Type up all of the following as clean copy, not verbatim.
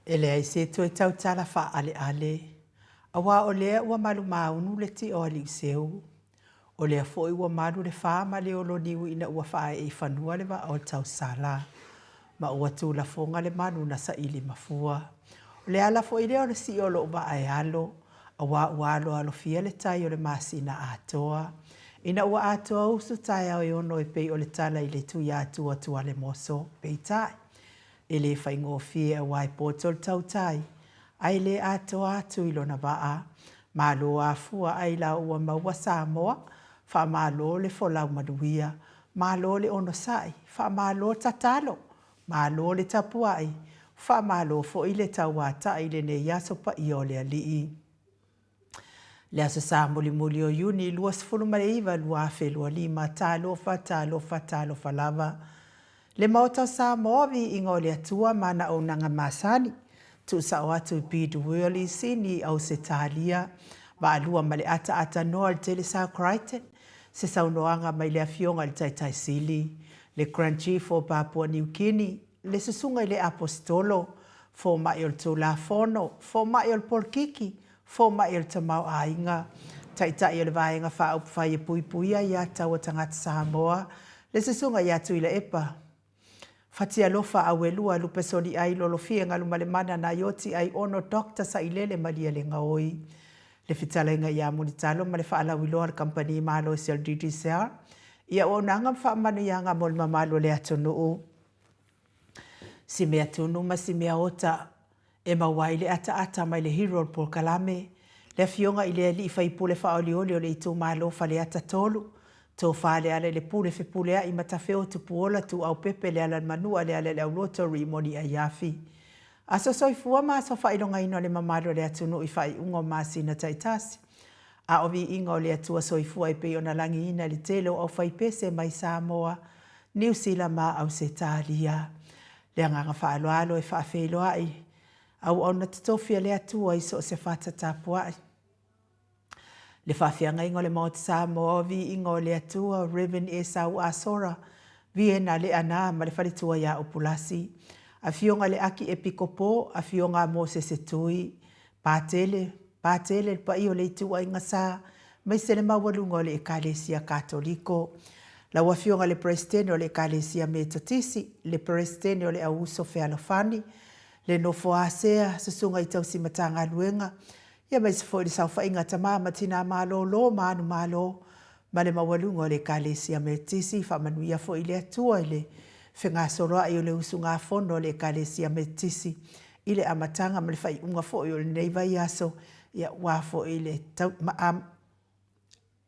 E leai se toe tautala faaaleale, aua o lea ua malumaunu le tio a Liuseu. O lea foi ua malu le fa ma le oloniu ina ua faaee i fanua le vaa o le tausala, ma ua tulafoga le manu na saili mafua. O le ala foi lea o le sii o lou vaa e alo, aua ua aloalofia le tai o le masina atoa. Ina ua atoa usu taeao e ono e pei o le tala i le Tuiatua Tualemoso, peitai, E le faigofie aua e poto le tautai, ae le atoa atu i lona vaa. Malo afua ailao ua maua Samoa, faamalo le folau manuia, malo le onosai, faamalo tatalo, malo le tapuai, faamalo foi le tauatai i lenei aso paia o le Alii. Le Aso Sa mulimuli o Iuni 29, 2025, Talofa, talofa, talofa lava. Le Maota o Samoa, viiga o le Atua ma ana auaunaga masani, tuusao atu i Bidwell i Sini, Ausetalia, Vaalua ma le ataata noa i le Telesa Crichton, se saunoaga mai le Afioga i le Taitai Sili, le Grand Chief o Papua Niu Kini, le Susuga i le Aposetolo, Fomai o le Tulafono, Fomai o le Polokiki, Fomai o le Tamaoaiga, Taitai o le Vaega Faaupufai e Puipuia Aia Tatau a Tagata Samoa, le Susuga ia Tuilaepa Fatialofa Auelua Lupesoliai Lolofie Galumalemana Naioti Aiono Doctor Sailele Malielegaoi, le Fetalaiga ia Mulitalo ma le Faalauiloa a le Kamupani Malosi a le Digicel i auaunaga ma faamanuiaga mo le mamalu o le atunuu. Si mea tunu ma si mea ota e maua ai le ataata mai le hero o le polokalame, le Afioga i le Alii Faipule Faaolioli o le Itumalo Faleata 3, Tofa Lealailepule Fepuleai Matafeo Tupuola Tuuaupepe Lealailemanua Lealaileauloto Rimoni Aiafi. Aso soifua ma aso faailogaina o le mamalu o le atunuu i faaiuga o masina taitasi. A o viiga o le Atua soifua e pei ona lagiina i le tele o aufaipese mai Samoa, Niu Sila ma Ausetalia. Le agaga faaaloalo e faafeiloai auauna totofi a le Atua i so o se fata tapuai. Le faafeagaiga o le Maota Samoa o Viiga o le Atua, Rev. Esau Asora, Viena Leana ma le faletua ia Upulasi, Afioga i le Aki Epikopo, Afioga a Mosese Tui, Patele, Patele le paia o le ituaiga sa, maise le maualuga o le Ekalesia Katoliko. Lau Afioga i le Peresetene o le Ekalesia Metotisi, le Peresetene o le Au Uso Fealofani, le Nofo a Sea, Susuga i Tausi Matagaluega, ia aemaise foi le saofaiga a tama ma tina malolo ma anu malo, ma le maualuga o le Ekalesia Metotisi, faamanuia foi le Atua i le fegasoloai o le usugafono a le Ekalesia Metotisi i le amataga ma le faaiuga foi o lenei vaiaso, ia aua foi le tau, ma, a,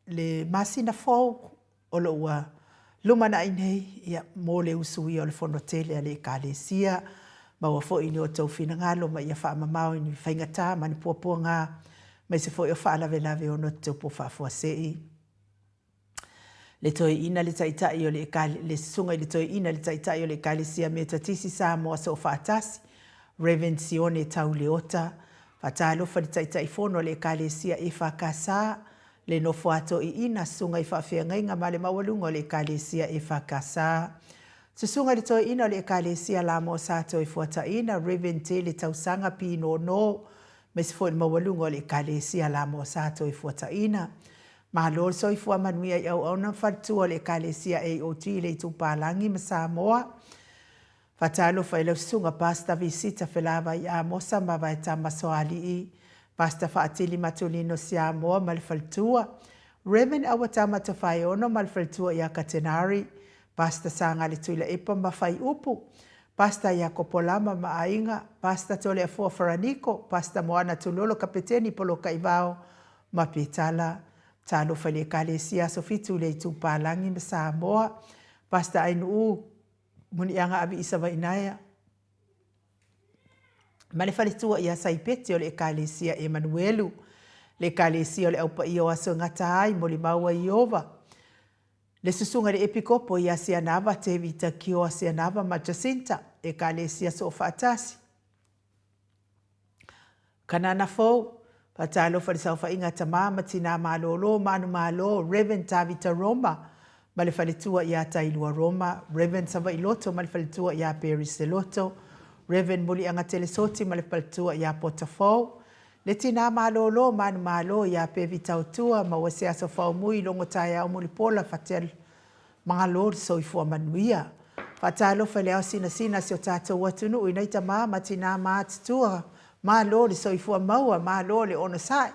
le masina fou o lo o ua lumanai nei, ia, mo le usuia o le fono tele a le Ekalesia. Maua foi ni outou finagalo ma ia faamamao i ni faigata ma ni puapuaga, aemaise foi o faalavelave ono tutupu faafuasei. Le Toeaina le Taitai o le Le Susuga i le Toeaina le Taitai o le Ekalesia Metotisi Samoa Soofaatasi, Rev. Sione Tau Leota, Faatalofa i le Taitaifono a le Ekalesia EFKS, le Nofo a Toeaina, Susuga i Faafeagaiga ma le Maualuga o le Ekalesia EFKS, Susuga i le Toeaina o le Ekalesia Lamo Sa Toefuataiina, Rev. Tele Tausaga Pinono, aemaise foi le maualuga o le Ekalesia Lamo Sa Toefuataiina. Malo le soifua manuia i auauna ma faletua o le Ekalesia AOG i le Itupalagi ma Samoa. Faatalofa i lau Susuga Pastor Visita Felavai Amosa ma Vaetama Soalii, Pastor Faatili Matulino Siamoa ma le faletua, Rev. Auatama Tofaeono ma le faletua ia Katenari, Pastor Sagale Tuilaepa ma Faiupu, Pastor Iakopo Lama ma aiga, Pastor Toleafoa Faraniko, Pastor Moana Tulolo Kapeteni Polokaivao ma Petala, Talofa i le Ekalesia Aso Fitu i le Itupalagi ma Samoa, Pastor Ainuu Muniaga Aviisa Vainaea, ma le faletua ia Saipeti o le Ekalesia Emanuelu, le Ekalesia o le Au Paia o Aso e Gata Ai, Molimau a Ieova, le Susuga i le Epikopo ia Sianava Tevita Kioa Sianava ma Jacinta, Ekalesia Soofaatasi. Kanana Fou, Faatalofa i le saofaiga a tama ma tina malolo ma anu malo, Rev. Tavita Roma ma le faletua ia Tailua Roma, Rev. Savailoto ma le faletua ia Perry Seloto, Rev. Muliagatele Soti ma le faletua ia Potafou, le tina malolo manumalo ia Pevi Tautua, maua se aso faumui logo taeao mulipola fatea malo le soifua manuia. Faatalofa i le ao sinasina si o tatou atunuu i nai tama ma tina matutua, malo le soifua maua, malo le onosai.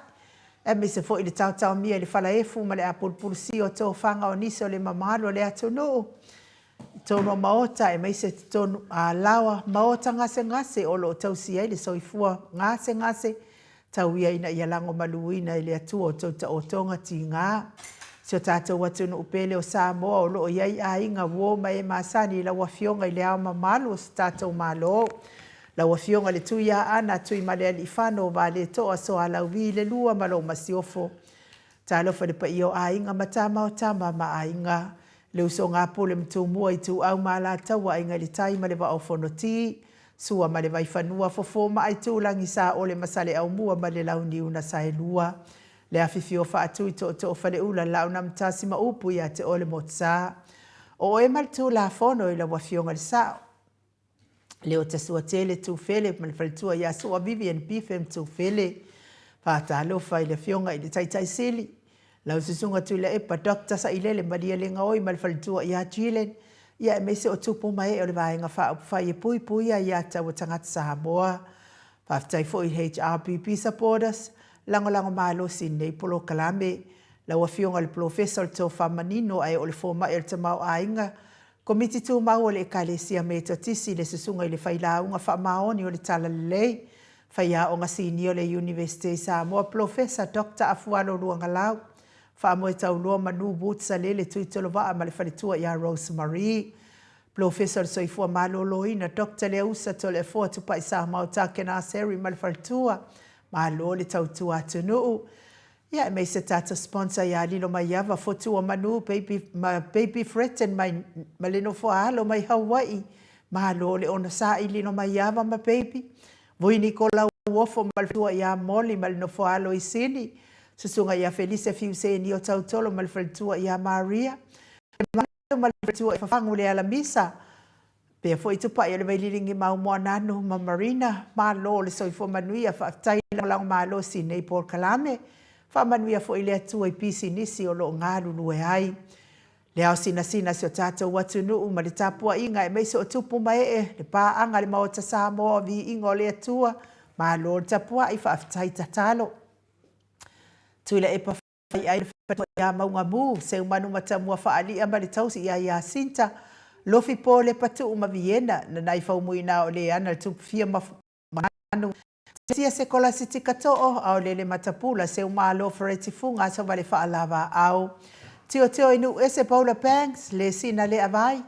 Aemaise foi le taotaomia i le falaefu ma le apulupulusia o tofaga o nisi o le mamalu o le atunuu i totonu o maota aemaise totonu a laoa maota gasegase o lo o tausi ai le soifua gasegase tau ia ina ia lagomaluina e le Atua o tou taotoga tiga. Si o tatou atunuu pele o Samoa o lo o i ai aiga, uo ma e masani i lau Afioga i Le Ao Mamalu o si tatou Malo, lau Afioga i le Tuiaana Tuimalealiifano Vaaletoa Sualauvi le Lua ma lou Masiofo. Talofa i le paia o Aiga ma Tama o Tama ma Aiga, le usoga a Pule ma Tumua, Ituau ma Alataua, Aiga i le Tai ma le Vaa o Fonoti, Sua ma le Vaifanua, Fofo ma Aitulagi, Saole ma Saleaaumua ma le Launiu na Saelua, le afifio o Faatui, Tootoo o Faleula, Laaunamtasi ma upu ia te oe le Motusa. O oe ma le Tulafono i lau Afioga i le Sao. Leotasuatele Tufele ma le faletua ia Sua Vivian Bifen Tufele. Faatalofa i le Afioga i le Taitai Sili, lau Susuga Tuilaepa Doctor Sailele Malielegaoi ma le faletua ia Jillian, ia aemaise o tupu ma ee o le Vaega Faaupufai e puipuia ia taua tagata Samoa. Faafetai foi i HRPP supporters, lagolago malosi i lenei polokalame. Lau Afioga i le Polofesa o le Tofa Manino ae o le Fomai o le Tamaoaiga, Komiti Tumau o le Ekalesia Metotisi, le Susuga i le Failauga Faamaoni o le Talalelei, Faiaoga Sinia o le Iunivesite i Samoa, Polofesa Doctor Afualo Luagalau, Faamoe Tauloa Manu Woods Salele Tuitolovaa ma le faletua ia Rose Marie, Polofesa o le Soifua Maloloina Doctor Leausa Toleafoa Tupai Samau Takenase Harry ma le faletua. Malo le tautua atunuu. Ia aemaise tatou sponsor ia Lilomaiava, Fotu o Manu, Baby, ma Baby Fretton mai ma le nofoa alo mai Hawaii. Malo le onosai Lilomaiava ma Baby. Vui Nikola Uofo ma le faletua ia Molly ma le nofoa alo i Sini. Susuga ia Felise Fiuseni o Tautolo ma le faletua ia Maria. Le Malu ma le faletua i Fafagu le Alamisa. Pea foi Tupai o le Vaililigi Mau Moananu ma Marina, malo le soifua manuia, faafetai lagolago malosi i nei polokalame. Faamanuia foi le Atua i pisinisi o lo o galulue ai. Le ao sinasina si o tatou atunuu ma le tapuaiga aemaise o tupu ma ee, le paaga le Maota Samoa o Viiga o le Atua, malo le tapuai, faafetai tatalo. Tuilaepa Fai ai le faletua ia Maugamu, Seumanu Matamua Faalia ma le tausi ia Iasinta, Lofi Po Lepatuu ma Viena, Nanai Faumuina o Leana le Tupufia ma Manu, Tia Sekolasi Tikatoo, Aolele Matapula, Seumalo Fereti Fuga Asovale Faalavaau, Tiotio i Nuuese Paula Banks, Lesina Leavai,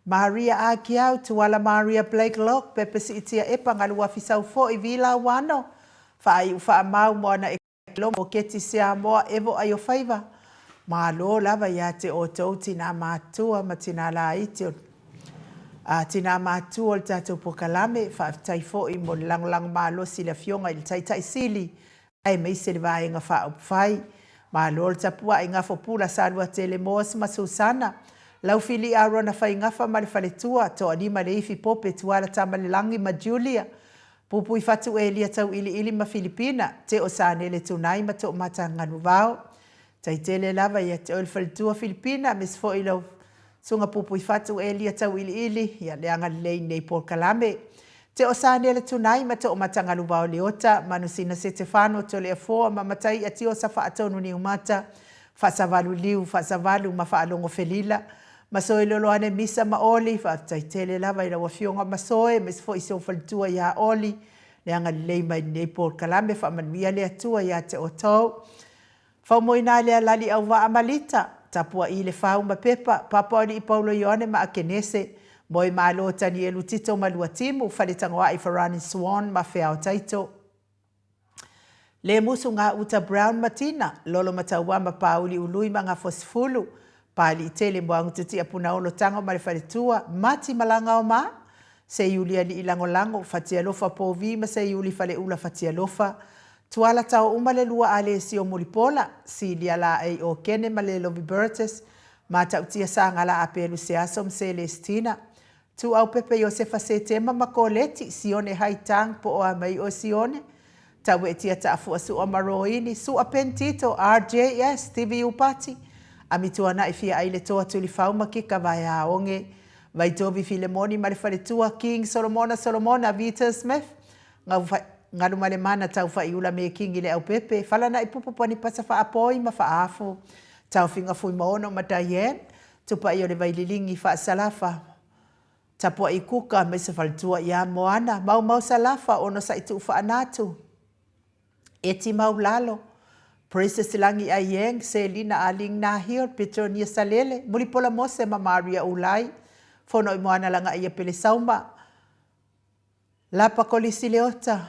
Maria Akiau, Tuala Maria Blake Locke, Pepe Siitia Epa Galuafi Saufoi, Vila Wano, Faaiu Faamau Moana Lomo Keti Siamoa Evo Aiofaiva, Malo lava ia te outou tinā matua ma tinā laiti o a tinā matua o le tatou pokalame, faafetai foi mo le lagolago malosi i le Afioga i le Taitai Sili aemaise le Vaega Faaupufai. Malo le tapuai Gafopula Saluatele Moas ma Susana, Laufili Arona Faigafa ma le faletua, Toalima Leifi Pope Tuala Tamalelagi ma Julia, Pupui Fatu Elia Tauiliili ma Filipina, Teo Sanele Tunai ma Toomata Ganuvao. Tai tele lava ia te oe le faletua Filipina aemaise foi lau Susuga Pupui Fatu Elia Tauiliili, ia le agalelei i nei polokalame. Teo Sanele Tunai ma Toomata Galuvao Leota, Manusina Setefano Toleafoa ma Mataia Tiosa Faatonu Niumata, Faasavalu Liu, Faasavalu ma Faalogo Felila, Masoe Loloane Misa ma Oli, faafetai tele lava i lau Afioga Masoe aemaise foi si ou faletua ia Oli le agalelei mai lenei polokalame, faamanuia le Atua ia te outou. Faumoina le alali auvaa ma Lita, tapua'i le fau ma Pepa, Papa o Alii Paulo Ioane ma Akenese, Moe Malo Tanielu Tito ma Luatimu, Faletagoa'i Farani Swan ma Feao Taito. Le musu gauta Brown ma Tina, Lolo Mataua ma Pāuli Ului ma Gafosifulu, Pāliitele Moagututia Punaolo Tago ma le Faletua, Mati Malagaoma, Seiuli Alii Lagolago, Fatialofa Povi ma Seiuli Faleula Fatialofa, Tuala Taouma le Lua Alesio Mulipola, Silia Laei Okene ma Lelovi Burtis, Matautia Sagala Apelu Seaso ma Celestina, Tuaupepe Iosefa Setema ma Koleti, Sione Haitang po o a mai oe Sione, Tauetia Taafua Sua ma Roini, Sua Pen Tito, RJS, Stevie Upati, Amituana'i Fia Ai Le Toa Tulifau ma Kika Vaeaoge, Vaitovi Filemoni ma le Faletua, King Solomona Solomona, Vita Smith, Galumalemana Taufa'iula Mekingi Leaupepe, Falana'i Pupu Panipasa Faapoi ma Faafu, Taofiga Fuimaono ma Diane, Tupa'i o le Vaililigi Faasalafa, Tapua'i Kuka ma se faletua ia Moana, Maumau Salafa, Onosa'i Tuufaanatu, Eti Maulalo, Princess Lagi Aieng, Selina Aling Nahil, Petronia Salele, Mulipola Mose ma Maria Ulai, Fono'i Moana Lagaia Pele Sauma, Lapa Kolisi Leota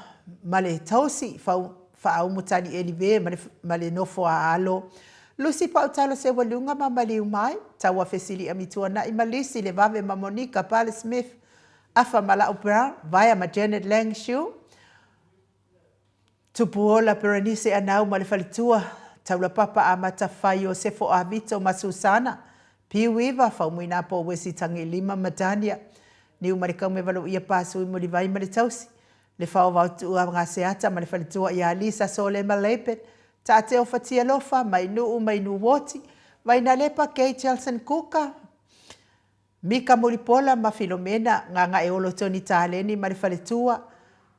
ma le Tausi Faaumu Tanieli Ve ma le Nofo a Alo, Lusi Pautalo Seualuga ma Maliu Mai, Taua Fesili'a Mituana'i ma Lisi Levave ma Monika Pale Smith, Afa Mala'u Brown, Vaea ma Janet Lang Shu, Tupuola Perenise Anau ma le faletua, Taulapapa Amata Fai Iosefo Avito ma Susana, Piuiva, Faumuina Po Wesi Tagilima ma Dania, Niumalekaumevaluia Pasui Mulivai ma le tausi, Le Faovaotuua Gaseata ma le faletua ia Lisa Solema Leipen, Taateo Fatialofa, Mainuu Mainuoti, Vainalepa Kay Chelson Kuka, Mika Mulipola ma Filomena, Gagaeolo Tony Taleni ma le faletua,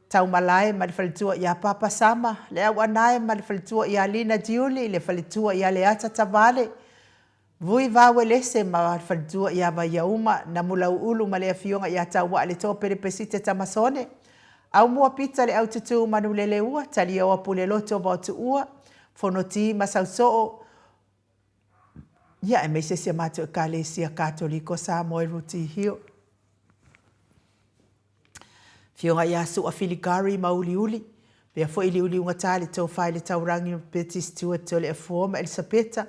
Taumalae ma le faletua ia Papa Sama, Le Auanae ma le faletua ia Lina Diuli, le faletua ia Leata Tavale, Vui Vauelese ma le faletua ia Vaiauma, Namulauulu ma le afioga ia Tauaa Le Topele Pesite Tamasone, Aumua Pita Le Aututu Manuleleua, Taliaoa Puleloto Vaotuua, Fonoti ma Sausoo, Ia, aemaise si a matou Ekalesia Katoliko Samoa i Ruti Hill. Afioga ia Su'a Filigari ma Uliuli, pea foi Liuliugatā le Tofa i le Taurangi Betty Stewart Toleafoa ma Elisapeta,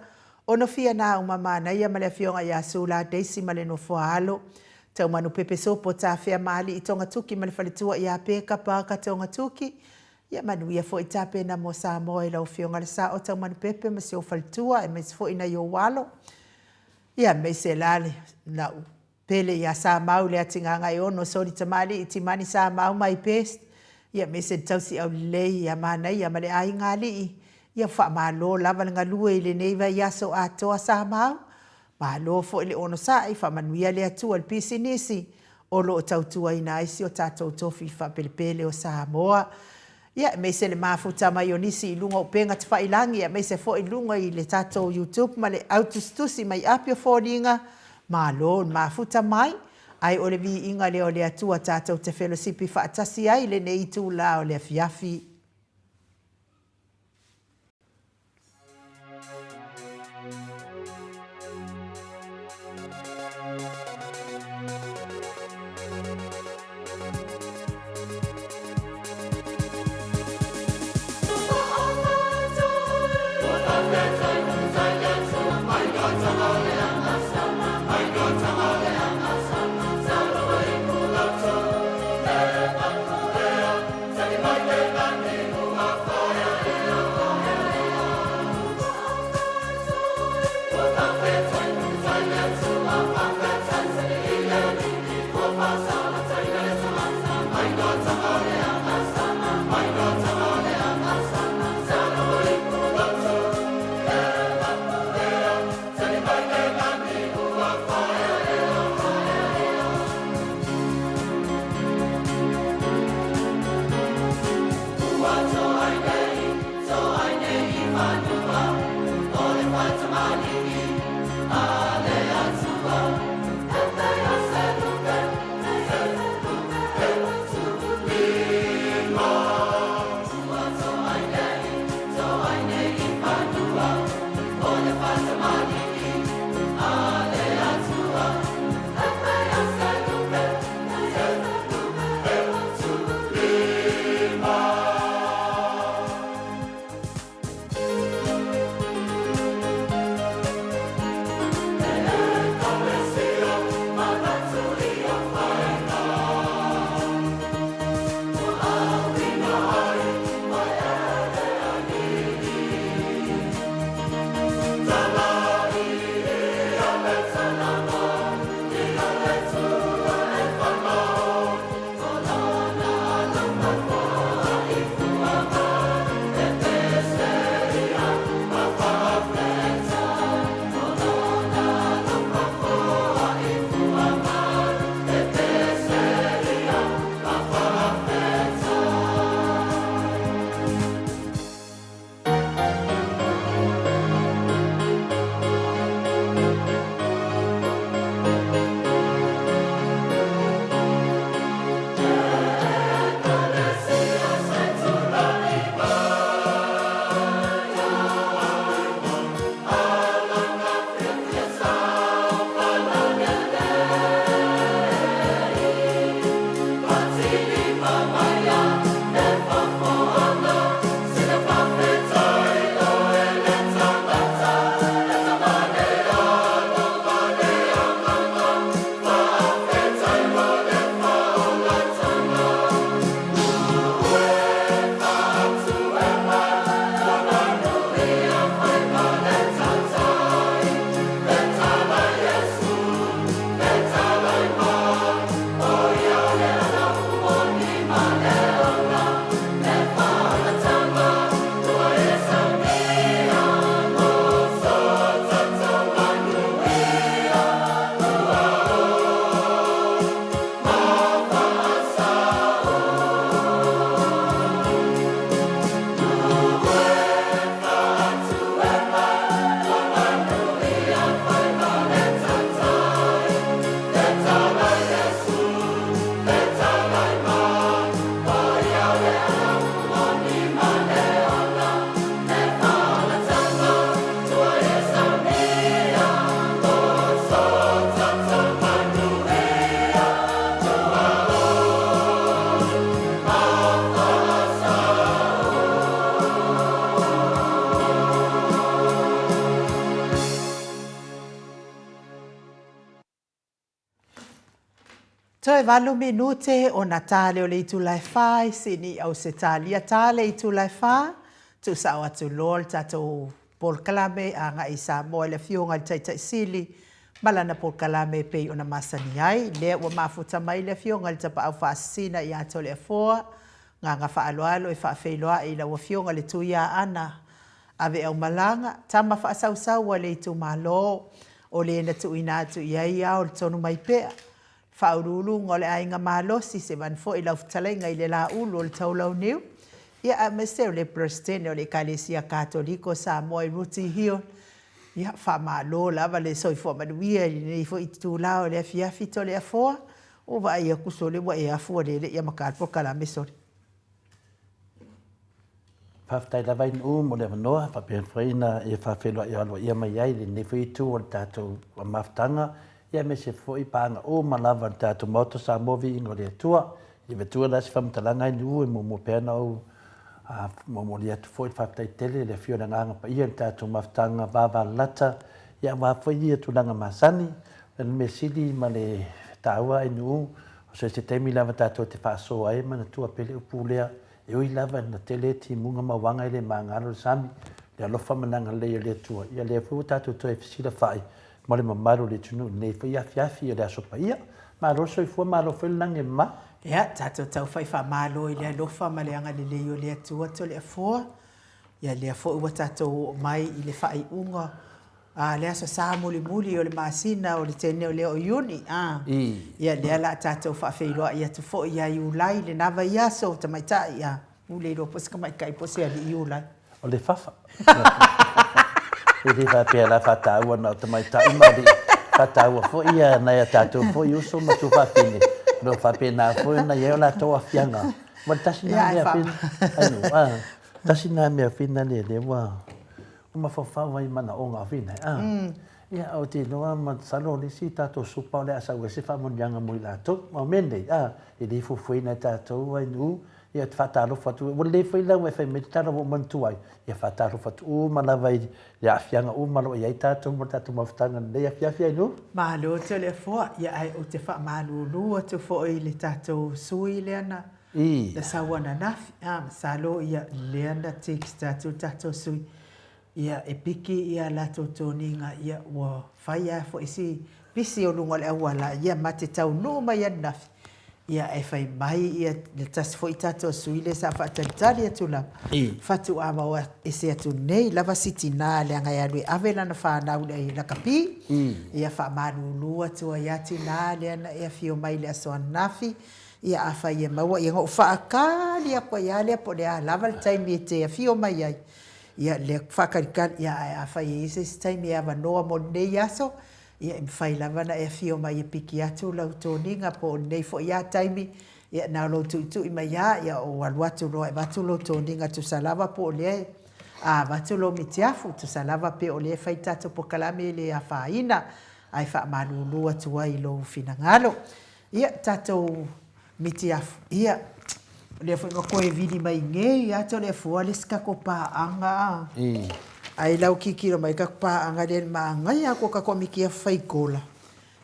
Onofia Nau ma Manaia ma le Afioga ia Sula Daisy ma le Nofoa Alo, Taumanu Pepe Sopo Tafea ma Alii Togatuki ma le Faletua ia Peka Parker Togatuki, Ia manuia foi tapena mo Samoa i lau Afioga le Sao Taumanupepe ma si ou faletua aemaise foi nai ou alo. Ia aemaise la le lau pele ia Samau le Atigagaeono Soli Tamalii Timani Samau my best. Ia aemaise le tausi aulelei ia Manaia ma le aiga alii. Ia faamalo lava le galue i lenei vaiaso atoa Samau. Malo foi le onosai, faamanuia le Atua i le pisinisi o lo o tautuaina ai si o tatou tofi faapelepele o Samoa. Ia, aemaise le mafuta mai o nisi i luga o upega tafailagi, aemaise foi i luga i le tatou YouTube ma le autusitusi mai api o foliga, malo le mafuta mai, ae o le viiga lea o le Atua tatou te felosipi faatasi ai i lenei itula o le afiafi. Toe valu minute ona ta lea o le itula e fa i Sini i Ausetalia. Ta le itula e fa, tuusao atu loa le tatou polokalame agai i Samoa i le Afioga i le Taitai Sili ma lana polokalame e pei ona masani ai. Lea ua mafuta mai le Afioga i le Tapaau Faasisina ia Toleafoa, Gaga faaaloalo e faafeiloai i lau Afioga le Tuiaana Aveaumalaga, tama faasausau a le itumalo, o le na tuuina atu i ai ao le tonu mai pea, faauluuluga o le aiga malosi, sevane foi lau fetalaiga i le Laulu o le Taulauniu, ia aemaise o le Peresetene o le Ekalesia Katoliko o Samoa i Rooty Hill. Ia, faamalo lava le soifua manuia i lenei foi itula o le afiafi Toleafoa. Ua vaai atu sole ua e afu ua lele ia maka le polokalame sole. Faafetai lava Ainuu mo le avanoa faapea foi na e faafeiloai aloaia mai ai i lenei foi itu o le tatou mafutaga ia aemaise foi paaga uma lava a le tatou Maota Samoa Viiga o le Atua. Ia matua la se faamatalaga Ainuu e muamua pea ona ou momoli atu foi le faafetai tele i le afio o le Agaga Paia i le tatou mafutaga vavalalata ia aua foi ia tulaga masani. O le mea sili ma le taua Ainuu o so o se taimi lava tatou te faasoa ai e manatua pea le upu lea E ui lava ina tele timuga ma uaga e le magalo le sami, le alofa ma le agalelei o le Atua, ia lea foi ua tatou toe fesilafai ma le mamalu o le atunuu i lenei foi afiafi o le Aso Paia. Malo le soifua, malo foi le lagi e mama. Ia, tatou taufai faamalo i le alofa ma le agalelei o le Atua Toleafoa. Ia lea foi ua tatou oo mai i le faaiuga a le Aso Sa mulimuli o le masina o le tene o lea o Iuni, a. Ia lea la a tatou faafeiloai atu foi ia Iulai lena vaiaso, tamaitai, a. Ua le iloa po o se tamaitai po o se alii Iulai. O le fafa. E le faapea la faataua na o tamaitai ma alii, faataua foi ia nai a tatou foi uso ma tuafafine, o lo o faapena foi ona i ai o latou aafiaga. Ma le tasi lena mea fina, tasi lena mea fina lea ua mafaufau ai i manaoga o fina, a. Ia, ou te iloa masalo o le isi tatou supa o le a sau ai se faamanuiaga mo i latou. A o mea nei, a, e le fuafuaina e tatou ai nuu, ia ou te faatalofa atu, ua lelei foi la ua e fai mai le tala ua ou manatua ai, ia faatalofa atu uma lava i aafiaga uma o lo o i ai tatou ma le tatou mafutaga i lenei afiafi ai nuu. Malo Toleafoa, ia ae ou te faamalulu atu foi i le tatou sui lea na na sau ananafi, a, masalo ia lea na text atu le tatou sui, ia e piki ia latou toniga ia ua fai a foi si pisi o luga o le auala ia ma te taunuu mai ananafi ia ae fai mai ia le tasi foi tatou sui lea sa faatalitali atu lava faatoa maua ese atu nei lava si tina leaga e alu e ave lana fanau i le lakapi ia faamalulu atu ai a tina lea na e afio mai i le aso ananafi ia afai e maua ia na ou faatali atu ai a lea po o le a lava le taimi e te afio mai ai Ia, lea faatalitali, ia, ae afai e i ai se isi taimi e avanoa mo lenei aso, ia, e mafai lava ona e afio mai e piki atu lau toniga po o lenei foi lava taimi, ia, na o lou tuitui mai lava, ia, ou alu atu loa e avatu lou toniga tusa lava po o lea e avatu lou mitiafu, tusa lava pe o lea e fai le tatou polokalame e le afaina, ae faamalulu atu ai i lou finagalo. Ia, tatou mitiafu, ia, o lea foi ua toe vili mai nei lava Toleafoa le isi tatou paaga a. Ae i lau tilotilo mai i le tatou paaga lea i le manaia atu o tatou mitiafu fai gola,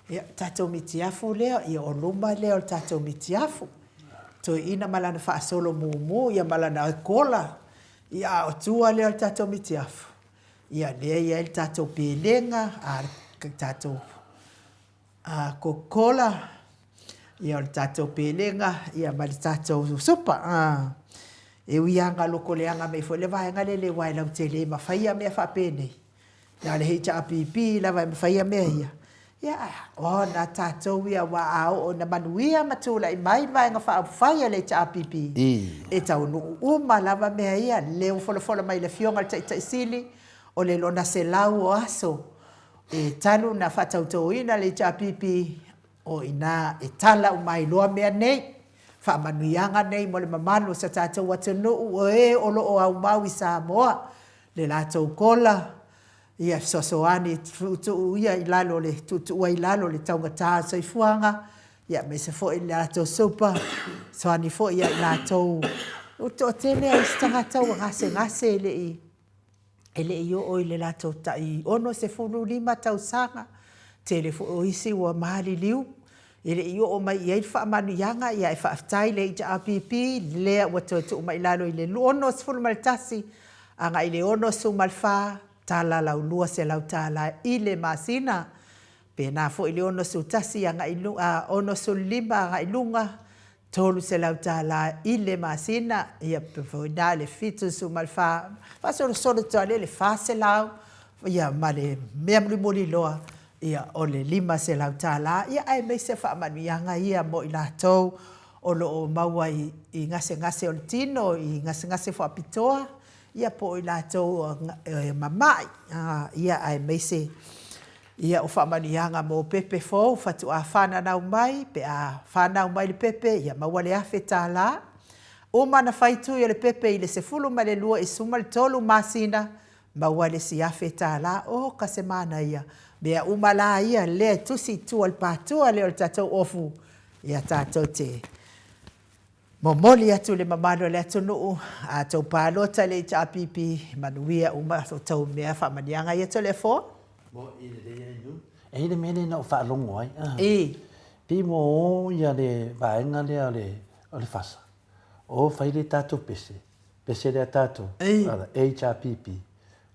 ia, tatou mitiafu lea, ia o luma lea o le tatou mitiafu. Toeaina ma lana faasolo mumu ia ma lana gola, ia a o tua lea o le tatou mitiafu, ia lea e i ai le tatou pelega, a le tatou a Coca-Cola, ia o le tatou pelega, ia ma le tatou supa. A, e ui lava ina lotoleaga mai foi le vaega lea aua e lautele e mafaia mea faapenei, na o le HRPP lava e mafaia mea ia, ia o na tatou ia aua a oo ina manuia ma tulai mai le Vaega Faaupufai a le HRPP, e taunuu uma lava mea ia, lea ua folafola mai e le Afioga i le Taitai Sili, o le lona 100 o aso E talu ona faatautoina le HRPP, o i ina e tala uma ai loa mea nei, faamanuiaga nei mo le mamalu o si o tatou atunuu, o e o lo o aumau i Samoa le latou kola, ia fesoasoani e tuutuu ia i lalo o le tuutuu ai i lalo o le taugata o le soifuaga, ia aemaise foi le latou super, fesoasoani foi ia i latou. Ua toatele lava isi tagata ua gasegase e le i e le i oo i le latou tai 65 tausaga, tele foi o isi ua maliliu. E le i oo mai i ai le faamanuiaga, ia e faafetai le HRPP lea ua toe tuu mai i lalo i le 61 agai i le 64 tala lau $200 i le masina. Pēnā foi i le 61 agai i luga, 65 agai i luga, $300 i le masina, ia pei foi na le 74, faasolosolo atu lava lea i le 400, ia ma le mea mulimuli loa, ia o le $500, ia aemaise faamanuiaga ia mo i latou o lo o maua i gasegase o le tino, i gasegase faapitoa, ia po o i latou e mamai, ia aemaise Ia, o faamanuiaga mo pepe fou faatoa fananau mai, pe a fanau mai le pepe, ia maua le $1,000. Uma ona fai tui o le pepe i le 12 i le 13 masina, maua le isi $1,000. Oka se manaia! Mea uma la ia lea e tusi i tua o le patua lea o le tatou ofu, ia tatou te Momoli atu i le mamalu o le atunuu, a outou palota i le HRPP, manuia uma a outou mea faamanuiaga ia Toleafoa. Mo i lelei ai nu. E i ai le mea lea na ou faalogo ai, a. I. Pei ua o ia le vaega lea o le, o le FASA, o fai le tatou pese, pese lea a tatou, HRPP,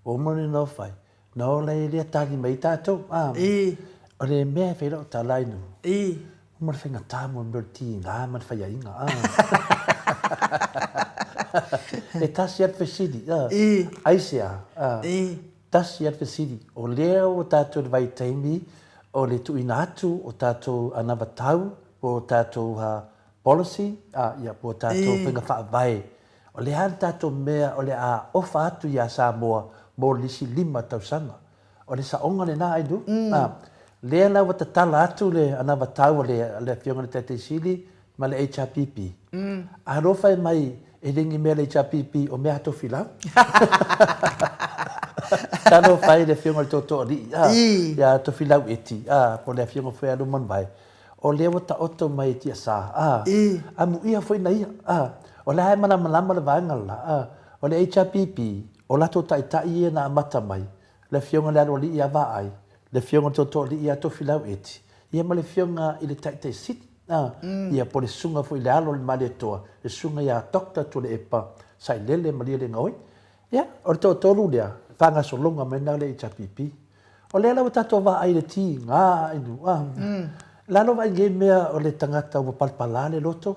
ua uma ona fai, Na ola ai lea tali mai tatou, a. I. O le mea e fai lau tala ai nu. I. Uma le faigata mo le mea o le tiga ma le faiaiga, a. E tasi lava le fesili, a. I. Aisea, a. I. Tasi lava le fesili, o lea ua tatou i le vaitaimi o le tuuina atu o tatou anavatau po o tatou policy, a, ia, po o tatou faiga faavae. O le a le tatou mea o le a ofa atu iā Samoa mo le isi lima tausaga? O le saoga lena Ailu. A, lea la ua tatala atu le anavatau a le Afioga i le Taitai Sili ma le HRPP. Alofa e mai e le ni mea le HRPP o mea a Tofilau. Talofa e i le Afioga i le Tootooalii, a, ia Tofilau Eti, a, po o le Afioga foi ia Lumanuvae. O lea ua taoto mai e tiasa, a, amuia foi na ia, a. O lea e malamalama le vaega le la, a. O le HRPP, o latou taitai ia na amata mai, le Afioga i le Aloalii ia Vaai, le Afioga i le Tootooalii ia Tofilau Eti, ia ma le Afioga i le Taitai Sili, a, ia po o le Susuga foi i le Alo o le Malietoa, le Susuga ia Doctor Tuilaepa Sailele Malielegaoi. Ia, o le toatolu lea, faagasologa mai lena o le HRPP. O lea la ua tatou vaai i le tiga i luga. Lalo vaai nei mea o le tagata ua palapala le loto,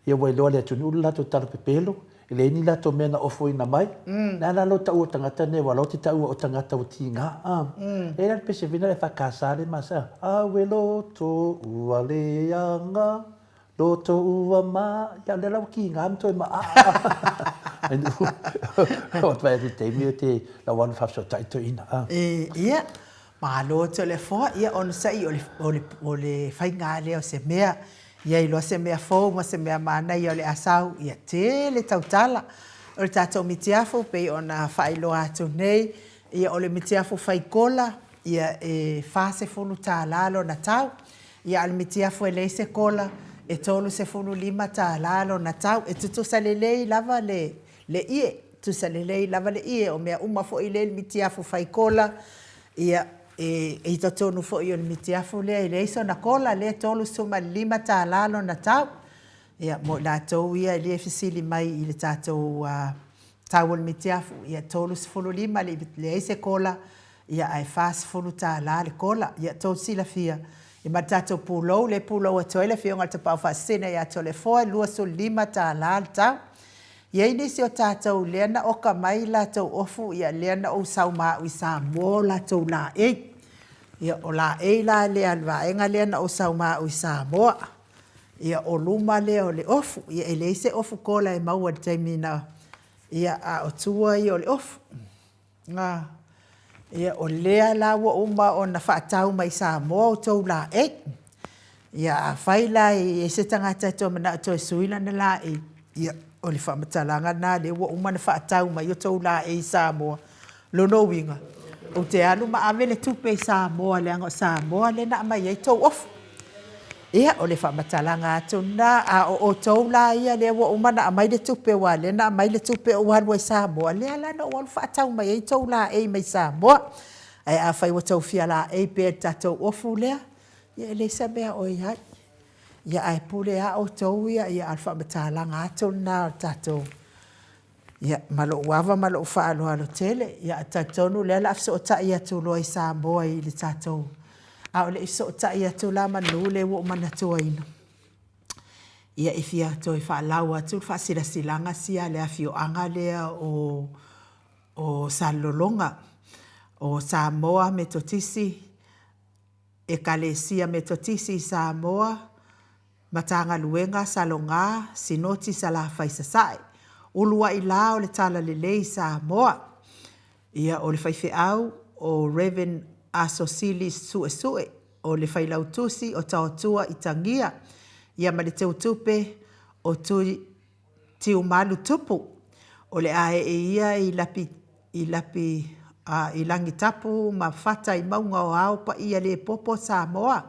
ia ua iloa e le atunuu le latou tala pepelo, e leai ni latou mea na ofoina mai. Le a la lou taua o tagata nei aua o la e te taua o tagata ua tiga. E i ai la le pese foi lea e FKS lea e masani, Aue loto ua leaga Loto ua ma, ia lea la ua kiga ma toe maa. O te te taimi o te lau alu whaafesootai toeaina. E, ia, malo Toleafoa, ia onosai o le, o le, o le faiga lea o se mea, ia iloa se mea fou ma se mea manaia o le a sau, ia tele tautala. O le tatou mitiafu pei ona faailoa atu nei, ia o le mitiafu fai kola, ia e $40 lona tau. Ia a o le mitiafu e leai se kola, e $35 lona tau. E tutusa lelei lava le le ie, tutusa lelei lava le ie, o mea uma foi lea i le mitiafu fai kola, ia, e i totonu foi o le mitiafu lea e leai sona kola, lea e $35 lona tau. Ia, mo i latou ia e le fesili mai i le tatou tau o le mitiafu, ia 35 le leai se kola, ia ae $40 le kola. Ia tou silafia, ia ma le tatou pulou, lea e pulou atu ai le Afioga i le Tapaau Faasisina ia Toleafoa, e $25 le tau. E i ai nisi o tatou lea na oka mai latou ofu, ia lea na ou sau ma au i Samoa o latou laei. Ia o laei la lea le vaega lea na ou sau ma au i Samoa. Ia o luma lea o le ofu, ia e leai se ofu kola e maua i le taimi na, ia a o tua ia o le ofu. Ā, ia, o lea la ua uma ona faatau mai Samoa outou laei. Ia, afai la e i ai se tagata e toe manao e toe sui lana laei, ia, o le faamatalaga lena lea ua uma ona faatau mai outou laei i Samoa. Lona uiga, ou te alu ma ave le tupe i Samoa leaga o Samoa lea na aumai ai tou ofu. Ia, o le faamatalaga atu lena, a o outou la ia lea ua uma ona aumai le tupe, aua o lea na aumai le tupe ou alu ai i Samoa, lea la na ou alu faatau mai ai tou laei mai Samoa. Ae afai ua tou fia laei pea i le tatou ofu lea, ia e leai se mea o i ai. Ia ae pule a outou ia, ia a o le faamatalaga atu lena o le tatou, ia ma lou ava ma lou faaaloalo tele. Ia ae talitonu o lea o le a fesootai atu loa i Samoa i le tatou, a o le i fesootai atu la manu lea ua ou manatuaina, ia e fia toe faalau atu le faasilasilaga sia a le afioaga lea o o Salelologa, o Samoa Metotisi, Ekalesia Metotisi i Samoa, Matagaluega Salogā, Sinoti Salafai Sasae, Uluai La o le Talalelei i Samoa. Ia, o le faifeau o Rev. Asosili Suesue, o le Failautusi o Taotua Itagia, ia ma le Teutupe o Tui Tiumalu Tupu, o le a ee ia i lapi, i lapi, a, i Lagitapu ma fata i mauga o ao paia le popo Samoa,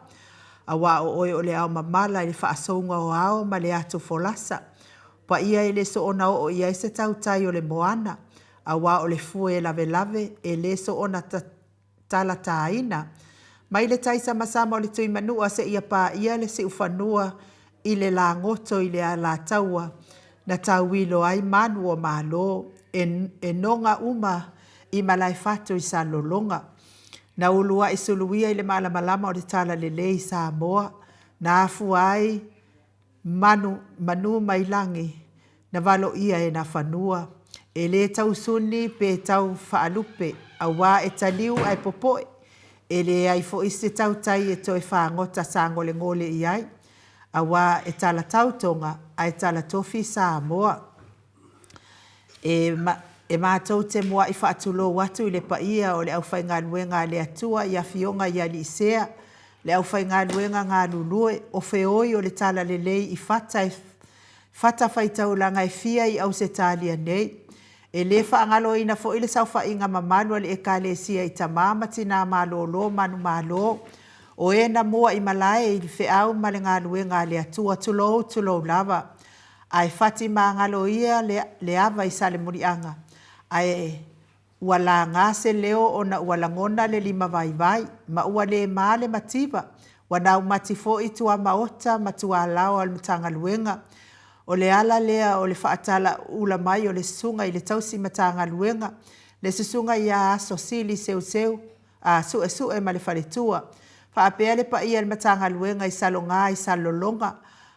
aua o oe o le ao mamala i le faasouga o ao ma le atu folasa. Paia e le soona oo i ai se tautai o le moana, aua o le fue e lavelave e le soona talataina. Mai le tai samasama o le Tuimanua seia paia le siufanua i le lagoto i le alataua na tauilo ai manu o Malo e e noga uma i Malaefatu i Salelologa. Na uluai suluia i le malamalama o le Talalelei i Samoa, na afua ai Manu, manu mai lagi, na valoia e na fanua, e le tau suni pe tau faalupe, auā e taliu ae popoe, e leai foi se tautai e toe fagota sagolegole i ai, auā e tala tautoga ae tala tofi Samoa. E, e matou te mua'i faatulou atu i le paia o le aufaigaluega a le Atua i Afioga i Alii Sea, le aufaigaluega galulue, o feoi o le Talalelei i fata e fatafaitaulaga e fia i Ausetalia nei. E le faagaloina foi le saofaiga mamalu a le Ekalesia i tama ma tina malolo manumalo, o e na mua i malae i le feau ma le galuega a le Atua, tulou, tulou lava. Ae fati magalo ia le, le ava i Salemuliaga, ae Ua laga se leo ona ua lagona le limavaivai, ma ua le ma le mativa. Ua naumati foi tuamaota ma tualaoa o le Matagaluega. O le ala lea o le faatalaula mai o le Susuga i le Tausi Matagaluega, le Susuga ia Asosili Seuseu, a, Suesue ma le faletua, faapea le paia i le Matagaluega i Salogā i Salelologa,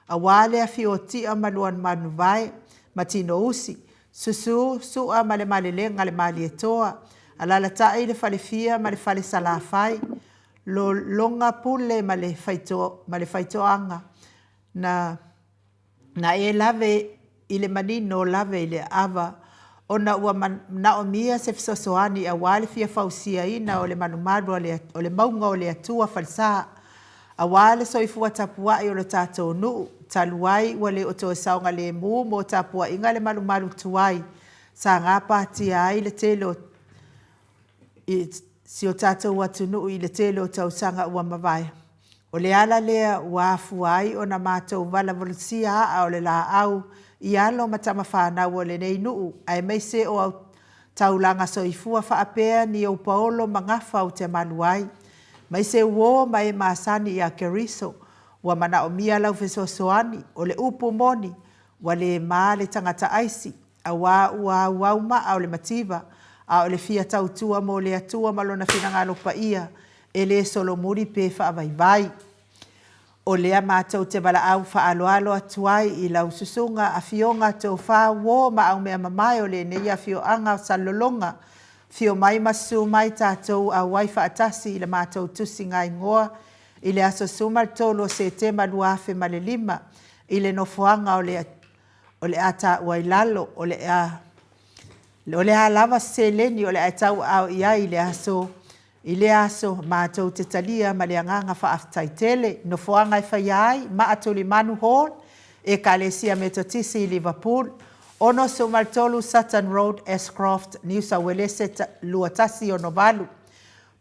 aua le afio o Tia ma Luamanuvae ma Tinousi, Susu, Sua ma le Malelega le Malietoa, Alalatai le Falefia ma le Fale Salafai, Lologa Pule ma le ma le Faitoaga, na na e lave i le manino lave i le ava, ona ua manaomia se fesoasoani aua le fia fausiaina o le malumalu a le o le mauga o le Atua Falesa, aua le soifua tapuai o lo tatou nuu, talu ai ua le o toe saogalemu mo tapuaiga le malumalu tuai sa gapatia ai le tele o si o tatou atunuu i le tele o tausaga ua mavae. O le ala lea ua afua ai ona matou valavalusia aa o le laau i alo ma tamafanau o lenei nuu aemaise o taulaga soifua faapea ni ou paolo ma gafa ou te malu ai. Mai se uō ma e masani iā Keriso, ua manaomia lau fesoasoani, o le upu moni, ua le ma le tagata aisi, auā ua auau maa o le mativa, a o le fia tautua mo le Atua ma Lona finagalo paia, e le solomuli pe faavaivai. O lea matou te valaau faaaloalo atu ai i lau susuga Afioga Tofa Uo ma Aumeamamae o lenei afioaga o Salelologa, afio mai ma susu mai tatou auai faatasi i le matou tusigaigoa i le aso 13 o Setema 2005 i le nofoaga o le o le a taua i lalo, o le a o le a lava se seleni o le a e tauaao i ai i le aso I lea aso, matou te talia ma le agaga faafetai tele nofoaga e faia ai, Maa Tulimanu Hall, Ekalesia Metotisi i Liverpool, 63 Sutton Road, Ashcroft, Niu Sauelese 2168.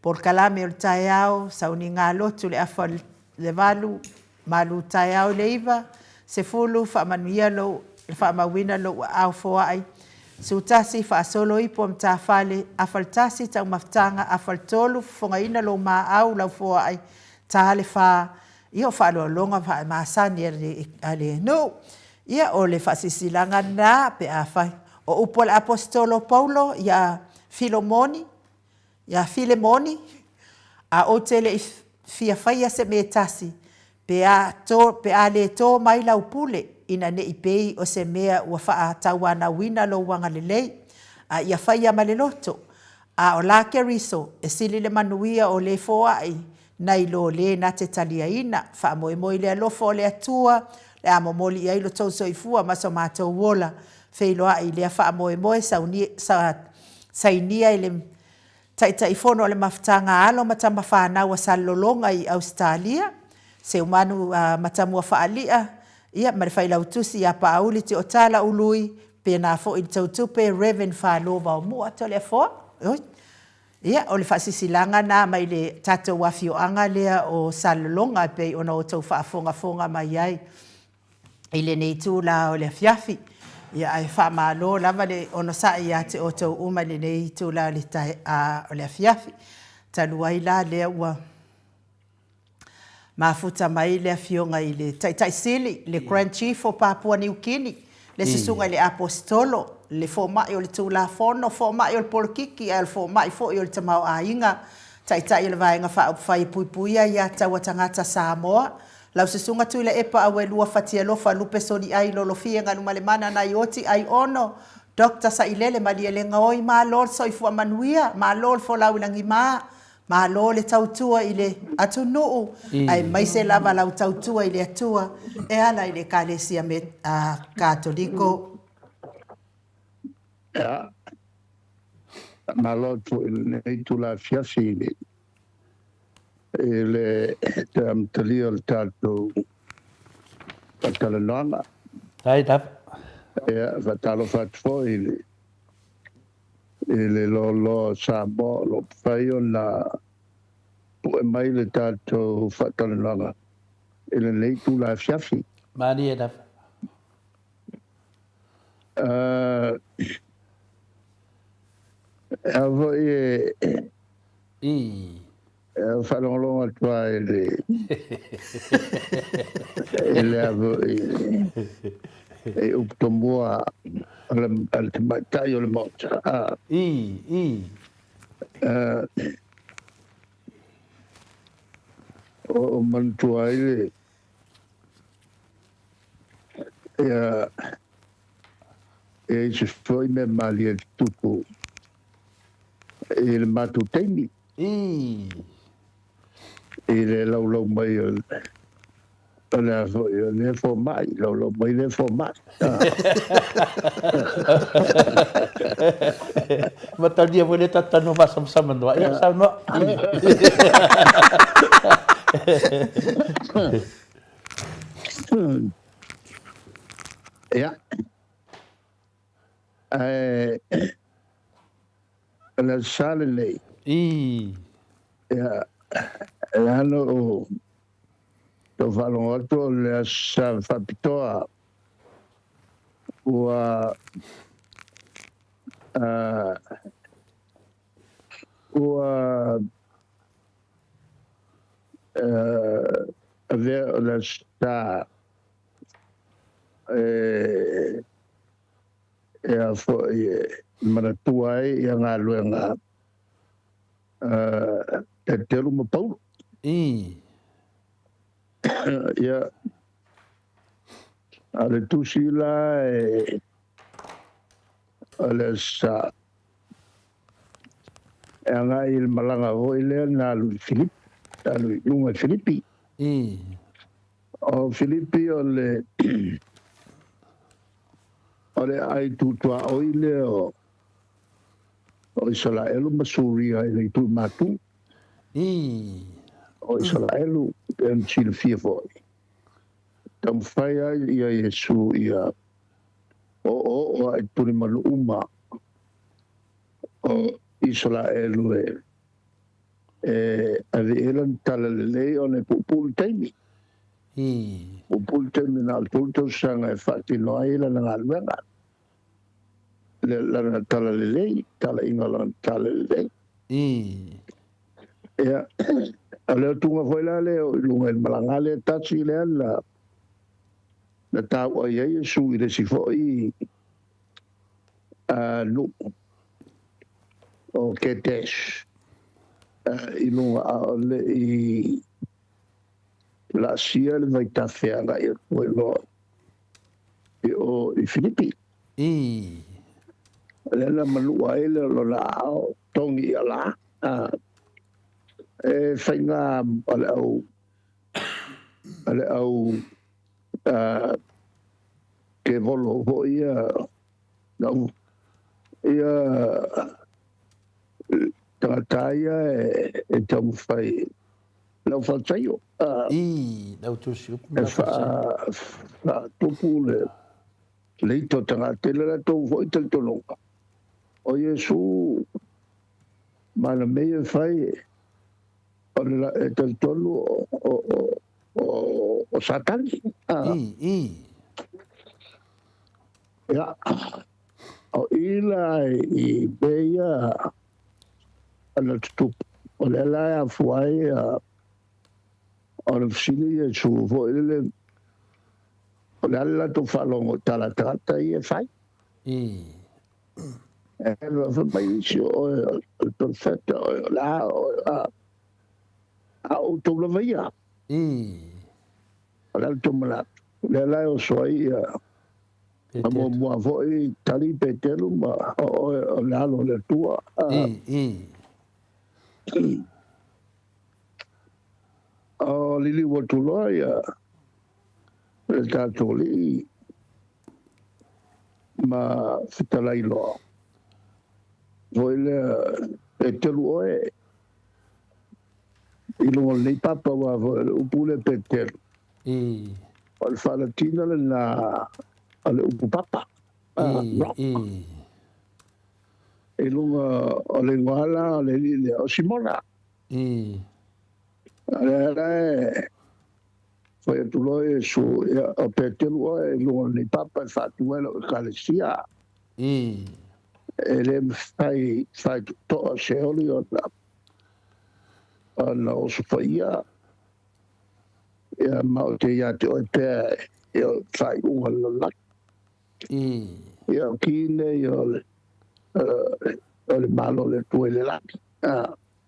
Polokalame o le taeao, sauniga lotu le afa le 8, Malu taeao i le 9, 10, faamanuia lou, faamauina lou aao foai, 11, faasolo ipu o matafale, afa le 1, taumafataga, afa le 3, fofogaina lou maau lau foai, ta le 4, Ia o faaaloaloga masani a le nuu. Ia o le faasilasilaga lena pe afai o upu a le Aposetolo o Paulo ia Filomoni, ia Filemoni, a ou te le i fia faia se mea e tasi, pe a pe a le tō mai lau pule, ina ne i pei o se mea ua faatauanauina lou agalelei, a ia faia ma le loto. A o la Keriso, e sili le manuia o le foai nai lo le na te taliaina. Faamoemoe i le alofa o le Atua, le a momoli i ai lo tou soifua ma so matou ola. Feiloai i lea faamoemoe saunia, sa, sainia e le Taitaifono o le Mafutaga a Alo ma Tama Fanau a Salelologa i Ausetalia, Seumanu Matamua Faalia, ia, ma le Failautusi ia Paauli Tiootala Ului, pena foi i le Tautupe Rev. Falo Vaomua Toleafoa. Oi. Ia, o le faasilasilaga lena mai le tatou afioaga lea o Salelologa e pei ona outou faafogafoga mai ai i lenei itula o le afiafi. Ia, ae faamalo lava le onosai ia te outou uma i lenei itula o le afiafi. Talu ai la lea ua mafuta mai le Afioga i le Taitai Sili, le Grand Chief o Papua Niu Kini, le Susuga i le Aposetolo, le Fomai o le Tulafono, Fomai o le Polokiki ae o le Fomai foi o le Tamaoaiga, Taitai o le Vaega Faaupufai e Puipuia Aiatatau a Tagata Samoa, lau Susuga Tuilaepa Auelua Fatialofa Lupe Soliai Lolofie Galumalemana Naioti Aiono Doctor Sailele Malielegaoi, malo le soifua manuia, malo le folau i lagima, Malo le tautua i le atunuu aemaise lava lau tautua i le Atua e ala i le Ekalesia Katoliko. Ia, faamalo atu foi i lenei itula afiafi i le toe amatalia o le tatou faatalanoaga. Faafetai lava. Ia, faatalofa atu foi i le i le loaloa o Samoa o lo o mafai ona pue mai le tatou faatalanoaga i lenei itula afiafi. Malie lava. E ao foi e I. E faalogologo atu lava i le i le a foi i upu tomua a le a le tamaitai o le Maota. I, i. O manatua ai le ia e i ai se foi mea malie tupu i le matou taimi. I. I le laulau mai o o le a foi o lea fomai, laulau mai lea fomai. Mataulia foi lea tatou talanoa faasamasama noa. Ia, saunoa. Ia. Ae o le Aso Sa lenei. I. Ia, e ala o tou faalogo atu o le Aso Sa faapitoa ua ua avea o le Aso Sa e e a foi e manatua ai ia galuega a Peteru ma Paulo. I. Ia, a le tusi la e o le sa e agai i le malaga foi lea na alu i Filipi, alu i luga i Filipi. I. O Filipi o le O le aai tutuaoi lea o Isaraelu ma Suria i le itu i Matu. I. O Isaraelu, pei ona silafia foi, taumafai ai ia Iesu ia oooo ae tulimanu uma o Isaraelu e ave i ai lana talalelei ona e puupuu le taimi. I. Puupuu le taimi na o le 3 tausaga e faatino ai lana galuega, lana talalelei, talaiga o lana talalelei. I. Ia, O le otuga foi la lea o i luga i le malaga lea tasi lea na na taua i ai Iesu i le isi foi nuu o Kedesh i luga a o le i laasia le vaitafe agai atu ai loa i o i Filipi. I. Lea na manua ai le lona aao togi ia la. E faiga a le au a le au kevolo foi ia na ia tagata ia e taumafai lau faataio. I lau tusi upu ma E lau faataio. Faatupu le leito tagata le latou foi talitonuga o Iesu ma na mea e fai o le e talitonu o Satani. I, i. Ia, o i la i mea ia na tutupu. O lea la e afua ai o le fesili Iesu foi lele, o le a le latou faalogo i tala a tagata ia e fai. I. E fai mai isi o oe o le perofeta, o le a, o a, a o outou lava ia. I. O le a le tou manatu. O lea la e oso ai ia a muamua foi tali Peteru ma o oe o le Alo o le Atua. I, i. O liliu atu loa ia le tatou alii ma fetalai loa. Foi lea, Peteru oe, i luga o lenei papa aua foi o le upu lea Peteru. I. O le faalatina lena o le upu papa. I, i. I luga o le igoa la o le alii lea o Simona. I. A lea la e fai atu loa Iesu, ia, o Peteru oe i luga o lenei papa e faatu ai lau ekalesia. I. E le mafai faitotoa Seoli ona ona osofaia, ia, ma ou te ia te oe pea i o faaiuga o le lalolagi. I. Ia, o ki nei o le o le Malo o le Atua i le lagi.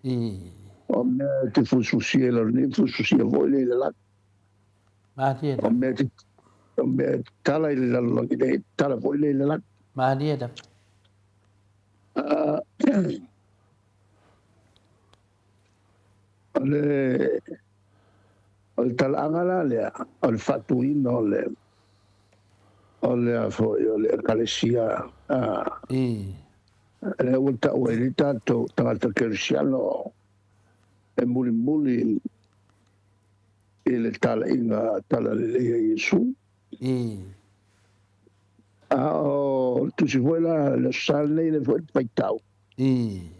I. O mea e te fususia i lalo nei, fususia foi lea i le lagi. Malie O lava. mea te, o mea e tala i le lalolagi nei, tala foi lea i le lagi. Malie lava. O le, o le talaaga la lea, o le faatuina o le, o le a foi, o le ekalesia, I. lea ua tau ai nei tatou tagata kerisiano e mulimuli i le talaiga talalelei a Iesu. I. A o le tusi foi la, le Aso Sa lenei le foi faitau. I.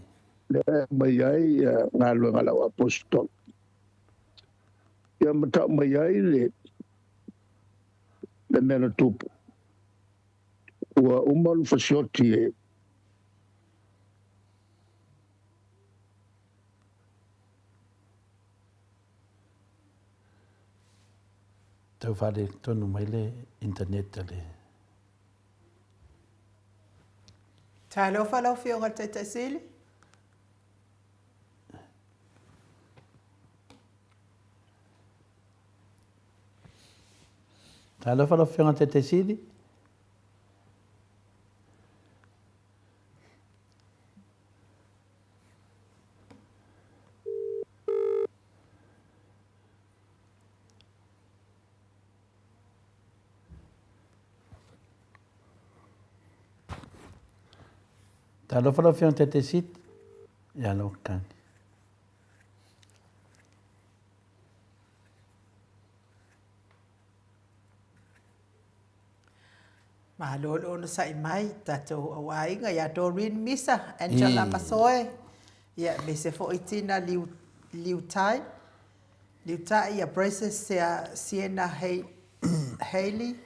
Lea e aumai ai galuega a lau aposetolo. Ia ma tau mai ai le le mea na tupu. Ua uma ona fasioti e. Tau faaletonu mai le internet a le. Talofa lau Afioga i le Taitai Sili. Talofa lau Afioga i le Taitai Sili. Talofa lau Afioga i le Taitai Sili. Ia lau kani. Malo le onosai mai tatou auaiga ia Doreen Misa, Angela Masoe, ia aemaise foi Tina Liu, Liutai, Liutai, ia Braces Sea, Siena Haley,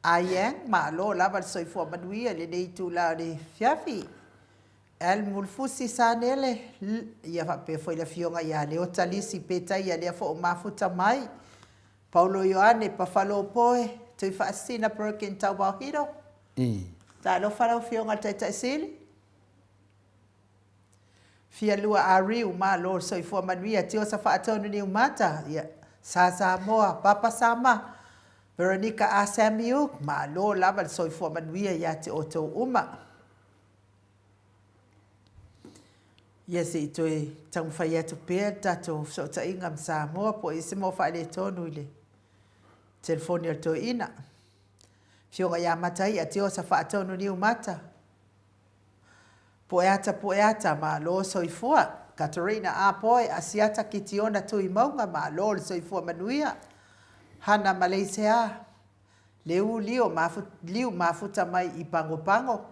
Ayang, malo lava le soifua manuia i lenei itula o le afiafi. L Mulifusi Sanele, l, ia faapea foi le Afioga ia Leota Lisi Petaia lea foi o mafuta mai, Paulo Ioane Pafalopoe, Tuifaasisina Perkin Tauvaohiro. I. Talofa lau Afioga i le Taitai Sili. Fia lua Ariu, malo le soifua manuia, Tiosa Faatonu Niumata, ia, Sa Samoa, Papa Sama, Veronica A. Samiuk, malo lava le soifua manuia ia te outou uma. Ia se i toe taumafai atu pea le tatou fesootaiga ma Samoa po o i ai se mea o faaletonu i le telefoni a le toeaina. Afioga ia Mataia Tiosa Faatonu Niumata, Pueata Pueata, malo soifua. Katerina A. Poe, Asiata Kitiona Tuimauga, malo le soifua manuia. Hana Maleisea, Leu Lio Liu mafuta mai i Pagopago.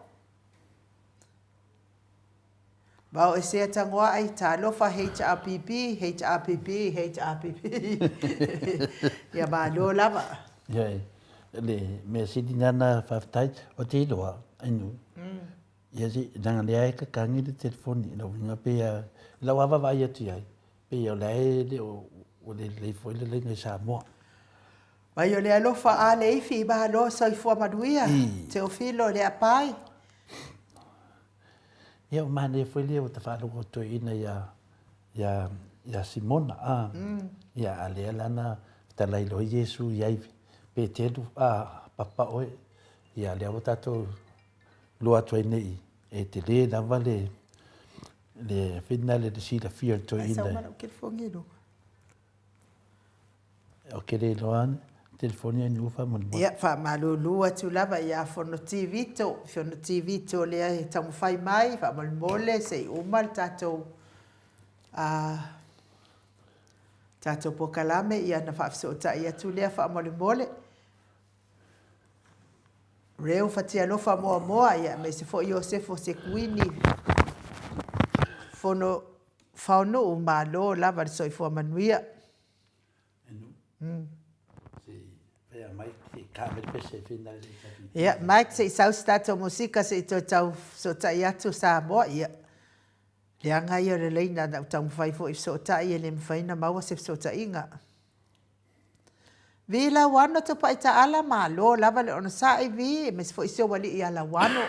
Vaoesea Tagoai, Talofa HRPP, HRPP, HRPP. Ia malo lava. Ioe, le mea sili nana faafetai, o te iloa, Ainu, ia si, leaga lea e kakangi le telefoni, lau uiga pei a, i lau lava vaai atu i ai, pei o la e le o, ua le lelei foi le laina i Samoa. Mai o le alofa a le ifi, malo soifua manuia, Teofilo Leapai. Ia, ua manaia foi lea ua ta faalogo toeaina ia, ia, ia Simona, a, mm. ia, a lea la na fetalai loa Iesu i ai Petelu, a, papa oe, ia, lea ua tatou loa atu ai nei, e tele lava le, le whina le silafia o le toeaina. Ai sau lau telefoni i luga. Ou te le iloa ane telefoni a Niu faamolemole. Ia, faamalulu atu lava ia Fonoti Vito, Fonoti Vito lea e taumafai mai, faamolemole se i uma le tatou a tatou polokalame, ia ona faafesootai atu lea faamolemole. Reu Fatialofa Moamoa, ia aemaise foi Iosefo Sekuini, Fono Faonuu, malo lava le soifua manuia. Ia, Mike, se i sau se tatou musika se i toe tau fesootai atu Samoa. Ia, leaga ia o le laina na ou taumafai foi e fesootai e le mafai ona maua se fesootaiga. Vi Lauano Tupaitaala, malo lava le onosai Vi, aemaise foi si ou alii ia Lauano.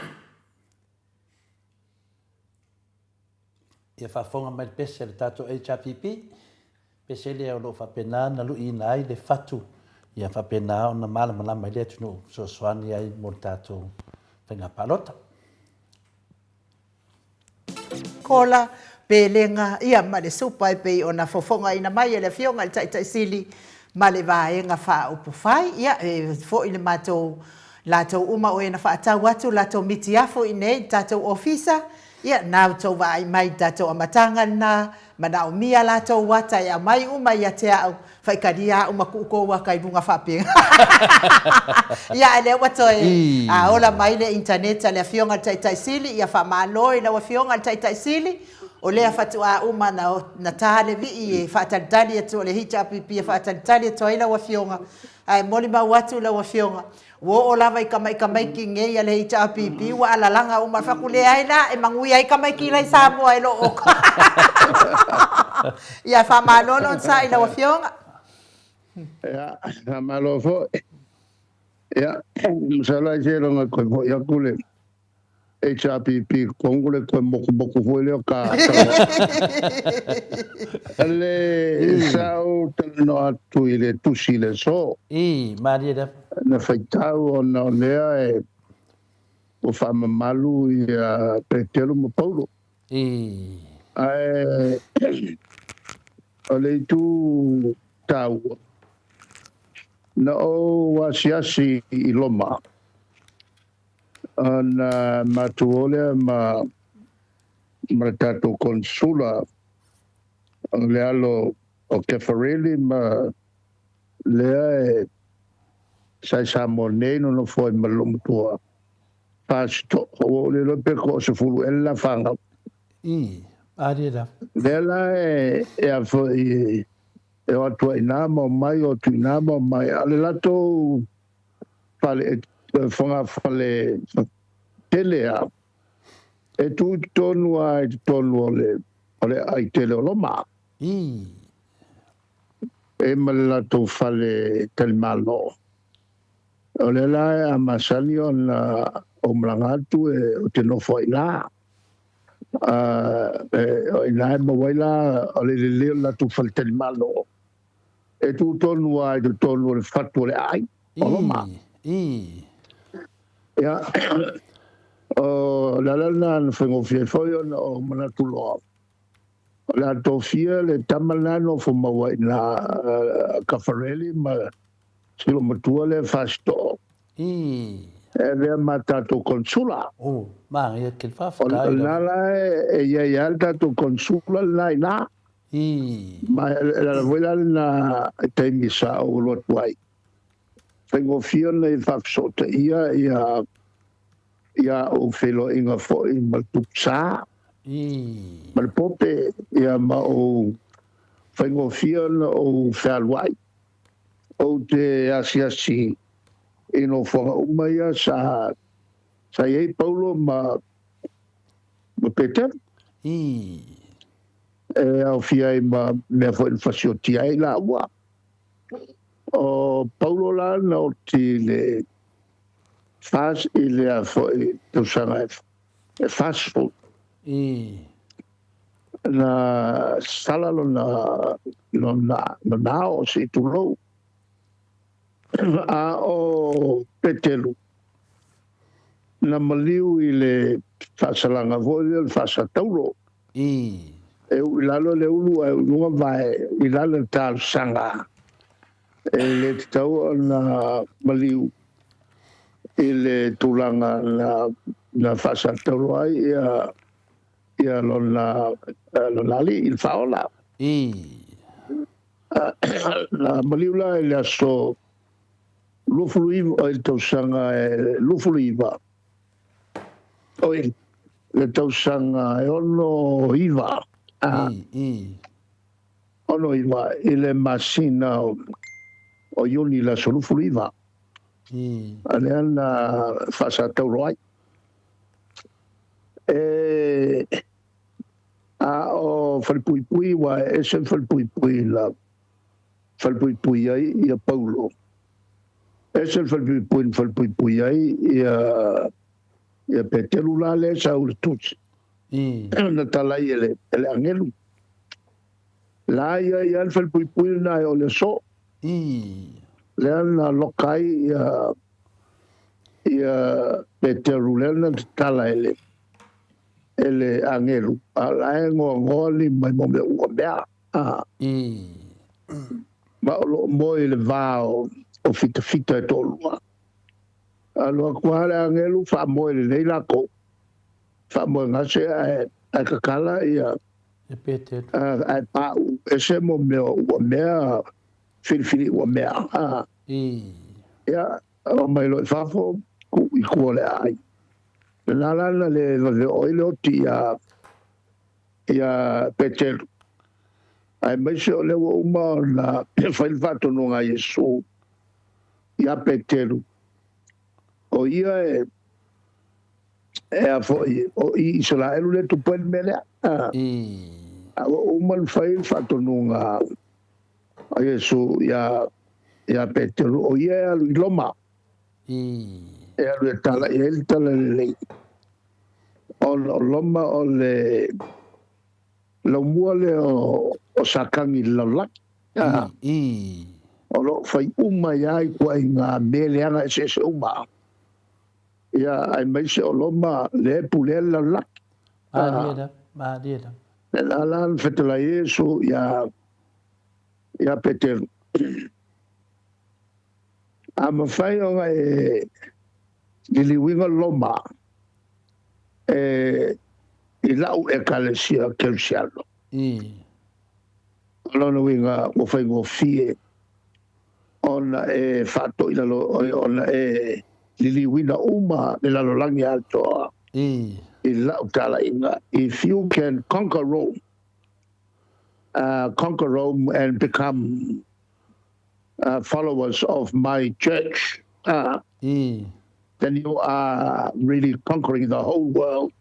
Ia faafofoga mai le pese a le tatou HRPP, pese lea o lo o faapena ona luiina ai le fatu ia faapena ona malamalama ai le atunuu fesoasoani ai mo le tatou faiga palota. Kola, pelega, ia ma le supa e pei ona fofogaina mai e le Afioga i le Taitai Sili ma le Vaega Faaupufai. Ia, e foi le matou, latou uma o e na faatau atu latou mitiafu i inei i le tatou Ofisa, Ia, na outou vaai mai i le tatou amataga lena, manaomia latou ata e aumai uma ia te au, faitalia au ma tuu kou ata i luga faapea. Ia, a lea ua toe ola mai le internet a le Afioga i le Taitai Sili, ia faamalo i lau Afioga i le Taitai Sili, o lea faatoa uma na ta le vii e faatalitali atu, o le HRPP e faatalitali atu ai lau Afioga, ae molimau atu lau Afioga, Ua oo lava i tamaitamaiti nei a le HRPP ua alalaga uma. Fai atu, Leai la, e manuia ai tamaiti la i Samoa e lo o Ia, faamalo le onosai i lau Afioga. Ia, faamalo foi. Ia, masalo ai seiloga e toe foi atu le HRPP i totonu le toe motumotu foi lea o ta talanoa. Le sa ou talanoa atu i le tusi i le aso. I, malie lava. Na faitau ona o lea e ua faamamalu ia Peteru ma Paulo. I. Ae o le itu taua, na ou asiasi i Roma, Ona matou o lea ma ma le tatou Konesula o le alo o Kefareli ma lea e sa i Samoa nei nonofo ai ma le loomatua Pastor. Ua ou le iloa pe toasefulu ea le la fanau. I, alia la. Lea la e e a foi e o atu ai i ina ma omai, o atu i ina ma omai, a o le latou fale, fogafale tele a. E tu i totonu lava i totonu o le, o le aai tele o Roma. E ma le latou fale talimalo. O lea la a masani ona ou malaga atu e, ou te nofo ai i ina. O i ina e maua ai la o le lelei o le latou faletalimalo. E tu tonu lava i totonu o le fatu o le aai o Roma. Ia, o le ala lena na faigofie ai foi ona ou manatu loa, o le a tofia le tama lena e nofo mau ai i ina, Caffarelli ma si loomatua lea Fasitoo. E avea ma tatou konsula. Oh, manaia tele, O faafetai lena lava. la e i ai lava le tatou konsula lena i ina. Ma e ala foi la lena i taimi sa ou alu atu ai. Faigofie ona ia faafesootaia ia ia ou feiloaiga foi ma le Tupu Sa ma le Pope, ia ma ou faigofie ona ou fealuai. Ou te asiasi i nofoaga uma ia sa sa i ai Paulo ma ma Peteru. E aofia ai ma mea foi na fasiotia ai laua. O Paulo la na oti i le fas i le a foi tausaga e 40. Na sala lona lona lona ao se i tulou. A o Peteru na maliu i le faasalaga foi lea o le faasataulo. E uu i lalo le ulu ae uu i luga vae i lalo le talosaga. E le tatau ona maliu i le tulaga na na faasataulo ai ia ia lona lona alii i le faaola. Na maliu la i le aso 29 i le tausaga e 29 oi le tausaga e 69 69 i le masina o Iuni i le aso 29. A lea na faasataulo ai. E a o Falepuipui, ua e ese le Falepuipui na falepuipui ai ia Paulo. Ese le falepuipui na falepuipui ai ia ia Peteru la lea sa ula tusi. Na tala ai e le, e le agelu. La ia ia le falepuipui lena e o le aso. Lea na loka ai ia ia Peteru lea na tatala e le e le agelu. A la e ngoangoa ni mai mo mea ua mea. Ma o lo o moe i le va o fitafita e toalua. Alu atu lava le agelu faamoe lelei lakou, faamoegase ae ae kakala ia E Peteru. Ae paʻu ese mo mea ua mea filifili ua mea. Ia, omai loa i fafo, tuu i tua o le aai. Lena la na le vave oo ai le oti iā iā Peteru. Aemaise o lea ua uma ona fai le faatonuga a Iesu iā Peteru, o ia e, e a foi, o i Isaraelu lea e tupu ai le mea lea. A ua uma ona fai le faatonuga a Iesu iā, iā Peteru, o ia e alu i Roma, e alu e talai ai le talalelei. Ona o Roma o le laumua lea o Satani i le lalolagi. O lo o fai uma ai lava ituaiga mea leaga eseese uma. Ia, aemaise o Roma lea e pulea le lalolagi. Malie lava, malie lava. Lena la na fetalai Iesu iā, iā Peteru. A mafai ona e liliuina Roma e i la'u Ekalesia Kerisiano. O lona uiga ua faigofie ona e faatoilalo ona e liliuina uma le lalolagi atoa i la'u talaiga. If you can conquer Rome, conquer Rome and become followers of my church, then you are really conquering the whole world.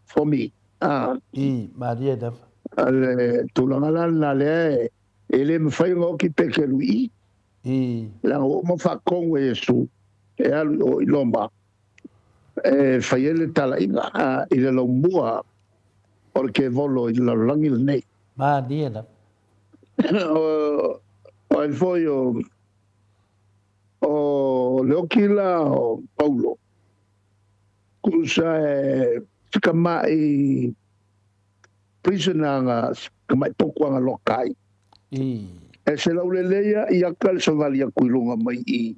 for me. I, malie lava. O le tulaga la lena lea e le mafai ona oti Pekeru i i. I. Leaga ua uma faatonu e Iesu e alu i o i Roma e fai ai le talaiga i le laumua o le kevolo i le lalolagi lenei. Malie lava. O ai foi o o le oki la o Paulo, kusa e sikamai prisoner nga sikamai poku anga lokai. I. E se lauleleia i aka le savali aku i lunga mai i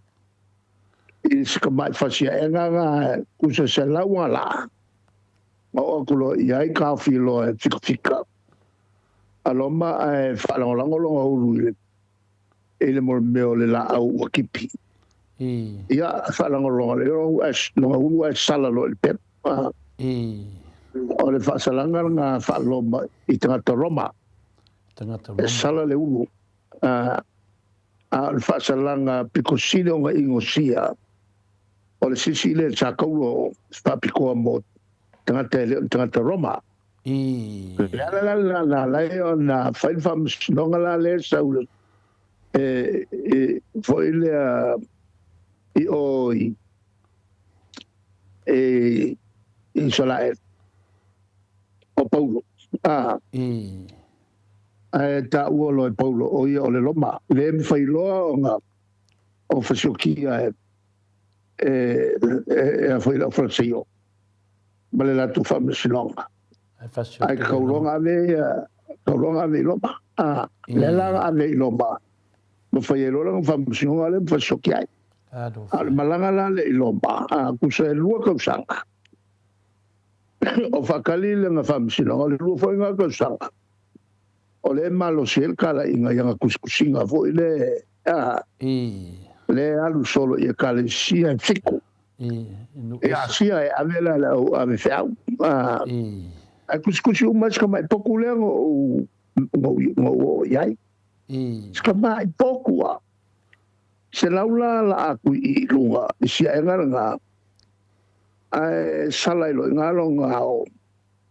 i sikamai fasia e nga nga kusa se lau nga la. Ma o aku loa i ai kaofi loa e fikafika. A loma ae faalagolago longa ulu i le i le mea o le laau ua kipi. I. Ia, faalagolago le longa ulu ae sala loa i le pepa. I. O le faasalaga lena faa-Roma i tagata Roma. Tagata Roma. E sala le ulu. A o le faasalaga pito sili ona inosia, o le sisi lea sa taua faapitoa mo tagata e le o ni tagata Roma. I. O le ala la lena na ala ai ona fai le faamasinoga la lea e sau e foi lea i o i Isaraelu o Paulo. I. Ae taua loa e Paulo o ia o le Roma. Le mafai loa ona o fasiokia e a foi le au Fariseio ma le latou faamasinoga. Ae tatau loa ona ave ia, tatau loa ona ave i Roma. Lea la na ave i Roma ma fai ai loa lana faamasinoga lea ma fasioki ai. A o le malaga la lea i Roma, tusa e 2 tausaga o faatali lana faamasinoga, o le 2 foi lena tausaga o lea e malosi ai le talaiga i ana tusitusiga foi lea, lea e alu solo i Ekalesia e 7. I Asia e ave la le au ave feau. Ae tusitusi uma ai si tamai potu lea na ou oo i ai. Si tamai potu lava. 100 la la atu i luga i siaega lena, ae sala ai loa i ina lona ao.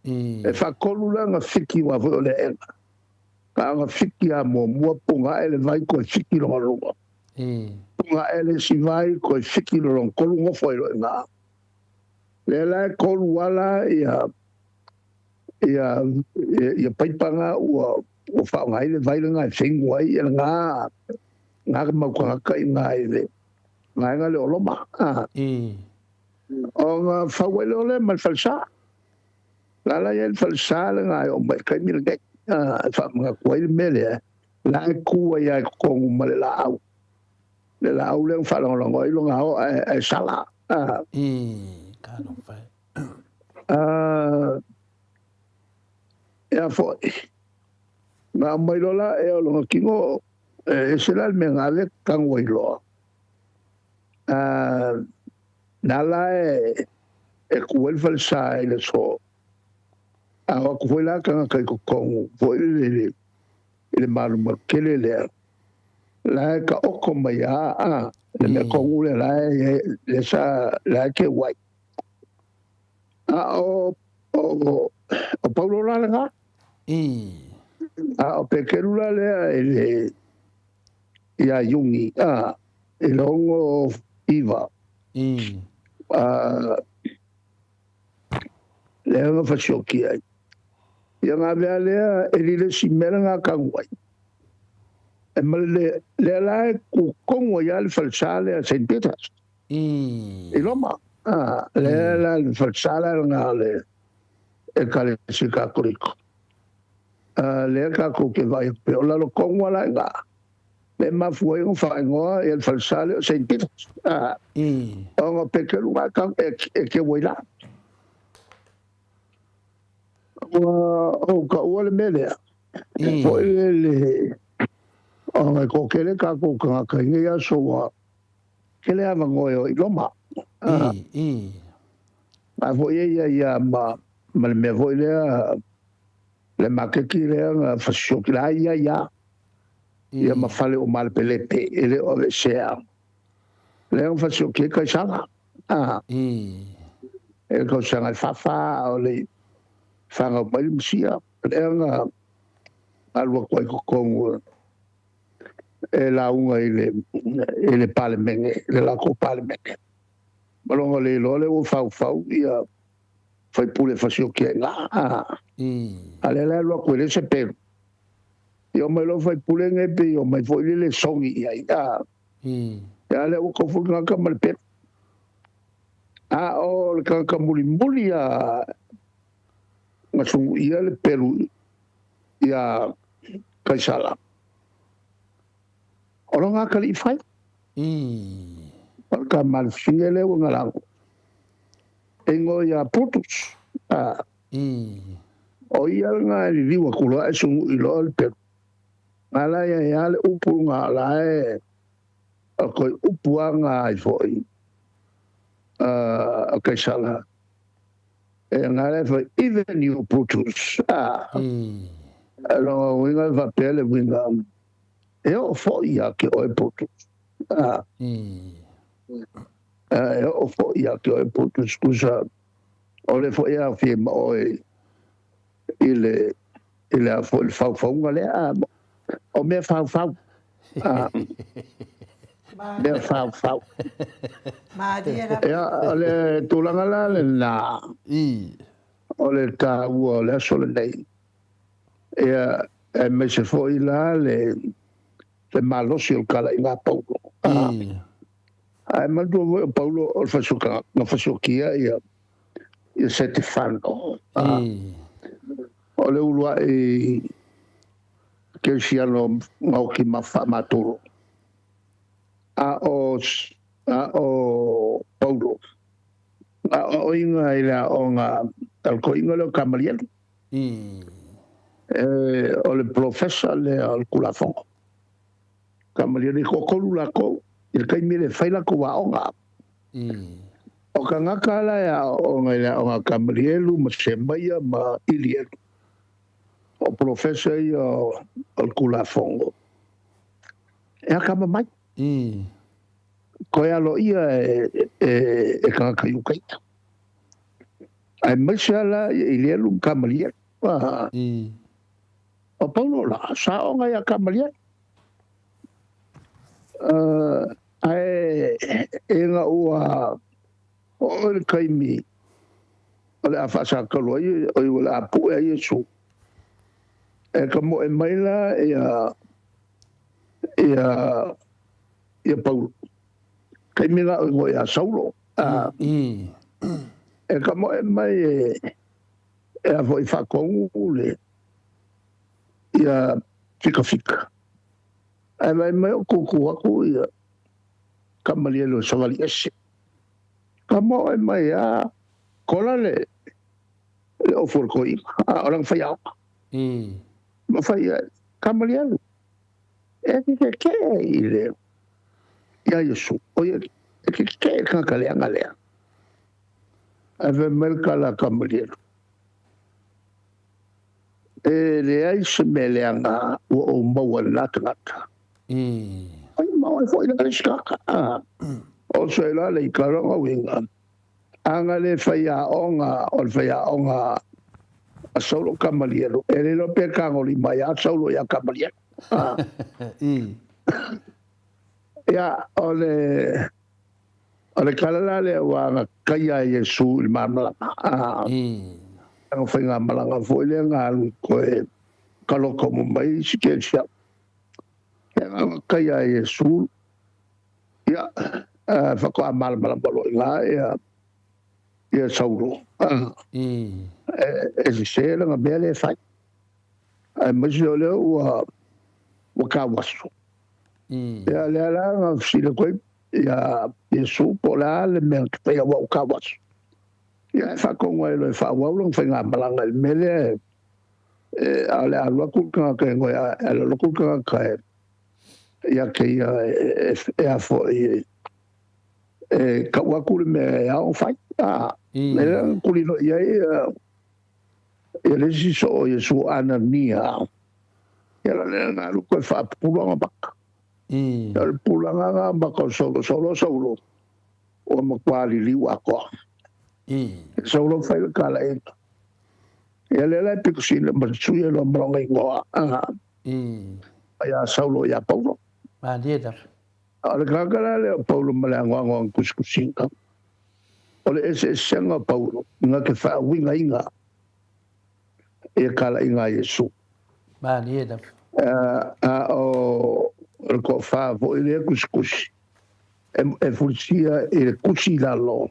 E faatolu la na fiki aua foi o le aega. Na ona fiki lava muamua puga ae le vai toe fiki lona lua. Puga ae le isi vai toe fiki lona tolu nofo ai loa i ina. Lea la e tolu ala ia ia ia paipa na ua ua faaaoga ai le vai lena e feinu ai ia lena na mau tagata i ina i le vaega lea o Roma. Ona fau ai loa lea ma le falesa. La la i ai le falesa lena e oo mai i le taimi lenei, e faamanatu ai le mea lea, la e tu ai lava i totonu ma le laau. Le laau lea na faalagolago ai lona ao ae sala. Talofa e. Ea foi, na aumai loa la ea o lona tino, e ese la le mea na ave tago ai loa. Na la e ku ai le falesa i le aso, a o atu foi la tagata i totonu foi i le malumalu tele lea, la e taoto mai a le mea tonu lea la e lea sa la e keu ai. A o o Paulo la lena. A o Pekeru la lea i le ia Iuni a i le 69. Lea na fasioki ai. Ia na avea lea e li le isi mea lena tanu ai. E ma le lea la e ku tonu ai lava le falesa lea Saint Peters. I Roma. Lea la le falesa la lena le Ekalesia Katoliko. Lea tatou te vaai atu pea o lalo tonu lava la i ina. Le mafua ai ona faaigoa ia le falesa lea o Saint Peters. Ona o Peteru na e keu ai la. Ua ou taua le mea lea. Foi le ona e toatele tatou tagata i nei aso ua tele avanoa e o i Roma. A foi e ia ia ma le mea foi lea le maketi lea na fasioti la ia ia ia ma fale o malepelepe e le o aveesea. Lea na fasioti ai Kaisara. E le tausaga e 44 a o le Fanau mai le Mesia, lea na alu atu ai totonu e lauga i le i le Palemene, le latou Palemene. Ma lona le iloa lea ua faufau ia faipule fasioti ai na. A lea la e alu atu e leai se pelu. Ia omai loa faipule nei pei omai foi lele sogi i ai. Ia lea ua tofu le tagata ma le pelu. A o le tagata mulimuli a na suia le pelu ia Kaisala. O lona atalii fai. O le tama a le fafine lea ua na lago. E igoa ia Brutus. O ia lena e liliu atu loa ae sugui loa le pelu. Na la ia ia le upu na la e o koe upu aga ai foi a Kaisala. E ngā le fai, even you Brutus. Lona uiga e faapea le uiga, e oo foi ia te oe Brutus. E oo foi ia te oe Brutus, tusa o le foi e aofia ma oe i le i le a foi le faufauga lea. O mea faufau. Mea faufau. Malie lava. Ia, o le tulaga la lena o le taua o le aso lenei. Ia, aemaise foi la le malosi o le talaiga a Paulo. Ae manatua foi o Paulo o le fasioka, na fasiokia ia Setefano. O le uluai kerisiano gaoki ma faamatolo. A o Paulo, a o inga i le aoga a le toeaina lea o Kamalielu. E, o le professor lea o le Tulafono. Kamalielu, e toatolu lakou i le taimi le fai lakou aoga. O tagata la e aooga i le aoga a Kamalielu ma Semaia ma Ilielu. O professor ia o le Tulafono. E akamamai. Koe alo ia e tagata Iutaia. Aemaise ala ia Ilielu ma Kamalielu. O Paulo la, sa aoga ia Kamalielu. Ae e ina ua oo le taimi o le a faasatalu ai, o le a pue ai Iesu. E ka moe mai la ia Paulo. Taimi la o ingoa ia Saulo. E ka moe mai e a foi faatonu le ia fikafika. Ae vai mai o tutu atu ia Kamalielu e savali ese. Ka moe mai a kola le ofu o le toeaina. A o lana faiaoga. Ma fai ai, Kamalielu, e ke ke i le ia Iesu. O ia e ke ke tagata leaga lea. Ae fai mai le tala a Kamalielu. E leai se mea leaga ua ou maua i lena tagata. Ai ma oe foi la le isi tagata. O se la le i lona uiga. Aga le faiaoga o le faiaoga a Saulo Kamalielu. E le iloa pe tagolima mai a Saulo ia Kamalielu. Ia, o le tala la lea ua agataia e Iesu i le malamalama. Aga faigamalaga foi lea na alu i koe kaloto mo mai isi kerisiano. Ia agataia e Iesu, ia, faatoa malamalama loa i ina ia Saulo. E sese lana mea lea e fai. Aemaise o lea ua tauaso. Ia lea la na fesili atu ai ia Iesu po o le a le mea na te faia ua ou tauaso. Ia e faatonu ai loa e faaauau lana faigamalaga i le mea lea e a o le alu atu le tagata e ngoe e alu atu le tagata e ia te ia e a foi e kau atu le mea e ao ona fai. Lea na tuli loa i ai ia le isi soo o Iesu o Anania. Ia la lea na alu koe faapupula maka. Ia o le pulaga na maka o Saulo, Saulo, Saulo, ua matua liliu atoa. Saulo fai le tala e. Ia lea la e pito sili ma sui e loa ma lona igoa ia Saulo ia Paulo. Malie lava. A o le tagata la lea o Paulo ma le anoano o ana tusitusiga, o le eseesega o Paulo na te faauigaina ia talaiga a Iesu. Malie lava. A o le toafa foi lea tusitusi e fulisia i le tusi i lalo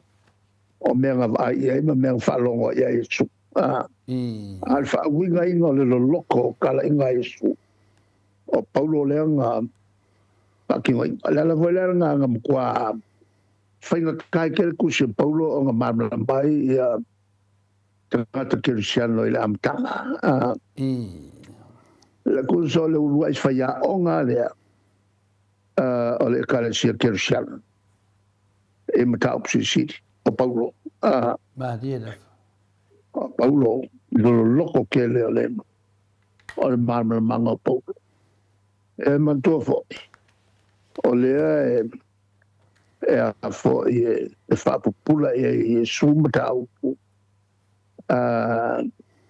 o mea na vaai i ai ma mea na faalogo ai ia Iesu. A o le faauigaina o le loloto o talaiga a Iesu, o Paulo lea na faatinoina. O le ala foi lea na matua faigata ai tele tusi o Paulo ona malamalama ai ia tagata kerisiano i le amataga. Le tusa o le uluai faiaoga lea o le Ekalesia Kerisiano i mataupu silisili o Paulo. Malie lava. O Paulo, i le loloto tele o le malamalamaga o Paulo. E manatua foi, o lea e a foi e faapupula i ai Iesu mataupu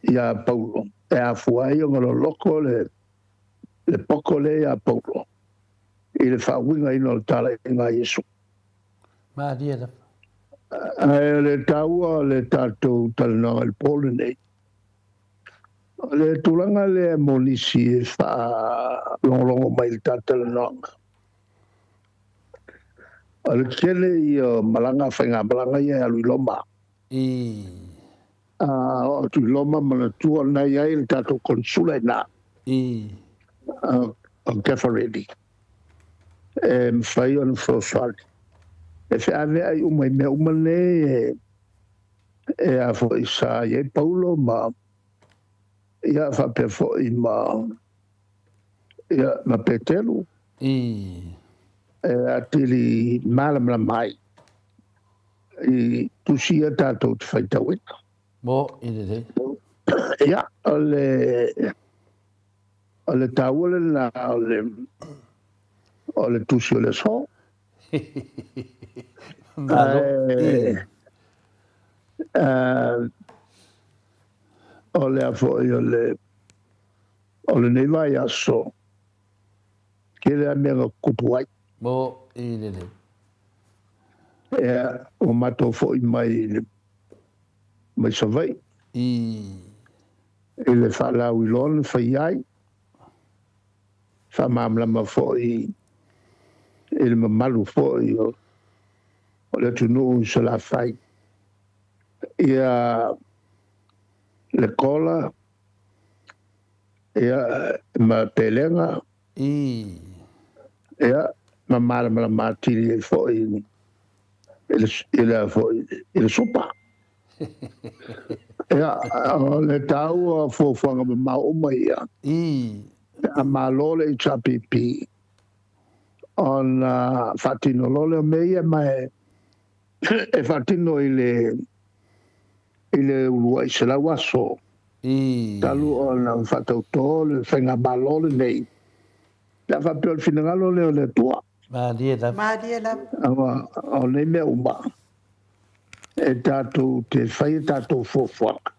ia Paulo. E afua ai ona loloto le poto lea ia Paulo i le faauigaina o le talaiga a Iesu. Malie lava. Ae o le taua o le tatou talanoaga i le po lenei, o le tulaga lea mo nisi e faalogologo mai i le tatou talanoaga. O le tele ia o malaga, faigamalaga ia e alu i Roma. O atu i Roma manatua na i ai le tatou konsula i na. O Caffarelli. E mafai ona fesoasoani. E feaveai uma i mea uma nei e a foi sa i ai Paulo ma ia faapea foi ma ia ma Petelu. E atili malamalama ai i tusi ia tatou te faitauina. Mo i lelei. Ia, o le taua lena o le tusi o le aso. Malo. O le a foi o lenei vaiaso, tele a mea na tutupu ai. Mo i lelei. Ia, ua matou foi mai mai Savaii. I le faalauiloa na fai ai, faamalamalama foi i le mamalu foi o le atunuu i Salafai. Ia le kola, ia ma pelega, ia ma malamalama atili ai foi i le supa. Ia, o le taua fuafuaga mamao uma ia. A malo le HRPP ona faatino loa lea o mea ia, ma e faatino i le uluai 100 aso talu ona faatauto le faigamalo lenei. Le a faapea o le finagalo lea o le Atua. Malie lava. Malie lava. O nei mea uma e tatou te fai e tatou fuafuaga.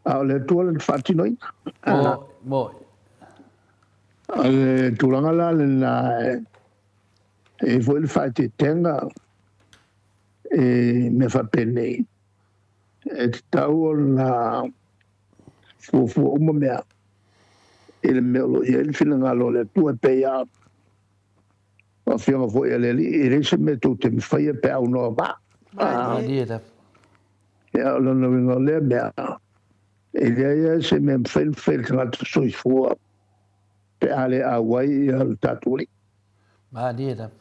A o le Atua le faatinoina. Mo. O le tulaga la lena e foi le faaeteetega e mea faapenei. E tatau ona fuafua uma mea i le mea o lo o i ai le finagalo o le Atua e pei lava o afioga foi a le Alii, e leai se mea tou te mafaia pe aunoa ma. Malie lava. Ia, o lona uiga o lea mea, e leai lava se mea mafai ona fai e le tagata soifua pe a le auai ia le tatou Alii. Malie lava.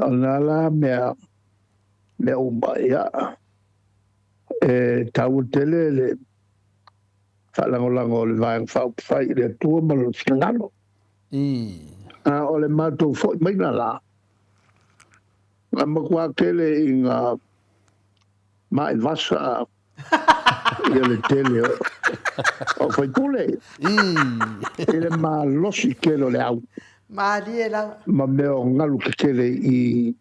O na la mea uma, ia, e taua tele le faalagolago o le Vaega Faaupufai i le Atua ma lona finagalo. A o le matou foi maina la, na matua tele i ngā mai vasa ia le tele o faipule. I le malosi tele o le au. Malie lava. Ma mea o galu tetele i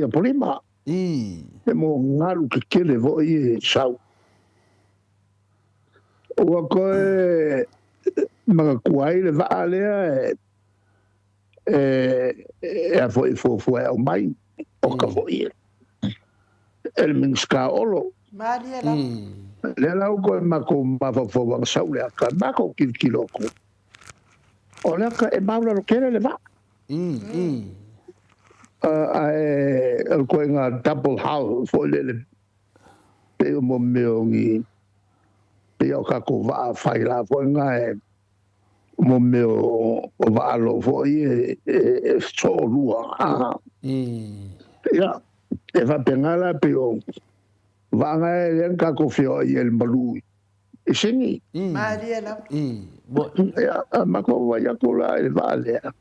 Apolima. He mau galu kekele foi e sau. Ua toe manatua ai le vaa lea e e a foi fuafua e aumai, oka foi e le Minisita Olo. Malie lava. Lea la ua toe matou mafaufau ana sau le ata, matou tilotilo atu, o le ata e maulalo tele le vaa. Ae o le ituaiga double hull foi lele, pei o mo mea o ni, pei o tatou vaa fai la foi na e mo mea o vaalo foi e soolua. Ia, e faapena la pei o vaa na e lea na tatou feoai ai i le malu i Sini. Malie lava. Ia, a matou vaai atu la i le vaa lea,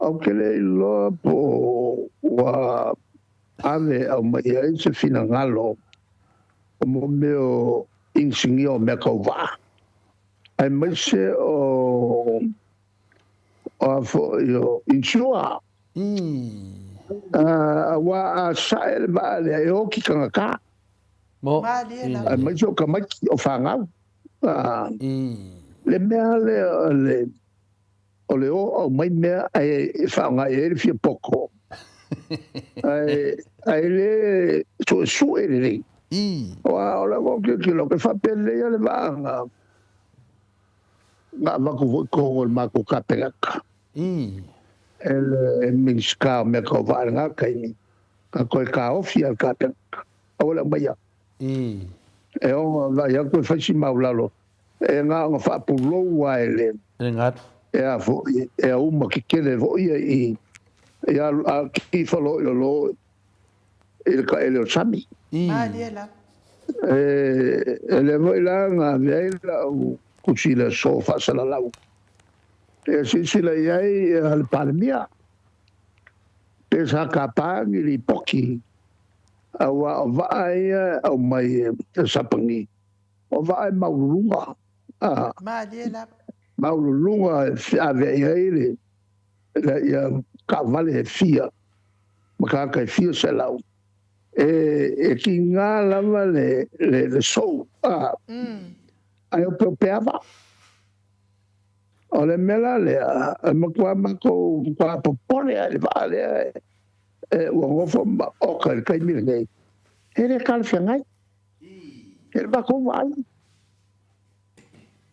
ou te le iloa po o ua ave e aumai ai se finagalo o mo mea o inisinia o mea tau vaa, aemaise o a foi o insure. Aua a sae le vaa lea e oti tagata, aemaise o tamaiti o fanau. Le mea lea o le o le o aumai mea ae faaaoga i ai le fia poto, ae le suesue lelei. Aua o lau autilo, e faapelei le vaa na avatu foi i totonu o le matou Kapeneta e le Minisita o Mea Tau Vaa i lena taimi, na toe taofi lava e le Kapeneta, aua le aumaia. E ono vaai atu e fai si maulalo, e na ona faapulou lava e le e a foi e auma tetele foi ia i i a tifa loa i lalo i le taele o le sami. Malie lava. E lea foi la na ave ai lau tusi i le aso faasalalau e silasila i ai le Palemia pe sa tapa ni lipoti, aua o vaa ia e aumai e Sapani, o vaa e maululuga. Malie lava. Maululuga e ave i ai le ia taavale e fia ma tagata e fia selau. E tiga lava le sou, ae opeopeava. O le mea la lea, e matua matou matua popole lava i le vaa lea e ua nofo ma oka i le taimi lenei. E le talafeagai i le matou vaai.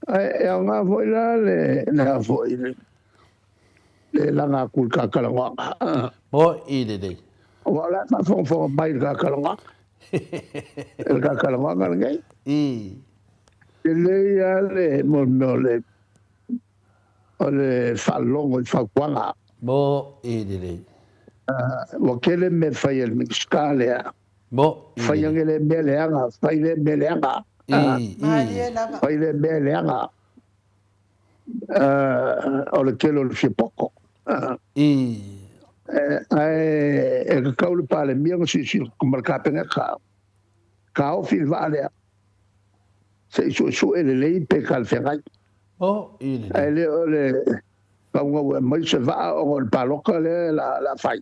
Ae e aoga foi la le a foi le laga atu i le ta talanoaga. Mo i lelei. Aua o la e faafogafoga mai i le ta talanoaga. I le ta talanoaga lenei. Lelei lava le mo le mea o le faalogo i fautuaga. Mo i lelei. Ua tele mea fai e le Minisita lea. Mo i Fai lelei. ane le mea leaga, fai le mea leaga. Malie lava. Fai le mea leaga. O le tele o le fiapoto. Ae e tatau le Palemia na silasila ma le Kapeneta, taofi le vaa lea, se i suesue lelei pe talafeagai. Mo i lelei. Ae le o le taugau e aumai se vaa ona o le palota lea la fai.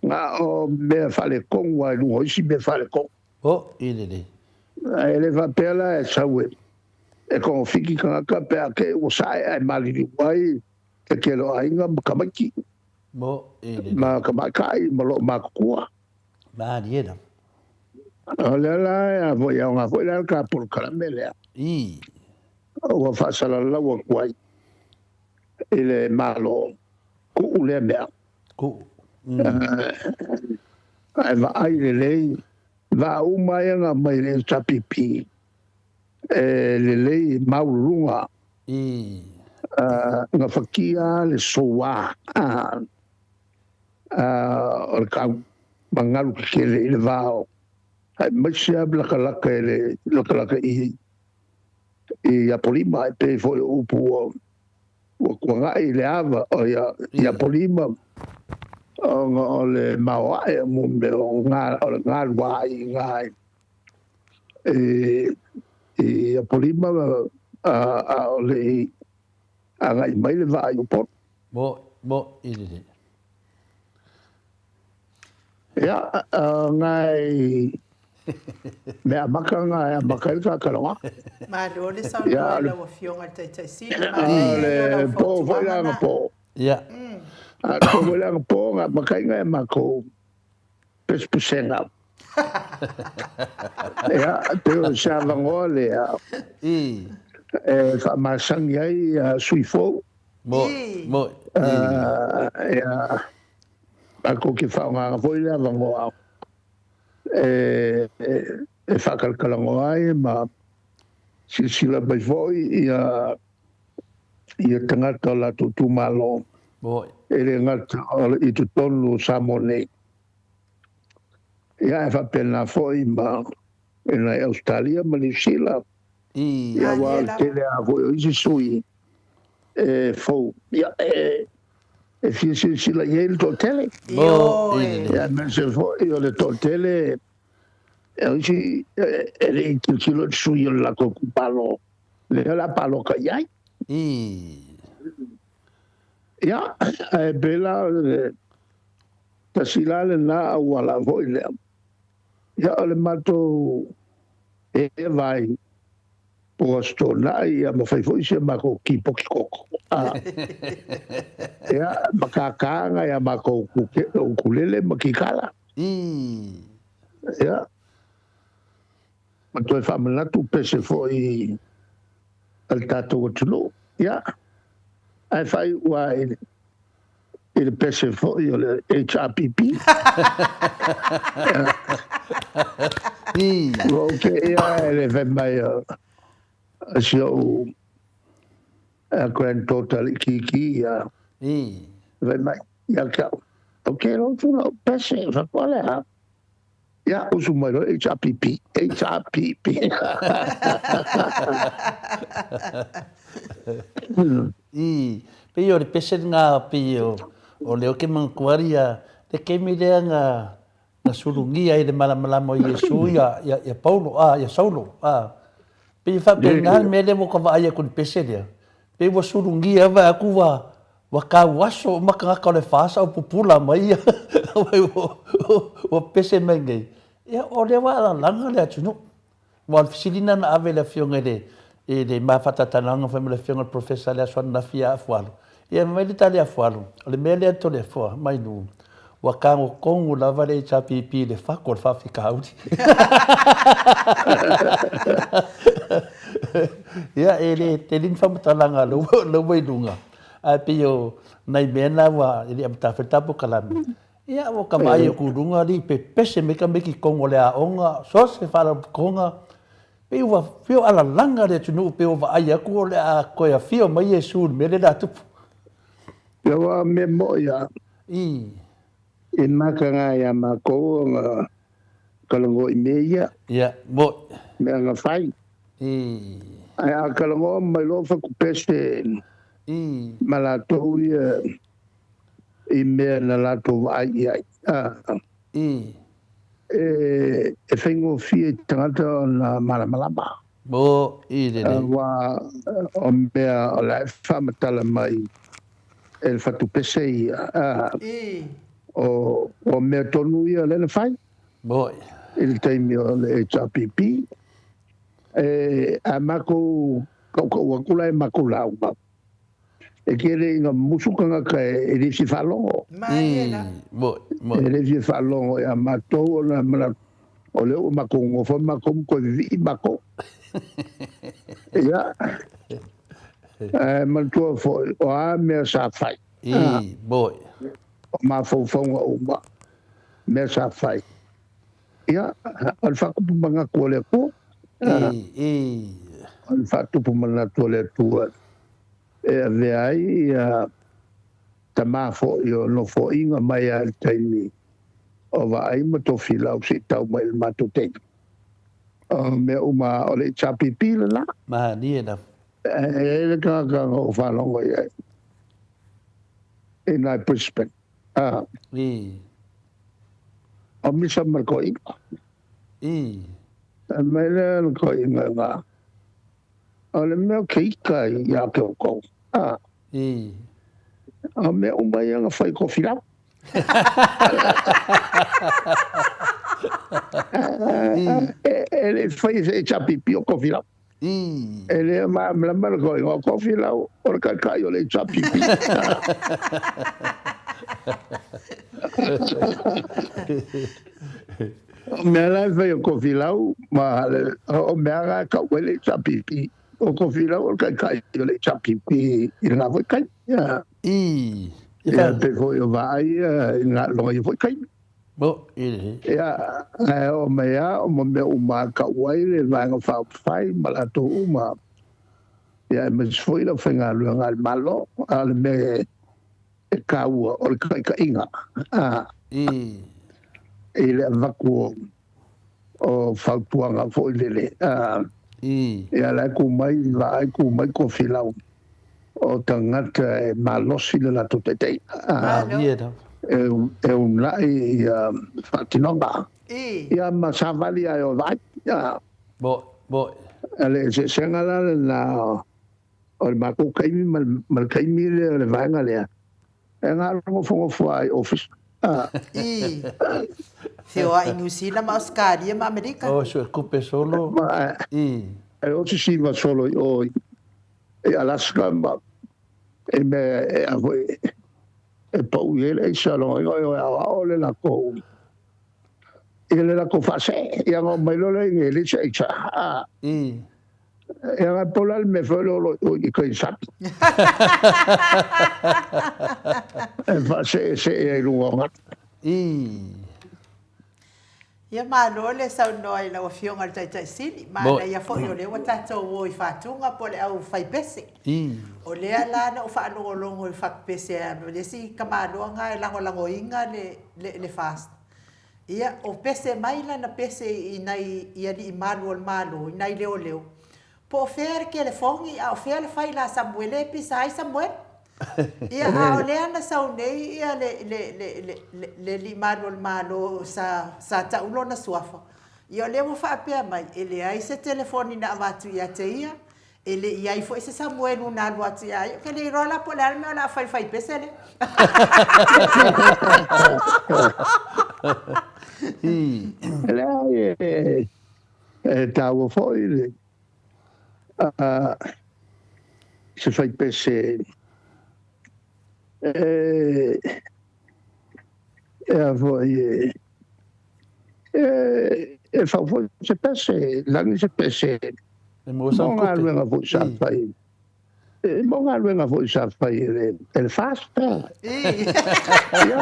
Na o mea faaletonu lava i luga o isi mea faaletonu. Mo i lelei. Ae le faapea la e sau e togafiti tagata pe a te i ua sae ae maliliu ai le tele o aiga ma tamaiti Mo i lelei. ma tamaitai ma loo matutua. Malie lava. O lea la e a foi e aoga foi la le ta polokalame lea. Ua faasalalau atu ai i le Malo, tuu lea mea. Tuu. Ae vaai lelei, vaa uma ia na aumai i le HRPP, e lelei maululuga. Na fatia le soua o le tau ma galu tetele i le va o, aemaise lava latalata i le latalata i Apolima, e pei foi o upu ua tuanai i le ava o i Apolima, ona o le maoae o mea o le galuaai i ina i Apolima, a o le i agai mai le vaa i Upolu. Mo i lelei. Ia, ngai mea amata na e amata ai le talakaloga. Malo le saunoa i lau Afioga i le Taitai Sili, manaia ia o lau Le po foi fautuaga le na. anapo. Ia. A le po foi le anapo na amataina e matou pesepesega. Ia, pei o se avanoa lea I. e faamasani ai sui fou. Mo, mo, i. Ia, matou te faaaogaina foi le avanoa e faatalatalanoa ai ma silasila mai foi ia tagata o latou itumalo e le gata i totonu o Samoa nei, ia ae faapena foi ma i nai Ausetalia ma Niu Sila, ia aua o le tele lava foi o isi sui e fou, ia e fia silasila i ai le toatele. Ia aemaise foi o le toatele o isi e le i tilotilo i le sui o le latou itumalo lea o le a palota i ai. Ia, ae pei la o le tasi la lena auala foi lea. Ia o le matou vai po o Aso Toonai, ia ma fai foi si a matou kipoti koko. Ia, ma kākā nai a matou ukulele ma kikala. Ia, ma toe faamanatu pese foi a le tatou atunuu. Ia, ae faaiu lava i le pese foi o le HRPP. Ua ou te'i lava i le fai mai o si ou granddaughter laitiiti ia, fai mai ia te au, ou te iloa atu lau pese, fai atu, o le a? Ia, usu mai loa HRPP, HRPP. I, pei o le pese lena pei o, o lea ou te manatua ali ia, le taimi lea na, na sulugia ai le malamalama o Iesu ia, ia, ia Paulo, a, ia Saulo, a. Pei e faapena le mea lea ua ta vaai atu i le pese lea, pei ua sulugia vaai atu ua, Ua tauaso uma tagata o le FAST a o pupula mai ia ua pese mai nei. Ia, o lea ua alalaga le atunuu. Aua o le fesili lena na ave i le Afioga i le i le mafatalanoaga foi ma le Afioga i le Professor i le aso ananafi ia Afualo. Ia fai mai le tali a Afualo, o le mea lea Toleafoa mai Nuu, ua tagotonu lava le HRPP i le fatu o le faafitauli. Ia, e le tele ni faamatalaga a lou ua i luga. Ae pei o nai mea na ua e le i amata foi le ta polokalame. Ia ua ta vaai atu i luga alii pepese mai tamaiti i totonu o le aoga, so o se faalapotopotoga, pei ua fia alalaga le atunuu pei ua vaai atu o le a toe afio mai Iesu i le mea lea o le a tupu. Ia ua mea moi lava. I. I mataga ia matou ona talanoa i mea ia. Ia, moi. Mea na fai. I. Ae a talanoa mai loa fatupese I. ma latou ia i mea na latou vaai i ai. I. E faigofie i tagata ona malamalama. Mo i lelei. Aua o mea o la e faamatala mai e le fatupese ia. I. O mea tonu ia lea na fai. Moi. I le taimi o le HRPP. E, a matou kaukau atu la e matou lauga, e tele ina musu tagata e le fia faalogo. Malie la. Moi, moi. E le fia faalogo ia matou ona manatu, o lea ua matou nofo matou ma toe vivii matou. Ia, ae manatua foi, o a mea sa fai. I, moi. O mafaufauga uma, mea sa fai. Ia, o le faatupu manatu o le Atua. I, i. O le faatupu manatu o le Atua e avea ai ia tama foi o nofoaiga mai lava i le taimi o Vaai ma Tofilau se i tau mai i le matou taimi. O mea uma o le HRPP lena. Malie lava. E i ai le tagata na ou faalogo i ai i nai Brisbane. I. O misa ma le toeaina. I. Fai mai lea le toeaina i ina, O le mea o ke ika ia te outou. I. O mea uma ia na fai i Tofilau. E le i faia se HRPP o Kofilau. E le malamalama le koiga o Kofilau o le taitai o le HRPP. O mea la e fai o Kofilau ma o mea la e tau ai le HRPP. O Kofilau o le taitai o le HRPP i lena foi taimi. Ia pei foi o Vaai i lona ia foi taimi. Ia, ae oo mai lava o mea uma e tau ai le Vaega Faaupufai ma latou uma, ia aemaise foi le aufaigaluega a le Malo. A o le mea e taua o le taitaiga i le avatu o fautuaga foi lele. Ia la e tu mai Vaai, tu mai Tofilau, o tagata e malosi le latou taitaiga. E uunai ia faatinoga. Ia ma savali ae o Vaai. O le eseesega la lena o le matou taimi ma le taimi lea o le vaega lea, e galogofogofoa ai ofisa. Ii. Feoai Niu Sila ma Ausetalia ma Amerika. O suetupe solo. Ii. E o sisiva solo i o i Alaska ma i mea e a foi e pau i ai le aisa lona iga e aoao le latou i le latou faasee. Ia ona omai loa lea i inei e leai se aisa. Ii. Ia na po la le mea foi lea o lo o i kai sami. E faaseesee ai i luga o galu. Ii. Ia malo le saunoa i lau Afioga i le Taitai Sili. Manaia foi o lea ua tatou o i Fatuga po o le au fai pese. Ii. O lea la na ou faalogologo i fatu pese a le isi tamaloa na e lagolagoina le, le, le FAST. Ia, o pese mai lana pese i nai i alii malu o le Malo, i nai leoleo, po o fea le telefoni a o fea le faila a Samuele e pisa ai Samuele. Ia, a o lea na sau nei ia le, le, le, le, le, le alii malu o le Malo sa, sa tau lona suafa, ia o lea ua faapea mai, e leai se telefoni na avatu ia te ia, E le i ai foi se Samuelu na alu atu ia ia. Ou te le iloa la po o le a le mea o le a fai fai pese lea. E leai, e taua foi le se fai pese e a foi e fau foi se pese, lagi se pese. E mo sau kupe. Galuega foi sa fai. E mo galuega foi sa fai e le, e le FAST. Ia,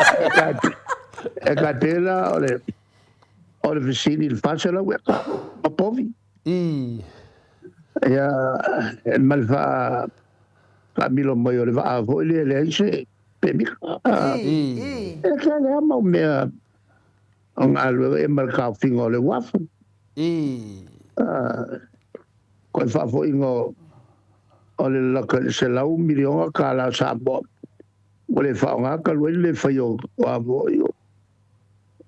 e ka tela o le, o le fesili i le 400 eka ma povi. Ia, e ma le faa, faamilo mai o le vaa foi lea e leai se pemita. E tele lava mau mea o galuega ia ma le taofiga o le uafu. Koe faafoiga o le laka i le $100 miliona Samoa ua le faaaoga talu ai le le faia o a foi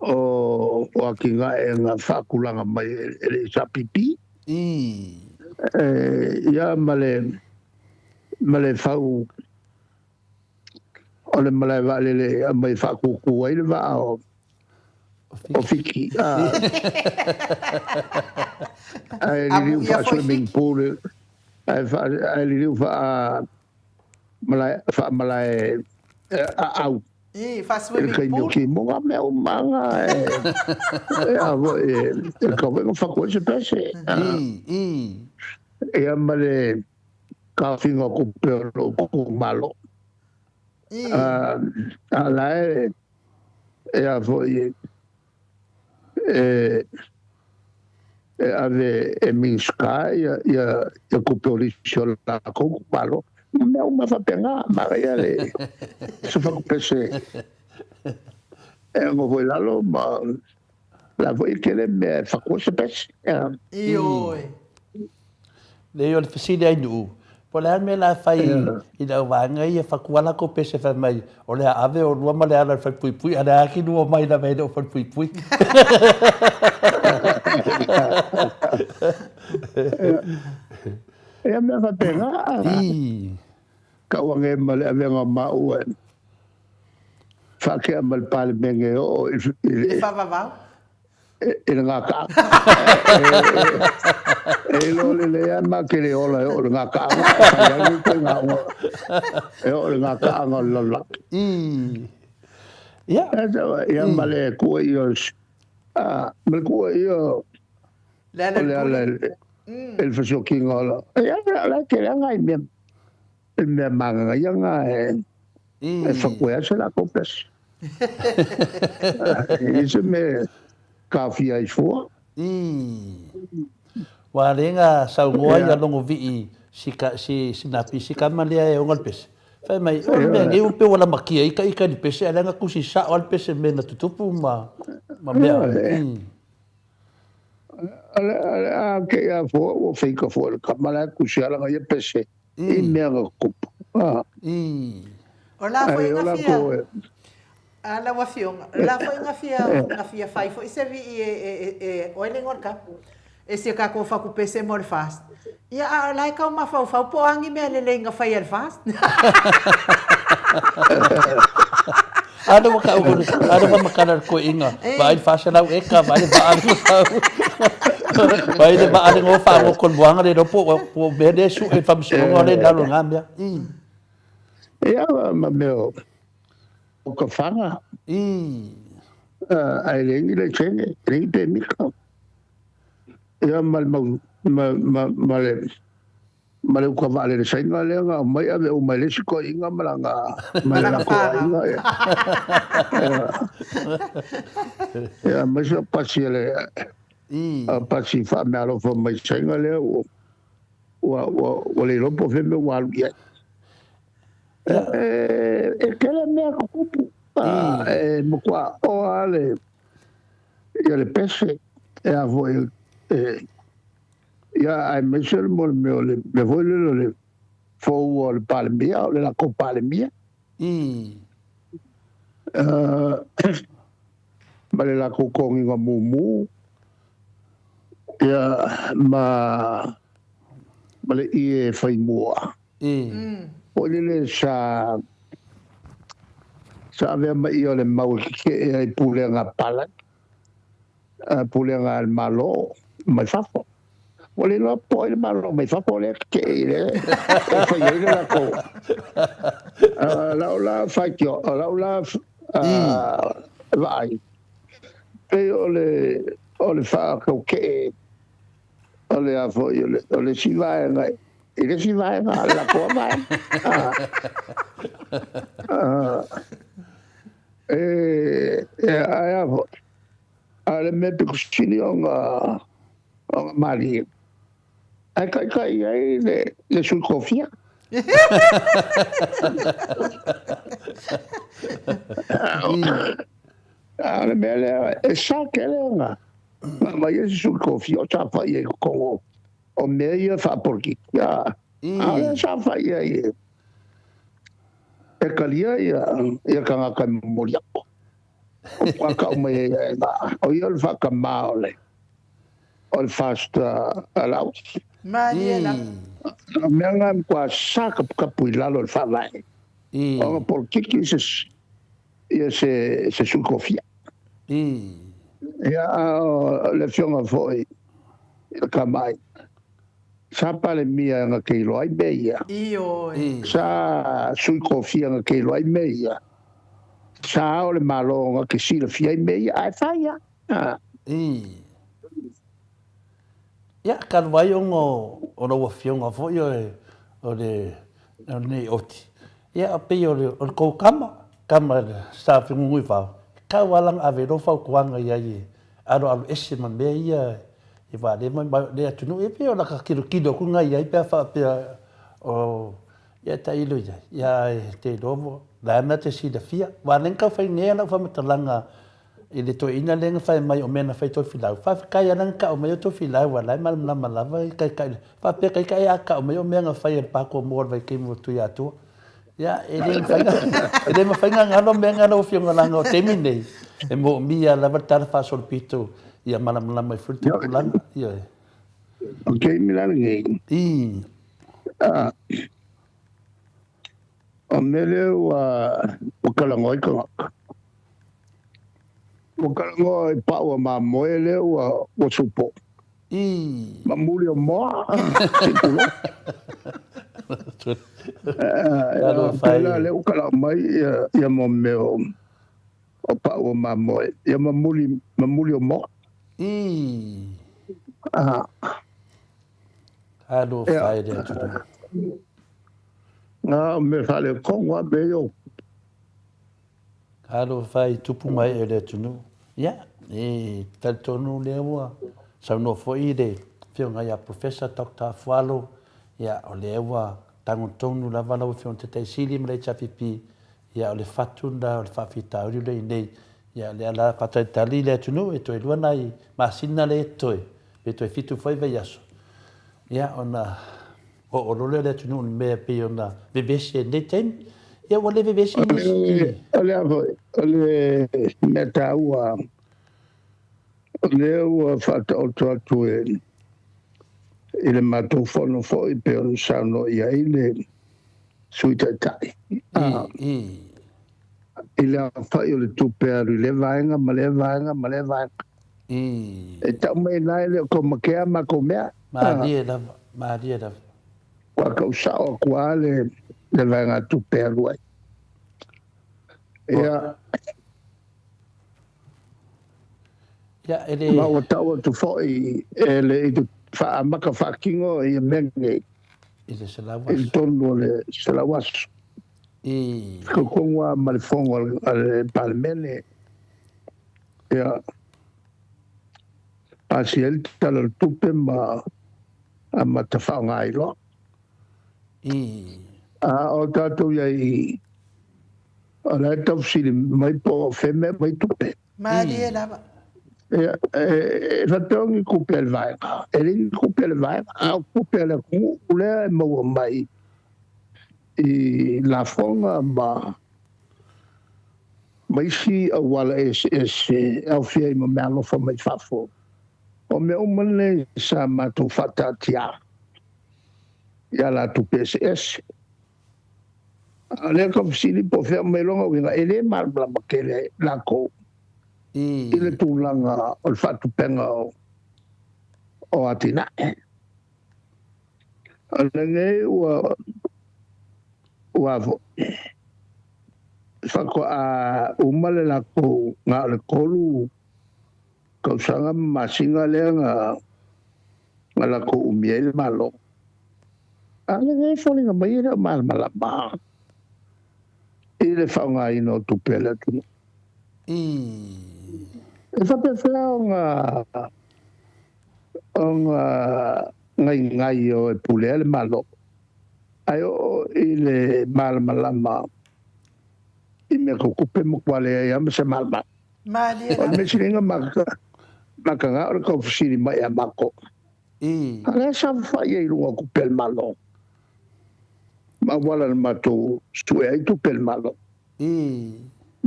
o atinae na faatulaga mai e le HRPP. Ia ma le fau o le malae vaalele e aumai e faatūtū ai le vaa o Fiti. Ae liliu faa-swimming pool, ae liliu faa-malae aau. I faa-swimming pool. I le taimi o kimoga, mea uma lava e a foi, e tatau foi ona fatu ai se pese. Ia ma le taofiga o tupe o lou itumalo. A la e e a foi e e ave e Minisita ia ia ia tupe o lisi o latou itumalo. Mea uma faapena, manaia le se fatupese e nofo i lalo ma la foi e tele mea e fatu ai se pese. Ioe. Leai, o le fesili ai Nu'u, po o le a le mea la e fai i le auvaega ia e fatu a latou pese fai mai o le a ave olua ma Leala i le falepuipui a o le a ki lua omai lava e le o falepuipui. Ia mea faapena. Tau age ma le avega o maua e. faatea ma le Palemene e oo i le faavavau i le gataaga. E iloa lelei lava ma te le ola e oo i le gataaga, e fai lava lenei ituaiga e oo i le gataaga o le lalolagi. Ia. Ia ma le tuuaia ma le tuuaia o Leala i le fesiotiga o la. Ia, o la e tele lava nai mea, mea magagaia na e fatu ai se latou pese. E leai se mea e taofia ai fua. Ua le na saunoa ia Logovii si Sinapi si tama lea e ona le pese. Fai mai, o le mea nei ua pei ua lamatia ai ita i le pese ae leaga tusi sao lava le pese i mea na tutupu ma mea. A te i a fua ua feika fua le tama la e tusi lava lana ia pese i mea na tutupu. O la foi na fia, a lau afioga, o la foi na fia, na fia fai foi se vii e, e, oe le igoa o le kapa, e si a tatou fatupese mo le FAST. Ia, a o la e tau mafaufau po o a ni mea lelei na fai e le FAST. A lea ua tau, a lea ua matala le toeaina, vaai le 400 eka, vaai le vaa lea ua sau. Vaai le vaa lea na o faagoto i le moana le iloa po o mea lea e sue i le faamasinoga o lea e i lalo o lena mea. Ia, ma mea o ka faga. Ae leai ni laisene, leai ni pemita. Ia ma le mau, ma, ma, ma le, ma le uka vaalele Saina lea na aumai ave uma e le isi toeaina ma lana, ma le latou aiga. Ia, ia aemaise o pasi a le, a pasi faameaalofa mai Saina lea ua, ua, ua, ua le iloa po o fea mea ua alu i ai. E, e tele mea tutupu. E matua oa le, ia le pese, e a foi, e, ia aemaise le mo le mea o le mea foi lele o le foua o le Palemia, o le latou Palemia. Ma le latou togiga mumu, ia, ma, ma le ie fai mua. Foi lele sa, sa avea mai ia o le mau e tetee ai pulega a palagi, pulega a le Malo mai fafo. Ua le iloa po o ai le Malo mai fafo lea e tetee i le e fai ai le latou. Lau la faitio, lau la vaai, pei o le o le faatautee o le a foi o le o le isi vaega i le isi vaega a le latou vaega. E ae a foi. A o le mea pito sili ona malie, ae taitai ai le sui tofia. A o le mea lea, e sa tele ona aumai ai se sui tofia o saofai ai i totonu o mea ia faapolokiki. A o lea e saofai ai e talia ia tagata e momoli atu. Ua tau mai ai e na, o ia o le faatamā o le, o le FAST allowance. Malie la. O mea na e matua sa taputapu i lalo o le faavae. Ona polokiki se, ia se, se sui tofia. Ia, a o le afioga foi i le Tama Sa Palemia na te iloa ai mea ia. Ioe. Sa Sui Tofia na te iloa ai mea ia. Sa Ao le Malo na te silafia ai mea ia, ae fai lava. Ii. Ia, talu ai ona o lau Afioga foi o le lenei Oti, ia, pei o le tou tama, tama sa Fenunuivao, e tau lava la ona ave i lou fautuaga i ai e aloalo ese ma mea ia i vaalele ma le atunuu. E pei o laka tilotilo atu na i ai pe a faapea o ia tailo i ai, ia ae te iloa mo la na te silafia. Aua o lea na tau fai nei lau faamatalaga i le toeaina lea na fai mai o mea na fai Tofilau. Faafetai lava na tau mai o Tofilau aua o la e malamalama lava i taitai. Faapea ita e a tau mai o mea na fai e le Pakomoa o le vaitaimi o Tuiatua. Ia, e le mafai na, e le mafai na galo mea na lau Afioga leaga o taimi nei, e moomia lava le tala faasolopito ia malamalama ai foi le tupulaga. Ioe. O le taimi la lenei, o le mea lea ua talanoa ai tagata. Ua talanoa i pau a mamoe lea ua ua supo. I. Ma muli o moa. Se i tulou. Talofa e. Pēlā lea ua talao mai ia ia mo mea o o pau o mamoe ia ma muli ma muli o moa. I. Ah. Talofa e le atunuu. Ngā o mea faaletonu a mea ia o Talofa i tupu mai e le atunuu. Ia, e talitonu lea ua saunoa foi le Afioga ia Professor Doctor Afualo, ia, o lea ua tago tonu lava lau Afioga i le Taitai Sili ma le HRPP, ia, o le fatu lena o le faafitauli lea i inei. Ia, o lea la faatalitali le atunuu e toe lua nai masina lea e totoe, pe toe fitu foi vaiaso, ia, ona Oo loa lea o le atunuu i le mea e pei ona vevesi ai i lenei taimi. Ia ua le vevesi nisi i. O le a foi, o le mea taua, o lea ua faataoto atu e i le matou fono foi pei ona saunoa i ai le Sui Taitai. I le aofai o le tupe alu i lea vaega ma lea vaega ma lea vaega. E tau mai la e le o taumatea a matou mea. Malie lava, malie lava. Ua tau sao atu lava le, le vaegatupe e alu ai. Ia. Ia, e le. Ma ua tau atu foi e le i faaamata faatino ia mea nei. I le 100 aso. I totonu o le 100 aso. I. Totonu lava ma le fono a le Palemene. Ia, pasia ai le Tala o le Tupe ma amata faaaoga ai loa. A o tatou i ai i, o la e tau fesili mai po o fea mea mai tupe. Malie lava. Ia, e faapea o ni tupe a le vaega. E leai ni tupe a le vaega, a o tupe a le atunuu lea e maua mai i lafoga ma ma isi auala eseese e aofia ai ma meaalofa mai fafo. O mea uma nei sa matou faataatia i a latou tupe eseese. A o lea ka fesili po o fea mai lona uiga, e le malamalama tele latou i le tulaga o le faatupega o atinae. O lenei ua ua foi faatoa uma le latou na o le 3 tausaga ma masina lea na na latou umia ai le Malo. A o lenei e foliga mai e le o malamalama i le faaaogaina o tupe a le atunuu. E faapefea ona ona gaigai o e pulea le Malo, ae oo i le malamalama i mea tau tupe matua leai lava ma se malamalama. Malie O le mea sili ona mataga o le tau fesili mai ia matou, a o le a saofafai ai i luga o tupe a le Malo ma auala na matou sue ai tupe a le Malo.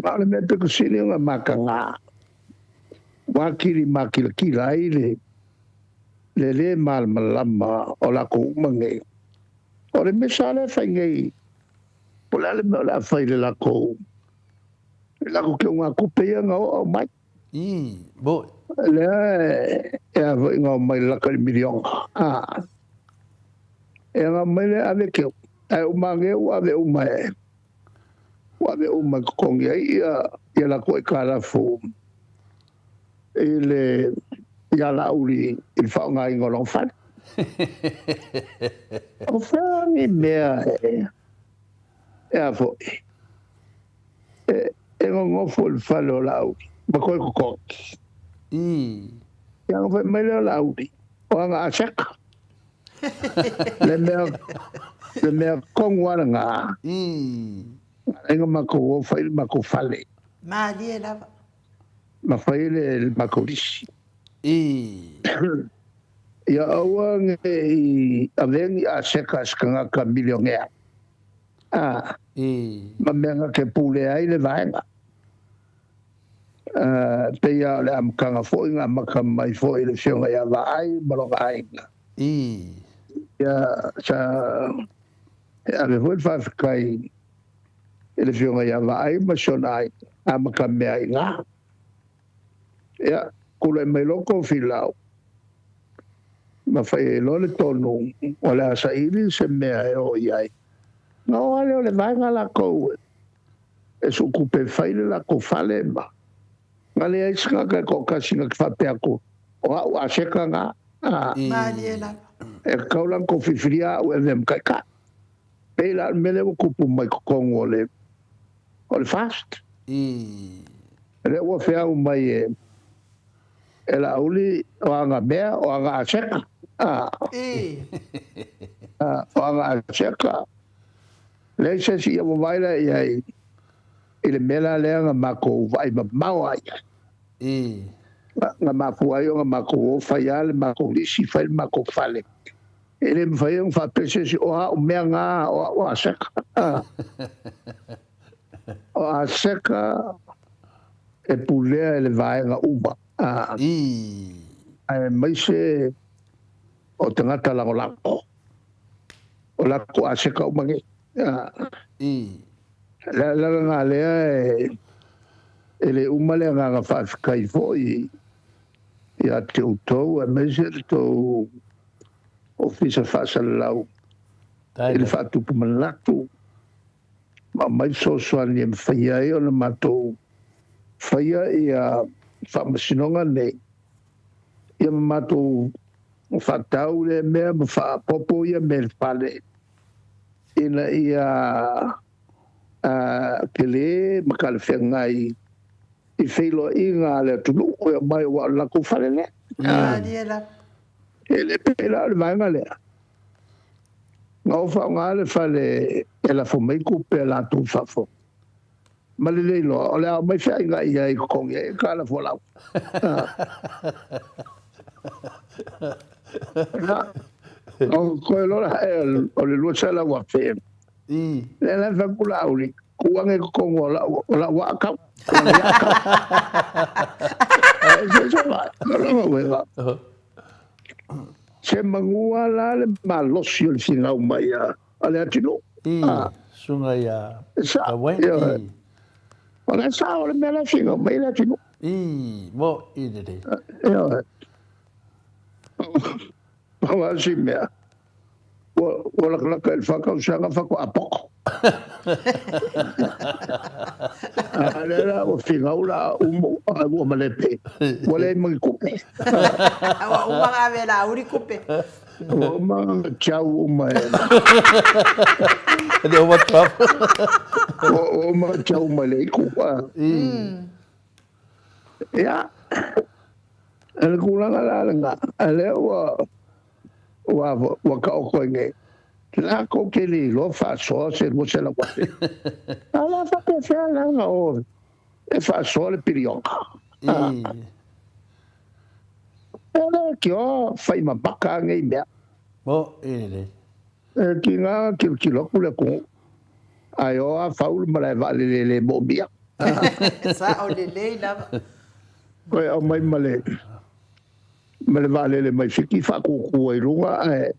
Ma o le mea pito sili ona mataga, ua atili makilatila ai le le lē malamalama o latou uma nei. O le mea sa lea fai nei, po o le a le mea o le a fai i le latou, i latou teugatupe ia na oo mai. Mo. Lea e a foi na omai laka i le miliona. A. E na omai lea ave keu. Ae uma ane ua ave uma e, ua ave uma e totogi ai ia, ia latou aitalafu i le, ia Laauli i le faaaogaina o lona fale. O fea ni mea e, e a foi, e, e nonofo i le fale o Laauli ma toe totogi. Ia ona fai mai lea o Laauli, o ana aseta. Le mea, le mea tonu lava lena. Na ala ai ona matou o fai le matou fale. Malie lava. Ma fai le matou lisi. Ia aua ne i avea ni aseta a se tagata milionea, a, ma mea na te pulea ai le vaega. E pei lava o le amataga foi na amata mai foi i le Afioga ia Vaai ma lona aiga. Ia, sa e ave foi le faafetai i le Afioga ia Vaai ma si ona aiga, amata mea i ina. Ia, tulai mai loa Tofilau ma fai ai loa le tonu o le a saili se mea e oo i ai. Na oo lava lea o le vaega latou e suutupe e fai le latou fale ma na leai se tagata e toatasi na te faapea atu, o au aseta na. Malie lava. E tatau la ona tou filifilia au e avea ma taitai. Pei la o le mea lea ua tupu mai totonu o le o le FAST. Lea ua feau mai e e Laauli o ana mea, o ana aseta. O ana aseta. Leai se isi ia ua vaai la i ai i le mea la lea na matou vaai mamao lava i ai. Na mafua ai ona matou o fai lava le matou lisi, fai le matou fale. E le mafai ona faapea se isi, o au mea na, o au aseta. O aseta e pulea e le vaega uma, aemaise o tagata lagolago. O latou aseta uma nei. O le ala lena lea e le uma le agaga faafetai foi ia te outou aemaise le tou Ofisa Faasalalau i le faatupu manatu ma aumai fesoasoani e mafai ai ona matou faia ia faamasinoga nei, ia ma matou faatau lea mea ma faaopoopo ia mea i le fale ina ia tele ma talafeagai i feiloaiga a le atunuu e omai aua o le latou fale lea. Malie lava. E le pei la o le vaega lea. Na ou faaaoga le fale e lafo mai tupe a latou i fafo. Ma le le iloa, o le a omai feaiga i ai i totogi ai e tala folau. O koe loa la o le 200,000. Lea la e fai atu Laauli, tuu ane i totonu o lau waa kau. Se manu lava la le malosi o le finau mai a le atunuu. Susuga ia Wayne. O le sao o le mea la e finau mai le atunuu. Mo i lelei. Pau lava si mea, ua lakalaka i le fa tausaga faatoa poto. A lea la ua finau la uma ua malepe, ua leai ma ni tupe. Ua uma ona ave e Laauli tupe. Ua uma ona tiau uma e. E le uma atu lava. Ua uma ona tiau uma e le itu. Ia, o le tulaga la lena, a lea ua, ua, ua taoto ai nei, latou te le iloa faasoa se 200,000. A o le a faapefea la ona o e faasoa le piliona? E le tioa fai mamaka nei mea. Mo, e lelei. E tiga tilotilo atu le atunuu, ae o a fau le malae vaalele e le moomia. Sao lelei lava. Toe aumai ma le ma le vaalele mai Fiti faatutu ai luga ae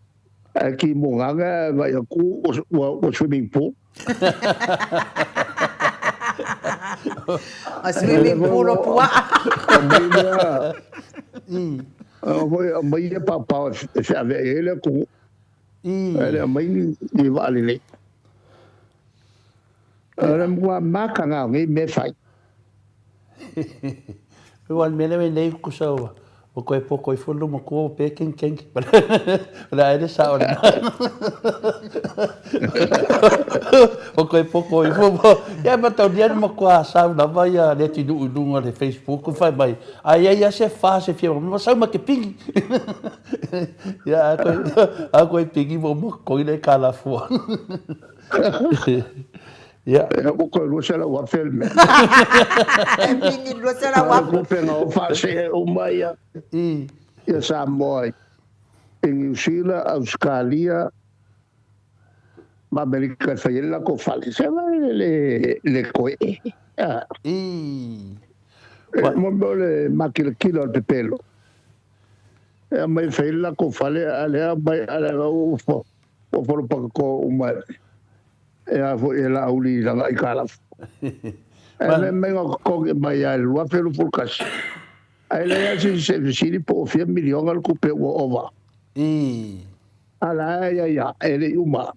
ae timuga ane ae vaai atu ua ua swimming pool. A swimming pool o puaa. Aumai lea aumai ia paopao e feaveai ai le atunuu. Ae le aumai ni vaa lelei. O le matua mataga o nei mea e fai. Ua le mea lea nei tusa ua toe poto ifo le matua ua pe kenkeng. O le a ea le sao lena. Ua toe poto ifo. Ia mataulia le matua sau lava ia le atunuu i luga o le Facebook fai mai, a i ai lava se fa se fia ma sau ma te pigi. Ia, a koe, a koe pigi mo mo koi le kalafua. Ia. E ua koe 200,000 le mea. E pigi 200,000. Kupe na o whaase uma ia. Ia Samoa i Niu Sila, Australia, ma Amerika e whai la ko whale. Se vai le, le koe. E mo mo le makilakila o le pepelo. E aumai e fai le latou fale, a o lea aumai a o lea ua folopakako uma e a foi e Laauli i lana aitalafu. Ae mea mai na totogi mai lava i le 2021. Ae leai lava se isi e fesili po o fia miliona le tupe ua ova. A la e ia ia, e le i uma.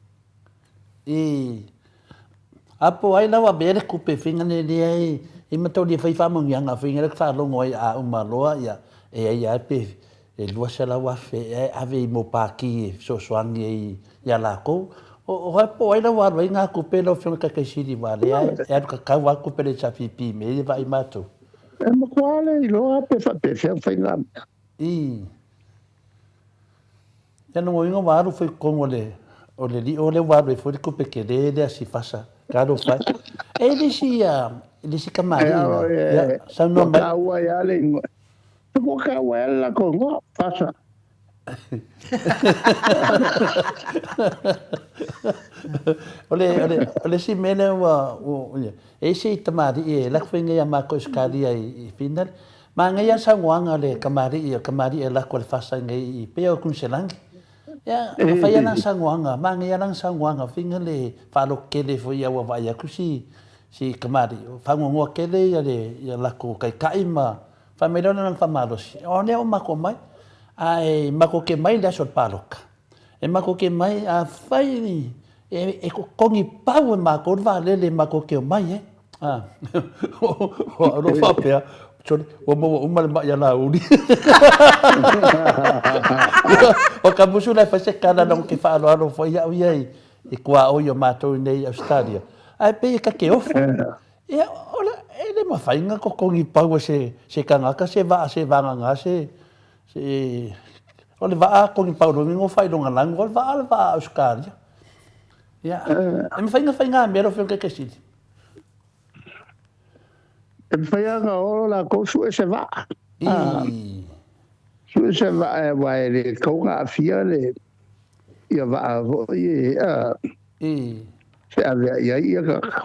A po o ai la ua avea le tupe faiga nei lea e mataulia fai faamanuiaga faiga lea faalogo ai a uma loa ia e ai lava pe e 200,000 ea e ave i mo paki e fesoasoani ai ia latou. O ai po o ai la ua alu ai na tupe lau Afioga i le Taitai Sili aua lea e alu tatau lava tupe a le HRPP i mea ia e vaai matou. E matua le iloa pe faapefea ona fai na mea. Ia lona uiga ua alu foi i totonu o le o le lio lea ua alu ai foi le tupe tele lea si fasa talofa e. E i ai le isi le isi E kamali'i ao na ia e saunoa ua mai. taua ai lava le igoa. Ua taua ai lava le latou igoa, Fasa. O le o le o le isi mea lea ua ua e i ai si tamalii e lako foi nei ia matou i Ausetalia i Finland. Manaia lava le saunoaga a le tamalii, o le tamalii e lako i le fasa i inei i pei o Kuniselani. Ia, na fai lava lana saunoaga, manaia lana saunoaga foi na le faalototele foi ua vaai atu si si tamalii, ua faanoanoa tele ia le ia latou taitai ma fai mai loa lana faamalosi, o lea ua matou omai, ae matou te mai i le aso o le palota. E matou te mai, afai e totogi pau e matou le vaalele matou te omai ai. O au loa faapea, sole, ua maua uma le mai a Laauli. O ka musu la e fai se tala leaga ou te faaaloalo foi au ia i tuaoi o matou i inei i Ausetalia, ae pei e ta te ofo. Ia, o le, e le mafai ona totogi pau e se tagata se vaa se vagana se, se, o le vaa totogi pau loa o faailoga lanu, o le vaa o le vaa a Ausetalia. Ia, e mafai ona fai na mea lau Afioga i le Taitai Sili? E mafai lava ona o latou sue se vaa. Sue se vaa aua e le tatau ona aafia le ia vaa foi e feaveai ai ia tagata.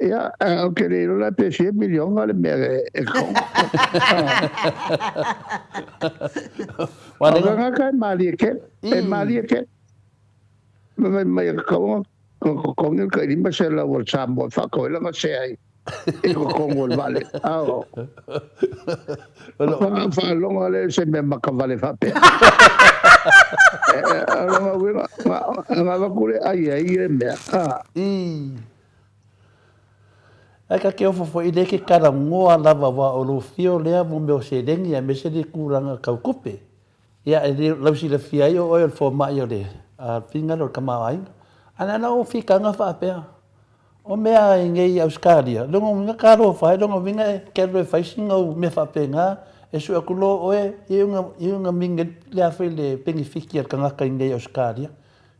Ia, ae ou te le iloa la pe fia miliona le mea e tatau. O le tagata e malie tele, e malie tele. Ma fai mai e tatau ona totogi le tai 500 o le Samoa e faatau ai lana sea i totonu o le vaalele. Ao. Faalogo lea i se mea makavale faapea. O lona uiga, na avatu le ai ai le mea. Ae ta te ofo foi i lea e te talanoa lava aua o lou fio lea mo mea o seleni aemaise le tulaga tau tupe. Ia, e lausilafia ai o oe o le fomai o le finagalo o le tamaoaiga. Ae na ona ou fitaga faapea, o mea i nei i Ausetalia, lona uiga talofa e, lona uiga e te alu e fai sina ou mea faapena, e sue atu loa oe, e i ona mini le a foi le penefiti a le tagata i nei i Ausetalia,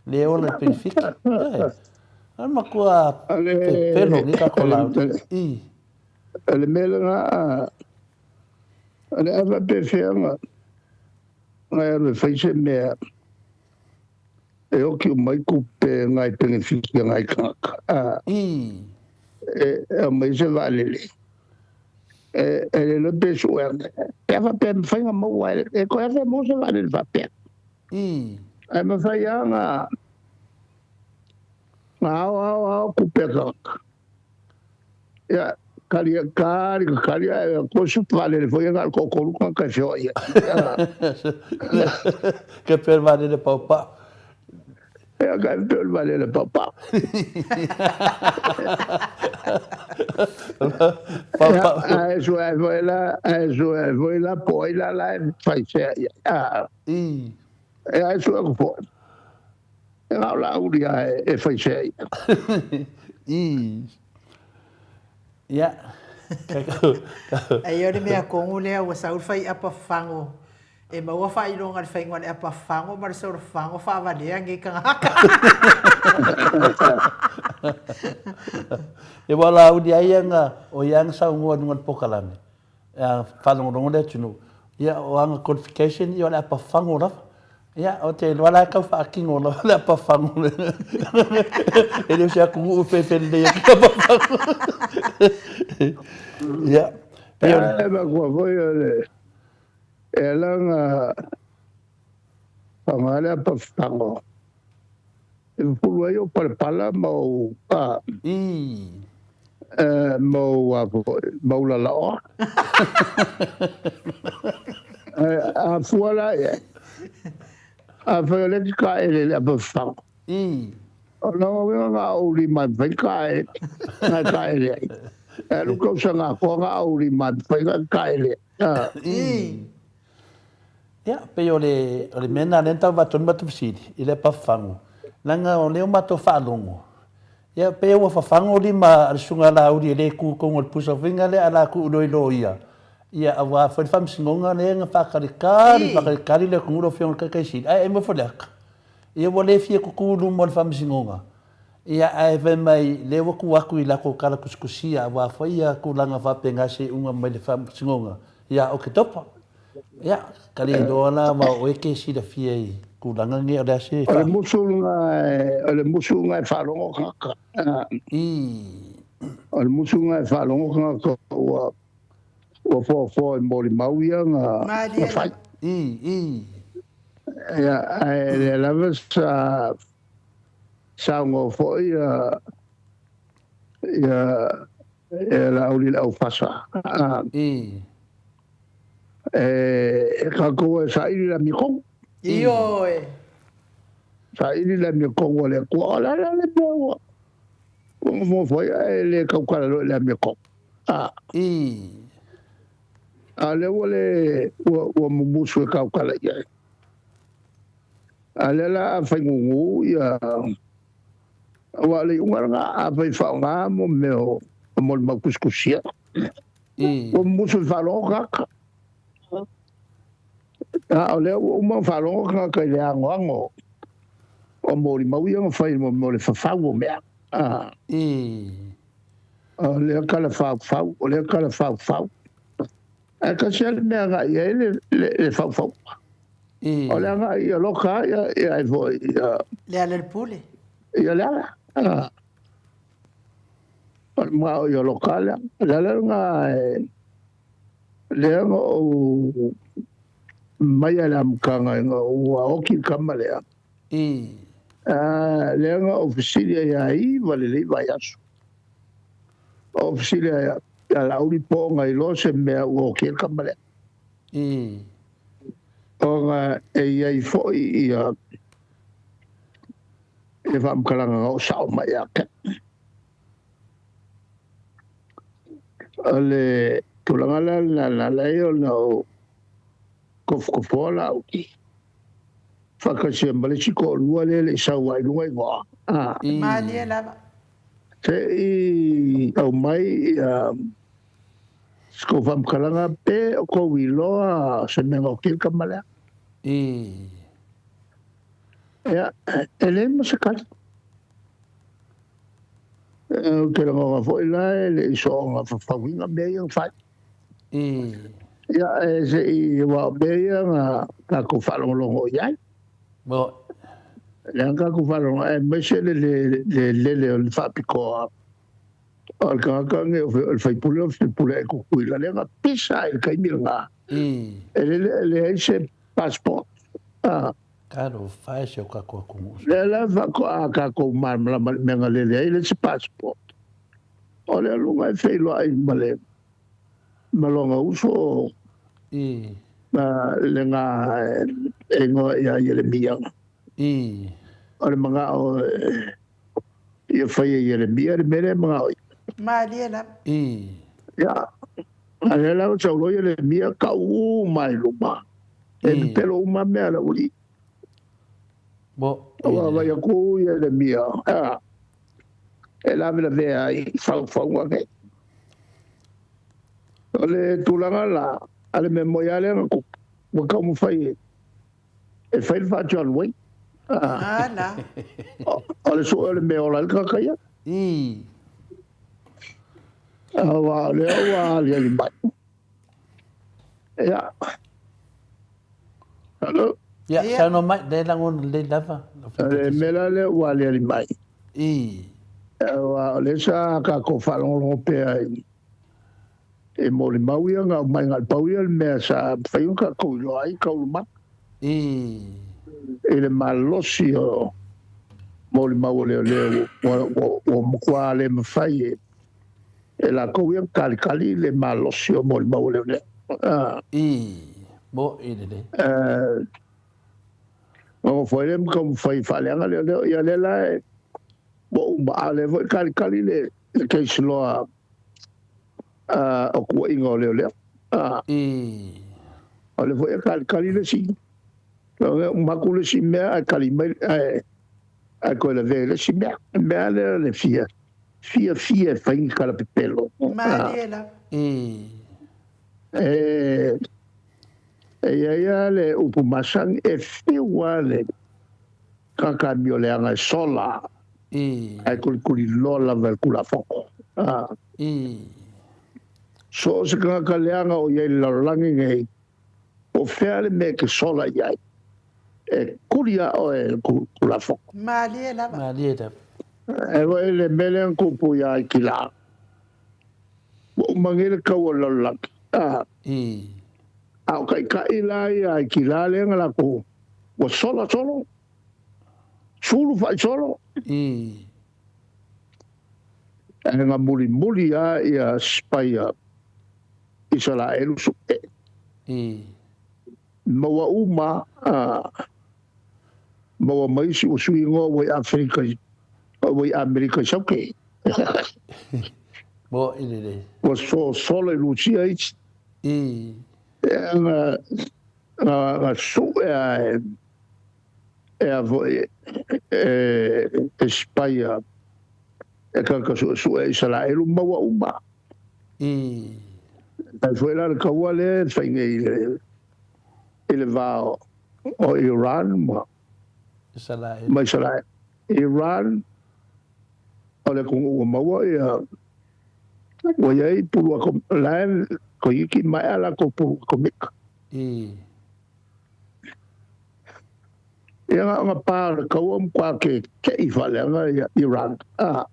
le ola i le penefiti. Ioe. O le matua pepelo nei tatou lauli. O le mea lena, O le a faapefea ona alu e fai se mea e oki uma ai tupe nai penefiti a nai tagata, a e aumai se vaalele e le iloa pe sue ane. Pe a faapea e mafai ona maua e toe afe maua se vaalele faapea. Ae mafai lava ona ao ao ao tupe a tagata. Ia, kali, kali, kali, ae ko se vaalele foi e na o le toatolu tagata e feoai ai. Ke pea le vaalele paopao. Ia, ka pea le vaalele paopao. Paopao. Ae sue ai foi la, ae sue ai foi la, po ai la la e fai sea i ai. Ah. E ae sue aku foi. E na o Laauli lava e fai sea ia. Ii. Ia. Ai o le mea kogu lea ua sau le faiapa fafago e maua faailoga i le faiga o le apa fafago ma le solo fafago faavalea nei tagata. Ia ua Laauli ai ia na o ia na saunoa i luga o le polokalame. Faalogologo le atunuu, ia o ana qualification ia o le apa fago lava. Ia ou te iloa la e tau faatino lava le apa fago lea. E le o se atunuu e fefe lelei atu le apa fago. Ia, pei o le... E manatua foi o le, e ala ona faaaoga le apa fago, e pupulu ai ou palapala ma ou, Ma ma ou lalaoa. Ae a fua la i ai, afai o lea e te taele i le apa fafaga, o lona uiga na o ou lima e mafai ona taele, na e taele ai. E alu tausaga atoa na o ou lima e mafai ona taele ai. Ia, pei o le, o le mea lena lea na tau avatu ai le matou fesili i le apa fafagu, leaga o lea ua matou faalogo, ia pei ua fafago lima a le Susuga ia Laauli e le tu i totonu o le pusa foi lea a la tuu loa i loia, ia aua foi le faamasinoga lea na faatalitali, faatalitali le atunuu lau Afioga i le Taitai Sili, ae aumai foi le ata, ia ua le fia tutu i luma o le faamasinoga, ia ae fai mai lea ua tuu atu i latou tala tusitusia aua foi ia tulaga faapena se iuga mai le faamasinoga ia Oketopa. Ia, ka le iloa la aua o oe e te silafia i tulaga nei, o le a se O le musu lena o le musu lena e faalogo tagata. O le musu lena e faalogo tagata ua ua foafoa i molimau ia na na fai. Ia, ae lea lava sa saunoa foi ia ia e Laauli i le aufasa. E tatou e saili le amiotonu. Ioe. Saili le amiotonu a le Atua. O le a la le mea ua nofonofo ai ae le tautala loa i le amiotonu. A o lea ua le ua mumusu e tautala i ai. A o lea la a fai gugu ia Aua o le iuga lena, afai e faaaoga mo mea o molimau tusitusia, ua mumusu i le faalogo tagata. A o lea ua uma ona faalogo tagata i le anoano o molimau ia na fai mo le fafau o mea. O lea tala faufau, o lea tala faufau. Ae tasi lava le mea agai i ai le faufauga. O le agai ia loka ia ai foi ia... Lealailepule. Ia Leala. O le manao ia loka lea. O le ala lena lea na ou mai i le amataga ina ua oti le tama lea. Lea na ou fesili ai ia iva lelei vaiaso. Ou fesili ai ia Laauli po o na iloa se mea ua oti ai le tama lea. Ona e i ai foi ia faamatalaga na oo sao mai ia te au. O le tulaga la lena na ala ai ona ou tofotofoa Laauli faatasi ai ma le isi toalua lea e le i sau ai i luga igoa. Malie lava. Se i aumai ia se tou faamatalaga pe o tou iloa se mea na oti ai le tama lea. Ia, e leai ma se tali. Ou te lagona foi la e le i soona fafauina mea ia na fai. Ia, e se i, aua o mea ia na tatou faalogologo i ai. Lea na tatou faalogologo, aemaise le lele o le faapitoa o le tagata lenei o le sui usufono o Filepule i Tutuila, lea na pisa ai i le taimi lena. E leai se passport. Talofa e si o tatou atunuu. Lea la faatoa tatou malamalama i le mea na lele ai le isi passport. O le aluga e feiloai ma le ma lona uso lena e igoa ia Ieremia. O le manao ia fai e Ieremia le mea lea e manao ia. Malie lava. Ia, a lea la ua sau loa Ieremia tau uma i luma. E pepelo uma mea a le aualii. Ua vaai atu Ieremia, e lavelavea ai i faufauga nei. O le tulaga la, a le mea moi lava lea na tupu, ua taumafai e fai le faa-John Wayne. Ala. O le sue o le mea e ola ai le tagata ia. Aua o lea ua aliali mai. Ia. Hello. Ia, saunoa mai, lea e lagona lelei lava. O le mea la lea ua aliali mai. Aua o lea sa tatou faalogologo pea i e molimau ia na aumai na o le pau ia o le mea sa mafai ona tatou iloa ai taualumaga. I le malosi o molimau a leoleo ua matua le mafai e. E lakou ia na kalikali le malosi o molimau o leoleo. I, moʻi lelei. Nofo ai lea ma taumafai e faaleaga leoleo. Ia lea la e ua uma, a o lea foi e kalikali le case loa o tuuaiga o leoleo. I. O lea foi e kalikali le isi, uma atu le isi mea ae kali mai, ae toe lavea i le isi mea. O le mea lea o le fia fiafia e fai ni tala pepelo. Malie lava. I. E i ai lava le upu masani, e fiu lava le tagata amioleaga e sola, I. ae tulituliloa lava e le Tulafono. I. So o se tagata leaga o i ai i le lalolagi nei, po o fea le mea e te sola i ai, e tuli lava oe e le Tulafono. Malie lava. Malie lava. E foi le mea lea na tupu iā Aitila. Ua uma nei le tau o le lalolagi. I. A o taitai la ia Aitila lea na latou ua sola solo, sulu faaisolo. I. Ae na mulimuli lava ia sipai a Isaraelu sue. I. Maua uma maua mai isi ua sui igoa ua i Aferika ua i Amerika i Saute. Moʻi lelei. Ua sosola i Lusia isi. I. E na sue a e a foi e sipai a e tagata suesue Isaraelu maua uma. I. Tai foi la le kaua lea e fai nei i le va o Iran ma Isaraelu. Ma Isaraelu. Iran o le atunuu ua maua ia ua i ai pulu la e toeitiiti maea latou pulu atomika. I. Ia na ona pa o le kaua matua keke'i faaleaga ia Iran.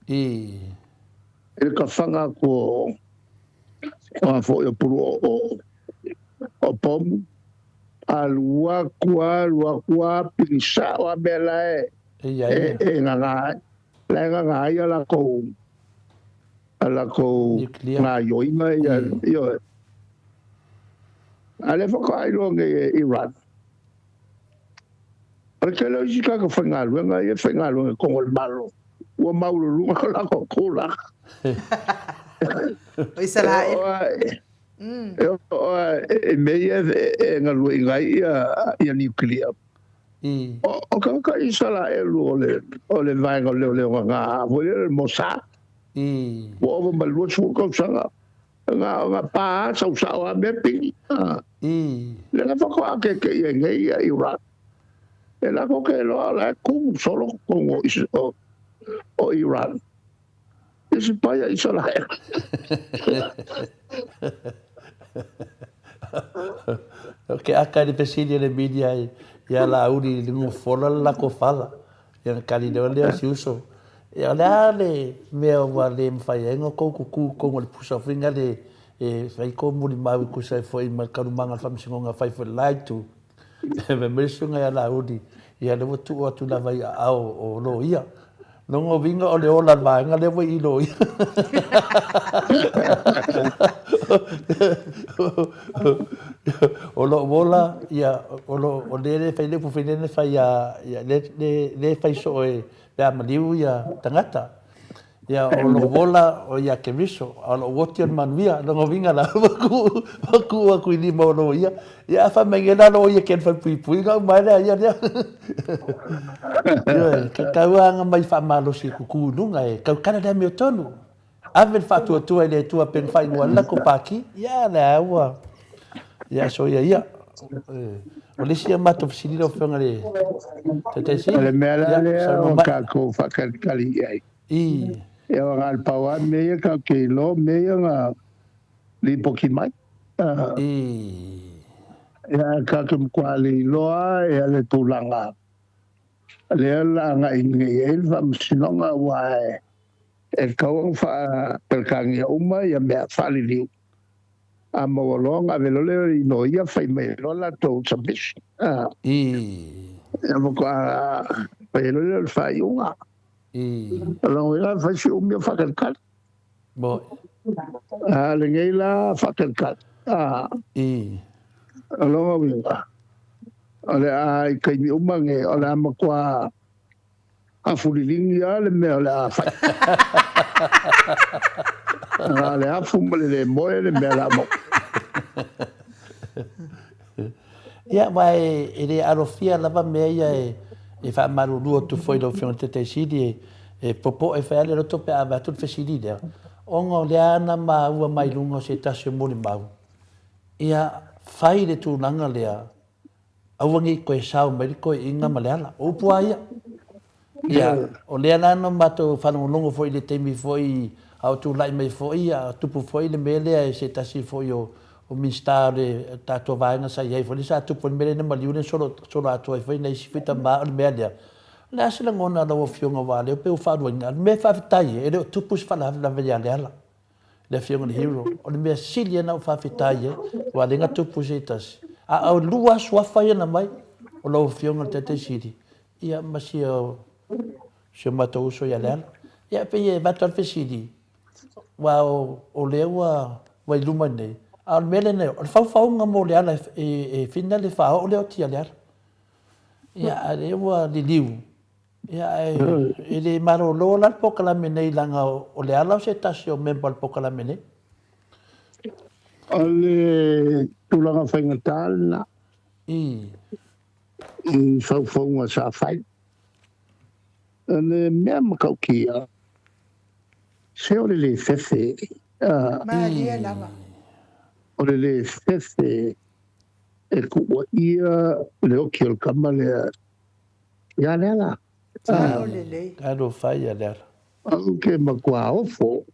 I. I le tafaga atu o a foi o pulu o pomu, alu atu alu atu a pili sao a mea la e E i ai e gaga ai. La e gaga ai a latou a latou Nuclear. gaioiga ia I. ioe. A lea faatoa iloa nei e Iran. O le tele o isi tagata faigaluega ia e faigaluega i totonu o le Malo, ua maualuluga o latou tulaga. O Isaraelu. E oo lava i mea ia e galueaiina ai ia niukilia. I. O tagata Isaraelu o le vaega o leoleo gaga foi lea o le Mossad. I. Ua ova ma le 20 tausaga na pa sau sao lava mea pili. I. Lea na faatoa keke'i ai nei ia Iran. E latou te iloa o la e tumu solo totonu o Iran. I sipai a Isaraelu. O ke aka i le fesili a le media iā Laauli i le gofola le lako fala. Ia na kali lea lea o si uso. Ia o le a le mea ua le mafai ai ona tou kuku i totonu o le pusa foi na le e fai kou mulimau e tusa ai foi ma le talumaga o le faamasinoga fai foi le la itu. Fai mai le susuga ia Laauli, ia lea ua tuu atu lava i aao o loia. Lona uiga o le ola o le vaega lea ua i loia. O lou ola, ia, o lo, o lea le fai le upu foi lea na fai ia, ia le, le, le fai soo e, pe a maliu ia tagata. Ia, o lou ola o ia Keriso, a o lou oti o le manuia. Lona uiga la, ua tuu, ua tuu atu i lima o loia. Ia, a fai mai nei la loia ke fai puipui ona uma ai lea ia lea. Ioe, ke tau anga mai faamalosi e kuku i luga e tautala le amiotonu. Ave le faatuatua i le Atua pe na faaigoa le latou pākī. Ia, lea ua, ia soia ia. O le isi a matou fesili lau Afioga i le Taitaiseini. O le mea la Ia, lea saunoa o mai. tatou faatalitali i ai. I. Ia o na le pau lava mea ia tatou te iloa mea ia na lipoti mai. I. Ia tatou matua le iloa ia le tulaga lea o le a agai nei i ai le faamasinoga aua e tatau ona faa-Peretania uma ia mea faaliliu. A maua loa ona ave loa lea i loia fai mai ai loa latou submission. I. Ia faatoa fai ai loa lea o le faaiuga. I. O lona uiga e fai si umi o faatalitali. Mo. A lenei la faatalitali. A o lona uiga, o le a i taimi uma nei, o le a matua afu liligi lava le mea o le a fai. Na o le afu ma le le moe le mea o le a maua. Ia, aua e le alofia lava mea ia e faamalulu atu foi i lau Afioga i le Taitai Sili, e popoe foi lava le loto pe a avatu le fesili lea, ona o lea na maua mai luga o se tasi o molimau, ia fai le tulaga lea, aua ne i toe sao mai le toeaina ma Leala. O upu lava ia. Ia, o lea la na matou faalogologo foi i le taimi foi a o tulai mai foi, a o tupu foi le mea lea e se tasi foi o Minisita o le tatou vaega sa i ai foi lea sa tupu ai le mea lea na maliu le solo, solo atoa ai foi nai isi foi tama o le mea lea. O le a se lagona o lau Afioga aua o lea pei ua faaluaina, o le mea faafetai ai, e le o tupu se faalavelave ia Leala. le Afioga i le Hero, o le mea sili lea na ou faafetai ai, aua o lea na tupu se tasi. A o lua lava suafa ia na aumai, o lau Afioga i le Taitai Sili, ia ma si o matou uso ia Leala. Ia e pei e avatu lava le fesili, aua o lea ua i luma nei, a o le mea lenei, o le faufauga mo Leala e finale faaoo le oti a Leala. Ia a o lea ua liliu, Ia, ae e le malolo la le polokalame nei leaga o Leala o se tasi o member o le polokalame nei. O le tulaga faigata lena. I. I faufauga sa fai. O le mea matautia, se o le le fefe. Malie lava. O le le fefe e tuuaia le oki o le tama lea Ia Leala. Talo lelei. Talo fai ia Leala. Au ke matua ofo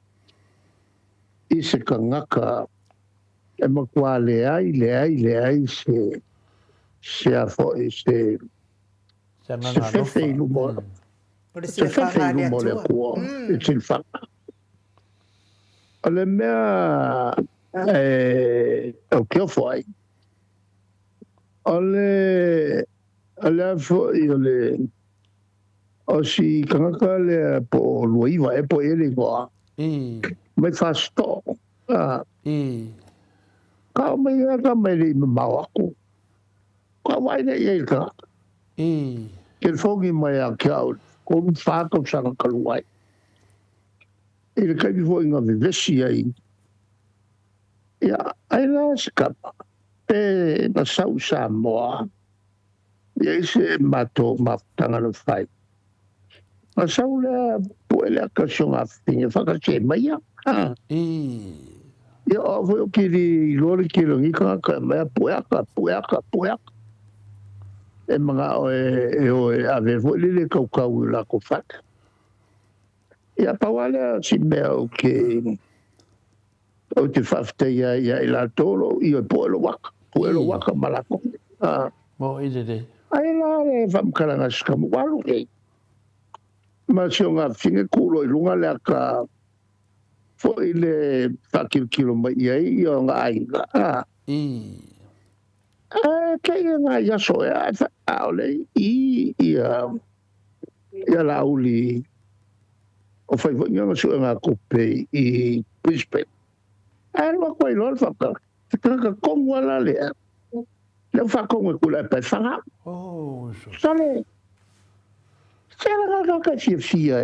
i se tagata e matua leai, leai, leai se, se a foi, se, se fefe i luma, se fefe i luma o le Atua, i silafaga. O le mea e, ou te ofo ai, o le, O le a foi o le o si tagata lea po o Luaiva ea po o i ai le igoa. Mai Fasitoo. Ka oo mai lea tama e le i mamao atu. Ka vaai lea i ai i le tagata. Telefoni mai ia te au i le 3, 4 tausaga talu ai. I le taimi foi na vevesi ai. Ia, ai la se tama pe na sau i Samoa. I ai se matou mafutaga na fai. Na sau lea pue lea ka si o ngafafine whakakē mai ia. Ia o au foi o kiri i loa le kiri ni kangaka e mai a pue aka, pue aka, pue aka. E mangao e o e ave foi le le kaukau i lako whata. Ia pau lava lea o si mea o ke Ou te faafetai ai ia i latou o lo o ioe poe lou aka, poe lou aka ma latou. Mo i lelei. Ai la le faamatalaga se tama ua alu nei. Ma si o ngafafine ku loa i luga le aka foi le faakilokilo mai i ai ia ona aiga. Ae kei e ngai aso ea ae aole i ia ia Laauli o fai foi ni ona suega tupe i Brisbane. Ae alu atu ai loa le faapea, se tagata tonu lava la lea, lea ua faatonu e Tuilaepa e faga. Sole, se ala tagata e fiafia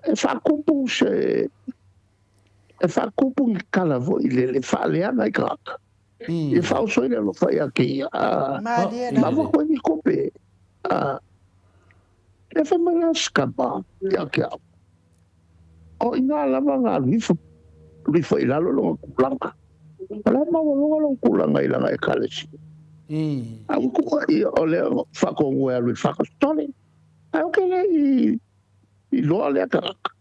e faatupu se, e faatupu ni tala foi lele, faaleaga i tagata. Ia faaoso ai le alofa ia te ia. Malie lava. Ma avatu ai ni tupe. E fai mai la se tama ia te au, o i ina lava na alu ifo, alu ifo i lalo lona tulaga. O le a maualuga lona tulaga i lana ekalesia. A ua tuua ia o lea faatonuga e alu i Fakasitole. Ae ou te le i iloa lea tagata.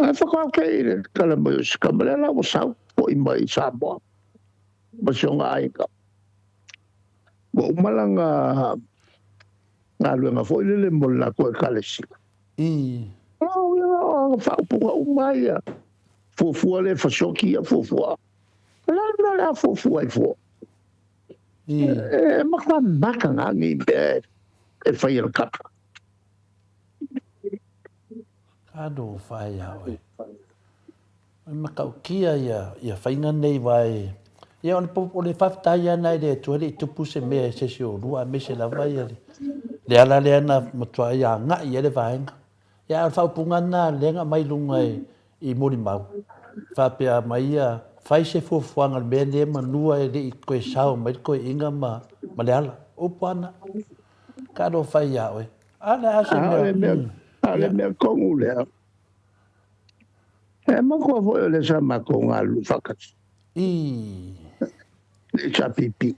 Ae faatoa te i le tala mai o se tama lea la ua sau foi mai i Samoa ma si ona aiga. Ua uma lana galuega foi lele mo le latou ekalesia. O ana faaupuga uma ia, fuafua lea e fasioti ia fuafua. O le a le mea o le a fuafua ai fua? E matua mataga nei mea e fai e le kapa. Ka no whai ia oe. E matautia ia faiga nei aua e, ia o le faafetai lava lena i le Atua e le i tupu se mea i se isi o oulua aemaise lava le ala lea na matuai agai i ai le vaega. Ia a o le faaupuga lena lea na aumai i luga i molimau, faapea mai ia, fai se fuafuaga i le mea lea manua e le i toe sao mai le toeaina ma le ala. O upu lava na. Talofa e ia oe. A le a se mea. A o le mea tonu lea, E makoa foi o lea sa matou galulue faatasi. I. Le HRPP.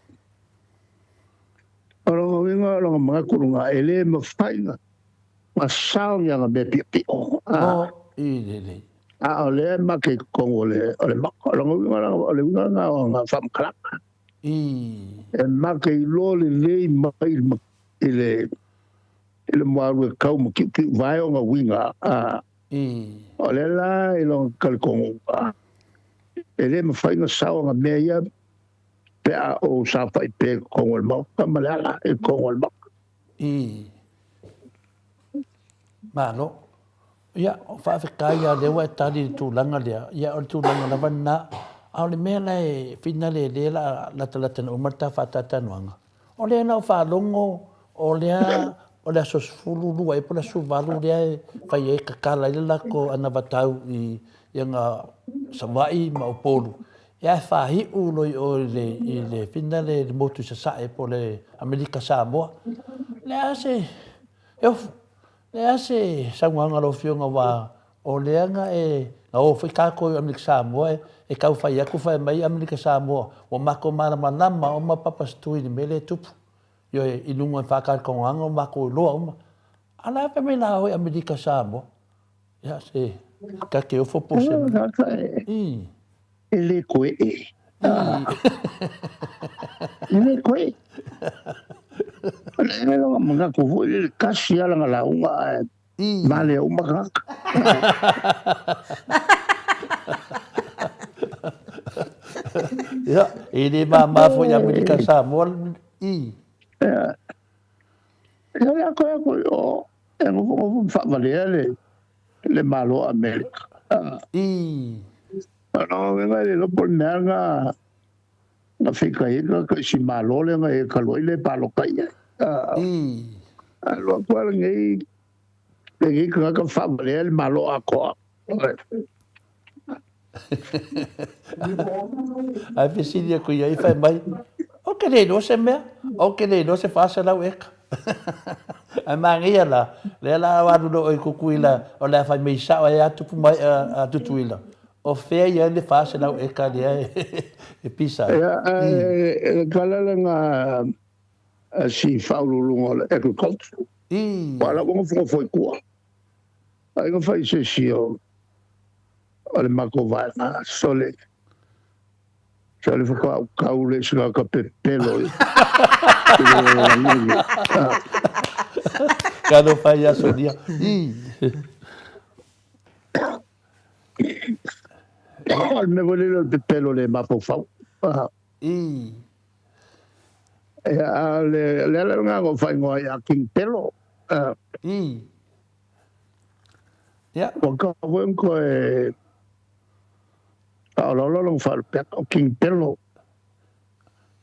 O lona uiga o lona manatu lena e le mafai na sao ni ana mea piopio. O, i lelei. A o lea e make i totonu o le o le Maota. O lona uiga o le uiga lena o ana faamatalaga. I. E make iloa lelei mai i le i le muaulu e kau ma kiukiu vae ona uiga, a o lea la i lona talitonuga, e le mafai ona sao ana mea ia pe a ou saofai pea i totonu o le Maota ma le ala i totonu o le Maota. Malo. Ia, faafetai lava o lea ua e tali i le tulaga lea. Ia, o le tulaga lava lena. A o le mea la e finale lea o le a latalata ina uma le ta faatalatalanoaga, o lea na ou faalogo o lea o le aso 12 ea po o le aso 18 lea e fai ai, tatala ai le latou anavatau i aga Savaii ma Upolu, ia ae faaiu loa i o i le finale i le motu i Sasae po o le Amerika Samoa. O le a se, e ofu, O le a se saunoaga a lau Afioga aua o lea na e na o foi tatou i Amerika Samoa e tau fai atu fai mai Amerika Samoa ua matou malamalama uma Papa Stu i le mea lea e tupu. Ioe, i luga o le faatalatalanoaga ua matou iloa uma. A o le a fai mai la oe Amerika Samoa? Ia se ta te ofo po o se mea. I. E le koe e. E le koe. O le lona manatu foi lele tasi lava lana lauga ae male uma tagata. Ia, e le mama foi i Amerika Samoa i. Ia, o le a koe aku i o, e nofonofo ma faavalea le Malo o Amerika. I. O lona uiga e le iloa po o le mea na na feita ai ka isi Malo lea na e talu ai le palota i ai. I. Alu atu lava lenei lenei tagata faavalea le Malo atoa. Ae fesili atu i ai fai mai, Ou te le iloa se mea, ou te le iloa se 400 eka. Ae manaia la, lea la a alu loa i Tutuila, o le a fai mai sao ai a tupu mai a Tutuila, o fea i ai le 400 eka lea e pisa ai. Ia, ae le tala lena a si Faauluuluga o le Agriculture, aua o la ua nofonofo i tua. Ai na fai se isi o le matou vaega, sole, sole faatoa ou tau le isi tagata pepelo i le lagi. Talofa ia Sonia. I. O le mea foi lele o le pepelo le mafaufau. I. Ia, a o le ala lena na ou faaigoa ai ia King Pelo. I. Ia. Ua tatau foi ona toe faaolaola lona faalupega, o King Pelo.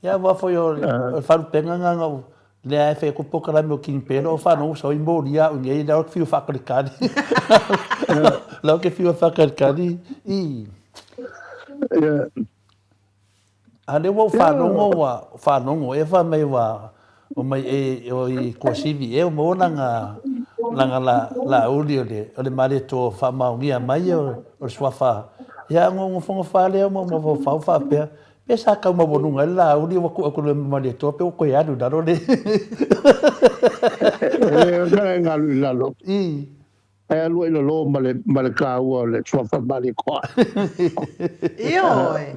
Ia, aua foi o le faalupega lena na ou, lea e fai atu le polokalame o King Pelo, ou faalogo sau i moli au nei, lea ou te fiu e faatalikali. Lea ou te fiu e faatalikali i. Ia. A lea ua ou faalogo ua faalogo ea fai mai ua omai e o i Tuasivi ea ua maua lana lana la laauli o le o le Malietoa faamaonia mai o le suafa. Ia ona ou nofonofo lava lea ma ou mafaufau faapea, pe sa tau maualuga ai le laauli ua tuu atu i le Malietoa pe ua toe alu i lalo le E le o galu i lalo. I. Ae alu ai lalo ma le ma le taua o le suafa Malietoa. Ioe.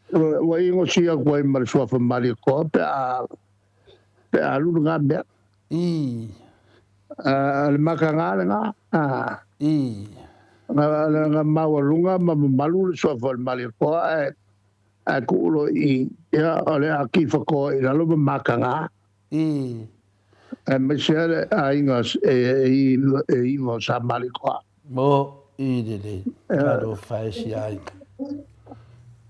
Ua inosi atu ai ma le suafa Malietoa pe a pe a alu lena mea. I. A le makaga lena. I. Na maualuga ma mamalu le suafa o le Malietoa ae ae tuu loa i ia o le a tifakoa i lalo ma makaga. I. Aemaise lava le aiga e iva o Sa Malietoa. Mo. I lelei. Talofa e si aiga.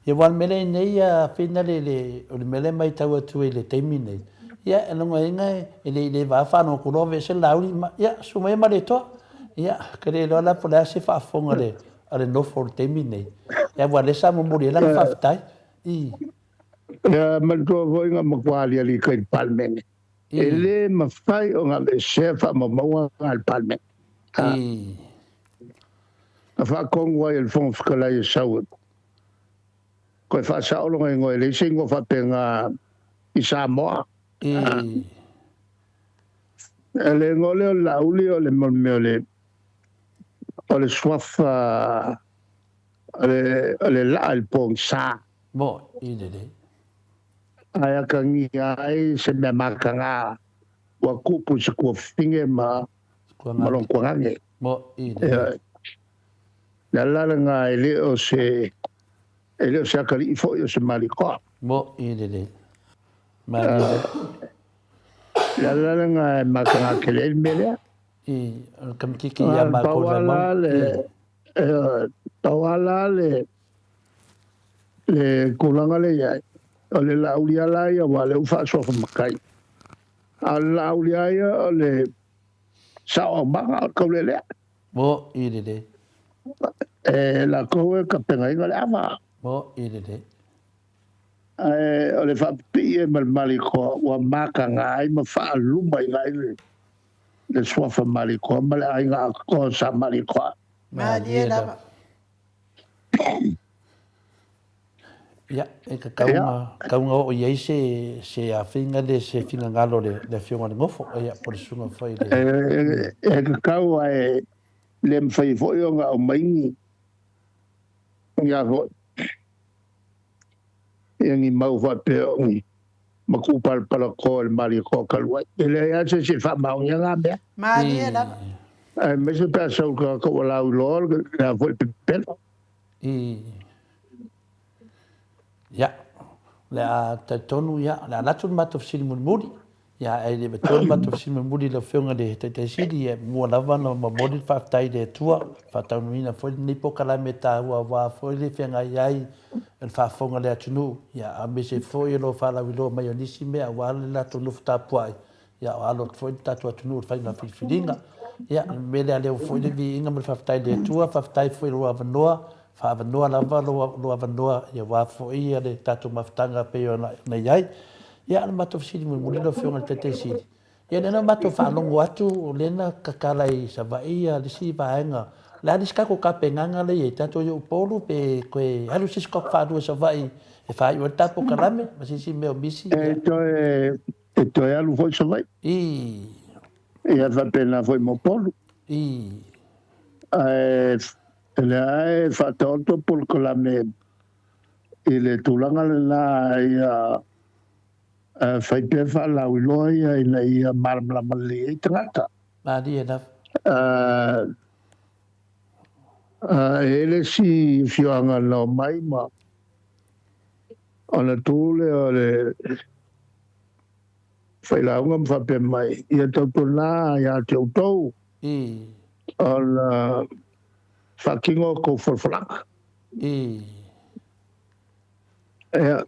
Ia aua o le mea lea nei a Fina le le o le mea lea e matau atu ai i le taimi nei, ia e logoina e le i le va faalogo loa aveese le Laauli ma ia susu mai Malietoa. Ia ke le iloa la po o le a se faafofoga a le a le nofo i le taimi nei. Ia aua o lea sa momoli ai lana faafetai. I. Ia manatua foi na matua aliali kai le Palemene. E le mafai ona aveesea faamaumauga a le Palemene. Na faatonu ai e le Fofoga Fetalai e sau e toe faasao lona igoa, e leai se igoa faapena i Samoa. O le igoa lea o le Laauli o le mea o le suafa o le laa i le pogisa. Mo'i lelei. Ae atagia ai se mea mataga ua tupu i se tuafafine ma lona tuagane. Mo'i lelei. Le ala lena e le o se e le o se atalii foi o se Malietoa. Mo'i lelei. Malie. Le ala lena e mataga tele ai le mea lea. I, o le kamitiki ia mākou i Vaimauga. Pau lava la le le tulaga lea i ai, o le Laauli lava la ia, aua o lea ua faasoafa matai, a o le Laauli lava ia o le sao aumaga o le taulelea. Mo'i lelei. E latou e tapenaina le ava. Mo'i lelei. Ae o le faapipii ai ma le Malietoa ua mataga ai ma faalumaina ai le suafa Malietoa ma le aiga atoa sa Malietoa. Malie lava. Ia, e tatau ona, tatau ona oo i ai se, se afiga le, se finagalo o le, le Afioga i le Nofo, ia, po o le susuga foi i le... E tatau ae le mafai foi ona aumai ni, ni a foi, ia ni mau faapea o ni matupalapala-to e le Malietoa talu ai. E leai lava se isi e faamaonia na mea. Malie lava. Aemaise pe a sau le tagata ua lauiloa le a foi le pepelo. I. Ia, o le a talitonu, ia, o le a alu atu le matou fesili mulimuli. Ia, ae le i avatua le matou fesili mulimuli i lau Afioga i le Taitai Sili, ia, e mua lava ona momoli le faafetai i le Atua, faataunuuina foi lenei polokalame taua aua foi le feagai ai o le faafofoga a le atunuu, ia, aemaise foi o lo o faalauiloa mai o nisi mea aua le latou nofo tapuai, ia, o alo atu foi le tatou atunuu i le faiga filifiliga. Ia, o le mea lea, lea ua foi le viiga ma le faafetai i le Atua, faafetai foi i lou avanoa, faaavanoa lava lou avanoa aua foi le tatou mafutaga e pei ona i ai. Ia, o le matou fesili mulimuli lau Afioga i le Taitai Sili, ia lea na matou faalogo atu o lea na tatala i Savaii le isi vaega, o le a le isi tatou tapenaga lea e i ai, tatou i Upolu pe toe alu se isi tatou faalua i Savaii e faaiu ai le tatou polokalame ma se isi mea o misi? E toe, e toe alu foi i Savaii. I. Ia faapena foi ma Upolu. I. Ae o lea e faataoto polokalame i le tulaga lena ia fai pea faalauiloa ia ina ia malamalama lelei ai tagata. Malie lava. E i ai le isi afioaga na omai ma ona tu lea o le failauga ma faapea mai, ia tautuana ia te outou ona faatino a outou folafolaga. Ia,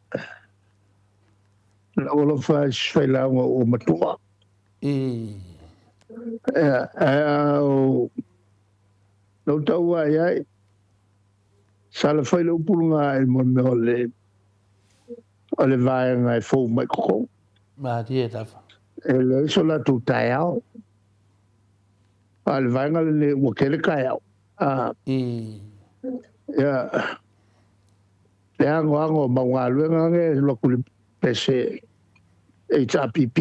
lau alofa e si failauga ua matua. Ia, ae a ou lau taua i ai, sa la fai le upu lena i le mea o le o le vaega e fou mai totonu. Malie lava. E leai so latou taeao. A o le vaega lenei ua tele taeao. Ia, le anoano o mau galuega nei e alu atu i le pese HRPP.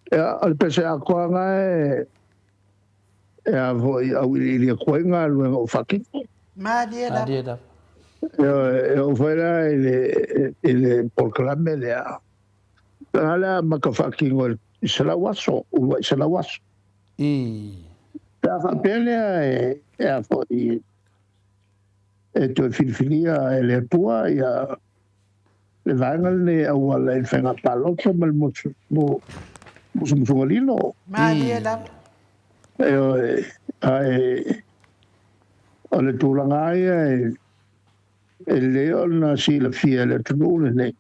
Ia, o le pese atoa lena e e a foi auiliili atu ai galuega o faatino. Malie lava. Malie lava. E oo foi la i le, i le polokalame lea, a lea amata faatino i 100 aso, uluai 100 aso. Pe a faapea lea e, e a foi e toe filifilia e le Atua ia le vaega lenei e auala i le faiga palota ma le musumusuga lilo. Malie lava. Ioe, ae o le tulaga lava ia e lelei ona silafia e le atunuu lenei.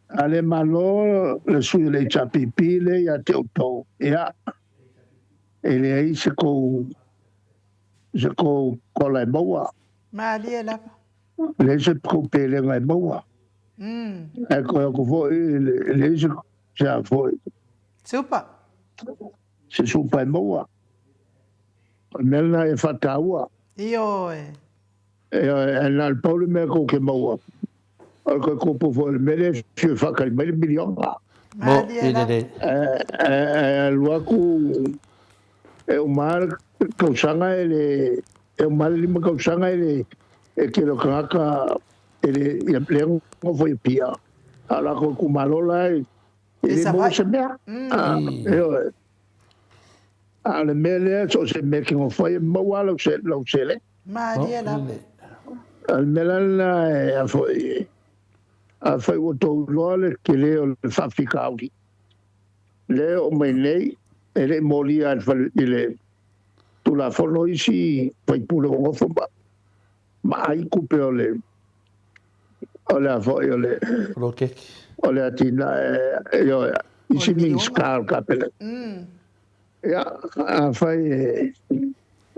A le malo le sui o le HRPP lea ia te outou, ia, e leai se tou, se tou kola e maua. Malie lava. E leai se tou pelega e maua. Ae toe atu foi, e leai se, se a foi. Supa. Se supa e maua. O le mea lena e faataua. Ioe. Ioe, ae na o le pau le mea tou te maua, o le toe tupu foi o le mea lea e fiu e faatali mai le miliona. Mo, i le. Ae alu atu e uma lava le tausaga e le, e uma lava le 5 tausaga e le, e tele o tagata e le, lea e nofo i Apia, a o latou itumalo la e E le maua se mea. Ioe. A o le mea lea, so o se mea e te nofo ai, e maua lava lau seleni. Malie lava. O le mea la lena e, a foi, afai ua outou iloa le tele o le faafitauli, lea e oo mai nei, e le i molia i le Tulafono isi faipule ua nofo ma ma ai tupe o le o le a foi o le poloketi o le atinae ioe isi Minisita o le Kapeneta. Ia, afai e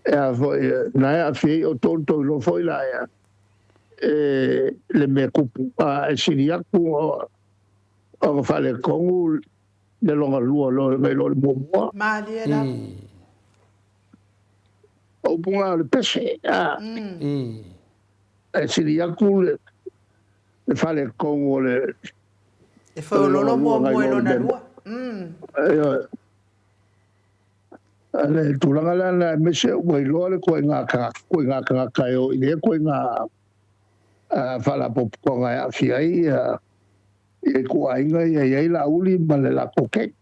e a foi na e aafia ai outou na tou iloa foi la ea e le mea tupu a e sili atu ona faaletonu le lona lua nai lo le muamua. Malie lava. O upu na o le pese, a. E sili atu le faaletonu o le. E feololo muamua i lona lua. Ioe. O le tulaga la lena aemaise ua iloa le ituaiga tagata, ituaiga tagata e o i lea ituaiga faalapotopotoga e aafia ai ia ituaiga ia e i ai Laauli ma le latou keiki.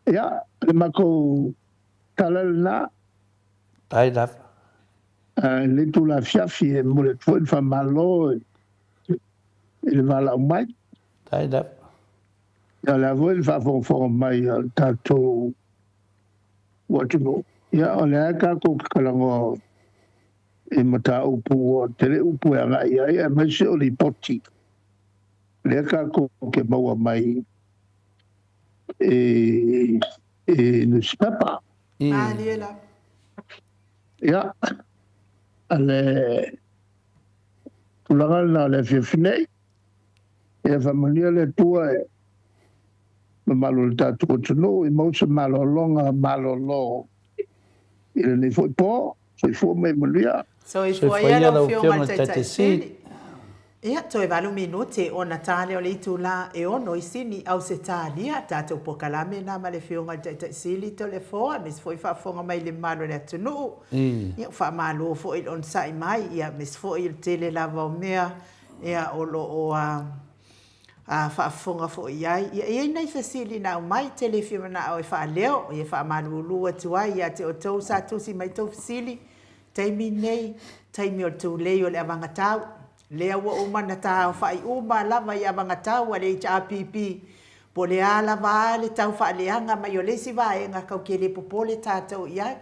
Ia, le matou tala lena. Faafetai lava. I lenei itula afiafi e momoli atu foi le faamalo i le valaau mai. Faafetai lava. Ia, o le a foi le faafogafoga mai a le tatou atunuu. Ia, o lea lava tatou te talanoa i mataupu ua tele upu e agai i ai, aemaise o lipoti lea tatou te maua mai i nusipepa. Malie lava. Ia, o le tulaga lena o le afiafi nei. Ia faamanuia le Atua i le mamalu o le tatou atunuu, ia maua se malologa malolo i lenei foi po. Soifua ma ia manuia. Soifua ia lau Afioga i le Taitai Sili. Ia, toe 8 minute ona ta lea o le itula e 6 i Sini, Ausetalia, tatou polokalame lena ma le Afioga i le Taitai Sili Toleafoa, aemaise foi faafofoga mai le mamalu o le atunuu. Ia, ua faamalo foi i le onosai mai, ia, aemaise foi o le tele lava o mea, ia, o lo o a faafofoga foi i ai. Ia, e i ai nai fesili na aumai, e te le fia manao e faaleo, ia e faamalulu atu ai ia te outou sa tusi mai tou fesili, taimi nei, taimi o le tulei o le avagatau. Lea ua uma ona taaofai uma lava i avagatau a le HRPP, po o le a lava a le tau faaleaga mai o le isi vaega, kau ke le popole tatou i ai.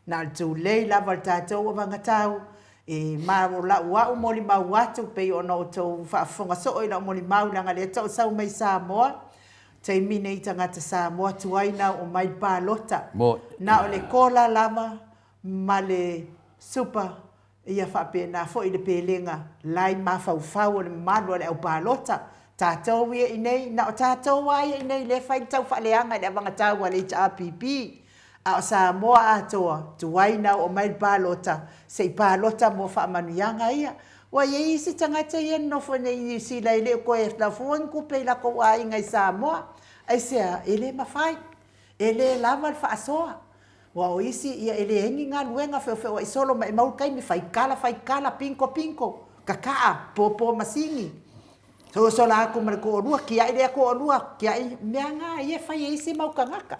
Na o le tulei lava o le tatou avagatau, E ma o lau au molimau atu pei ona outou faafofoga soo i lau molimau leaga lea ta ou sau mai Samoa taimi nei tagata Samoa tuai na oo mai le palota na o le kola lava ma le supa ia faapena foi le pelega lai mafaufau o le mamalu o le au palota tatou ia inei na o tatou a ia inei lea fai le tau faaleaga i le avagatau a le HRPP A o Samoa atoa, tuai na oo mai le palota, se i palota mo faamanuiaga ia. Ua i ai isi tagata ia e nonofo nei i Niu Sila e le o toe lafua ni tupe i latou aiga i Samoa. Aisea? E le mafai. E le lava le faasoa. Aua o isi, ia e leai ni galuega, feofeoai solo maimau le taimi, fai kala, fai kala, pinko pinko, kakaa, pōpō masini, sosola atu ma le toalua, tiai lea toalua, tiai, mea na ia e fai e isi mau tagata.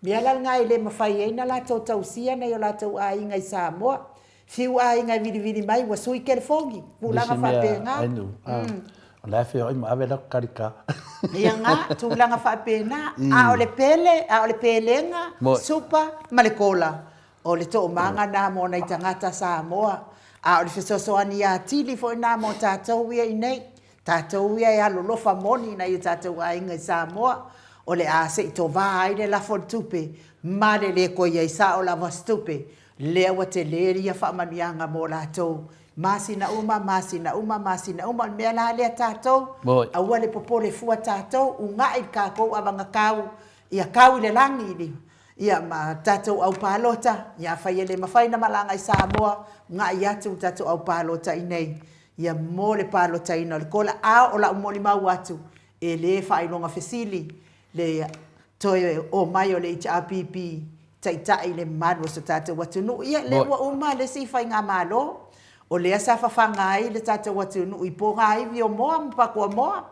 Mea la lena e le mafai ai na latou tausia nai o latou aiga i Samoa. Fiu aiga e vilivili mai ua sui telefoni, tulaga faapena. O la e feoai ma ave latou talita. Ia nga, tulaga faapena. A o le pele, a o le pelega, supa ma le kola, o le toomaga na mo nai tagata Samoa. A o le fesoasoani atili foi na mo tatou ia i nei. Tatou ia e alolofa moni i nai o tatou aiga i Samoa, o le a se i tova ai le lafo o le tupe ma le le toe i ai sao lava se tupe, lea ua tele ia faamanuiaga mo latou masina uma, masina uma, masina uma. O le mea la lea tatou, aua le popole fua tatou, uga'i le tatou avagakau, ia kau i le lagi ia ma tatou au palota, ia afai e le mafai ona malaga i Samoa, uga'i atu le tatou au palota inei, ia mo le palotaina o le kola. A o lau molimau atu, e le faailoga fesili le toe omai o le HRPP taitai le mamalu o so tatou atunuu. Ia, lea ua uma le isi faigamalo, o lea sa fafaga ai le tatou atunuu i pogaivi o moa ma pakuamoa,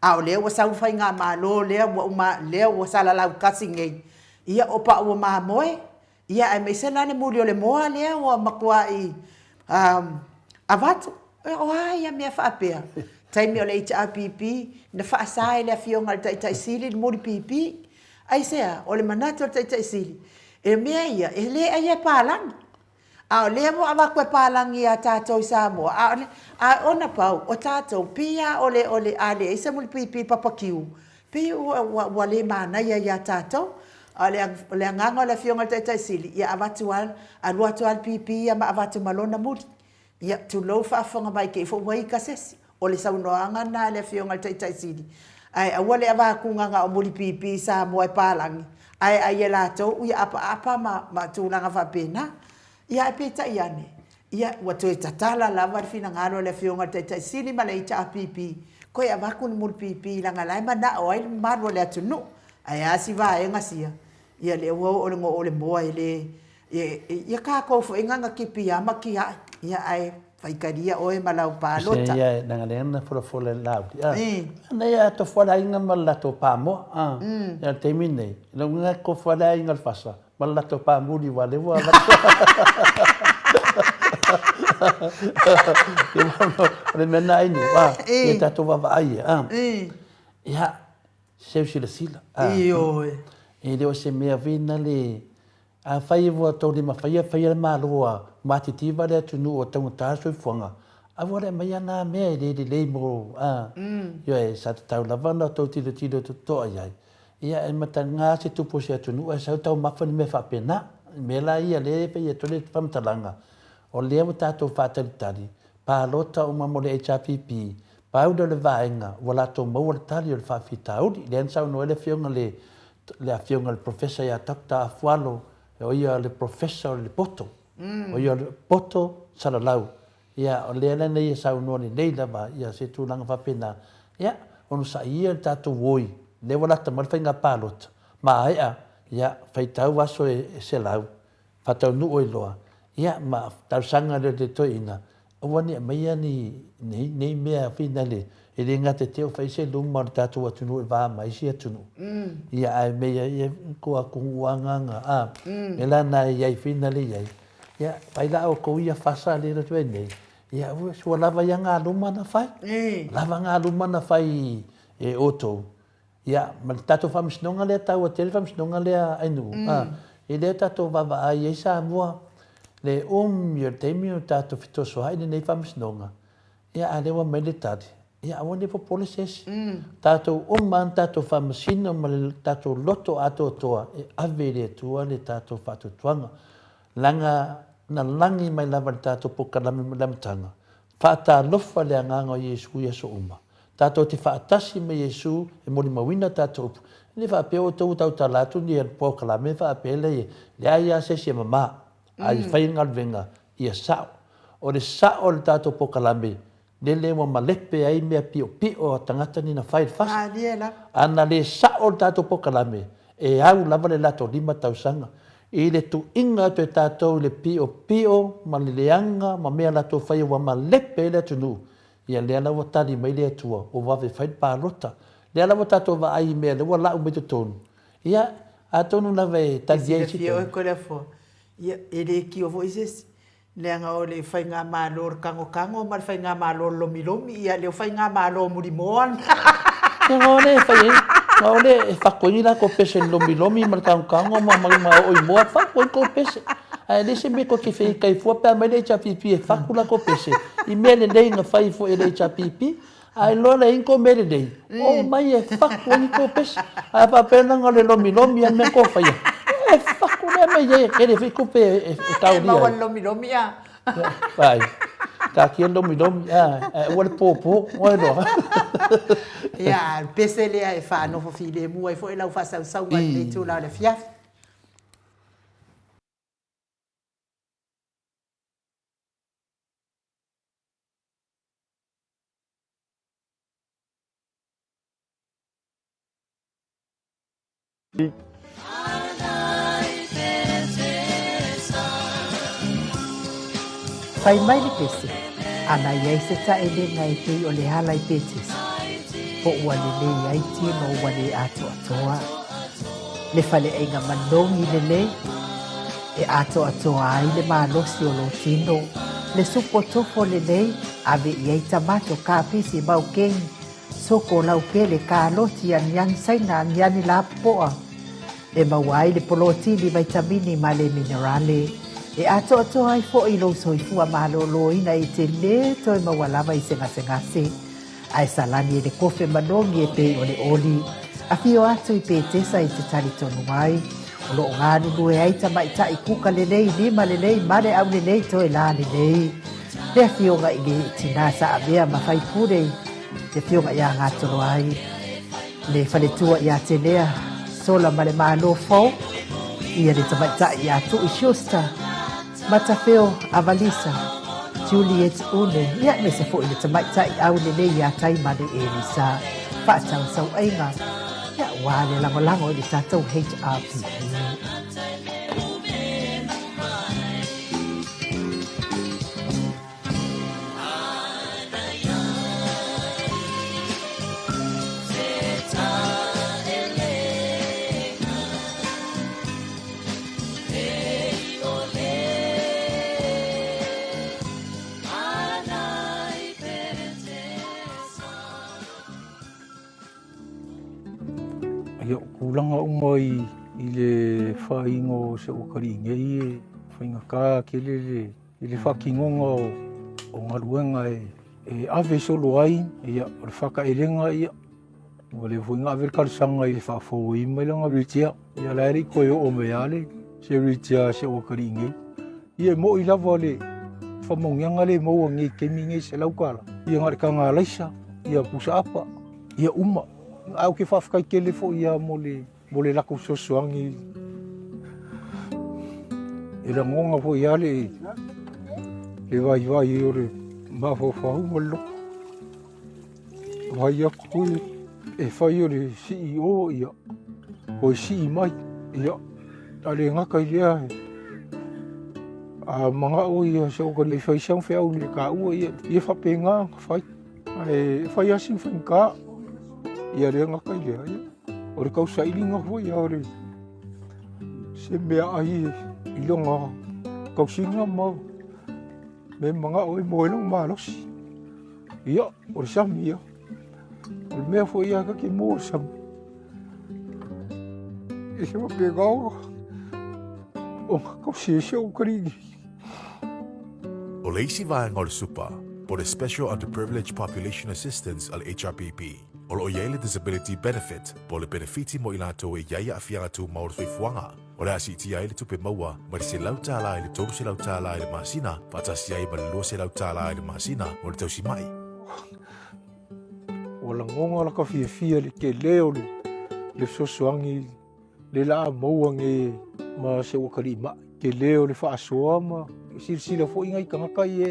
a o lea ua sau le faigamalo lea ua uma, lea ua salalau tasi nei, ia o pau o mamoe, ia aemaise la le muli o le moa lea ua matuai avatu. O a ia mea faapea? Taimi o le HRPP, na faasa e le Afioga i le Taitai Sili le mulipipi. Aisea? O le manatu o le Taitai Sili, e mea ia, e le aia e palagi. A o lea ua avatu e palagi ia tatou i Samoa, a o le, a ona pau, o tatou, pei lava o le, o le, a leai se mulipipi papakiu, pei ua, ua, ua le manaia ia tatou. A o le, o le agaga o le Afioga i le Taitai Sili, ia avatu lava, alu atu lava le pipi ia ma avatu ma lona muli. Ia, tulou faafofoga mai te i foi ua ita se isi. O le saunoaga lena a le Afioga i le Taitai Sili, ae aua le avatuga na o mulipipi i Samoa e palagi, ae ai e latou ia apaapa ma, ma tulaga faapena. Ia, ae peitai ane, ia, ua toe tatala lava le finagalo o le Afioga i le Taitai Sili ma le HRPP, toe avatu le mulipipi leaga la e manao ai le mamalu o le atunuu. Ae a si vaega sia, ia lea ua oo i le noo o le moa e le, Ia tatou foi na tipi lava ma tiai, ia ae faitalia oe ma lau palota. Se ia leaga lea na folafola e Laauli a. Ana ia tofu a le aiga ma le latou pamoa a. Ia le taimi lenei, lona uiga e tofu a le aiga o le fasa ma le latou pamuli aua lea ua avatu. O le mea lena Ainu a, ia tatou vaavaai ia a. Ia, seu silasila a. Ioe. E le o se mea foi na le Afai ua tou le mafaia faia le Malo a matitiva le atunuu a taugata le soifuaga, aua le aumaia na mea e le lelei mo a. Ioe, sa tatau lava ona outou tilotilo totoa i ai, ia e mataga se tupu o se atunuu ae sau taumafa ni mea faapena. O mea la ia lea e fai atu ai le faamatalaga, o lea ua tatou faatalitali, palota uma mo le HRPP, pau lea o le vaega ua latou maua le tali o le faafitauli. Lea na saunoa ai le Afioga i le le afioga i le Professor ia Doctor Afualo, o ia le Professor o le poto, o ia o le poto salalau. Ia, o lea la na ia saunoa lelei lava ia se tulaga faapena. Ia, onosai ia le tatou oi, lea ua lata mai le faiga palota, maea, ia, faitau aso e 100, faataunuu ai loa, ia ma talosaga lea i le toeaina, aua ne i aumaia ni, nei, nei mea foi nale, e le gata te o fai se luma o le tatou atunuu e va ma isi atunuu. Ia ae mea ia, ia ko aku agaga, a, mea la na e iai foi nale iai, ia fai la outou ia fasa le la tuai nei, ia ua, ua lava ia ngā luma na fai. Lava ngā luma na fai e outou. Ia, ma le tatou faamasinoga lea taua tele faamasinoga lea Ainuu, a, e lea tatou vaavaai ai Samoa, le umi o le taimi o tatou fetosoa'i lenei faamasinoga, ia a lea ua aumai le tali, ia aua ne i popole se isi. Tatou uma lava na tatou faamasino ma le tatou loto atoatoa e ave i le Atua le tatou faatuatuaga. Leaga na lagi mai lava i le tatou polokalame mai le amataga, Faatalofa le Agaga o Iesu i aso uma. Tatou te faatasi ma Iesu e molimauina tatou upu. E le faapea outou ua tautala atu ni polokalame faapea lea e leai lava se isi e mama, a ia fai le galuega ia sao. O le sao o le tatou polokalame, lele ua malepe ai mea piopio a tagata ni na fai i le fasa. A na le sao le tatou polokalame, E au lava le latou lima tausaga i le tuuina atu e tatou i le piopio ma le leaga ma mea latou faia ua malepe ai le atunuu, ia lea la ua tali mai le Atua ua vave fai le palota. Lea la ua tatou vaai i mea lea ua lau mai totonu, ia atonu lava e tali ai si taimi. E silafia oe Toleafoa, ia e le tio foi se isi. Leaga o le faigamalo o le kagokago ma le faigamalo o le lomilomi, ia lea o faigamalo mulimoa lena. Leaga o lea e fai ai, na o lea e fako ai ni latou pese i le lomilomi ma le kagokago ma oo i moa, fako ai tou pese. Ae leai se mea tou te feitai fua pe a aumai le HRPP e fatu latou pese i mea lelei na fai foi e le HRPP. A iloa leai ni tou mea lelei, omai e fatu ai ni tou pese. Ae a faapea leaga o le lomilomi lava le mea tou faia, e fatu lea mea i ai, e tele foi tupe e taulia ai. E maua le lomilomi a. Vaai, taatia le lomilomi, ae aua le popo, ua iloa. Ia, o le pese lea e faanofo filemu ai foi lau faasausauga i lenei itula o le afiafi. Fai mai le pese, ana i ai se taelega e pei o le ala i Petesa, po ua lelei ai tino ua le atoatoa. Le faleaiga manogi lelei, e atoatoa ai le malosi o lou tino, le supo tofo lelei, ave i ai tamato, kapisi, maukeni, soko, laupele, kaloti, aniani saina, aniani lapopoa, e maua ai le polotini, vaitamini ma le minerale, e atoatoa ai foi lou soifua malōlōina e te lē toe maua lava i se gasegase. Ae salani e le kofe manogi e pei o le oli. Afio atu i Petesa i te talitonu ai, o lo o galulue ai tamaitai kuka lelei, lima lelei, male aulelei, toe la lelei. Le afioga i le tinā sa avea ma faipule, le afioga ia Gatoloai, le faletua ia Telea, Sola ma le Malo fou, ia le tamaitai ia Tui Schuster, Matafeo Avalisa, Juliet Une, ia aemaise foi le tamaitai aulelei ia Taimane Elisa, faatausauaiga, ia aua le lagolago i le tatou HRPP. Ia, o tulaga uma i, i le faaiga o se ua nei e faigata tele le, i le faatinoga o, o galuega e, e ave solo ai, ia, o le faataelega, ia, Ua leva foi na ave le talosaga i le faafouina mai lana wheelchair. Ia la e le i toe oo mai lava le se wheelchair a si ou atalii nei. Ia e moi lava le faamauniaga lea e maua nei i taimi nei $100. Ia na o le taga alaisa, ia pusa apa, ia uma. Ae ou te faafetai tele foi lava mo le mo le latou fesoasoani. E lagona foi lava le le vaivai o le mafaufau ma le loto. Vaai atu e fai o le CEO ia, toe sii mai, ia, a le gata i lea, a manao ia se oka e fai sau feau i le taua, ia, ia faapena ona fai. Ae fai lava sina faigata, ia le gata i lea, ia, o le tausailiga foi ia o le se meaai i lona tausiga ma mea manao ai mo ai lona malosi. Ia, o le sami ia. O le mea foi ia ka mo le sami. E se faapena o kausi e se o kalini. O le isi vaega o le SUPA, po o le Special Underprivileged Population Assistance a le HRPP, o lo o i ai le Disability Benefit, po o le penefiti mo i latou e i ai aafiaga tumau o le soifuaga. O le a siitia ai le tupe maua mai le $100 i le $300 i le masina, faatasi ai ma le $200 i le masina mo le tausimai. Ua lagona la ka fiafia le tele o le le fesoasoani le la a maua nei ma se ua kaliʻi maʻi. Tele o le faasoa ma silasila foi nai tagata ia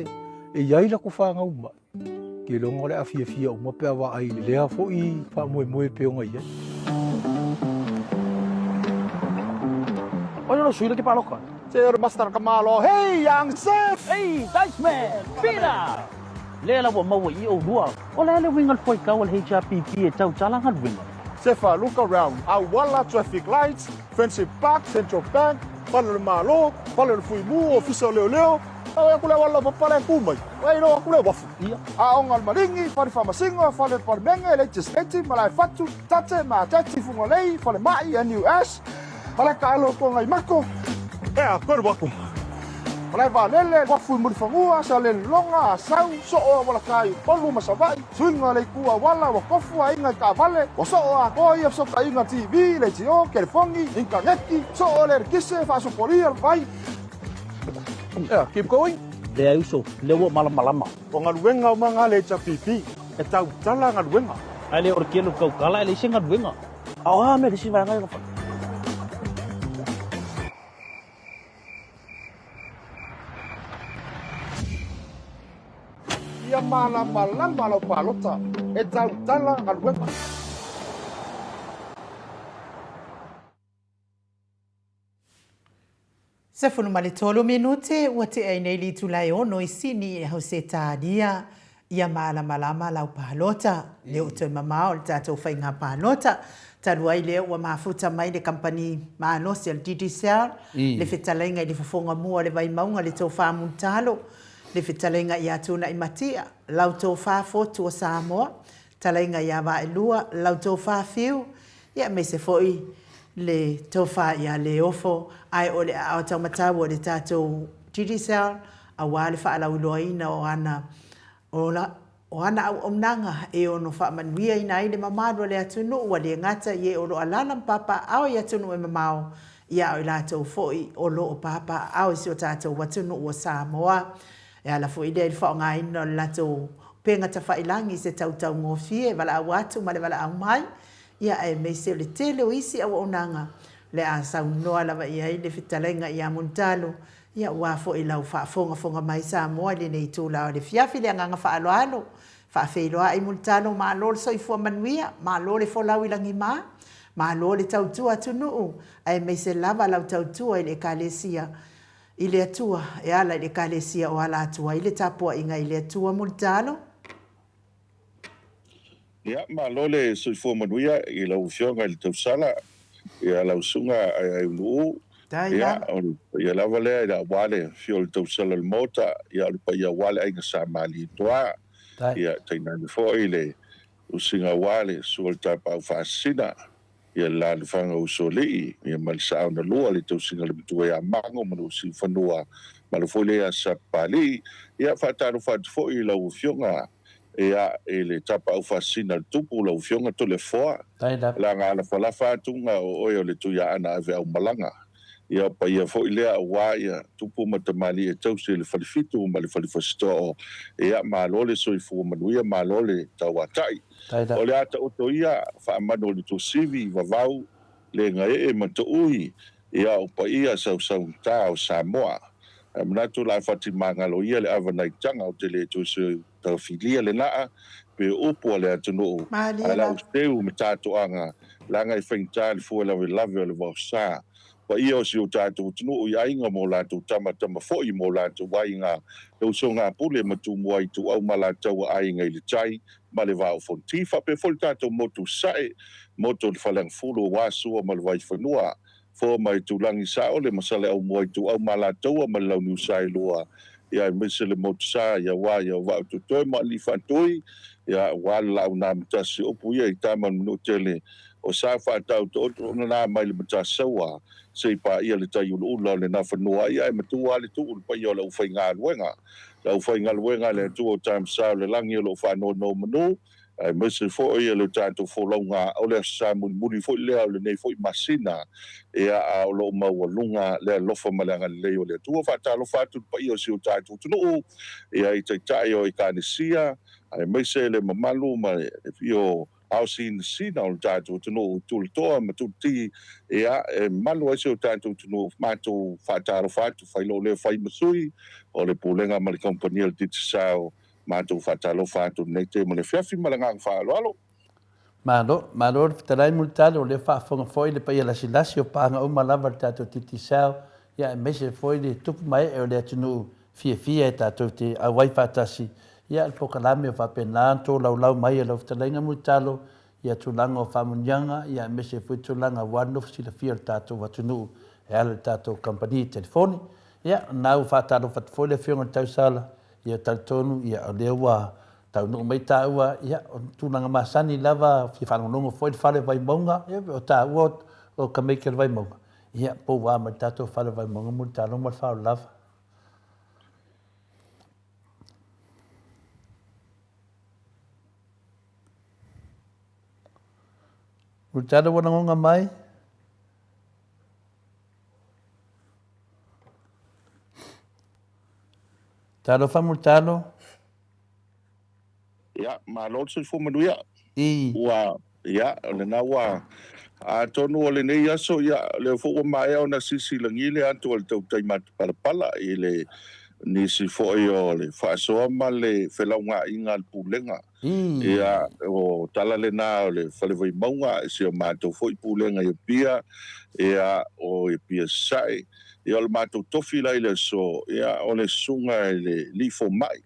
e i ai latou fanau maʻi. Keiloga o le a fiafia uma pe a vaai i lea foi faamoemoe e pei ona i ai. Oi lo sui le ke paloka. Se o le master ka malo. Hey, Yang Sef! Hey, Dice Man! Peter! Lea la ua maua i oulua. O le a le uiga o le fuaitau a le HRPP e tautala galuega? Sefa, look around. Auala, traffic lights, Friendship Park, Central Bank, Fale o le Malo, Fale o le Fuimu, Ofisa o Leoleo. Au aku le auala laupapa la e tu mai, ua iloa atu le uafu. Aoga o le Maligi, Fale Faamasino, Fale Palemene, Legislative, Malaefatu, Tate, Mateti, Fugalei, Falemai, NUS, Malae Taalo Tuangaimako, Ea, toe alu atu. Malae Vaalele, Uafu i Mulifanua, Salelologa, Asau, Soo Aualatai i Upolu ma Savaii, Suiga o le Itu Auala, ua tofu aiga i taavale, ua soo atoa ia fesootaiga TV, leitio, telefoni, initaneti, soo le eletise, faasopolia le vai. Ea, keep going. Leai uso, lea ua malamalama. O galuega uma nga le HRPP, e tautala galuega. Ae le o le kele o le tautala e leai se galuega. A o a mea le isi vaega e fai? Ia malamalama lau palota, e tautala galuega. 13 minute ua tea ai nei le itula e ono i Sini i Ausetalia. Ia malamalama lau palota. Le o toe mamao le tatou faiga palota. Talu ai lea ua mafuta mai le kamupani malosi a le Digicel, le fetalaiga i le fofoga mua o le Vaimauga le Tofa Mulitalo, le fetalaiga ia Tuunai Matia, lau tofa Fotu o Samoa, talaiga ia Vaelua, lau tofa Fiu, Ia aemaise foi le tofa ia Leofo, ae o le aao taumatau o le tatou Digicel aua le faalauiloaina o ana o ana auaunaga e ono faamanuiaina ai le mamalu o le atunuu ua le gata i e o lo o alaala ma papaaao i atunuu e mamao, ia a o i latou foi o lo o papaaao i si o tatou atunuu o Samoa. E ala foi lea i le faaaogaina o le latou upega tafailagi i se tautaugofie, valaau atu ma le valaau mai, Ia aemaise o le tele o isi auaunaga le a saunoa lava i ai le fetalaiga ia Mulitalo, ia aua foi lau faafogafoga mai Samoa i lenei itula o le afiafi le agaga faaaloalo, faafeiloai Mulitalo malo le soifua manuia, malo le folau i lagima, malo le tautua atunuu, aemaise lava lau tautua i le Ekalesia i le Atua, e ala i le Ekalesia o ala atu ai le tapuaiga i le Atua Mulitalo. Ia, malo le soifua manuia i lau Afioga i le Tausala, ia lau Susuga Aiaiuluu. Ia, o le paia lava lea aua le afio o le Tausala o le Maota, ia o le paia aua le Aiga Sa Malietoa, ia tainane foi le usiga aua le Susuga o le Tapaau Faasisina, ia le Lalofaga o Usoalii, ia ma le Saaonalua, le tausiga a le Matua ia Mago ma lou Siufanua, malo foi lea ia Sapapalii. Ia faatalofa atu foi i lau Afioga ia i le Tapaau Faasisina a le Tupu, lau Afioga Toleafoa, leaga alafalafa atuga o oe o le Tuiaana Aveaumalaga. Ia o paia foi lea aua ia tupu ma tamalii e tausi e le Falefitu ma le Falefasitoo. Ia malo le soifua manuia, malo le tauatai. O le a taoto ia faamanu o le Tuasivi, Vavau, Legaee ma Toui, ia o paia sausaugata o Samoa. Ae manatu o le a fatimagalo ia le ava nai taga ou te le toe taufilia le laa pe upu a le atunuu Malie ae lau lava. seu ma tatoaga leaga e faigata le fua lavelave o le vaosa paia o si o tatou atunuu i aiga ma o latou tama, tama foi ma o latou aiga, le usoga a Pule ma Tumua Ituau ma Alataua aiga i le tai ma le Vaa o Fonoti faapea foi le tatou motu Sae, motu o le Faleagafulu aua Sua ma le Vaifanua, Foa ma Itulagi Saole ma Saleaaumua Ituau ma Alataua ma le Launiu Saelua, ia aemaise le motu sa ia aua ia Vaaototoe ma Alii Faatui, ia aua le Laau na Matasi upu ia i tama o le Manuatele o sa faataotooto ona na mai le Matasaua se i paia le tai ulaula o le Nafanua ia ae matua lava le tuu i le paia o le aufaigaluega le aufaigaluega a le Atua o Tamasa o le Lagi o lo o faanonomanu aemaise foi le tatou folauga o le Aso Sa mulimuli foi lea o lenei foi masina, ia, a o lo o maualuga le alofa ma le agalelei o le Atua. Faatalofa atu i le paia o si o tatou atunuu, ia, i Taitai o Ekalesia, aemaise le mamalu ma le afio o ao sinasina o le tatou atunuu i Tulatoa ma Tulati, ia, e malu ai si o tatou atunuu. Matou faatalofa atu, fai lou leo fai ma sui o le Pulega ma le Kamupani a le Digicel. Matou faatalofa atu i lenei taimi o le afiafi ma le agaga faaaloalo. Malo, malo le fetalai Mulitalo, o lea faafofoga foi le paia lasilasi o paaga uma lava le tatou Digicel, ia aemaise foi le tupu ma ee o le atunuu fiafia e tatou te auai faatasi ia le polokalame o faapena ona tolaulau mai e lau fetalaiga Mulitalo ia tulaga o faamanuiaga ia aemaise foi tulaga aua le nofo silafia o le tatou atunuu e ala i le tatou kamupani telefoni. Ia, o lena ua faatalofa atu foi le Afioga i le Tausala, ia talitonu, ia, o lea ua taunuu mai taua, ia, o tulaga masani lava, fia faalogologo foi le fale Vaimauga, ia, o taua o tamaiti o le Vaimauga, ia, poua mai le tatou fale Vaimauga Mulitalo ma le faaaloalo lava. Mulitalo ua lagona mai? Talofa Mulitalo. Ia, malo le soifua manuia. I. Ua, ia, o lena ua, atonu o lenei aso, ia, o lea foi ua maea ona sisilagi le atu a le tautai matapalapala i le nisi foi o le faasoa ma le felaugaaiga a le Pulega. Ia, o tala lena o le Fale Vaimauga i si o matou foi Pulega i Apia, ia, o Apia Sasae. Ia, o le matou tofi la i le aso, ia, o le susuga i le Alii Fomai,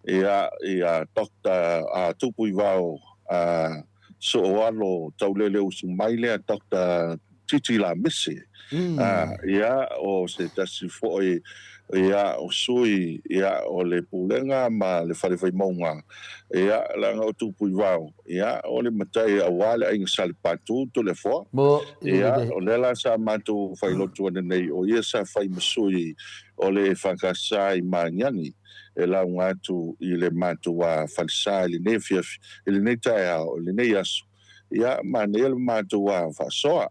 ia, ia Doctor Tupuivao Sooalo Tauleleusu mai lea Doctor Titi Lamese, ia, o se tasi foi, ia, o sui, ia, o le Pulega ma le Fale Vaimauga, ia, leaga o Tupuivao, ia, o le matai aua le aiga Salepatu Toleafoa, ia, o lea la sa matou failotu ananei, o ia sa fai ma sui o le EFKS i Magiagi e lauga atu i le matou falesa i lenei afiafi, i lenei taeao, i lenei aso. Ia, manaia le matou faasoa,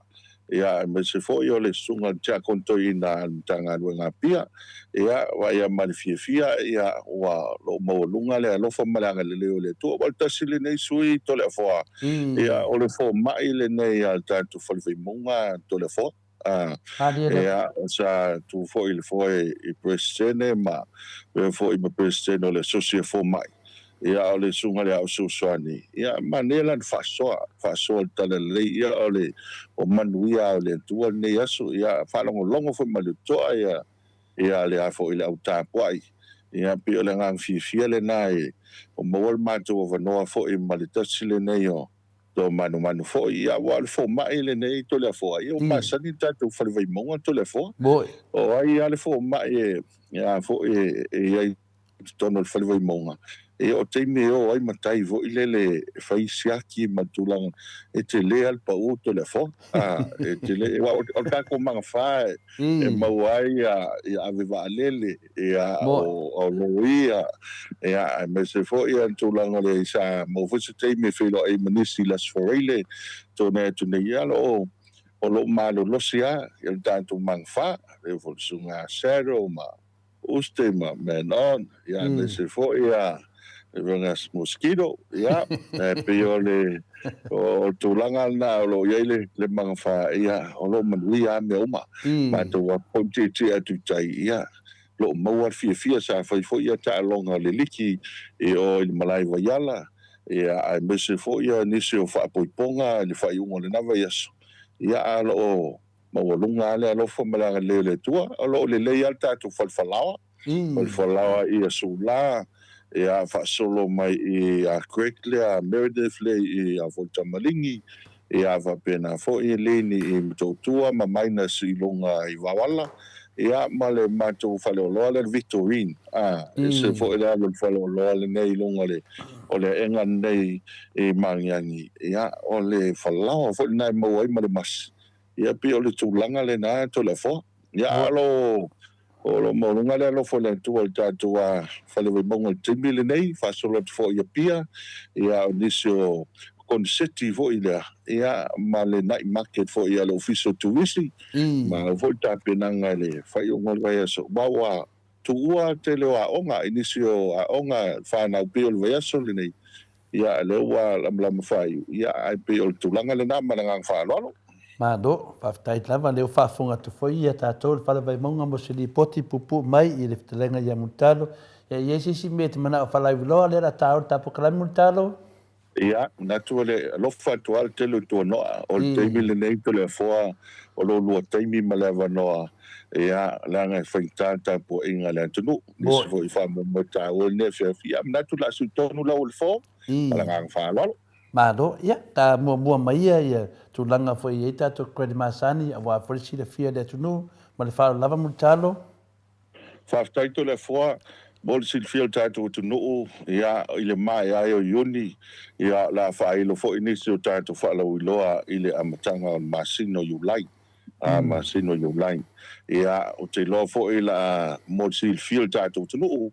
ia, aemaise foi o le susuga i le Tiakono Toeaina a le Matagaluega Apia. Ia, vaai ma le fiafia, ia, ua lou maualuga le alofa ma le agalelei o le Atua. Aua o le tasi lenei sui Toleafoa, ia, o le fomai lenei a le tatou Fale Vaimauga Toleafoa. Ia, sa tu foi i le foe i Peresetene ma pea foi ma Peresetene o le Asosi a Fomai. Ia, o le Susuga i le Aao Fesoasoani, ia, manaia lana faasoa, faasoa i le talalelei. Ia, o le o manuia o le Atua lenei aso. Ia, faalogologo foi ma le totoa ia, ia le a foi le au tapuai. Ia, pei o le agaga fiafia lena e o maua le matou avanoa foi ma le tasi lenei o Toamanumanu foi, ia aua o le fomai lenei Toleafoa, ia ua masani le tatou fale Vaimauga Toleafoa. O ai lava le fomai e a foi e i ai i totonu o le fale Vaimauga, ia o taimi e o ai matai foi lele e fai siaki ma tulaga, e tele lava le pau Toleafoa. A, e tele, aua o le tatou magafa e maua ai ia ave vaalele, ia, o loia, ia, aemaise foi le tulaga o le sa maua foi se taimi e feiloai ai ma nisi i le Aso Faraile, Tuanai atu nei, ia, o lo o malolosi lava le tatou magafa, lea foi le Susuga ia Shadow ma Uste ma Man On, ia, aemaise foi le Afioga ia Mosquito, ia, e pei o le tulaga lena o lo o i ai le magafa, ia, o lo o manuia lava mea uma. Matou alu foi ma tietie atu i tai, ia, lo o maua le fiafia, sa fai foi ia taaloga o le liki i o i le malae Vaiala, ia, aemaise foi nisi o faapoipoga i le faaiuga o lena vaiaso, ia, a o lo o maualuga lava le alofa ma le agalelei o le Atua. O lo o lelei lava le tatou fale falaoa, fale falaoa i Sula, ia, faasolo mai i Craig lea, Meredith lea i foi Tamaligi, ia, faapena foi Leni i Motootua ma Minus i luga i Vaoala, ia, ma le matou faleoloa lea le Victorine, a, ese foi le alu o le faleoloa lenei i luga o le aega lenei i Magiagi, ia, o le falaoa foi lena e maua ai ma le masi. Ia pei o le tulaga lena Toleafoa. Ia a o o lo o maualuga le alofa o le Atua i le tatou fale Vaimauga i le taimi lenei, faasolo atu foi i Apia, ia o nisi o koneseti foi lea, ia ma le night market foi a le Ofisa o Turisi, ma foi tapenaga i le faaiuga o le vaiaso. Aua ua tuua le tele o aoga i nisi o aoga fanau pei o le vaiaso lenei, Ia, lea ua lamalama faaiu, ia, ae pei o le tulaga lena ma le agaga faaaloalo. Malo, faafetai lava, lea ua faafofoga atu foi ia tatou le Fale Vaimauga mo se lipoti puupuu mai i le fetalaiga ia Mulitalo. Ia, e i ai se isi mea e te manao faalauiloa, lea o le a taua le ta polokalame Mulitalo? Ia, manatu o le alofa atu lava le tele o Tuanoa, o le taimi lenei Toleafoa o lo lua taimi ma le avanoa, ia, leaga e faigata le tapuaiga a le atunuu. Nisi foi faamoemoe taua i lenei afiafi. Ia, manatu o le a sui tonu lau o le fo, ma le agaga faaaloalo. Malo. Ia, ta muamua mai ia ia tulaga foi e i ai tatou credit masani aua foi le silafia e le atunuu. Ma le faaaloalo lava Mulitalo. Faafetai Toleafoa mo le silafia o le tatou atunuu, ia, i le maea ai o Iuni, ia, o le a faailo foi nisi o tatou faalauiloa i le amataga o le masina o Iulai, a, masina o Iulai. Ia, ou te iloa foi o le a mo le silafia o le tatou atunuu,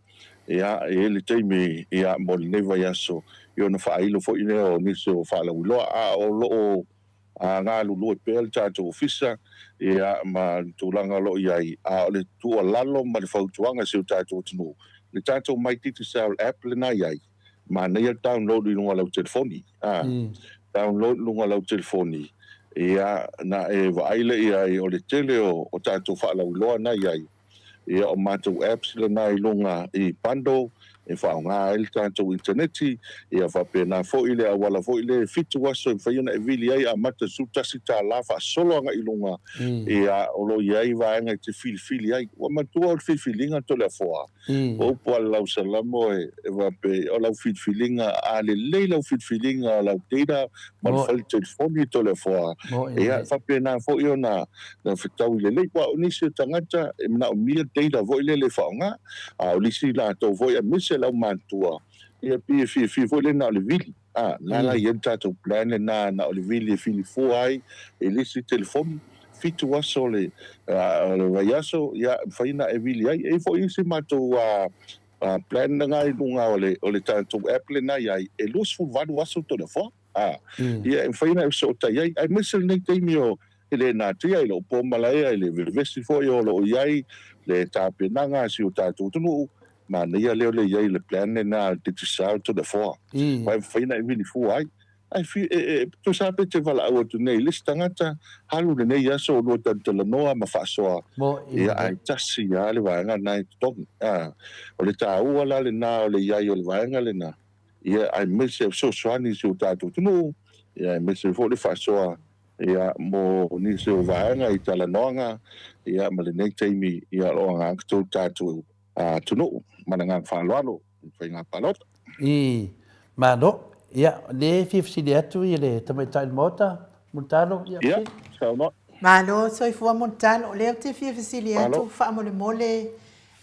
ia, e i ai le taimi, ia, mo lenei vaiaso, ia ona faailo foi lea o nisi o faalauiloa, a o lo o a galulue pea le tatou Ofisa ia ma le tulaga o lo o i ai, a o le tuualalo ma le fautuaga i si o tatou atunuu, le tatou My Digicel app lena e i ai, manaia le download i luga o lau telefoni, a, download i luga o lau telefoni, ia, na e vaai lea i ai o le tele o tatou faalauiloa na e i ai. Ia, o matou apps lena i luga i bundle e faaaoga ai le tatou initaneti, ia faapena foi le auala foi lea e fitu aso e mafai ona e vili ai amata i le $11 faasolo agai i luga, ia o lo o i ai vaega e te filifili ai. Ua manatua o le filifiliga Toleafoa, O upu a le Lausalamo e faapea, o lau filifiliga, a lelei lau filifiliga o lau data ma le fale telefoni Toleafoa, ia e faapena foi ona fetaui lelei. Aua o nisi o tagata e manaomia data foi lele e faaaoga, a o nisi latou foi aemaise le aumatutua, ia pei e fiafia foi lele na o le vili. A, lena la e i ai le tatou plan lena na o le vili e fili fua ai e le isi telefoni, fitu aso o le vaiaso, ia, e mafai ona e vili ai. E i ai foi isi matou plan lena i luga o le tatou app lena e i ai, e 28 aso Toleafoa. A, ia, e mafai ona e fesootai ai, aemaise lenei taimi o e le natia i lou po malaea i le vevesi foi o lo o i ai le tapenaga a si o tatou atunuu, manaia lea o le i ai o le plan lena a le Digicel Toleafoa, aua e mafai ona e vili fua ai. Ae fi, e, e, tusa lava pe te valaau atu nei i le isi tagata, alu lenei aso o lua talatalanoa ma faasoa, ia, ae tasi lava le vaega lena e totogi. A, o le taua la lena o le i ai o le vaega lena, ia, aemaise e fesoasoani i si o tatou atunuu, ia, aemaise foi le faasoa Ia, mo nisi o vaega i talanoaga, ia, ma lenei taimi, ia, o lo o agaga le tatou atunuu. Ma le agaga faaaloalo i faiga palota. I, Malo. Ia, o lea e fia fesili atu i le Tamaitai o le Maota, Mulitalo, ia, Ia, saunoa. Malo soifua Mulitalo, o lea ou te fia fesili atu faamolemole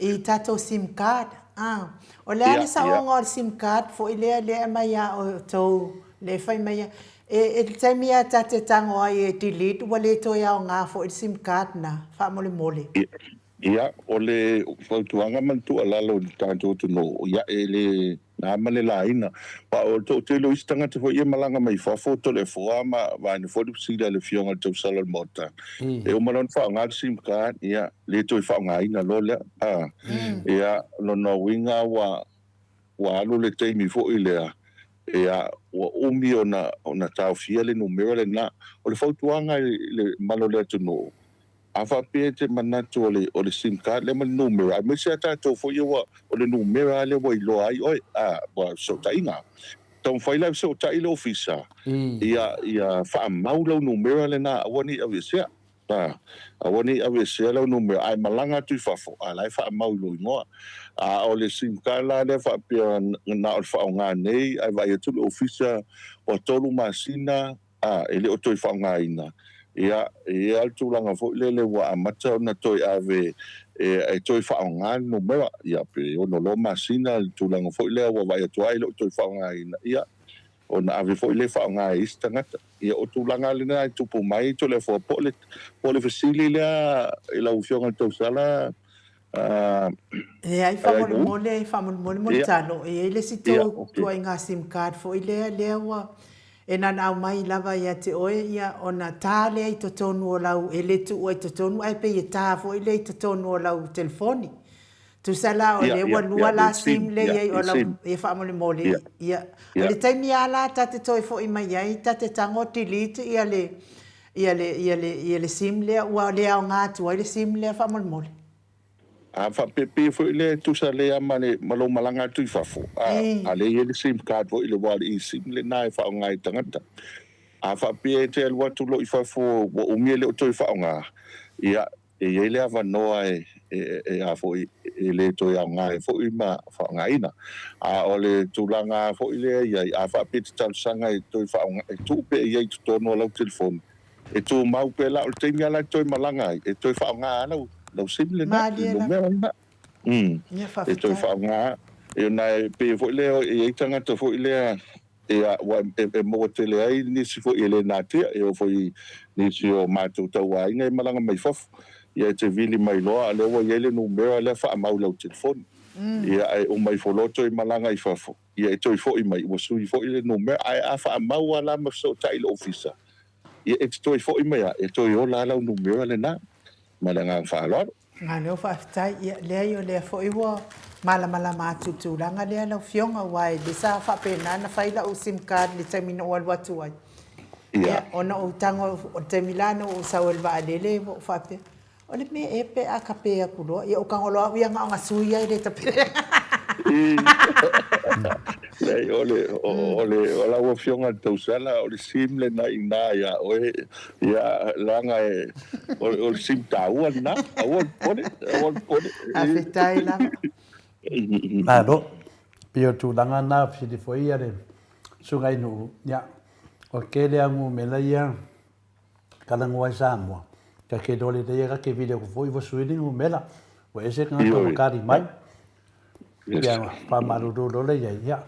I tatou sim card a. O le a le saoga o le sim card foi lea lea e aumai ia outou lea e fai mai ai e le taimi a ta te tago ai e delete ua le toe aoga foi le sim card na faamolemole. Ia, o le fautuaga ma le tuualalo i le tatou atunuu, ia e le na ma le laina. Aua o le toatele o isi tagata foi ia e malaga mai fafo, Toleafoa ma vaega foi le fesili a le Afioga i le Tausala o le Maota, e uma loa ona faaaoga le sim card, ia, le toe faaaogaina loa lea. A, ia, o lona uiga ua, ua alu le taimi foi lea, ia, ua umi ona, ona taofia le numera lena. O le fautuaga i le mamalu o le atunuu, A faapea e te manatu o le, o le sim card lea ma le numera, aemaise a tatou foi ia ua, o le numera lava lea ua iloa ai oe, a, ua fesootaiga. Taumafai la e fesootai le ofisa, ia, ia faamau lau numera lena, aua ne i aveesea. A, aua ne i aveesea lau numera, a e malaga atu i fafo, a la e faamau i lou igoa. A o le sim card la lea faapea na o le faaaoga nei, ae vaai atu le ofisa ua tolu masina, A, e le o toe faaaogaina, ia, e i ai lava le tulaga foi lele ua amata ona toe ave e toe faaaoga le numera, ia, pe ono loa masina le tulaga foi lea ua vaai atu ai e le o toe faaaogaina, ia, ona ave foi lea e faaaoga e isi tagata. Ia, o tulaga lena e tupu mai Toleafoa, po o le, po o le fesili lea i lau Afioga i le Tausala, Leai, faamolemole, faamolemole Mulitalo, e i ai le isi tou ituaiga sim card foi lea, lea ua e nanau mai lava ia te oe, ia ona ta lea i totonu o lau, e le tuua i totonu ae pei e ta foi lea i totonu o lau telefoni. Tusa la o lea ua lua la sim lea i ai o lau, ia faamolemole, ia, o le taimi lava la ta te toe foi mai ai, ta te tago delete ia le, Ia le, ia le, ia le sim lea, ua le aoga atu ai le sim lea faamolemole. A faapea foi lea e tusa lea ma le, ma lou malaga atu i fafo, a, a lea e i ai le sim card foi le ua o le e-sim lena e faaaoga e tagata. A faapea e te alu atu loa i fafo ua umi e le o toe faaaoga, ia, E i ai le avanoa e, e a foi, e le toe aoga ai foi ma faaaogaina. A o le tulaga foi lea e i ai, a faapea e te talosaga e toe faaaoga, e tuu pea i ai i totonu o lau telefoni, e tumau pea la, o le taimi lava la e toe malaga ai, e toe faaaoga lava lau, lau sim lena, le Malie lava. numera lena. Mm. Ia, E toe faafetai. faaaoga. E ona e pei foi lea e i ai tagata foi lea e a, ua e, e maua tele ai nisi foi e le natia, e oo foi i nisi o matou tauaiga e malaga mai fafo. Ia e te vili mai loa, a lea ua i ai le numera lea faamau i lau telefoni. Ia ae uma ifo loa toe malaga i fafo, ia e toe foi mai, ua sui foi le numera. Ae a faamau lava la ma fesootai i le ofisa, ia e te toe foi mai lava, e toe ola lava lau numera lena. Ma le agaga faaaloalo. Malo faafetai. Ia, leai o lea foi ua malamalama atu i le tulaga lea lau Afioga, aua e le sa faapena ona fai lau sim card i le taimi na ou alu atu ai. Ia, ona ou tago, o le taimi la na ou sau ai i le vaalele, ua ou faapea, o le mea ea pe a kape atu loa? Ia ou tago loa au ia na ona sui lava e le tape. Leai, o le, o le, o lau Afioga i le Tausala, o le sim lena i ina ia oe, ia, leaga e, o, o le sim taua lena, aua le popole, aua le popole. Faafetai lava. Malo. Pei o le tulaga lena, fesili foi ia le susuga i nuu, ia, o le tele lava o numera ia talanoa ai Samoa, ta te iloa lelei lava ta te vili atu foi ua sui le numera, ua ese le tagata ua tali mai. Ia, faamalulu loa lea i ai, ia,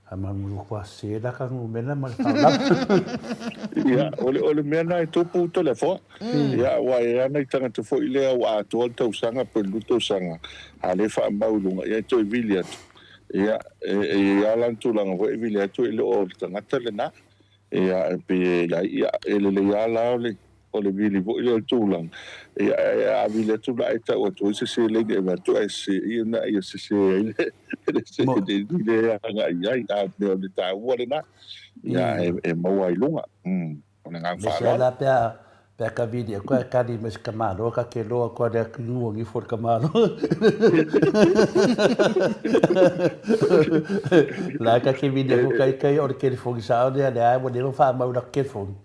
faamalulu atu lava, sese la ta numera ma le faaolaga. Ia, o le, o le mea lena e tupu Toleafoa. Ia, aua e ana i tagata foi lea ua atoa le tausaga pe le lua tausaga, a le faamau i luga, ia e toe vili atu. Ia, e, e i ai lava la le tulaga foi e vili atu e le o le tagata lena. Ia, e pei e i ai, ia, e lelei lava la o le, o le vili foi lea o le tulaga, ia, ae a vili atu la e tau atu ai se seleni e avatu ae sese, ia na ia sese ai le, le seleni lea e agai i ai, a mea o le taua lena, ia, e, e maua ai luga. Mm. O le agaga Aemaise faaaloalo. la pe a, pe a kavili atu ae kali mai se tamaloa ka ke loa atu ale atu i ua gifo le tamaloa. La ka ke vili atu kai kai o le telefoni sao lea lea ua leva faamau la telefoni.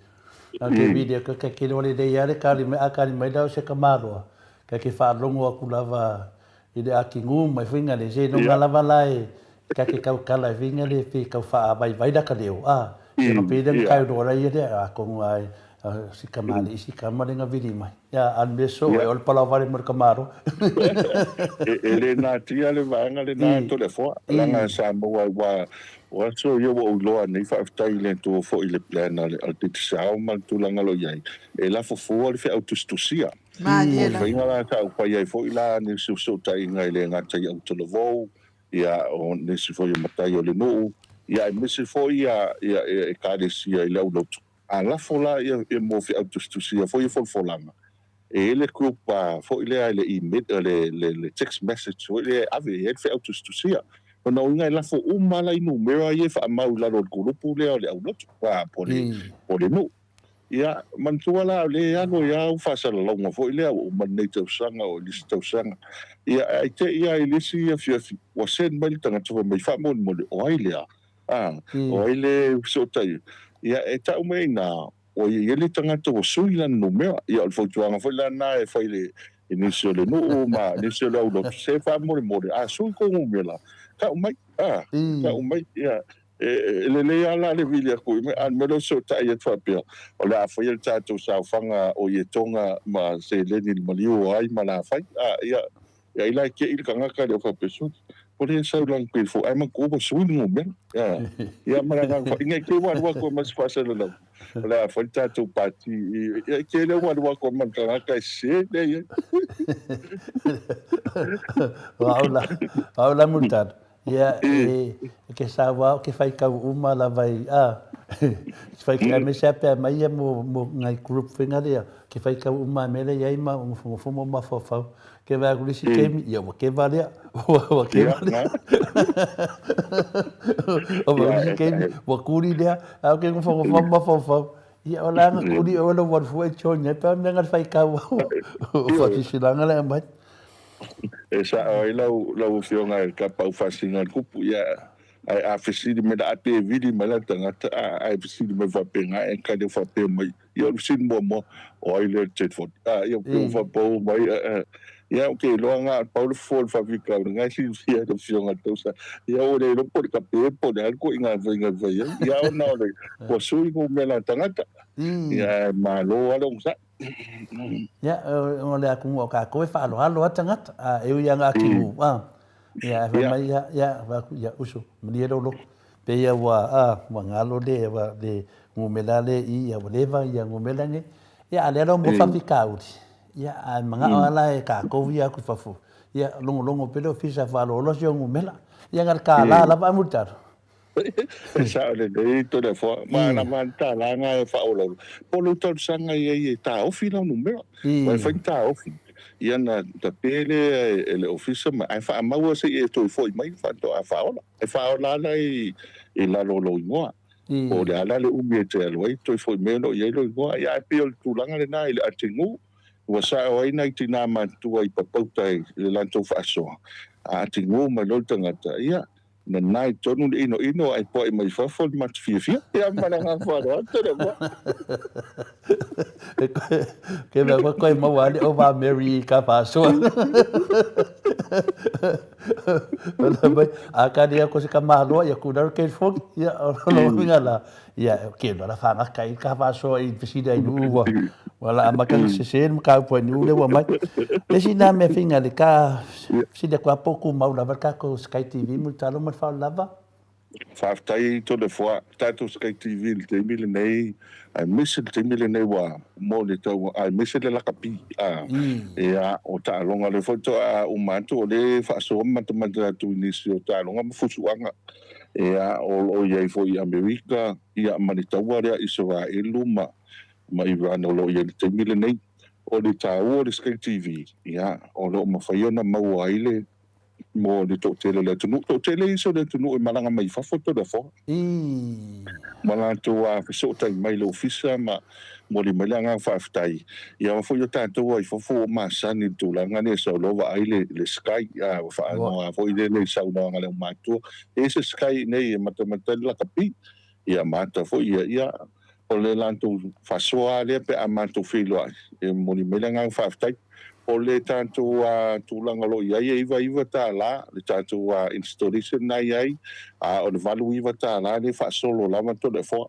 A ke vili atu kai ke loa lelei lava le kali mai a kali mai la o se tamaloa ka ke faalogo atu lava i le atigu mai foi na le seiloga lava la e ka ke tautala ai foi na le pe tau faavaivai la ka leo a ia na pei lea na tau loa ia lea atonu a si kamali'i si kama le na vili mai ia a le mea soo e o le palaovale mo le kamalo. E le natia le vaega lena Toleafoa leaga sa maua ai ua o aso ia ua ou iloa nei faafetai i le Atua foi i le plan a le Digicel ma le tulaga o lo o i ai e lafo fua le feau tusitusia. Malie O le lava. faiga la sa ou fai ai foi la nisi o fesootaiga e le gata i Autalavou, ia, o nisi foi o matai o le nuu, ia aemaise foi ia, ia, ia Ekalesia i le aulotu. A lafo la ia, ia mo feau tusitusia foi ia folafolaga, e i ai le group foi lea i le email, le, le, le text message foi lea e ave i ai le feau tusitusia. Lona uiga e lafo uma la i numera ia e faamau i lalo o le kulupu lea o le aulotu, po o le, po o le nuu. Ia, manatua la, o lea e alu ai lava au faasalalauga foi lea ua uma lenei tausaga o le isi tausaga. Ia, ae te i lava i le isi afiafi, ua send mai le tagata fai mai, faamolemole, o ai lea? A, o ai le fesootaiga? Ia, e tau mai ai i ina, ua i ai le tagata ua sui lana numera. Ia, o le fautuaga foi la lena e fai i nisi o le nuu ma nisi o le aulotu, se faamolemole, a sui kou numera, tau mai, a, tau mai, ia. E lelei lava la le vili atu i mea, a o le mea lea o fesootai atu faapea, o le a faia le tatou saofaga o ietoga ma seleni i le maliu o ai ma la fai. A, ia, ia ai la e te'i le tagata lea faapea, sole, o lea e sau i lana telefoni, ae manatua ua sui le numera. A, ia ma le agaga faa, ina i te i ua alu atu ai ma se faasalalauga, o le a fai le tatou pati i, ia i te i lea ua alu atu ai ma le tagata e sese lea i ai. O au la, o au la Mulitalo, Ia, e ke sau lava, ke faitau uma lava i, a, ke faitau, aemaise lava pe a aumai ia mo, mo nai group foi na lea, ke faitau uma lava i mea lea e i ai ma nofonofo ma mafaufau. Ke vaai atu i le isi taimi, ia ua keva lea, ua keva lea. O le isi taimi, ua kuli lea, a o ke nofonofo ma mafaufau. Ia, o le a na kuli oe lou alu fua e join ai, pe a mea na le faitau au, o faasilasilaga lea e aumai. E sao ai lau lau afioga i le kapau faasina o le kupu, ia, ae a fesili mai la, a pe vili mai la le tagata, a, ae fesili mai faapena, e tali faapea mai, ia o le fesili muamua, o ai lea o le telefoni? A, ia pe ua faapau mai, a, a, ia ou te iloa na o le pau le fofo o le faafitauli, na e silafia e le afioga i le tausaga, ia ua le iloa po o le kape po o le a le ituaiga faiga e fai ai, ia ona o le, ua sui numera tagata, ia ae malo lava le onosai. Ia, o le atunuu a tatou e faaaloalo lava tagata, a e ui lava ina atigu, a, ia, ae fai mai, ia, ia, fai atu, ia, uso, malie lou loto. Pei lava ua, a, ua galo le, ua, le numera lea i i, ia, ua leva ia numera nei. Ia, a o lea la ua maua faafitauli, ia, ae manao lava la e tatou ia atu i fafo, ia, logologo pea le ofisa e faaaloalo si ou numera. Ia, na o le $1 lava ae mulitalo. E sao lelei Toleafoa, ma ana vantala na e faaolaola. Po o lou talosaga i ai e taofi lau numera. Aua e fai ni taofi, ia ona tape lea e le ofisa ma ae faamau se i e toe foi mai faatoa faaola. E faaola lava la i lalo o lou igoa. Po o le a la le umi e te alu ai toe foi mai o lo o i ai lou igoa. Ia ae pei o le tulaga lena i le atigu, ua sao ai nai tinā matutua i Papauta i le latou faasoa, a atigu mai loa le tagata, ia, Nana i tonu le inoino ae poai mai fafo le mata fiafia. Ia ma le agaga faaaloalo tele ua. Ke mea koe koe maua ale o va Mary i ka faasoa. Wala mai, a ka rea ko se ka maloa ia ku naro ke fogi, ia o lo winga la. Ia ke la whanga i ka faasoa i fesili ai nuu ua. Wala amaka se se ma ka upo ni ule ua mai. Le si na mea finga le ka Sili atu a po kumau lava le tatou Sky TV Mulitalo ma le faaolo lava. Faafetai Toleafoa, tatou Sky TV i le taimi lenei aemaise le taimi lenei ua mo le tau aemaise le lakapi a ia o taaloga lea foi toa uma atu o lea e faasoa ma matamata atu i nisi o taaloga ma fusuaga ia o lo o i ai foi i Amerika ia ma le taua lea Isaraelu ma ma Iran o lo o i ai i le taimi lenei. O le taua o le Sky TV, ia, o lo o mafai ona maua ai le mo le toatele o le atunuu. Toatele isi o le atunuu e malaga mai fafo Toleafoa. Ma latou fesootai mai i le ofisa ma momoli mai le agaga faafetai. Ia aua foi o tatou i fafo ua masani i le tulaga lea e sau loa vaai le, le Sky, a, ua faaigoa foi lele i saunoaga a le aumatua. E i ai se Sky i inei e matamata ai le lakapi. Ia ma ata foi ia, ia, o le latou faasoa lava lea pe a matou feiloai, e momoli mai le agaga faafetai. O le tatou tulaga o lo o i ai e $99 le tatou installation lena e i ai, a o le $89 lea e faasolo lava Toleafoa.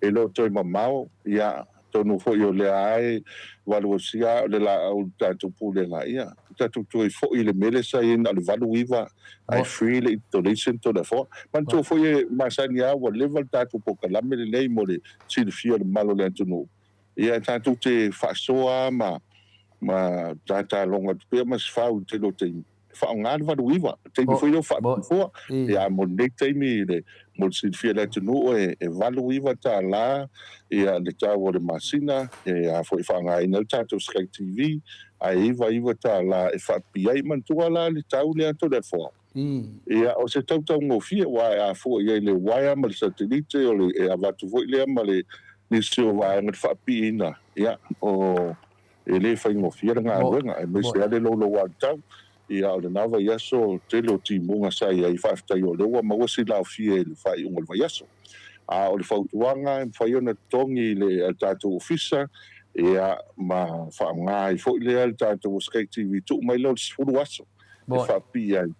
E le o toe mamao, ia, Atonu foi o lea lava e valuasia o le laau i le tatou pulega, ia, tatou toe foi i le mea lea sa i ai na o le 89 ae free le installation Toleafoa. Manatua foi e masani lava ua leva le tatou polokalame lenei mo le silafia o le mamalu o le atunuu, ia tatou te faasoa lava ma ma tataloga atu pea ma se fau i le tele o taimi. faaaoga le 89, taimi foi lea o faapitoa. Ia, mo lenei taimi, le, mo le silafia e le atunuu, e, e $89 ia, le tau o le masina, e a foi e faaaogaina ai le tatou Sky TV, ae $99 e faapipii ai. Manatua la le tau lea Toleafoa, ia, o se tau taugofie, aua e afua i ai le uaea ma le satelite, o le, e avatu foi lea ma le nisi o vaega i le faapipiina, ia, o, E le faigofie le galuega, aemaise lava le loulou autau. Ia, o lena vaiaso, tele o timuga sa i ai, faafetai o lea ua maua si laofie i le faaiuga o le vaiaso. A o le fautuaga, e mafai ona totogi i le tatou ofisa, ia, ma faaaoga ai foi lea le tatou Sky TV, tuu mai lea o le 10 aso e faapipii ai,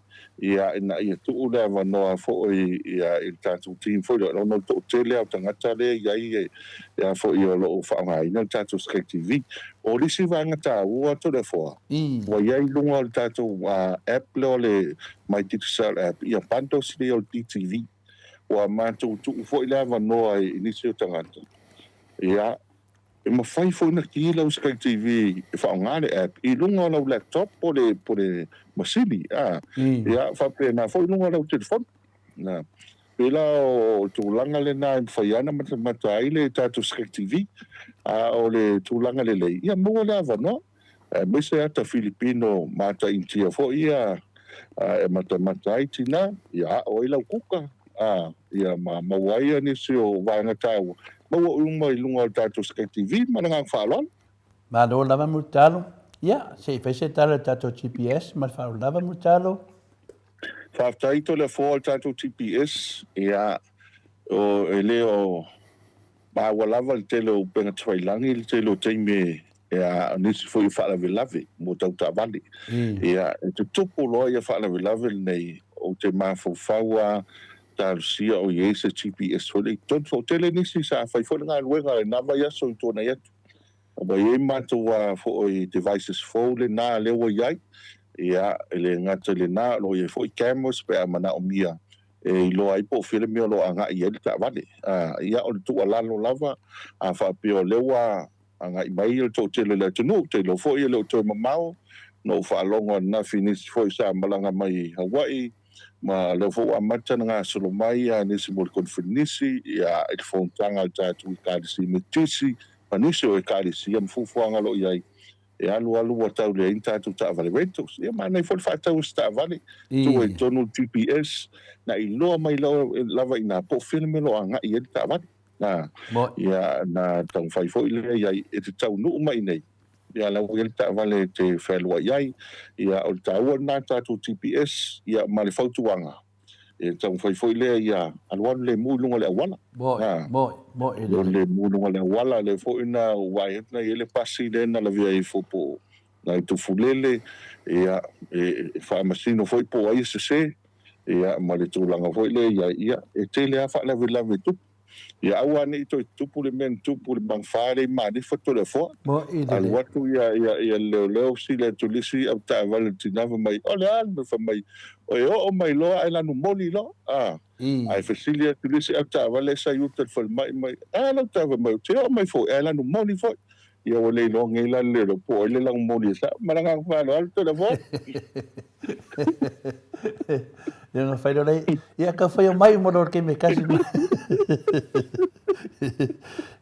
ia, ina ia tuu le avanoa foi ia, i le tatou team foi lea, ona o le toatele lava o tagata lea e i ai e, foi o lo o faaaogaina le tatou Sky TV. O le isi vaega taua Toleafoa, ua i ai i luga o le tatou app lea o le My Digicel app, ia bundles lea o le DTV. Ua matou tuu foi le avanoa i nisi o tagata, ia, E mafai foi ona ki lau Sky TV e faaaoga le app i luga o lau laptop po le po le masini a ia faapena foi i luga o lau telefoni. Na pei la o le tulaga lena e mafai lava ona matamata ai le tatou Sky TV a o le tulaga lelei ia maua le avanoa aemaise ata Filipino ma ata Initia foi ia e matamata ai tina ia ao ai lau kuka a ia ma maua ai nisi o vaega taua maua uma i luga o le tatou Sky TV ma le agaga faaaloalo. Malo lava Mulitalo. Ia, se i fai se tala i le tatou GPS ma le faaaloalo lava Mulitalo. Faafetai Toleafoa i le tatou GPS, ia, o, e le o maua lava le tele o upega tafailagi i le tele o taimi e, ia, o nisi foi o faalavelave mo tau taavale. Ia, e tutupu loa ia faalavelave lenei, ou te mafaufau lava talosia o i ai se GPS foi lea i totonu. Toatele nisi sa fai foi le galuega i lena vaiaso i tuanai atu. Ua i ai matou foi devices fou lena lea ua i ai, ia, e le gata i lena, o lo o i ai foi cameras pe a manaomia e iloa ai po o fea le mea o lo o agai i ai le taavale. Ia, o le tuualalo lava, a faapea o lea ua agai mai le toatele o le atunuu, ou te iloa foi e le o toe mamao, na ou faalogo ananafi i nisi foi sa malaga mai i Hawaii, ma o lea foi ua amata ona gasolo mai nisi mo le Koniferenisi, ia, i le fonotaga a le tatou Ekalesia Metotisi, ma nisi o Ekalesia ma fuafuaga o lo o i ai, e alu alu ua tau leai ni tatou taavale rentals. Ia manaia foi le faatau o se taavale, tuu ai i totonu le GPS, na iloa mai lava i ina po o fea le mea o lo o agai i ai le taavale. Na, ia, na taumafai foi lea i ai e te taunuu mai i inei, ia la ua i ai le taavale e te fealuai ai. Ia, o le taua lena tatou GPS, ia, ma le fautuaga, e taumafai foi lea ia alualu lemu i luga o le auala. Moe, moe, moe lelei. Alualu lemu i luga o le auala, lea foi na ou vaai atu na i ai le pasi lea na lavea ifo po o nai Tufulele, ia, e faamasino foi po o ai e sese, ia, ma le tulaga foi lea i ai, ia, e tele lava faalavelave e tupu. Ia aua ne i toe tupu le mea na tupu i le magafa lea i Manifa Toleafoa. Alu atu ia ia le leoleo sili atu le isi avetaavale le tina fai mai, o le a le mea fai mai, e oo mai loa ae lanu moli loa. A, ae fesili atu le isi avetaavale sa i uta i le falemai mai, a lau taavale mai, ou te oo mai foi ae lanu moli foi. Ia ua le iloa nei la le leoleo po o ai le lanu moli e sao. Ma le agaga faaaloalo Toleafoa. Ia na fai loa ia ka fai o mai mo lo ke me kasi.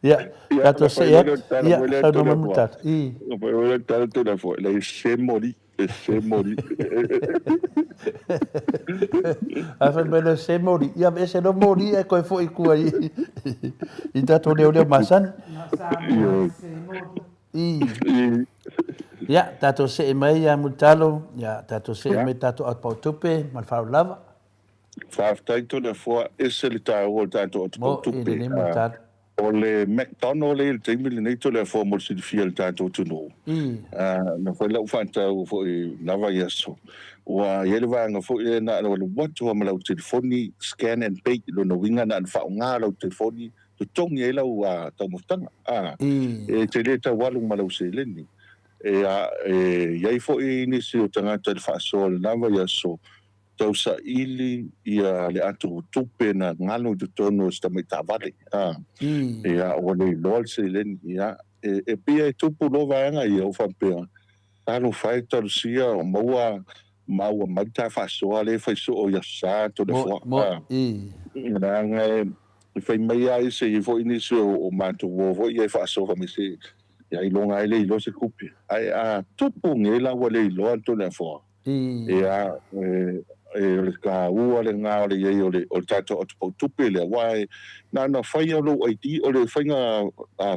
Ia tatou se ia ia sa no mo ta. I. No fai o le tala tu na fo le se mori e se mori. A fai mai le se mori ia e se no mori e koe foi kua i i tatou leo leo masani. I. Ia, tatou see mai ia Mulitalo, ia tatou see mai tatou atopau tupe ma le faaaloalo lava. Faafetai Toleafoa, ese le taua o le tatou atopau tupe. Mo i lenei Mulitalo. O le McDonald lea i le taimi lenei Toleafoa mo le silafia e le tatou atunuu. Na fai lau faatau foi i lena vaiaso, ua i ai le vaega foi lea na o le alu atu lava ma lau telefoni, scan and pay, lona uiga na ona faaaoga lau telefoni totogi ai lau taumafataga, a, e te le tau alu ma lau seleni. E, a, e i ai foi nisi o tagata i le faasoa i lena vaiaso, tau saili ia le ato tupe na galo i totonu o si tamai taavale, a, ia, ua le iloa le seleni, ia, e, e pei e tupu loa vaega ia, o faapea, Talofa e talosia o maua maua mai ta faasoa lea e fai soo i Aso Sa Toleafoa. Leaga e fai mai lava isi, e i ai foi nisi o matou uo foi ia e faasoa fai mai se ia ailoga lava e le iloa se tupe. Ae a tupu nei la ua le iloa Toleafoa, ia e o le taua lena o le i ai o le tatou atopautupe lea aua e na ona fai lava o lou ID, o le faiga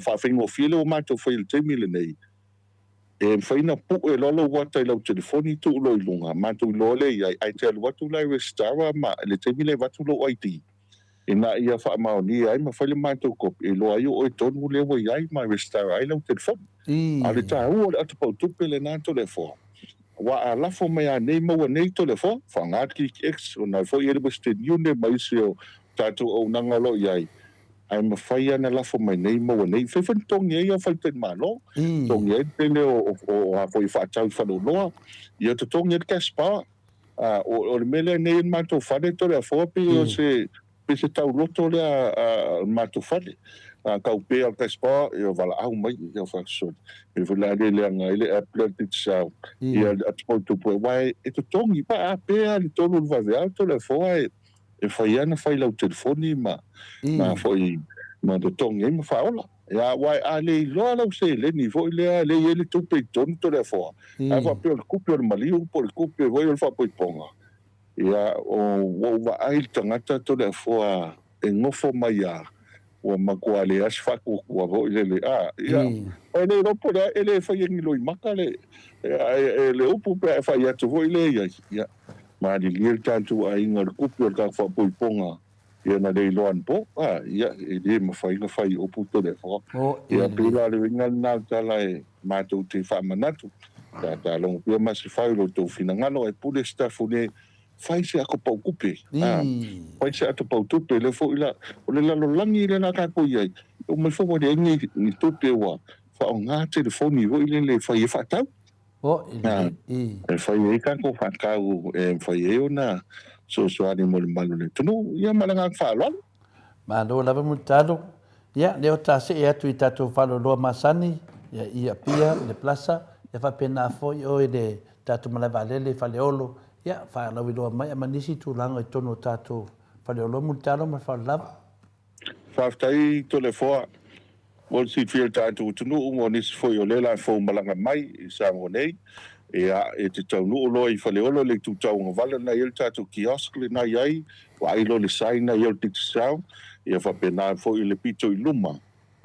faafaigofie lea ua matou faia i le taimi lenei, E mafai ona pue loa lou ata i lau telefoni tuu loa i luga, matou iloa lea i ai, ae te alu atu la e resitala ma le taimi lea e avatu lou ID ina ia faamaonia ai ma fai le matou kopi e iloa ai o oe tonu lea ua i ai ma resitala ai lau telefoni. A o le taua o le atopautupe lena Toleafoa, aua a lafo mai a nei maua nei Toleafoa, faaaoga le KickEx, ona e foi i ai le Western Union ma isi o tatou auaunaga o lo o i ai, Ae mafai lava ona lafo mai nei maua nei. Fai foi na togi ai faletalimalo, togi ai le tele o a foi e faatau i faleoloa, ia totogi ai le cash power. O le mea lea nei i le matou fale Toleafoa pei o se pei se tauloto lea a le matou fale. A tau pea o le cash power, ia valaau mai ia faasoa. Pei foi la le leaga ai le app lea a le Digicel, ia atu aua e totogi pe a pea le 3 o le vaveao Toleafoa e E fai ana fai lau telefoni ma ma foi ma totogi ai ma faaola. Ia aua a le iloa lau seleni foi lea lea e i ai le tupe i totonu Toleafoa, ae faapea o le tupe o le maliu po o le tupe foi o le faapoipoga, ia ua ou vaai i le tagata Toleafoa e nofo mai a ua matua leai se faatuatua foi lele, a, ia, e le iloa po o le a, e le faia ni loimata le, le upu pe a e fai atu foi lea i ai, ia, malilie le tatou aiga o le tupe o le tatou faapoipoga, ia na le iloa anapo, a, ia, e le mafai ona fai upu Toleafoa. Ia, pei la o le uiga lena o le tala e matou te faamanatu, ta logo pea ma se fai o lo outou finagalo, ae pule sitafu le Fai se ato pau tupe, a, fai se ato pau tupe, lea foi la, o le lalolagi lea la tatou i ai, e uma ifo ua leai ni, ni tupe ua Faaaoga telefoni foi lele e fai ai faatau. E fai ai tatou faatau e mafai ai ona fesoasoani mo le mamalu o le atunuu. Ia ma le agaga faaaloalo. Malo lava Mulitalo. Ia, lea o ta see atu i tatou faaloloa masani, ia i Apia, i le Plaza, ia faapena foi oe i le tatou malae vaalele i Faleolo, ia faalauiloa mai ma nisi tulaga i totonu o tatou Faleolo Mulitalo ma le faaaloalo lava. Faafetai Toleafoa mo le silafia o le tatou atunuu mo nisi foi o lea la fou malaga mai i Samoa nei. Ia, e te taunuu loa i Faleolo i le itu tauagavale lena e i ai le tatou kiosk lena e i ai, vaai loa i le sign lena e i ai o le Digicel, ia faapena foi i le pito i luma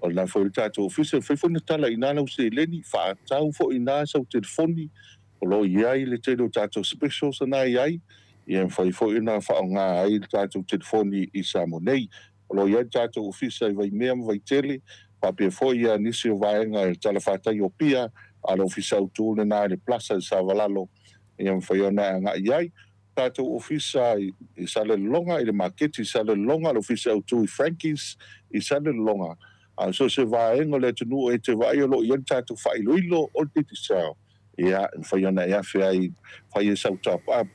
o lena foi le tatou ofisa. E mafai foi ona tala i ina lau seleni, faatau foi i ina sau telefoni O lo o i ai le tele o tatou specials na e i ai, ia e mafai foi ona faaaoga ai le tatou telefoni i Samoa nei. O lo o i ai le tatou ofisa i Vaimea ma Vaitele, faapea foi nisi o vaega i le talafatai o Apia, a o le ofisa autu lena i le Plaza i Savalalo, ia e mafai ona e agai i ai. Tatou ofisa i Salelologa, i le maketi i Salelologa, le ofisa autu i Frankies i Salelologa. A o so o se vaega o le atunuu e te vaai o lo o i ai le tatou faailoilo o le Digicel. Ia, e mafai ona e afe ai, fai ai sau top up,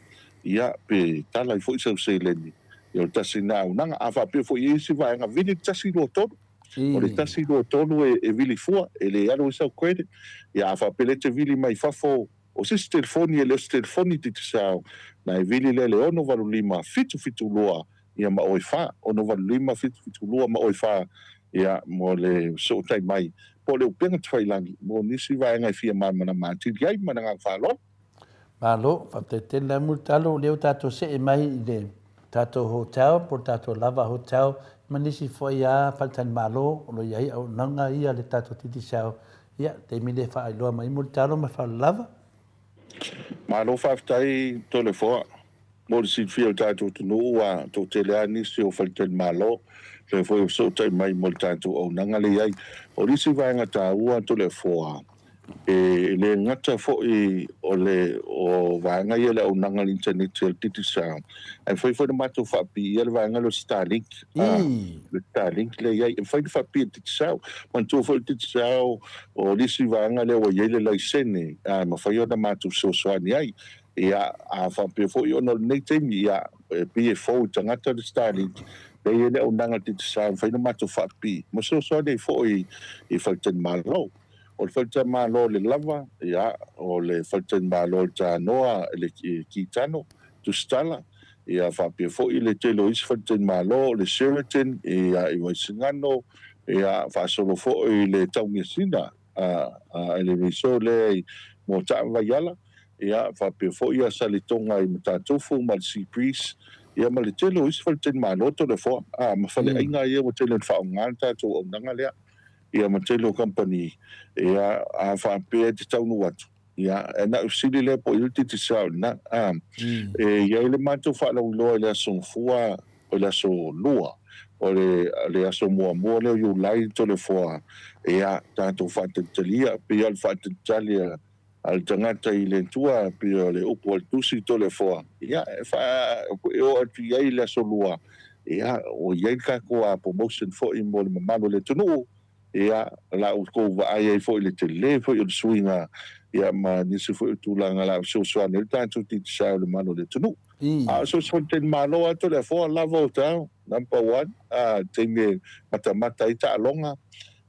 ia, pe tala ai foi sau seleni. Ia, o le tasi lena auaunaga. A faapea foi e i ai isi vaega, vili le 123. O le 123 e vili fua, e le alu ai sau credit. Ia, a faapea lea e te vili mai fafo, o se isi telefoni e le o se telefoni Digicel, ona e vili lea i le 685 772 ia ma oe fa, 685 772 ma oe fa, ia, mo le fesootai mai, po o le upega tafailagi mo nisi vaega e fia malamalama atili ai ma le agaga faaaloalo. Malo, faafetai tele lava Mulitalo, o lea ua tatou see mai i le tatou hotel po o le tatou Lava Hotel ma nisi foi lava faletalimalo o lo o i ai auaunaga ia a le tatou Digicel. Ia, taimi lea e faailoa mai Mulitalo ma le faaaloalo lava. Malo faafetai Toleafoa mo le silafia o le tatou atunuu ua toatele lava nisi o faletalimalo lea foi ua fesootai mai mo le tatou auaunaga lea i ai. O le isi vaega taua Toleafoa e le gata foi o le o vaega ia o le auaunaga a le initaneti a le Digicel ae mafai foi ona matou faapiia le vaega lea o le Starlink le Starlink lea i ai e mafai ona faapipii e le Digicel. Manatua foi o le Digicel o le isi vaega lea ua i ai le laisene e mafai ona matou fesoasoani ai. Ia, a faapea foi ona o lenei taimi, ia, e pei e fou i tagata le Starlink, lea e i ai le auaunaga a le Digicel e mafai ona matou faapipii ma fesoasoani ai foi i faletalimalo. O le faletalimalo o le Lava, ia, o le faletalimalo o le Tanoa, le Kitano, Tusitala, ia faapea foi le tele o isi faletalimalo, o le Sheraton ia, i Vaisigano, ia, faasolo foi i le Taumeasina a le resort lea i Moataa ma Vaiala, ia, faapea foi ia Saletoga i Matatufu ma le Sea Breeze, ia ma le tele o isi faletalimalo Toleafoa, ma faleaiga ia ua tele ina faaaoga le tatou auaunaga lea, ia ma tele o kamupani, ia, a faapea e te taunuu atu, Ia, e na o fesili lea po o i ai le Digicel i ina. E i ai le matou faalauiloa i le Aso Gafua, o le Aso Lua, o le, le aso muamua lea o Iulai Toleafoa, ia, tatou faatalitalia, pei lava o le faatalitali a, a le tagata i le Atua, pei o le upu a le Tusi Toleafoa, ia, e faa, e oo atu i ai i le Aso Lua, ia, ua i ai le tatou promotion foi mo le mamalu o le atunuu, Ia, la outou vaai ai foi i le tele foi o le suiga, ia, ma nisi foi o tulaga o le a fesoasoani ai le tatou Digicel i le malu o le atunuu. A o fesoasoani talimalo lava Toleafoa, lava o tau, number one, a, le taimi e matamata ai taaloga,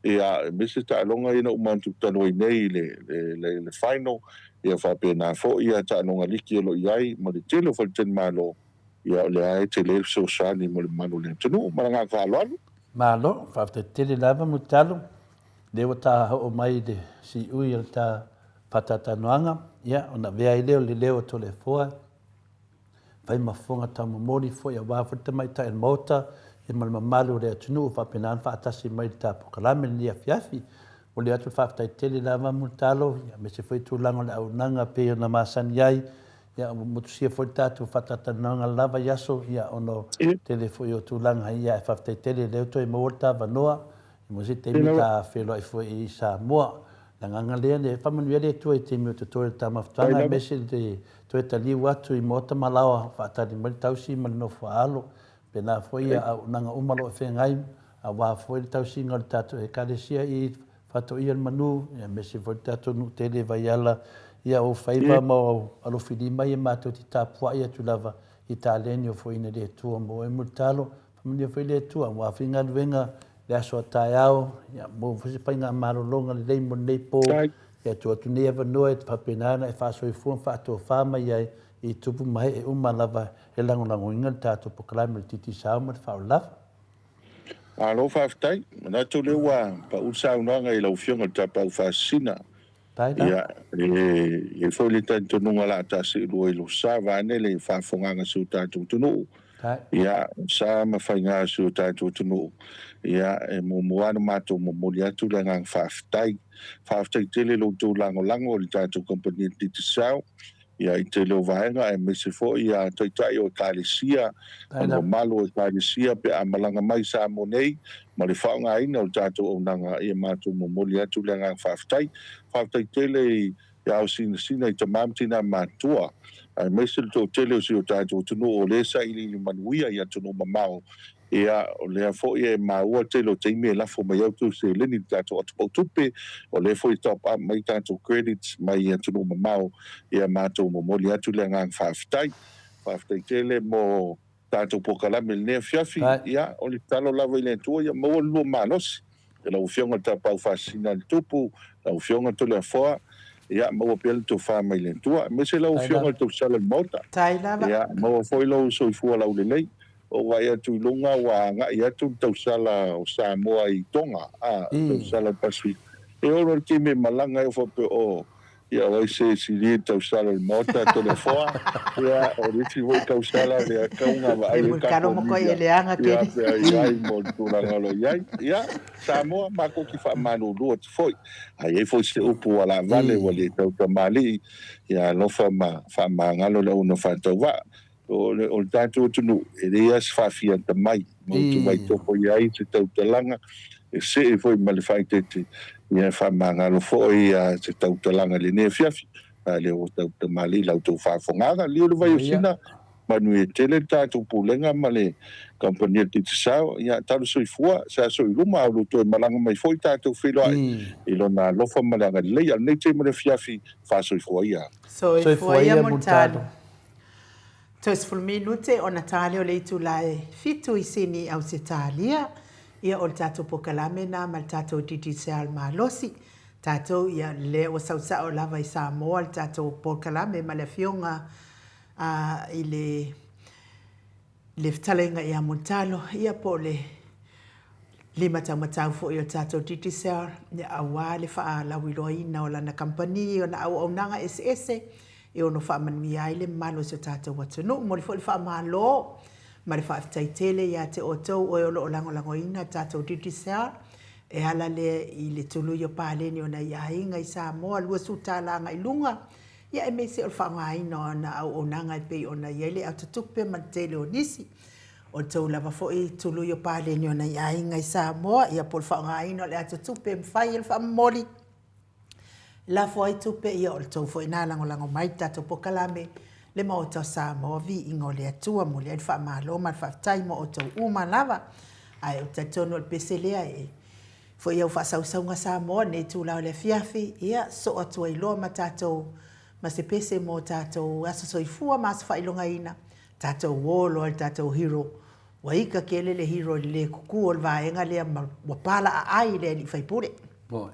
ia, aemaise taaloga ia na uma atu talu ai nei i le, le, le, le final, ia faapena foi ia taaloga liki o lo o i ai ma le tele o faletalimalo, Ia o lea e tele le fesoasoani mo le mamalu o le atunuu. Ma le agaga faaaloalo. Malo, faafetai tele lava Mulitalo, lea ua ta oo mai i le siui o le ta faatalatalanoaga, ia ona avea ai lea o le leo o Toleafoa, fai ma fofoga taumomoli foi aua foi le tamaitai o le Maota ia ma le mamalu o le atunuu faapena ona faatasi mai i le ta polokalame lenei afiafi. Momoli atu le faafetai tele lava Mulitalo, ia aemaise foi tulaga o le auaunaga pei ona masani ai, Ia, ua motusia foi le tatou faatalatalanoaga lava i aso, ia, ona o tele foi o tulaga, ia, ae faafetai tele o lea ua toe maua le ta avanoa, mo se taimi ta feiloai foi i Samoa. O le agaga lea, e faamanuia le Atua i taimi o totoe o le ta mafutaga, aemaise le toe taliu atu i maota ma laoa, faatali mai le tausi ma le nofo a alo. Pēlā foi ia auaunaga uma o lo o feagai, aua foi le tausiga o le tatou Ekalesia i. Faatoia le manu, aemaise foi le tatou nuu tele i Vaiala, ia ou faiva ma ou alofilima ia matou te tapuai atu lava i taleni o foiina le Atua mo oe Mulitalo. Faamanuia foi le Atua aua foi galuega le aso a taeao, ia maua foi se faigamalologa lelei mo lenei po, ia tuu atu nei avanoa e faapena ona e faasoifua ma faatofa mai ai i tupu ma ee uma lava e lagolagoina le tatou polokalame o le Digicel ma le Faaolava. Malo faafetai. Manatu o lea ua pau le saunoaga i lau Afioga i le Tapaau Faasisina. Ia, e i ai foi le talitonuga o le a taasiilua i lou sa vaeane le faafofogaaga a si o tatou atunuu. Ia, o sa ma faiga o si o tatou atunuu, ia, e muamua lava ona matou momoli atu le agaga faafetai. Faafetai tele i lo outou lagolago i le tatou kamupani o le Digicel. Ia, i tele o vaega aemaise foi ia Taitai o Ekalesia ma le mamalu o Ekalesia pe a malaga mai i Samoa nei ma le faaaogaina o le tatou auaunaga, ia matou momoli atu le agaga faafetai. Faafetai tele i ao sinasina i tama ma tina matutua aemaise le toatele o si o tatou atunuu o lea e sailiili manuia i atunuu mamao. Ia, o lea foi e maua le tele o taimi e lafo mai ai outou seleni i le tatou atopau tupe, o lea foi e top up mai tatou credits mai atunuu mamao, ia matou momoli atu le agaga faafetai. Faafetai tele mo tatou polokalame i lenei afiafi. Ia, o le tatalo lava i le Atua ia maua le lua malosi. I lau Afioga i le Tapaau Faasisina a le Tupu, lau Afioga Toleafoa, ia maua pea le tofa mai le Atua, aemaise lau Afioga i le Tausala o le Maota. Ia maua foi lou soifua laulelei. Ua ou vaai atu i luga ua agai atu le tausala o Samoa i Toga, a, le tausala o le Pasefika. E oo loa i le taimi e malaga ai ou faapea, oh, Ia o ai se silia i tausala o le Maota Toleafoa, ia o le isi foi tausala lea tauga vaai ai tatou media, ia pe a i ai mo le tulaga o lo o i ai. Ia, Samoa, matou te faamalulu atu foi. A i ai foi se upu ua laavale ua le tautamalii, ia alofa ma faamagalo le auauna faatauvaa. O le tatou atunuu, e leai lava se faafiata mai, matou te vaitoko i ai se tautalaga, e see foi ma le faaeteete, ia e faamagalo foi se tautalaga i lenei afiafi. A lea ua tautamalii la outou faafofogaaga. Lio le vai o Sina, manuia tele le tatou Pulega ma le Kamupani a le Digicel. Ia, talo soifua, se aso i luma, a o lo o toe malaga mai foi tatou feiloai i Lona alofa ma le agalelei. A o lenei taimi o le afiafi, faasoifua ia. Soifua ia Mulitalo. Toe 10 minute ona ta lea o le itula e 7 i Sini, Ausetalia. Ia o le tatou pokalame na ma le tatou Digicel malosi. Tatou ia lea ua sau sao lava i Samoa le tatou pokalame ma le afioga a i le le fetalaiga ia Mulitalo, ia po o le limataumatau foi o le tatou Digicel, ia aua le faalauiloaina o lana kamupani, ona auaunaga eseese e ono faamanuia ai le mamalu o si o tatou atunuu. Momoli foi le faamalo ma le faafetai tele ia te outou o e o lo o lagolagoina le tatou Digicel e ala lea i le tului o paleni o nai aiga i Samoa, $20 agai i luga, ia aemaise o le faaaogaina o ana auaunaga e pei ona i ai le atotupe ma le tele o nisi. O le tou lava foi tului o paleni o nai aiga i Samoa, ia po o le faaaogaina o le atotupe e mafai ai le faamomoli, lafo ai tupe, ia o le tou foi na lagolago mai i le tatou polokalame le Maota o Samoa, viiga o le Atua. Momoli ai le faamalo ma le faafetai mo outou uma lava. Ae ou te talitonu o le pese lea e foi au faasausauga Samoa i lenei itula o le afiafi, ia soo atu ai loa ma tatou ma se pese mo tatou aso soifua ma aso faailogaina, tatou o loa i le tatou hero. Ua ika tele le hero i le le kuku o le vaega lea ma ua pala aai i le alii faipule. Boy.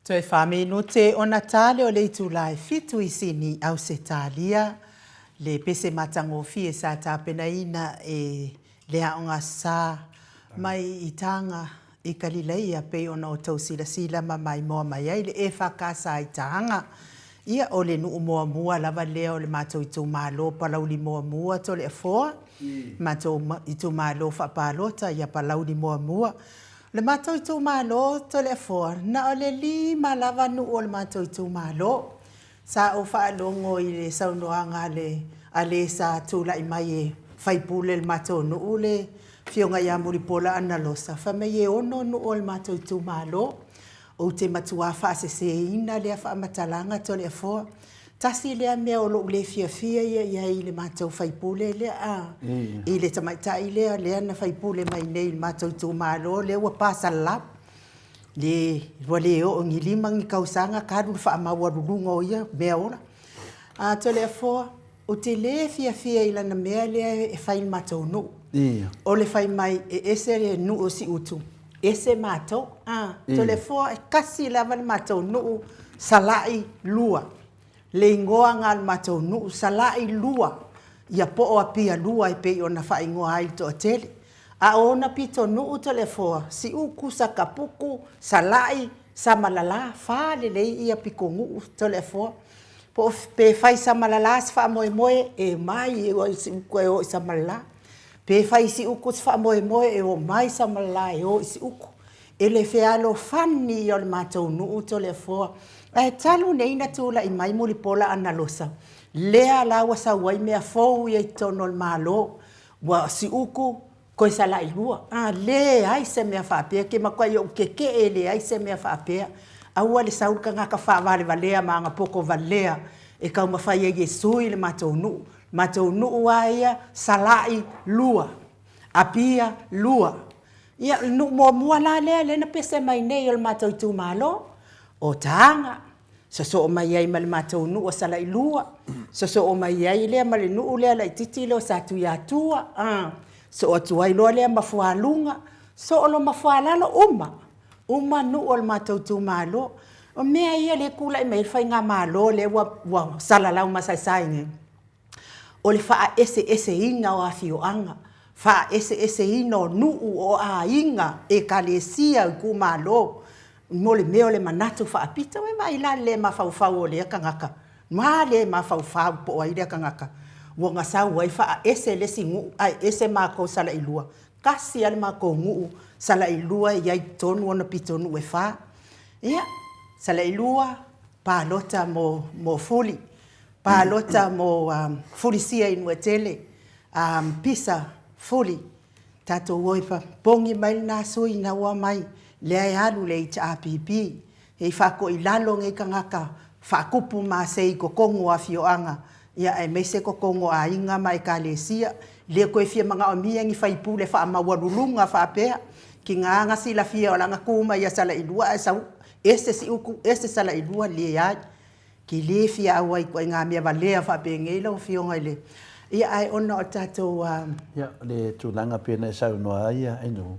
Toe wha minute ona tale o le itula e fitu i Sini, Ausetalia, le pese matagofie sa tapenaina e le Aoga Sa mai i Taga i Kalileia pei ona outou silasila ma maimoa mai ai le EFKS i Taga. Ia, o le nuu muamua lava lea o le matou itumalo Palauli muamua Toleafoa, matou itumalo faapalota ia Palauli muamua. O le matou itumalo Toleafoa, na o le lima lava nuu o le matou itumalo. Sa ou faalogo i le saunoaga a le a le sa tulai mai e faipule i le matou nuu le Afioga ia Mulipola Anarosa, fai mai e ono nuu o le matou itumalo. Ou te matuā faaseseina lea faamatalaga Toleafoa. Tasi lea mea o lou le fiafia ia i ai i le matou faipule lea a, i le tamaitai lea lea na faipule mai nei i le matou itumalo lea ua pasalalau. Le, ua le oo ni lima ni kausaga talu le faamaualuluga o ia meaola. A Toleafoa, ou te le fiafia i lana mea lea e fai i le matou nuu. O le fai mai e ese le nuu o Siutu, ese matou. A Toleafoa, e tasi lava le matou nuu, Salailua. Le igoa na o le matou nuu, Salailua, ia po o Apialua e pei ona faaigoa ai i le toatele. A o ona pitonuu Toleafoa, Siuku, Sakapuku, Salai, Samalala, fa lelei ia pitonuu Toleafoa. Po o pe fai i Samalala se faamoemoe, e mai i Siuku e o i Samalala. Pe fai i Siuku se faamoemoe, e omai Samalala e o i Siuku. E le fealofani ia o le matou nuu Toleafoa. Ae talu nei na tulai mai Mulipola Anarosa, lea la ua sau ai mea fou ia i totonu o le Malo. Ua siuku, toe salailua. A leai se mea faapea, ke matuai ou keke'e e leai se mea faapea. Aua le sau le tagata faavalevalea ma ana poto valea e taumafai ai e sui le matou nuu. Matou nuu a ia, Sala'i lua, Apia lua. Ia, o le nuu muamua la lea lea na pese mai nei o le matou itumalo, o Taga. Sosoo mai ai ma le matou nuu o Salailua, sosoo mai ai lea ma le nuu lea laitiiti lea o Satuiatua, a, soo atu ai loa lea ma Fualuga, soo loa ma Fualalo, uma, uma nuu o le matou itumalo. O mea ia lea e tulai mai ai le faigamalo lea ua, ua salalau masaesai nei, o le faaeseeseina o afioaga, faaeseeseina o nuu, o aiga, ekalesia, itumalo, mo le mea o le manatu faapito. Ua e vaai la i le le mafaufau o lea tagata? Ma le mafaufau po o ai lea tagata ua na sau ai faaese le isi nuu ae ese matou Salailua. Tasi lava le matou nuu Salailua e i ai i totonu ona pitonuu e fa. Ia, Salailua, palota mo, mo Fuli, palota mo um, Fulisia i Nuuetele, um, Pisa, Fuli, Tatou o e pogi mai lena sui ina ua mai lea e alu le HRPP e i faatoilalo nei tagata faatupu masei i totonu o afioaga ia aemaise totonu o aiga ma ekalesia. Le toe fia manaomia ni faipule faamaualuluga faapea tiga na silafia o lana tu mai ia Salailua ae sau ese Siutu ese Salailua leai. Ke le fia auai i ituaiga mea valea faapenei lau Afioga i le. Ia ae ona o le tatou. Ia, o le tulaga pei ona e saunoa ai Ainuu,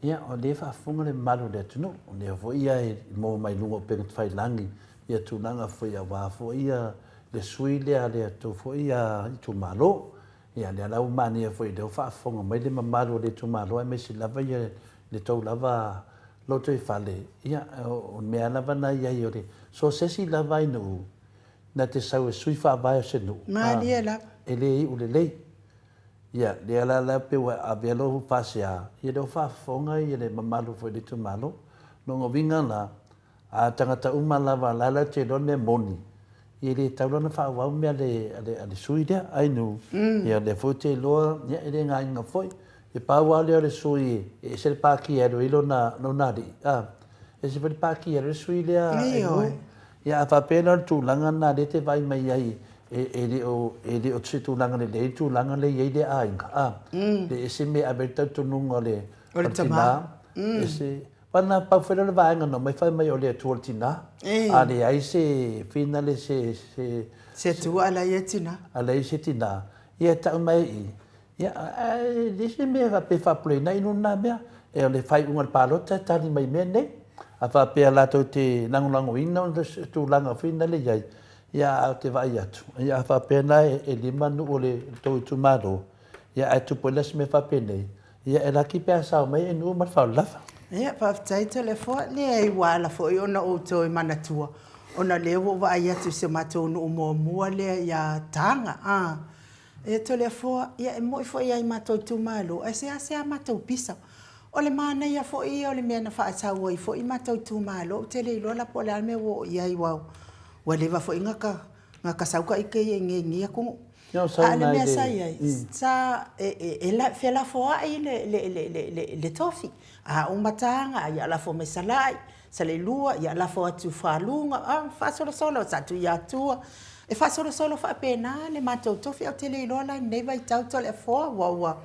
ia o lea e faafofoga le mamalu o le atunuu, o lea foi ia e maua mai luga o upega tafailagi ia tulaga foi aua foi ia le sui lea a le tou foi itumalo. Ia lea la ua manaia foi o lea ua faafofoga mai le mamalu o le itumalo aemaise lava ia le tou lava lotoifale, ia, o le mea lava na i ai o le, so o se isi lava Ainuu na te sau e sui faavae o se nuu, Malie lava. e le iu lelei. Ia, lea la la pei ua avea lou faasea, ia lea ua faafofoga ia le mamalu foi o le itumalo. Lona uiga la, A tagata uma lava la la te iloa le mea moni, ia e le tatau la ona faaauau mea a le, a le sui lea, Ainu, ia lea foi ou te iloa, ia e le gaiga foi. E pau lava lea o le sui e ese le pāki e alu ai lona, lona alii, a, ese foi le pāki e alu ai le sui lea, Ainu. Ia a faapea la o le tulaga lena lea e te vaai mai ai e, e le o, e le o se tulaga lelei le tulaga lea e i ai lea aiga, a, le ese mea e ave ai le talitonuga o le, o le tina, ese, Pana pau foi lea o le vaega na omai fai mai o le Atua o le tina, a leai se finale se se Se Atua a leai e tina. A leai se tina, ia e tau mai i i, ia ae leai se mea faapea e faapuleina ai lona mea. E o le faaiuga o le palota e tali mai i mea nei. A faapea latou te lagolagoina ona se tulaga foi na le i ai, ia ae ou te vaai atu, ia a faapea na e lima nuu o le tou itumalo, ia ae tupu ai la se mea faapenei, ia e laki pe a sao mai e nuu ma le faaololava. Ia, faafetai Toleafoa. Leai, ua ala foi ona ou toe manatua, ona o lea ua ou vaai atu i si o matou nuu muamua lea ia Taga, a. Ia Toleafoa, ia e moi foi lava i matou itumalo, ae seasea a matou pisa. O le manaia foi ia o le mea na faasau ai foi matou itumalo, ou te le iloa la po o le a le mea ua oo i ai aua ua leva foi na ka sau ta ite ia i nei atunuu. A o le mea sa i ai, sa felafoai le tofi. A uma Taga, ia lafo mai Salai, Saleilua, ia lafo atu Faluga, a faasolosolo, Satuiatua. E faasolosolo faapena le matou tofi, ae ou te le iloa la i lenei vaitau Toleafoa aua ua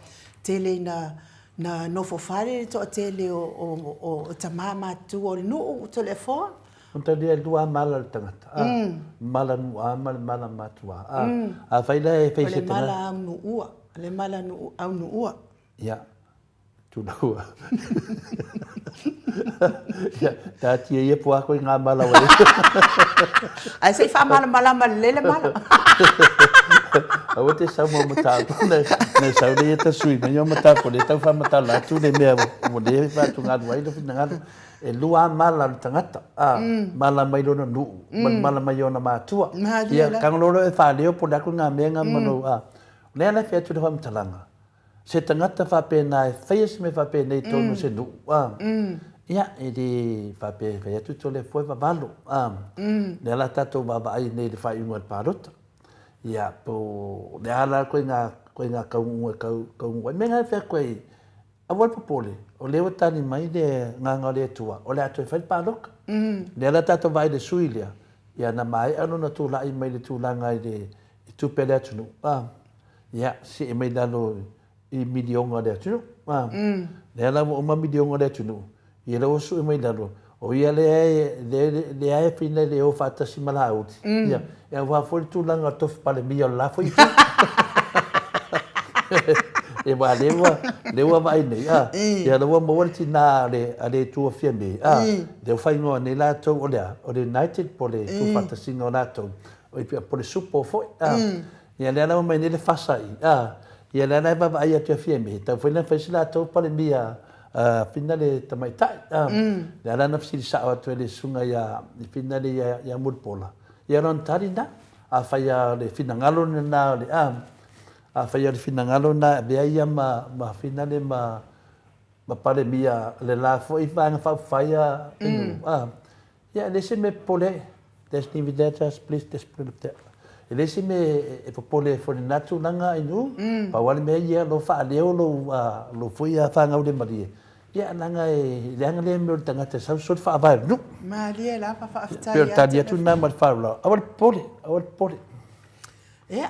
tele ina Na nofo fale le toatele o tama matutua o le nuu o Toleafoa. Matalia e lua mala o le tagata, a, mala nuua ma le mala matua. A, afai la e fai se tagata. O le mala aunuua, le mala aunuua. Ia, tulou. Ia, taatia ia po o a koe ngā mala ua i ai. Ae se i faamalamalama lelei le mala. Aua te sau ma mataupu, na sau lea ia ta sui mai o mataupu lea tau faamatala atu le mea ua le faatugalu ai le finagalo. E lua lava mala o le tagata, a, mala mai lona nuu ma le mala mai ona matua. Ia, tago loa e faaleo po o le a koe ngā mea ngā ma lou, a. O lea la e fai atu le faamatalaga, Se tagata faapena e faia se mea faapenei tonu o se nuu, a, ia, e le faapea e fai atu Toleafoa e vavalo, a. Lea la tatou vaavaai nei i le faaiuga o le palota, ia, po o le a la koe ngā, koe ngā kauuga e kau, kauuga ai. Mea ngā e fai atu ai, aua le popole, o lea ua tali mai le agaga o le Atua, o le a toe fai le palota. Lea la tatou vaai i le sui lea, ia na maea lona tulai mai i le tulaga i le, i tupe a le atunuu, a. Ia, see mai lalo i miliona o le atunuu. A, lea la ua uma miliona o le atunuu, ia lea ua sue mai lalo, o ia lea e, lea e fina le o faatasi ma Laauli. Ia, e aua foi le tulaga o le tofi Palemia o le la foi itu. E aua lea ua, lea ua vaai nei, a, ia lea ua maua le tina a le, a le Itu o Fiame, a, lea ua faaigoa nei latou o le a? O le United po o le tuufaatasiga o latou, o po o le Supo foi, a. Ia lea la ua mai nei le fasa i, a, ia lea la e vaavaai atu ia Fiame, e tatau foi ona fai se latou Palemia fina le tamaitai, a. Lea la na fesili sao atu ai le susuga ia, fina le ia, ia Mulipola, ia lona tali lena, afai lava o le finagalo lena o le, a, afai lava o le finagalo lena e avea ia ma, ma fina le ma, ma Palemia le la foi Vaega Faaupufai a Inu, a. Ia, e leai se mea e popole ai. Let's leave it there, just please, just put it there. E leai se mea e popole ai foi i lena tulaga Inu, pau lava le mea ia, lou faaleo lou, lou foi faagaulemalie, ia, leaga e leaga lea mea o le tagata e sau soli faavae o le nuu. Malie lava, faafetai atu. Pei o le tali atu lena ma le faaaloalo. Aua le popole, aua le popole. Ia,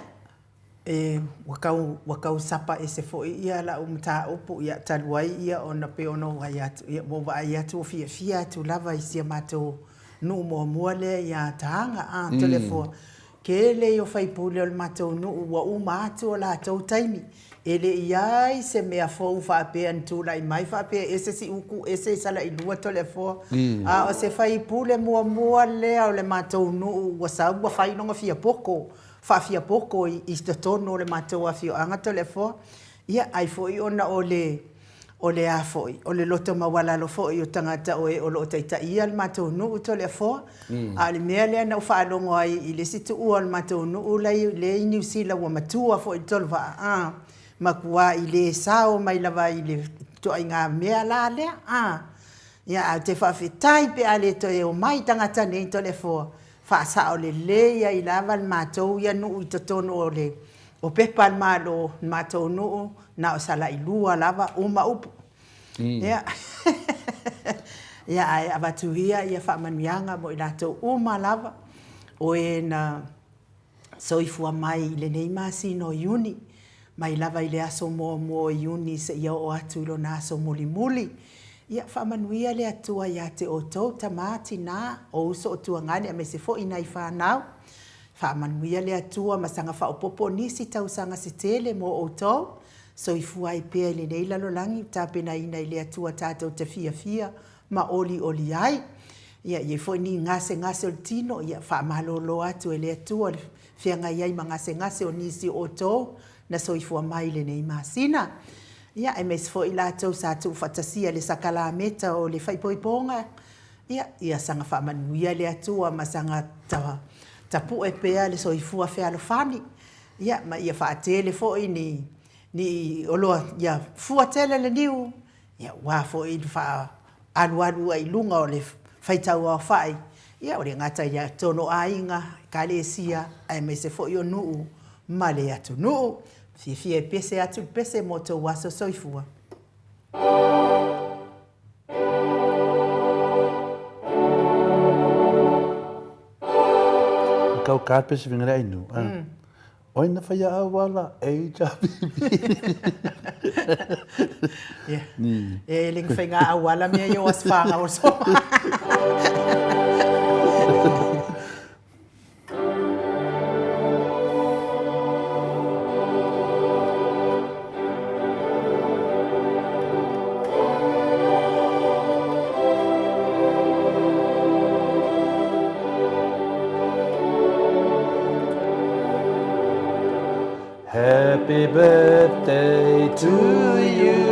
E, ua tau, ua tau sapa ese foi ia lau mataupu, ia, talu ai ia ona pei ona ou vaai atu, ia, ua ou vaai atu ua fiafia atu lava i si a matou nuu muamua lea ia Taga, a, Toleafoa. Tele ia o faipule o le matou nuu ua uma atu o latou taimi. E le i ai se mea fou faapea na tulai mai faapea ese Siuku, ese Salailua, Toleafoa. A o se faipule muamua lea o le matou nuu ua sau ua fai lona fiapoto faafiapoto i totonu o le matou afioaga Toleafoa, ia ai foi ona o le, o le a foi, o le loto maualalo foi o tagata o e o lo o taitaia le matou nuu Toleafoa. A o le mea lea na ou faalogo ai i le isi tuua o le matou nuu la i, lea i Niu Sila ua matua foi i le Tolevaa, a, matuai le sao mai lava i le ituaiga mea la lea, a. Ia, ae ou te faafetai pe a le toe omai tagata nei Toleafoa, Faasao lelei ai lava le matou ia nuu i totonu o le o pepa a le Malo, le matou nuu na o Salailua lava uma upu. Ia ia ae avatu ia ia faamanuiaga mo i latou uma lava o e na soifua mai i lenei masina o Iuni, mai lava i le aso muamua o Iuni seia oo atu i lona aso mulimuli. Ia, faamanuia le Atua ia te outou, tama, tina, o uso o tuagane aemaise foi nai fanau. Faamanuia le Atua ma saga faaopoopo nisi tausaga se tele mo outou. Soifua ai pea i lenei lalolagi ua tapenaina i le Atua tatou te fiafia ma olioli ai. Ia, e i ai foi ni gasegase o le tino, ia faamalolo atu e le Atua le feagai ai ma gasegase o nisi o outou na soifua mai i lenei masina. Ia, aemaise foi i latou sa tuufaatasia le sakalameta o le faaipoipoga, ia, ia saga faamanuia le Atua ma saga tapue pea le soifua fealofani, ia, ma ia faatele foi ni, ni oloa, ia fua tele le niu, ia, aua foi le faaalualu ai i luga o le faitauaofai, ia, ua le gata i totonu o aiga, ekalesia, aemaise foi o nuu ma le atunuu. Fiafia e pese atu le pese mo tou aso soifua. Kau ka pese vinga le ainu. Oi na whaia auala, HRPP. Yeah. E le whainga auala mea i o aswhanga o so. Happy birthday to you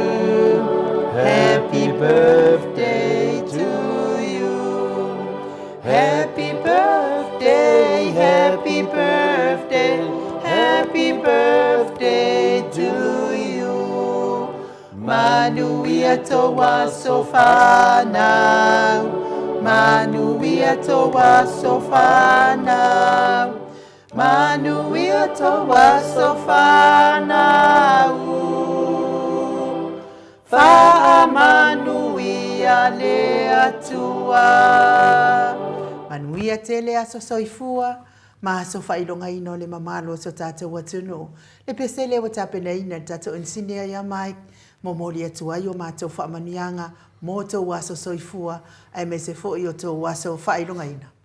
Happy birthday to you Happy birthday Happy birthday Happy birthday to you Manuia tou aso fanau Manuia tou aso fanau Manuia tou aso fanau Faamanuia le Atua. Manuia tele aso soifua ma aso faailogaina o le mamalu o so tatou atunuu. Le pesele ua tapenaina e le tatou inisinia ia Mike, momoli atu ai o matou faamanuiaga mo tou aso soifua aemaise foi o tou aso faailogaina.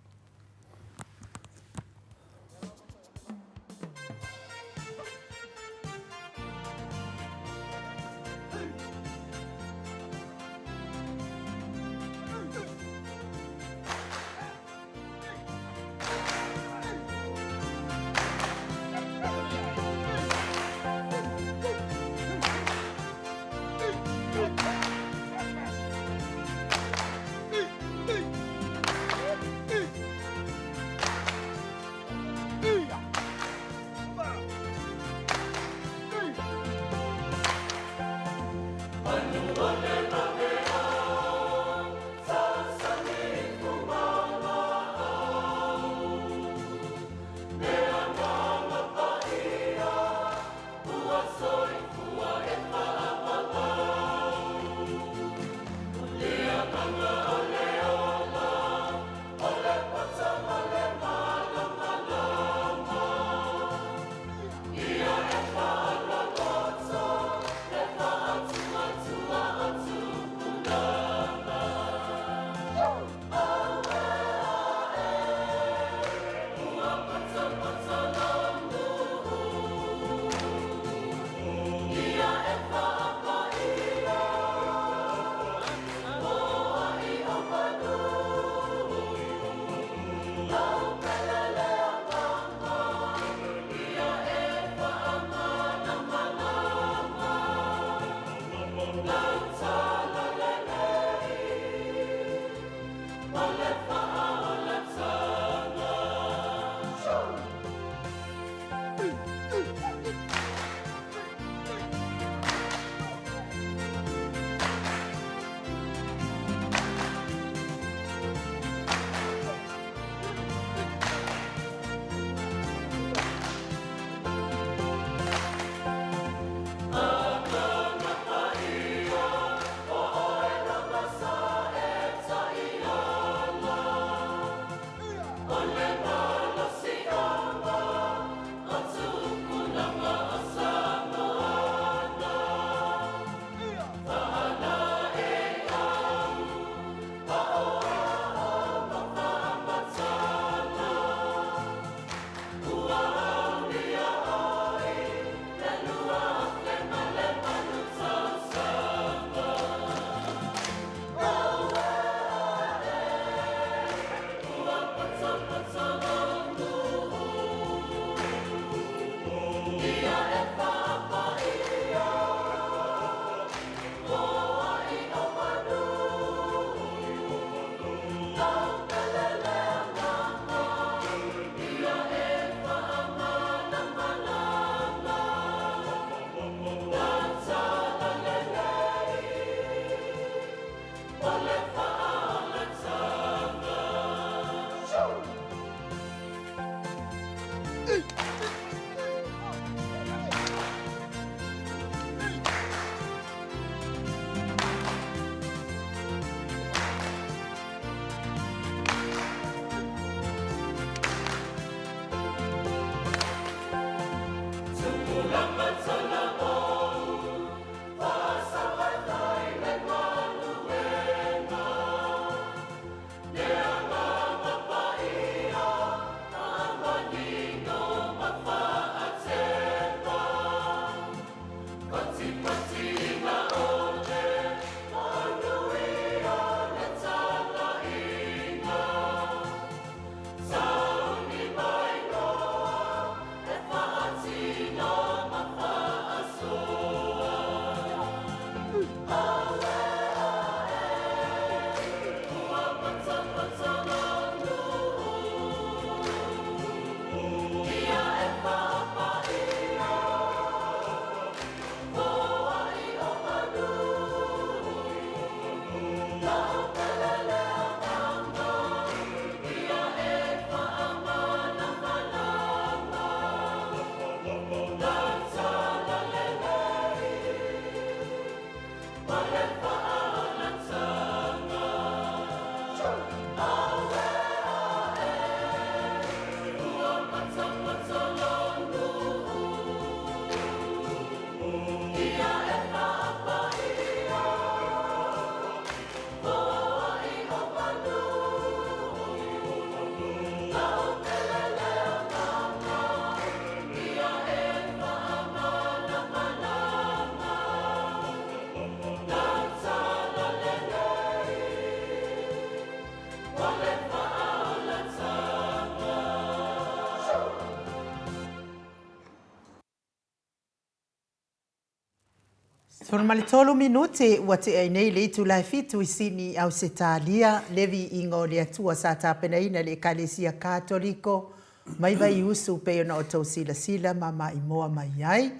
13 minute ua tea ai nei le itula e fitu i Sydney, Ausetalia, le viiga o le Atua sa tapenaina e le Ekalesia Katoliko mai Vaiusu pei ona outou silasila ma maimoa mai ai.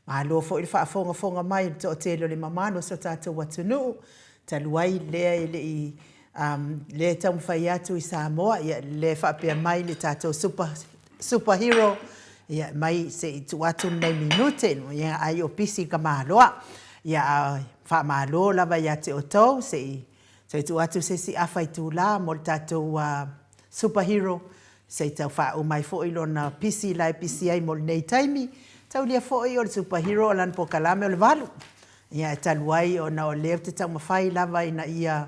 Malo foi le faafogafoga mai i le toatele o le mamalu o si o tatou atunuu, talu ai lea e le i lea e taumafai atu i Samoa, ia lea e faapea mai le tatou super, super hero, ia mai se i tuu atu ni nai minute, ia ai o pisi le tamaloa. Ia a faamalo lava ia te outou, se i se i tuu atu se isi afa itula mo le tatou uh, super hero, se i tau faauma ai foi lona pisi la e pisi ai mo lenei taimi. Taulia foi o le super hero o lana pokalame o le valu. Ia, e talu ai ona o lea ou te taumafai lava ina ia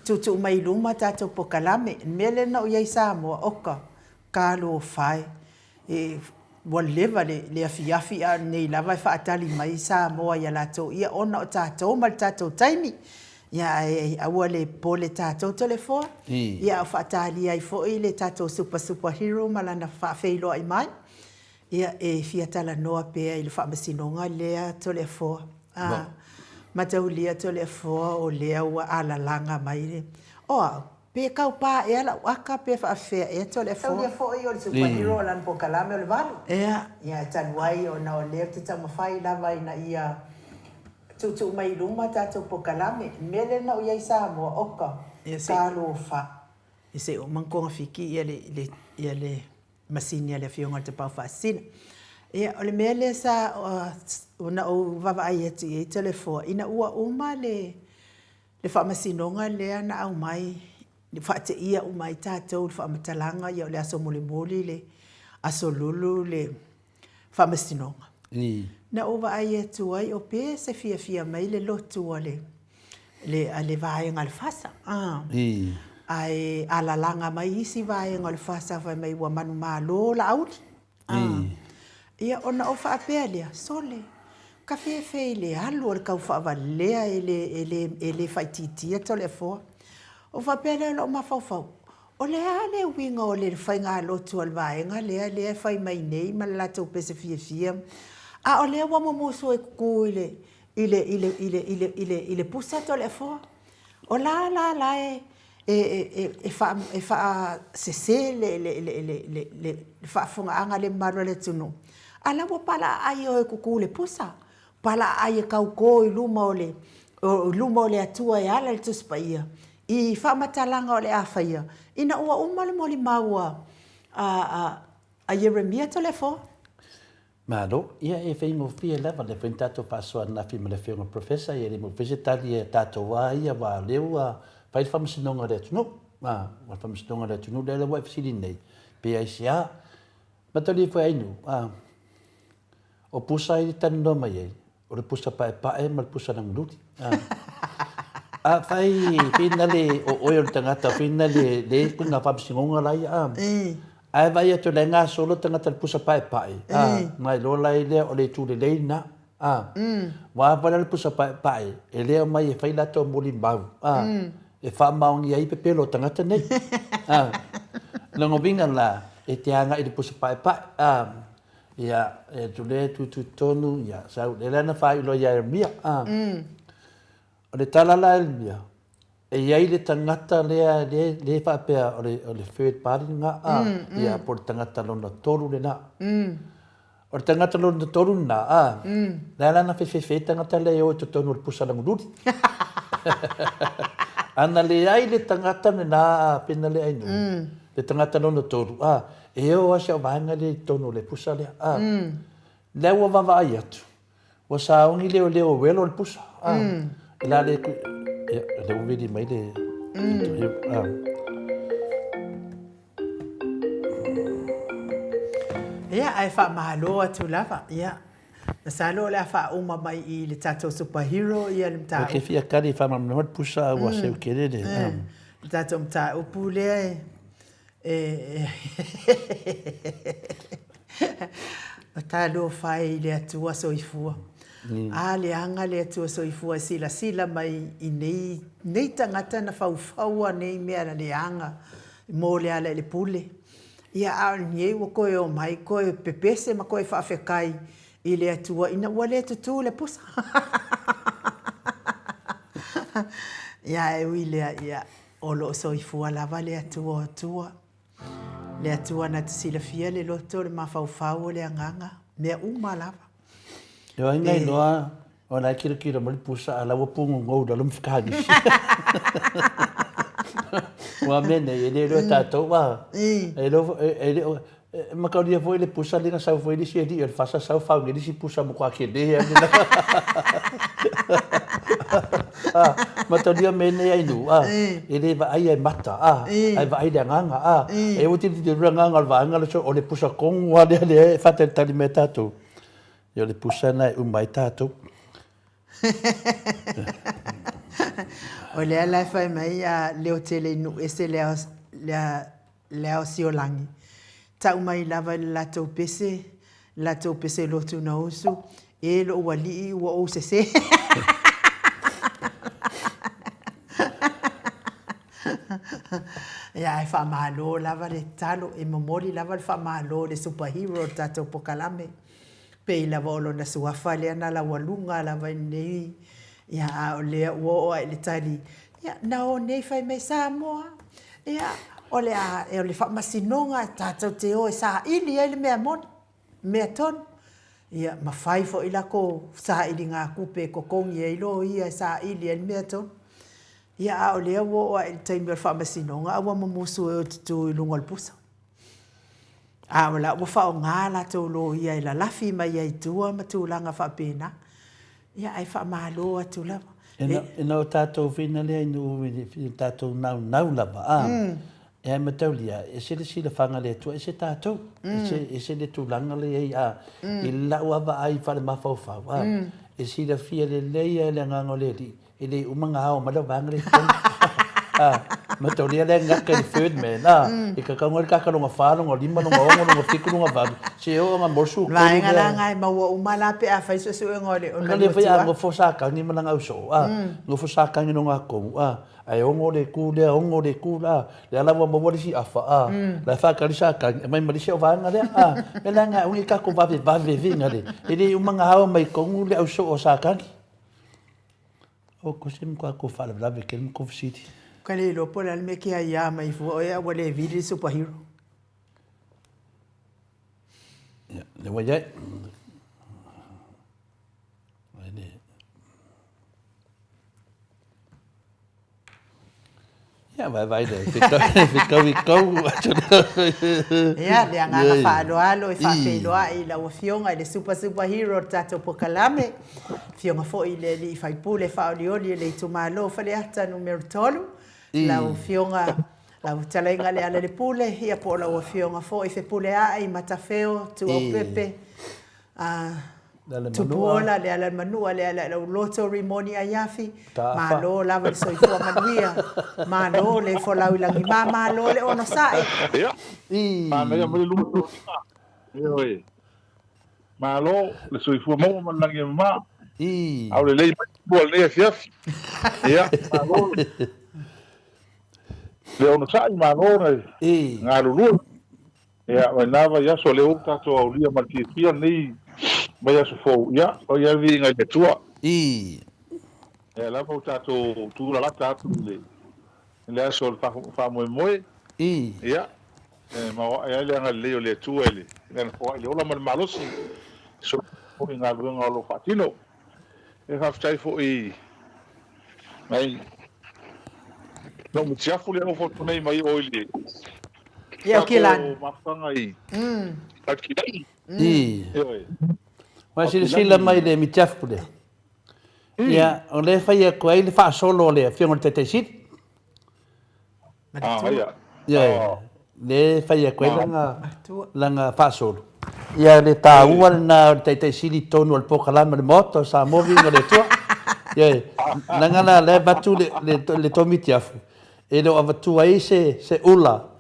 tuutuu mai i luma tatou pokalame. O le mea lea na ou i ai i Samoa, oka, talofa e, e, ua leva le, le afiafi a o lenei lava e faatali mai Samoa ia latou ia ona o tatou ma le tatou taimi. Ia, ae aua le popole tatou Toleafoa, ia a o faatalia ai foi le tatou super super hero ma lana faafeiloai mai. Ia, e fia talanoa pea i le faamasinoga lea Toleafoa. A, mataulia Toleafoa o lea ua alalaga mai le, o au, pe tau pa ea lau aka pe faafefea ea Toleafoa. Taulia foi o le superhero o lana pokalame o le valu. Ea. Ia, e talu ai ona o lea ou te taumafai lava ina ia tuutuu mai i luma tatou pokalame. Le mea lea na ou i ai i Samoa, oka, talofa. Ia se i oo mai togafiti ia le, le, ia le masini a le Afioga i le Tapaau Faasisina. Ia, o le mea lea sa na ou vaavaai atu i ai Toleafoa, ina ua uma le le faamasinoga lea na aumai, faateia uma ai tatou i le faamatalaga, ia o le aso molimoli, le aso lulu le faamasinoga. Na ou vaai atu ai o pe se fiafia mai le lotu a le le a le vaega a le FASA. Ae alalaga mai isi vaega o le FASA fai mai ua manumalo Laauli. Ia ona ou faapea lea, sole, ka fefe i le alu o le taufaavalea e le, e le, e le faaitiitia Toleafoa. Ou faapea lea i lou mafaufau, O le a le uiga o le faigalotu a le vaega lea lea e fai mai nei ma le latou pese fiafia, a o lea ua mumusu e tutu i le, i le, i le, i le, i le, i le, i le pusa Toleafoa? O la la la e, e, e, e, faa, e faasese le, le, le, le, le, le, le faafofogaaga a le mamalu o le atunuu, a la ua palaaai o e tutu i le pusa. Palaaai e tauto i luma o le, i luma o le Atua e ala i le Tusi Paia, i faamatalaga o le a faia, ina ua uma le molimau a, a, a, a Ieremia Toleafoa. Malo, ia e faigofie lava lea foi na tatou faasoa ananafi ma le afioga i le Professor, ia e le maua foi se tali a tatou a ia aua o lea ua fai le faamasinoga a le atunuu, a, o le faamasinoga a le atunuu lea ua e fesili nei, pe aisea? Matalia foi ai nuu, a. O pusa i talanoa mai ai, o le pusa paepae ma le pusa lagululi. A fai finale o oe o le tagata finale le ku nga faamasinoga la ia a. Ae vaai atu la e gasolo tagata i le pusa paepae, a, mai loa la i lea o le itu lelei lena, a. Ua a la le pusa paepae, e le aumai e fai latou molimau, a, e faamaonia ai pepelo o tagata nei. A. Lona uiga la, e te agai i le pusa paepae, a. Ia, e atu lea e tutu tonu, ia, sau, lea la na faailoa ia Ieremia. A. O le tala la a Ieremia, e i ai le tagata lea, lea, lea e faapea o le, o le third party lena, a, ia, po o le tagata lona tolu lena. O le tagata lona tolu lena, a, lea la na fefefe ai tagata lea e o i totonu o le pusa lagululi. Ana leai le tagata lena a Pena Leainuu, le tagata lona tolu, a, E oo lava si au vaega lea i totonu o le pusa lea, a. Lea ua vaavaai atu, Ua saogi leoleo welo o le pusa. Ah. E la le ia, le ua vili mai le ah. Ia, ae faamalo atu lava. Ia, masalo o le a faauma mai i le tatou superhero ia le mataupu. Ou te fia kali e faamalamalama le pusa a ua seu tele le. Le tatou mataupu lea e E Talofa e i le Atua soifua. A leaga le Atua soifua e silasila mai i nei, nei tagata na faufaua nei mea leaga mo le ala i le pule. Ia, a o lenei ua toe omai toe pepese ma toe faafetai i le Atua ina ua le tutū le pusa. Ia, ae ui i lea, ia, O lo o soifua lava le Atua o Atua, le Atua na te silafia le loto, le mafaufau o le agaga, mea uma lava. E ai ngai loa o la e kilokilo mai le pusa a la ua pugogou i lalo ma fekagisi. Ua mea nei e le iloa e tatou a. E le o E mataulia foi le pusa lea na sau foi le isi alii o le fasa sau fau nei le isi pusa matua tele lava lena. A, mataulia mea nei a inu, a, e le vaaia e mata, a, ae vaai le agaga, a. E ua tilotilo le agaga o le vaega lea, o le pusa tonu lava lea lea e faatalitali mai ai tatou. Ia o le pusa lena e uma ai tatou. O lea la e fai mai a leotele i nuu ese le le Le ao siolagi. Tau mai lava i le latou pese, le latou pese lotu na usu, E lou alii ua ou sese. Ia, ae faamalo lava le tatalo, e momoli lava le faamalo i le superhero o le tatou pokalame. Pei lava o lona suafa lea na laualuga lava i lenei, ia, a o lea ua oo ae i le tali, ia, na o nei fai mai Samoa, ia, o le a, o le faamasinoga tatou te o e saili ai le mea moni, mea tonu, ia, ma fai foi lako sailiga tupe e totogi ai loia e saili ai le mea tonu. Ia, a o lea ua oo ae i le taimi o le faamasinoga, a ua mumusu e o e tutū i luga o le pusa. A o la ua faaaoga a latou loia e lalafi mai ai i tua ma tulaga faapena. Ia, ae faamalo atu lava. Ina o tatou whina lea i nuu i tatou naunau lava, a, e ai mataulia, ese le silafaga a le Atua, ese tatou, ese, ese le tulaga lea i ai, a, i lau lava vaai faalemafaufau, a, e silafia lelei lava e le Agaga o le Alii, E le uma na ao mai lau vaega lea i totonu. Ah, mataulia lea gata i le third man. Ah, i ka kaunga le kaka longa wha, longa lima, longa ongo, longa fiku, longa valu. Se o nga mo su kolu Vaega la nga e maua uma la pe a fai suesuega o le o le fai a ngofo sa kangi ma langa uso. Ah, ngofo sa kangi no nga kongu. Ah, ai ongo le ku lea, ongo le ku la. Lea la ua maua le isi afa, ah. La fa kali sa kangi, mai ma le isi o vaega lea. Ah, me la nga ungi kako vave vave vinga le. E le uma nga hao mai kongu le auso o sa kangi. O ko se mkoa ko faalavelave kele ma ko fesili. Ka le iloa po o le a le mea ke aiā mai fua oe a ua le vili le superhero. Ia, le ua iai. Ai le. Ia, vaevae le fetau i kau. Ia, le agaga faaaloalo e faafeiloai i lau Afioga i le Super Super Hero o le tatou pokalame, Afioga foi i le Alii Faipule faaolioli o le itumalo o Faleata Numera 3, lau Afioga lau Fetalaiga Lealailepule, ia po o lau Afioga foi Fepuleai Matafeo Tuaupepe, Tupuola, Lealailemanua, Lealaileauloto, Rimoni Aiafi, Malo lava le soifua manuia, malo le folau i lagima, malo le onosai. Ia, manaia mai le luma toniga. Ioe. Malo le soifua maua ma le lagi e mama. Aulelei mai tua i lenei afiafi. Ia, malo le onosai, malo le galulue. Ia, mai na vaiaso, lea ua tatou aulia ma le fiafia lenei vaiaso fou, ia, o ia le viiga i le Atua. Ia lava ua tatou tulalata atu i le, i le aso o le faamoemoe, ia, e maoae ai le agalelei o le Atua i le, i Lana foai i le ola ma le malosi, e soifua foi i galuega o lo o faatino. E faafetai foi i nai lou mutiafu lea ua foto nei mai o i le Ia o Kilani. Mafutaga i Aukilani. Ioe. Ua silasila mai le mitiafu lea. Ia, o lea e fai atu ai le faasolo a le Afioga i le Taitai Sili. Ia, lea e fai atu ai lana, lana faasolo. Ia, le taua lena o le Taitai Sili i totonu o le polokalame o le Maota o Samoa Viiga i le Atua. Ia, leaga la lea e avatu le, le, le tou mitiafu, e le o avatua ai se, se ula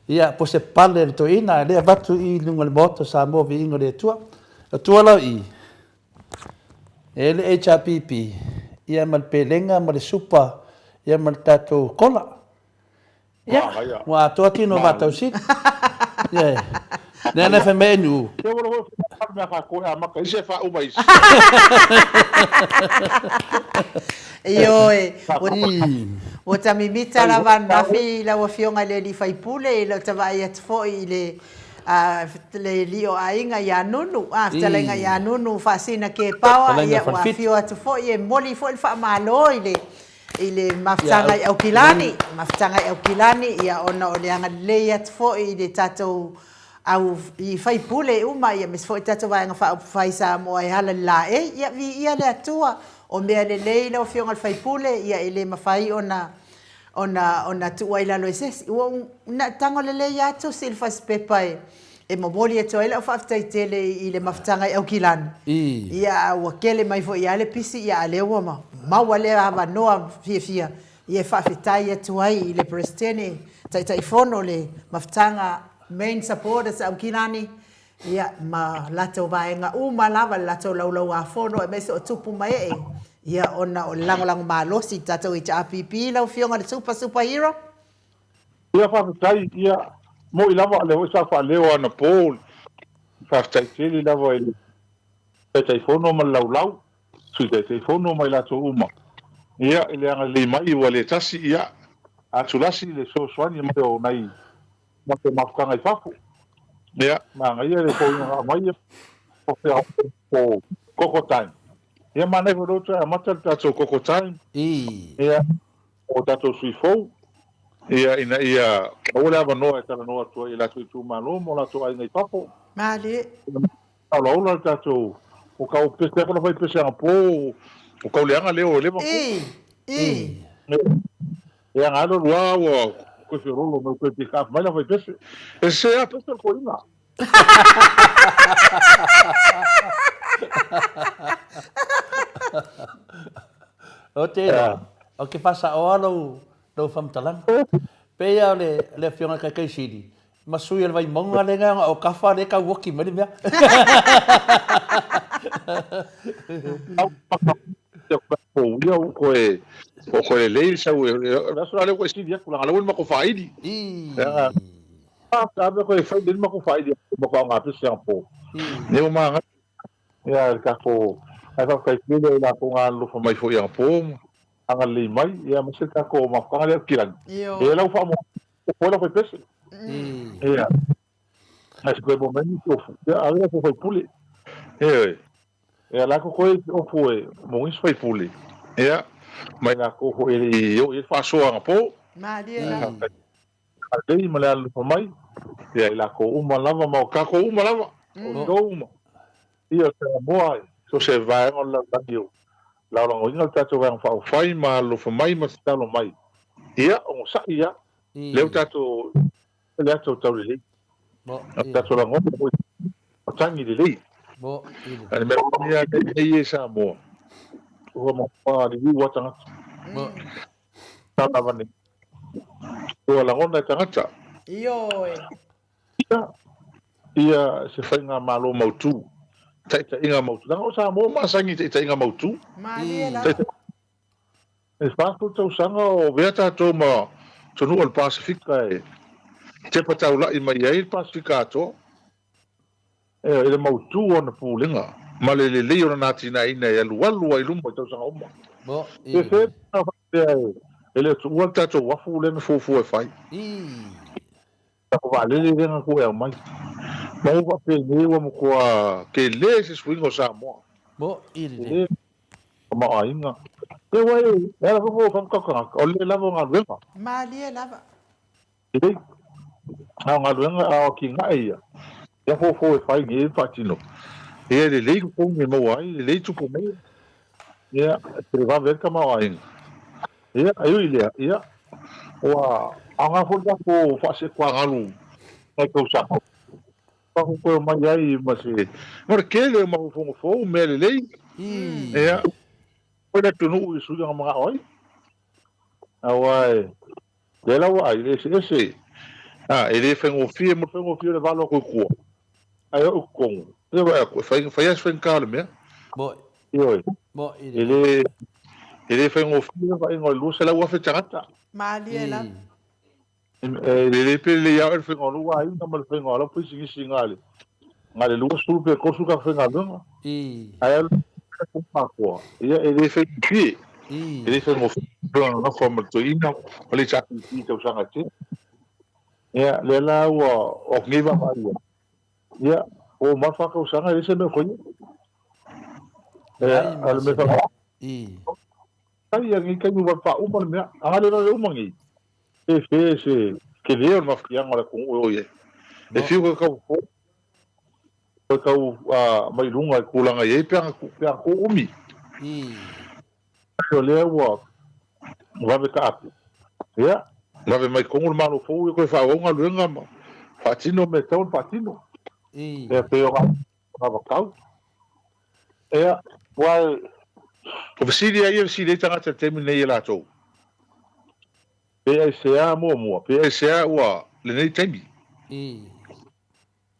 Ia, po se pale a le toeaina, a lea avatu i luga o le Maota o Samoa Viiga o le Atua. Atua la i, e le HRPP, ia ma le pelega ma le supa, ia ma le tatou kola. Ia, ua atoa tino o Vaatausili. Ia, lea na fai mai NU. Ioe, ua ta mimita lava ananafi i lau Afioga i le alii faipule, i lau ta vaai atu foi i le le alii o aiga ia Nunu, a, fetalaiga ia Nunu Faasina Kepaoa, ia ua afio atu foi e momoli foi le faamalo i le i le mafutaga i Aukilani, mafutaga i Aukilani, ia ona o le agalelei atu foi i le tatou au i faipule uma, aemaise foi tatou Vaega Faaupufai Samoa e ala i le laei. Ia, viia le Atua, o mea lelei lau Afioga i le sui usufono, ia e le mafai ona ona ona tuua i lalo e se isi. Ua ou tago lelei lava tusi i le fasipepa e e momoli atu ai lau faafetai tele i le mafutaga i Aukilani, ia a ua kele mai foi lava le pisi, ia a lea ua maua lea avanoa fiafia ia e faafetai atu ai i le Peresetene, Taitaifono o le mafutaga Main Supporters Aukilani, ia, ma latou vaega uma lava, le latou laulauafono aemaise o tupu ma ee, ia, ona o le lagolago malosi i le tatou HRPP, lau Afioga i le Super Super Hero. Ia faafetai, ia, moi lava o lea foi sa faaleo anapo, faafetai tele lava i le Taitaifono ma le laulau. Sui Taitaifono ma i latou uma, ia, i le agalelei mai ua le tasi, ia, a tulasi le fesoasoani mai o nai matou mafutaga i fafo, ia, manaia le foliga na aumai o po Koko Time. Ia, manaia foi lea ua toe amata le tatou Koko Time, ia, o tatou sui fou, ia, ina ia maua le avanoa e talanoa atu ai i latou itumalo ma o latou aiga i fafo. Malie. Olaola le tatou o kau pese ako na fai pese anga po o kau leanga leo e leva ko. I. E anga alo lua ua koe fiololo me koe pika mai la fai pese. E se a pese o koina. O tēnā, o ke whasaoa lou, lou whamtalanga. Pēia o le, le afioga kai kai sili, Ma sui o le Vaimauga lea na o Kafa lea tau oki mai le mea. Ia o koe o koe lelei sau e le aso la lea ua e sili atu leaga o lea ua i le matou faaili. A mea koe e fai lelei le matou faaili matou aoga pese anapo. Lea ua magaia ia le tatou ae faafetai tele i latou na alolofa mai foi anapo ma agalelei mai ia aemaise le tatou mafutaga lea o Kilani. E lau faamoa O koe lau faipese. Ia. Ai se koe mo mai ni ofu. Ia ave la faipule. Ioe. Ia la ko koe ofu e mo ngis faipule. Ia. Mai la ko ho e i o i faasoa nga po. Malie la. Lei ma le alofa mai. Ia i la ko uma lava ma o ka ko uma lava. O to uma. Ia Samoa so se vaega o le lalolagi o lagolagoina le tatou Vaega Faaupufai ma alolofa mai ma tatalo mai. Ia, onosai ia, lea ua tatou le ata o taulelei. O tatou lagona foi o tagi lelei. A le mea moni lava nei e Samoa, ua matua liliu lava tagata. Sa lava nei. Ua lagona e tagata. Ioe. Ia, ia se faigamalo mautu, taitaiga mautu. Leaga o Samoa masani i taitaiga mautu. Malie lava. E 40 tausaga o avea tatou ma atunuu o le Pasefika e tepa taulai mai ai le Pasefika atoa. I le mautu o ana pulega ma le lelei o lana atinaeina e alualu ai i luma i tausaga uma. Pe fea na faapea e le o tuua le tatou uafu lea na fuafua e fai. Tatou vaalele lea na tuu e aumai. Ma ua faapenei ua matua tele se suiga o Samoa. Tele tamaoaiga. Ia aua e ala foi ona ou fai tagata, o le le lava o galuega. Malie lava. Lelei. A o galuega, a o atinae ia, ia foufou e fai nei ma faatino. Ia, e lelei totogi e maua ai, lelei tupe maua. Ia, e televave ai le tamaoaiga. Ia, e ui i lea, ia, ua aoga foi le tatou faasekuagalu nai tausaga. Tatou toe omai ai ma se, ma le tele o mafaufauga fou, mea lelei. Ia, foi le atunuu i suiga manao ai. Aua e, lea la ua ai, le eseese, a, e le faigofie mo le faigofie o le valo atu i tua, ae oo i totonu, ia vaai atu, e fai, fai lava si faigata o le mea. Moi. Ioe. Moi E le, e le faigofie le vaaiga o le 200,000 tagata. Malie lava. E lelei pe lelei lava oe le faiga o lou aiga ma le faiga o lau pisinisi na le na le 20 pe 30 tagata faigaluega. Ae alu i matua, ia e le faigofie. E le faigofie le nonofo ma le toeaina ma le HRPP i tausaga e tele. Ia lea la ua o atu nei vaavaai i ai. Ia ua uma le fa tausaga e leai se mea o faia. Ia a o le mea faapena. Ai ia nei taimi ua faauma le mea. A le vave uma nei. Pe fe se tele o le mafatiaga o le atunuu e o i ai. E fiu koe tau fofo, koe tau mai luga i tulaga i ai pe ana pe ana tuu umi. O lea ua vave taape. Ia, vave mai totonu le Malo fou ia toe faaauau galuega ma faatino mea e tatau ona faatino. Ia pei o anavatau. Ia, aua o fesili lava ia e fesili ai tagata i le taimi lenei i a latou, Pe aisea muamua, pe aisea ua lenei taimi?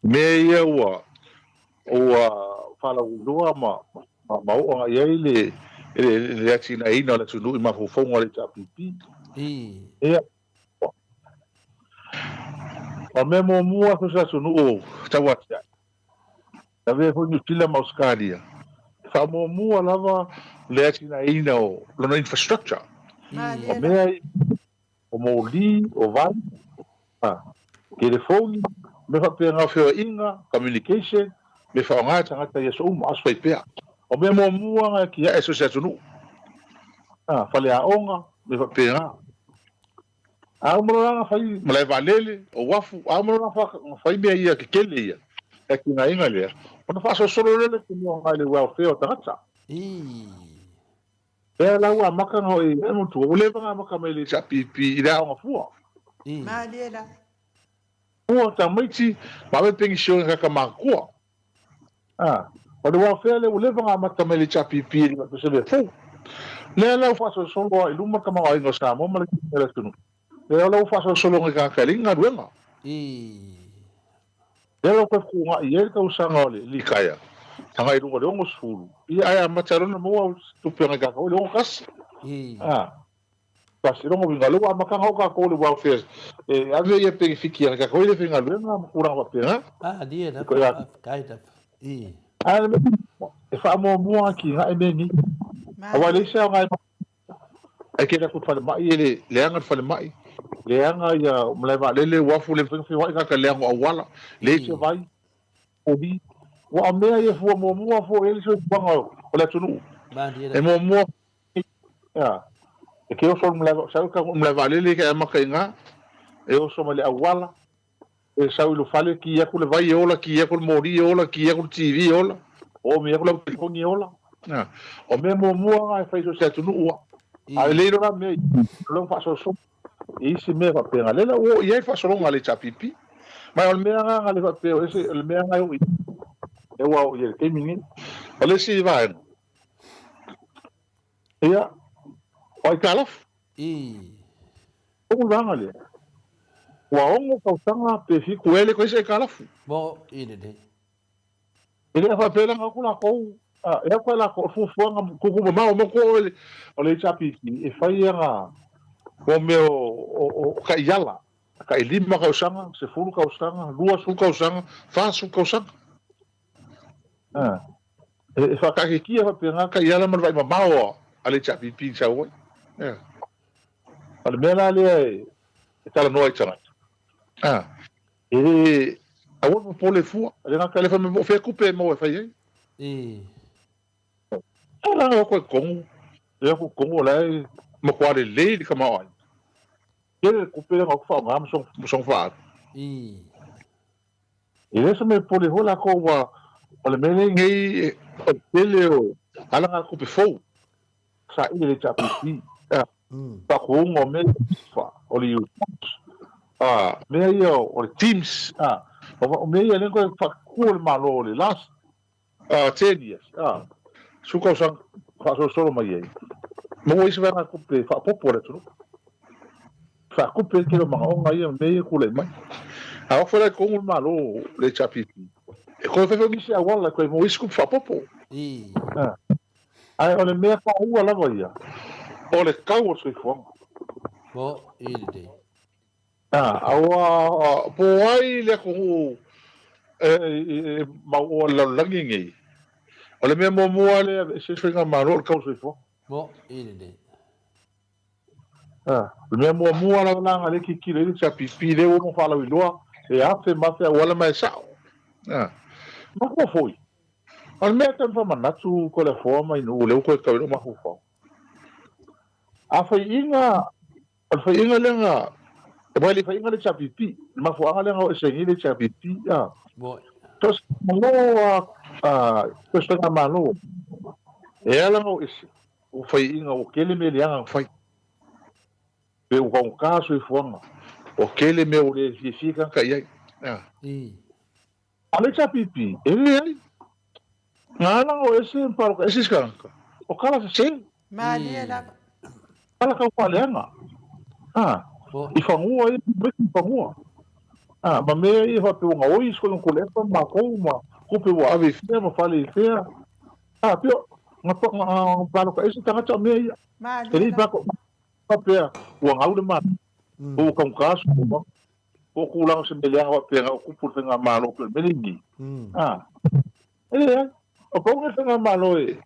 Mea ia ua ua faalauiloa ma ma oo agai i ai le le atinaeina o le atunuu i mafaufauga o le HRPP. Ia, o le mea muamua so o se atunuu tau atiae, E avea foi Niu Sila ma Ausetalia, e faamuamua lava le atinaeina o lona infrastructure. O mea ia, o moli, o vai, telefoni, mea faapena o feoaiga, communication, mea faaaoga e tagata i aso uma, aso faipea. O mea muamua na e tiae so o se atunuu. Faleaoga, mea faapena. A uma loa na fai malae vaalele, o uafu, a uma loa na fai mea ia tetele ia, le atinaeina lea, ona faasolosolo lea le atunuu agai i le welfare o tagata. Lea la ua amata ona oi e matua, ua leva ona amata mai le HRPP i le aoga fua. Malie la. Fua tamaiti ma ave penisione tagata matutua. A, o le welfare lea ua leva ona amata mai le HRPP e le faapea se mea fou. Lea la ua faasolosolo lava i luma le tamaoaiga o Samoa ma le o le atunuu. Lea la ua faasolosolo nai tagata e leai ni galuega. Lea la ua toe fetuunai ai le tausaga o le litaea, agai i luga o le 60, ia ae amata loa ona maua tupe a nai tagata foi le 61. A. Tasi, lona uiga, o lea ua amata ona oo tatou i le welfare e ave ia penefiti a tatou i le faigaluega ma tulaga faapena. Ah, lie lava, faafetai lava. I. Ae le mea e faamuamua atinae mea nei. Aua e leai se aoga e ae kele atu i le falemai e le leaga le falemai, leaga ia malae vaalele, uafu, le mafai ona feoai tagata, leaga o auala, leai se vai, poli. Ua o mea ia e fua muamua fua i ai le soifuaga o le atunuu. E muamua Ia, e te oso i le malae, sau e i le malae vaalele e te amata i ina, e oso mai le auala, e sau i lou fale, ki atu le vai e ola, ki atu le moli e ola, ki atu le TV e ola, oomi atu lau telefoni e ola. Ia, o mea muamua lena e fai i so o se atunuu lava. A lelei loa la mea ia, o lea ua faasolosolo i isi mea faapena. Lea la ua oo i ai le faasologa a le HRPP. Ma o le mea lena na le faapea o ese, o le mea lena e oo i ai, lea ua oo i ai i le taimi lenei. O le isi vaega, Ia, o aitalafu. O le vaega lea, ua ono tausaga pe fitu ea le toe se aitalafu. Mo i lelei. E le faapea la na o atu latou, e atu ai latou, o le fuafuaga tuutuu mamao mo tou o le HRPP e fai ana mo mea o taiala, tai 5 tausaga, 10 tausaga, 20 tausaga, 40 tausaga. E whakaakekia faapena taiala ma le vaai mamao a le HRPP i sau ai. Ea. O le mea la lea e talanoa ai tagata, e le, aua le popole fua, e le gata i lea fai mai po o fea tupe e maua e fai ai. E la o koe tonu, e o tonu o la e matua lelei le tamaoaiga. Tele le tupe lea na ou faaaoga ma soga faaalu. E le o se mea e popole foi latou ua. O le mea lenei, o le tele o alagatupe fou saili e le HRPP, faatuina o mea ia o le FIFA, o le UTOS, mea ia o le TIMS, o mea ia lea na toe faatutu e le Malo o le last 10 years, 10 tausaga faasolosolo mai ai, maua ai se vaegatupe faaopoopo a le atunuu. Faatupe ai le tele o manaoga ia ma mea ia e tulai mai. A o atu foi la i totonu le Malo le HRPP, e toe fai foi nisi auala e toe maua ai se tupe faaopoopo. Ae o le mea taua lava ia, o le tau o le soifuaga. Aua po o ai le atunuu e mauoa i le lalolagi lenei, o le mea muamua lea e aveese ai le faigamalo o le tau o le soifuaga. O le mea muamua lava la na lea tilotilo i ai le HRPP lea ua uma ona faalauiloa e afe ma afe auala ma e sao. Manatua foi, o le mea e tatau ona faamanatu Toleafoa ma Inu lea ua toe tau i lou mafaufau, a faiaina, o le faiaina lea na, aua e le i faiaina le HRPP, le mafuaaga lea na o ese ai nei le HRPP, so o se Malo a, so o se faigamalo e ala ona o ese, Ua faiaina, ua tele mea leaga na fai. Pe ua taugata soifuaga, ua tele mea ua le fiafia tagata i ai. A o le HRPP, e leai. Na ala ona o ese ma palota ese isi tagata, o tala sese. Malie lava. Tala tau faaleaga. I fanua ia, i fanua. Ma mea ia faapea ua gaoi isi koina Tuilaepa ma matou ma tupe ua ave i fea ma fale i fea. A pio, na palota ese tagata o mea ia. E le i faapea ua gau le Malo, po ua taugata soifua, po o tulaga o se mea leaga faapea na o tupu i le faigamalo pei o le mea lenei. E leai, o pau lenei faigamalo e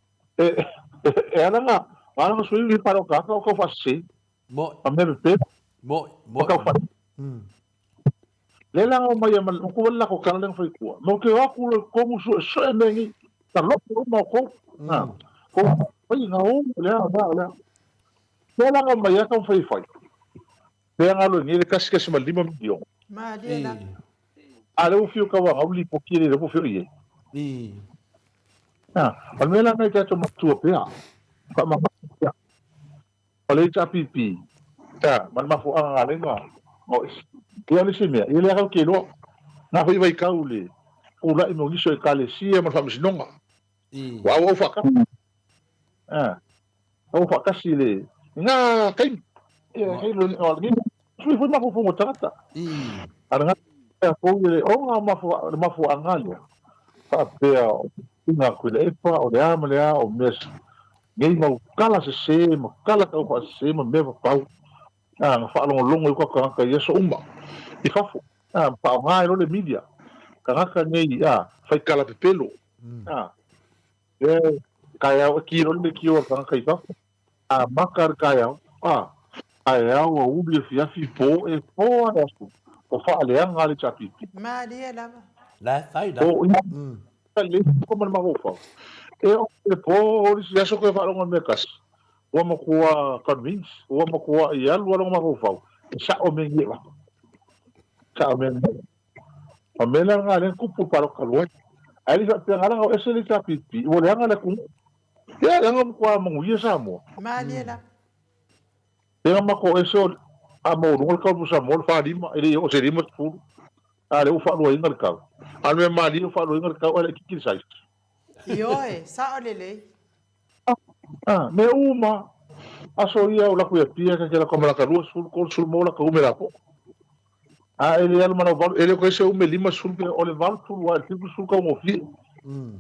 ala ona sui i palota atu o tau faasese. Ma mea pepelo. O tau faasese. Lea la na omai ai ma le matua le latou tala lea na fai i tua, Matou te o atu loa i totonu suesue mea nei, talofa uma outou. Kou fai na o, o le a, o le a, o le a. Lea la na omai ai taumafai e fai. Lea na alu ai nei le 1.5 miliona. Malie lava. A lea ua fiu tauanau le lipoti e le iloa po o fea o i ai. O le mea la lena i tatou matua pea, faamamalu pea. O le HRPP, ma le mafuaaga na ala ai ona o ese. Ia o le isi mea, ia lea tatou te iloa, na foi vaitau le tulai mai o nisi o Ekalesia ma le Faamasinoga, ua auau faatasi, auau faatasi i le, i na taimi. Ia, sui foi mafaufauga o tagata. A o le gata foi e ona o le mafuaaga lea, faapea o le Tuilaepa, o le a ma le a, o mea Nei mau tala sese ma tala tau faasese ma mea papau, a, na faalogologo ai koa tagata i aso uma i fafo, a, ma faaaoga ai loa le media, tagata nei, a, fai tala pepelo, a, lea e taeao e ki loa le leitio a le tagata i fafo, a maka le taeao, a, taeao, aoauli, afiafi, po, e po lava le aso o faaleaga le HRPP. Malie lava. La e fai la. O, Lelei ma le mafaufau. E oo i le po o le isi aso koe faalogo i le mea tasi, ua matua convince, ua matua i alu lava lona mafaufau, e sao mea nei e avatu. Sao mea nei e avatu. O le mea la lena lea na tupu i le palota talu ai. Ae le i faapea na ala ona o ese le HRPP, ua leaga le atunuu. Ia, leaga ua matua manuia Samoa. Malie lava. Lea na matou ese o a maualuga le tau Samoa le 45 e le i oo se 50 a lea ua faaluaina le tau. A o le mea malie ua faaluaina le tau ae laitiiti le size. Ioe, sao lelei. A, mea uma aso ia o latou i Apia ta te alu atu ma lata 20, 30 maua lata ume lapoa. A e le alu ma lau valu, e le o toe se ume 50 pe o le 80 lava i le 70 taugofie.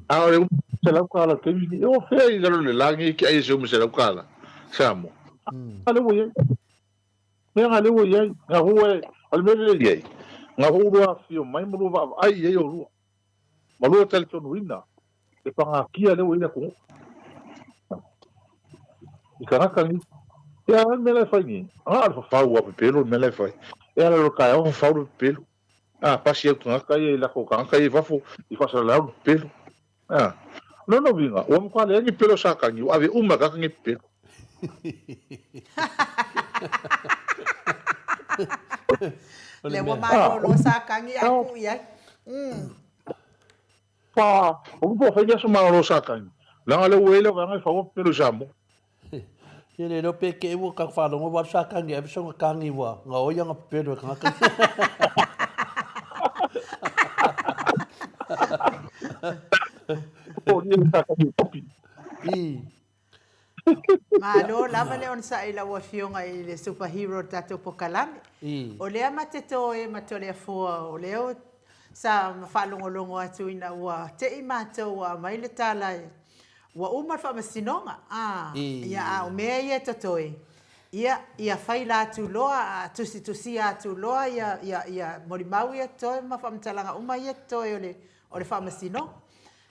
A o le ume $100 i le taimi lenei, o fea i lalo o le la nei e te ai i se ume $100 Samoa. A lea ua i ai. Mea na lea ua i ai. Na ua e, o le mea lea e i ai, na ua lua afifio mai ma lua vaavaai i ai oulua, ma lua talitonuina le pagatia lea ua i ai le atunuu. I tagata nei. Ia, a le mea la e fai nei? A o le fafau lava pepelo le mea la e fai. E ala loa i le taeao fafau le pepelo. A, pasi atu tagata ia i latou tagata ia i fafo i faasalalau le pepelo. A, o lona uiga, ua matua leai ni pepelo sa tagi, ua ave uma e tagata nei pepelo. Lea ua malolo sa tagi ae tuu i ai. Pa, o upu o fai aso malolo sa kani. Leaga lea ua i ai le vaega e fau a pepelo i Samoa. Ia le iloa pe kei ua ka faalogo ua alu sa kagi e ave sona kagi ua gaoi ana pepelo e tagata ia. O ia sa kagi e topi. I. Malo lava le onosai i lau afioga i le super hero o le tatou pokalame. O lea ma te toe ma Toleafoa o lea sa faalogologo atu ina ua te i matou ua aumai le tala ua uma le faamasinoga. A, ia a o mea ia e totoe, ia, ia faila atu loa, a tusitusia atu loa ia, ia, ia molimau ia totoe ma faamatalaga uma ia totoe o le, o le faamasinoga.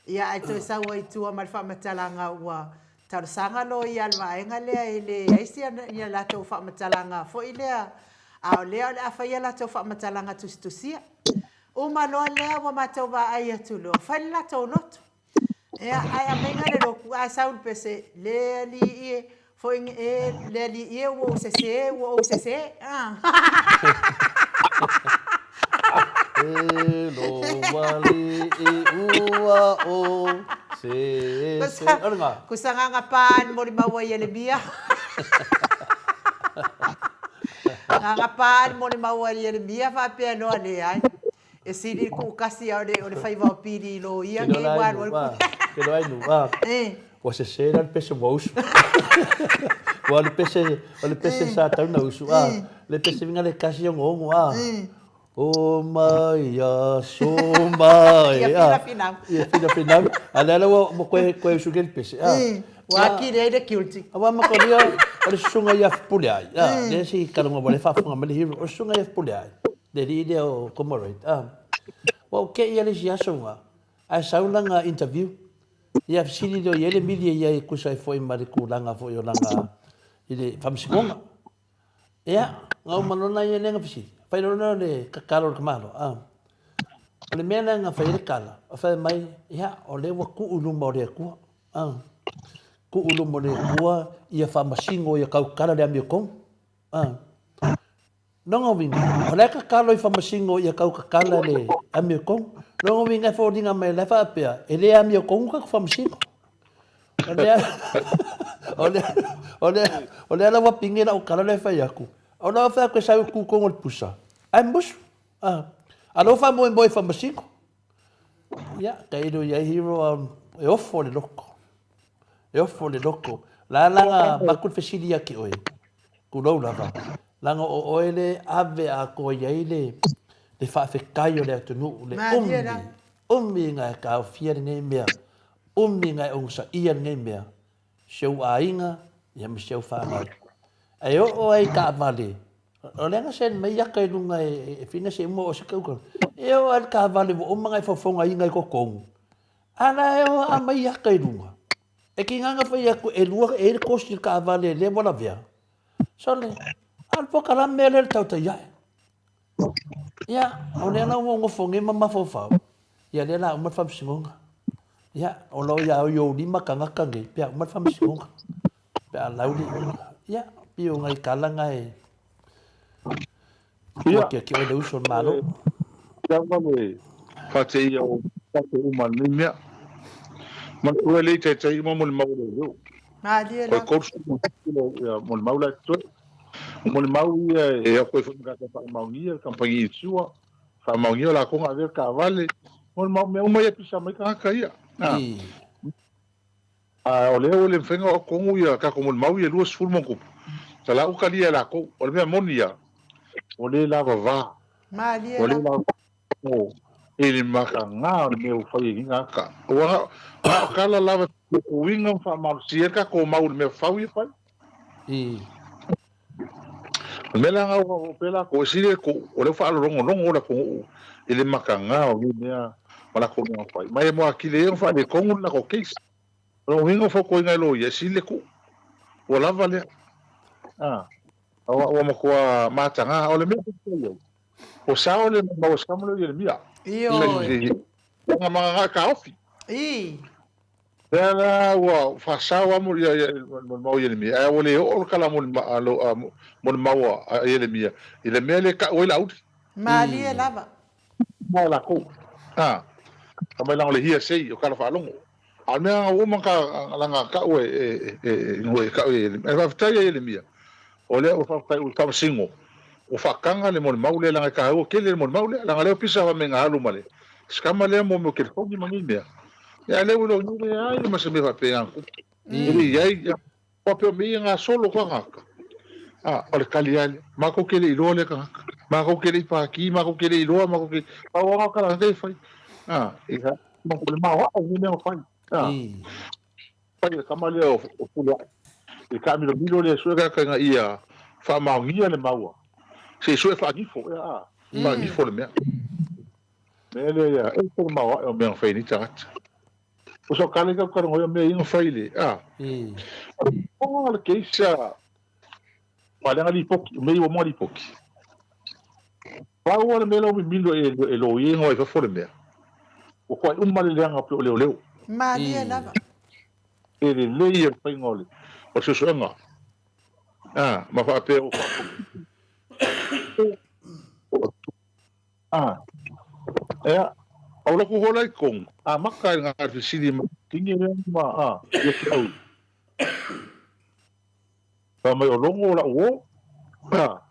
Ia ae toe sau ai i tua ma le faamatalaga ua talosaga loia a le vaega lea e leai se ia latou faamatalaga foi lea, a o lea o le a fai a latou faamatalaga tusitusia. Uma loa lea ua matou vaai atu loa, fai le latou lotu. Ia, ae aumaiga le lotu, ae sau le pese, le alii e, Foi e le alii e, ua ou sese, ua ou sese. E lo alii ua ou sese. O lena. Ko sa gagapa le molimau a Ielemia. Gagapa le molimau a Ielemia faapea loa leai. E sili le kuukasi a o le faiva o pili i loia nei ua alu ai le Ke loa ai nu, a. Ua sese la le pese ua usu. Ua o le pese, o le pese sa tau na usu, a. Le pese vinga le kasi ongo ongo, a. O mai aso mai, a. Ia finafinau. Ia finafinau. A lea la ua koe, koe usu nei le pese, a. Ua atili ai le guilty. Aua makolia o le susuga ia Fepuleai, a. Lea si kalonga ua le faafofoga mai le hero, o le susuga ia Fepuleai. Le alii lea o Comorate, a. Ua ou te i a le isi aso nga, ae sau lana interview. Ia fesili lea i ai le mili e iai e tusa ai foi ma le tulaga foi o lana i le faamasinoga. Ia, na uma loa lena ia lea na fesili, fai loa lea o le tatalo i le tamaloa, a. O le mea lea na fai ai le tala, o fai mai, ia, o lea ua tuu i luma o le Atua, a. Tuu i luma o le Atua ia faamasino ia tautala le amiotonu, a. Lona uiga, o la e tatalo i Faamasino ia tau tatala le amiotonu. Lona uiga e foliga mai la e faapea, e le amiotonu tatou Faamasino. O lea, o lea, o lea, o lea la ua pine lau tala lea e fai atu. O lau fai atu e sau e tu tonu i le pusa, ae musu. A, a lea ua faamoemoe i Faamasino. Ia, tailo i ai hero e ofo le loko. E ofo le loko. La la na avatu le fesili ia te oe, tulou lava, leaga o oe le ave atoa i ai le le faafetai o le atunuu, le umi, umi na e taofia lenei mea, umi na e onosaia lenei mea, si ou aiga ia ma si ou fanau. Ae oo ai i taavale, o lea na send mai ata i luga e Fina se i uma oo se tauga. E oo lava i le taavale ua uma ona e fofogaina i totonu, a la e oo lava mai ata i luga. E tiga ona fai atu e lua, e i ai le kosi o le taavale lea ua lavea. Sole, a o le polokalame lea i le tautai ae. Ia, o lea la ua ou nofo nei ma mafaufau, ia lea la uma le faamasinoga. Ia, o lo o ia i ou lima tagata nei, pe a uma le faamasinoga. Pe a lau le iuga. Ia, pei o nai tala na e ua ake ake oe le uso o le Malo. Ia ma le faateia o tatou uma i lenei mea. Manatua e le i taitai uma molimau a leoleo. Malie lava. O le 30 ia molimau la e totoe. O molimau ia e oko ai foi ma tagata e faamaonia le kamupani insure, faamaonia o latou na avea le taavale, molimau mea uma ia e pisa mai tagata ia. A o lea ua le mafai ona oo tonu ia tatou molimau ia 20 ma ona tupu, sa la ua talia e latou. O le mea moni ia, ua le lavava. Malie Ua le lava. lavava i le mataga o le mea ua fai e nei tagata. Ua na o tala lava e uiga ma faamalosia ai le tatou mau i le mea fau ia fai. O le mea la lena ua faapea latou, e sili le tuu, o lea ua faalogologo le atunuu i le mataga o nei mea ma latou mea fai. Ma e mo atili ai ona faaletonu le latou case. O lona uiga ua fautuaina e loia, e sili le tuu. Ua lava lea. A, ua matua mataga. O le mea e i ai, o sao le mau a Samuel o Ieremia. Ioe. Ona magaga taofi. I. Lea la ua faasao lava molimau a Ieremia, ae ua le oo le tala molimau a Ieremia i le mea lea e tau ai Laauli. Malie lava. Ma lakou. A. Fai mai leaga o le hearsay o tala faalogo. A o le mea ua uma ona tau e e faafetai ai Ielemia, o lea ua faafetai ua faamasino, ua faataga le molimau lea leaga e taua tele le molimau lea, leaga o lea ua pisa fai mai na alu ma le scammer lea mo mea o telefoni ma nei mea, a o lea ua iloa nei e leai ma se mea faapena na tupu. E le i ai, faapea o mea ia e gasolo tagata, a o le tali lava lea, matou te le iloa lea tagata, matou te le i pati, matou te le iloa, matou te, pau lava o tala e fai, a, o le maoae lenei mea na fai. A, fai e le tama lea o Puleaʻe, i le taamilomilo lea e sue tagata ina ia faamaonia le maua, se i sue faanifo, ea, a, faanifo le mea. Mea lea ia, ese le maoae o mea na fai e nei tagata. O so kale ka kare ngoi mea inga fai le, a. O le keisa, palenga lipoki, mea ua mo lipoki. Pau lava le mea lea ua mimilo e loia i fafo le mea, ua toai uma le leaga pei o leoleo. Malie lava. E lelei le faiga o le suesuega, a, ma faapea ua A, ea, o loku hola i kong, a maka i ngā fesili ma tingi lea ma, a, ia te au. Fa mai o logo o lau o, a,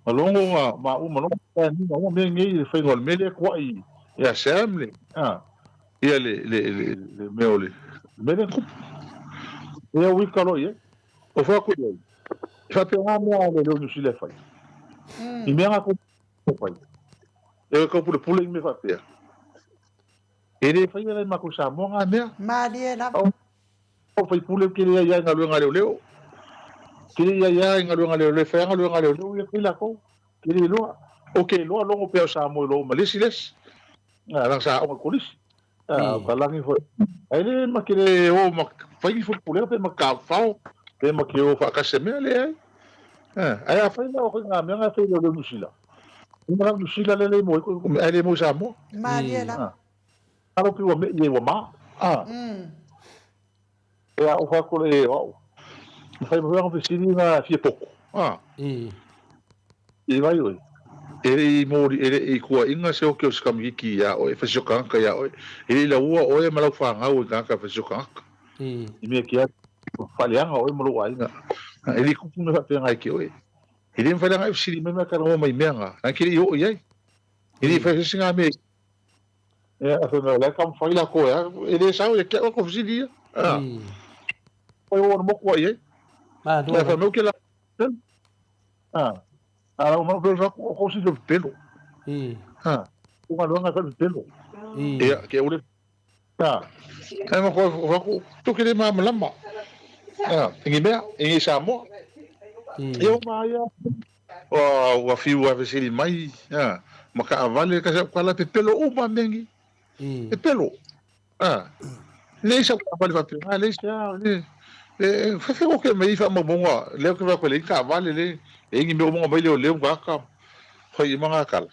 ma logo nga ma u ma logo ta ni ma me ngei le faiga o le mea lea kuai ia Sam le, a, ia le le le le mea o le mea lea kupu. Ia wika lo ia. O fa ku ia. Fa pe nga mea le leo New Zealand fai. I mea nga ku fai. E ka pule pule i me faapea. E le faia la i makou Samoa nga mea. Malie lava. O faipule ke le ia i galuega a leoleo. Ke le ia ia i galuega a leoleo, fai galuega a leoleo ia fai lakou. Ke le iloa. O ke iloa logo pea o Samoa i lo ma le isi le isi. A langa sa aoga i kolisi. A o ka lagi foi. Ai le ma ke le o ma fai ni pulega pe ma ka fao pe ma ke o whaakase mea le ai. Ai a fai la o ngā mea ngā fai leo New Zealand. Ngā New Zealand le le mo ai le mo Samoa. Malie lava. Alo pi ua me i ua ma. A. E a o whakore e au. Ma whai mahuanga fesili ngā fia poko. A. I vai oe. E le i mori, e le i kua inga se oke o se kamikiki ia oe, whasio kangaka ia oe. E le i laua oe ma lau whangau i kangaka whasio kangaka. I mea ki a whaleanga oe ma lou ainga. E le i kupu me whapenga i ke oe. E le mwhaleanga e fesili mai mea kana mai mea ngā. Nā kere i o i ai. E le i whai ngā mea. Ia, fai mai, o la e taumafai lakou e a, e le sao ia ke au a fesili ia. A. Fai o ona moku ai ai. Malo. Ia, fai mai o ke la pelo. A. A la o pelo sa o kosi le pelo. A. O galuega e fai pelo. Ia, ke ule. A. Ai ma ko ko ko to ke le malamalama. A, ingi mea, ingi Samoa. Ia o maia. Ua fiu a fesili mai, a, ma kaavale kasi au kala pepelo uma mea ngi. Pepelo. A, leai sau kaavale faapena, leai se a, le, le, fefe oke mai i faamaumauga, lea ou te vaai atu e leai ni kaavale, leai, leai ni mea o maga mai leoleo ma tagata, fai uma ngā kala.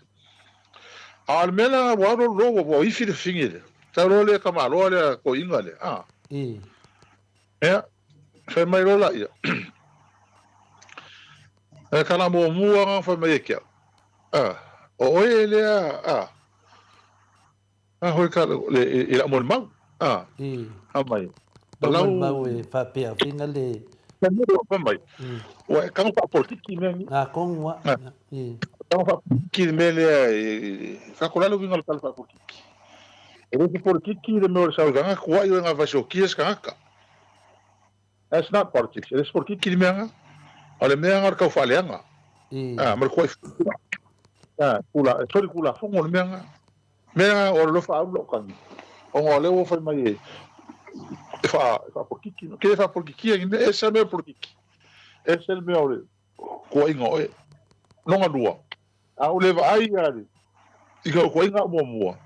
A o le mea la ua alu alu loa ua ifi le fafine lea. Sau loa lea tamaloa lea toeaina lea, a. Ia, fai mai loa laia. E tala muamua na fai mai e ke au. A, o oe e lea, a, a hoi ka le i la molimau. A, a mai. Lau molimau e faapea whina le... Fai mai. Ua e kanga whaapolitiki mea ni. Ngā kongua. Kanga whaapolitiki mea lea e whakolalo winga le tala whaapolitiki. E le se politiki le mea o le sautanga, kua i o ngā vasiokia se kangaka. That's not politics. E le se politiki le mea nga. O le mea nga o le kauwhaaleanga. Ah, ma le kuai Ah, kula, sorry kula fongo le mea nga. Mea nga o le lofa aulu lau kangi. O ngā leo o whai mai e e wha, e wha politiki. Ke e wha politiki e e se mea politiki. E se mea o le kuainga oe. Longa lua. A o le vaai ia le i ka kuainga muamua.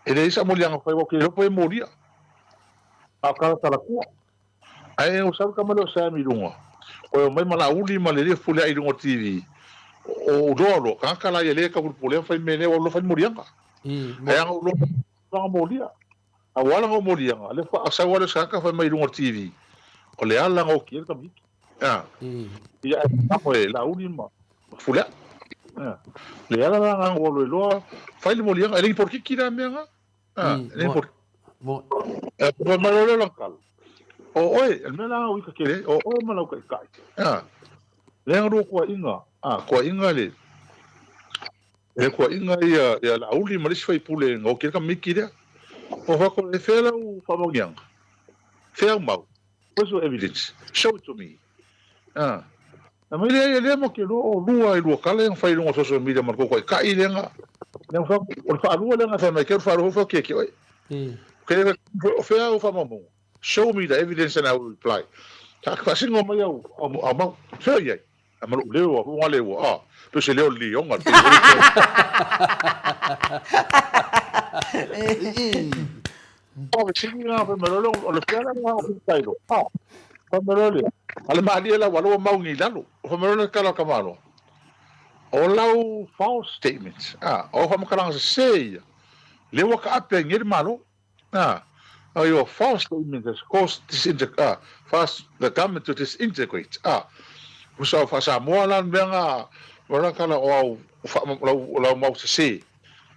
E leai sa moliaga fai wa ke lopo e molia. A o kala tala kua. Ae o sau tama lea o Sam i luga, o e omai ma Laauli ma le pule ai i luga o le TV. O uloa loa, tagata la ia le tau pule fai mea lea ua uloa fai moliaga. Ae aga uloa aga molia. A ua ala o moliaga, le fa sau ale saka fai mai i luga o le TV. O le ala o ki le tamiki. A. Ia e e Laauli ma pule. Le ala la nga o loa fai le moliaga e le polokiki la mea nga. Ah, le po. Mo. E po mai le lang kal. O oi, le mea la ui ka kele, o oi ma lau kai kai. Ah. Le ngaro ko inga, ah, ko inga le. E ko inga ia ia la uli ma le sifai pule ngo ke ka miki le. O fa ko e fela u fa mo nyang. Fea mau. Where's your evidence? Show it to me. Ah. Na mai lea lea mo ke loa o lua i lua kala e fai lunga social media ma ko kai i lenga. Le fa o le faalua lenga fa mai ke faalua fa ke ke oi. Ke o fea o fa mo. Show me the evidence and I will reply. Ta ka singo mai au au mau. Fea iai. A ma lou leo a unga leo a. Pe se leo li onga. O le sini la fa mai leo o le fea la o kai lo. Ah. Fa mai leo. Ale malie la walo mau ngi lalo. Fa mai leo kala kamalo. O lau false statements. Ah, o fa makalanga se se ia. Le wa ka ape ngi malo. Ah. Oh, your false statement has caused disintegrate, ah, fast the government to disintegrate. Ah, usa fa Samoa la mea nga wala kala o au fa lau lau mau se se.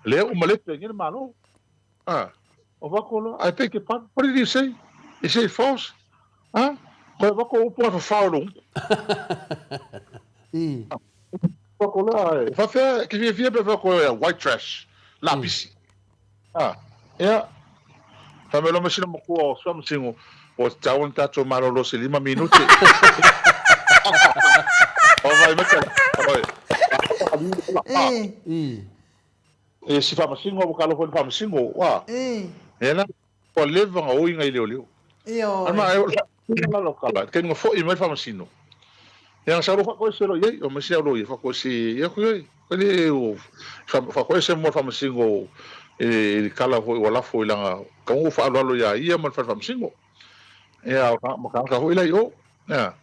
Le o malepe ngi malo. Ah, o vako I beg your pardon. What did you say? You say false? Ah, ko vako upu fa faulu. I. Vako la, fa fea ki fia fia pe vako white trash. La pisi. Ah, ia. Faamelo mai sina matua o Swamusingo, ua tatau ona tatou malolo se lima minute. O vai mai tala. Oi. I. E si Faamasingo ua kalo foi le Faamasingo, ua. E la, ua leva nga oi ngai leo leo. Ioe. Ama e la lo kala, ke nga foi mai Faamasino. Ia sa lo fakoese lo iai, o mai sia lo ia fakoese ia ku iai. Ko le o fakoese mo Faamasino e le kala foi ua lafo i langa ka ngo faaaloalo ia ia ma le fale Faamasino. Ia ma ka ka foi lai o. Ia.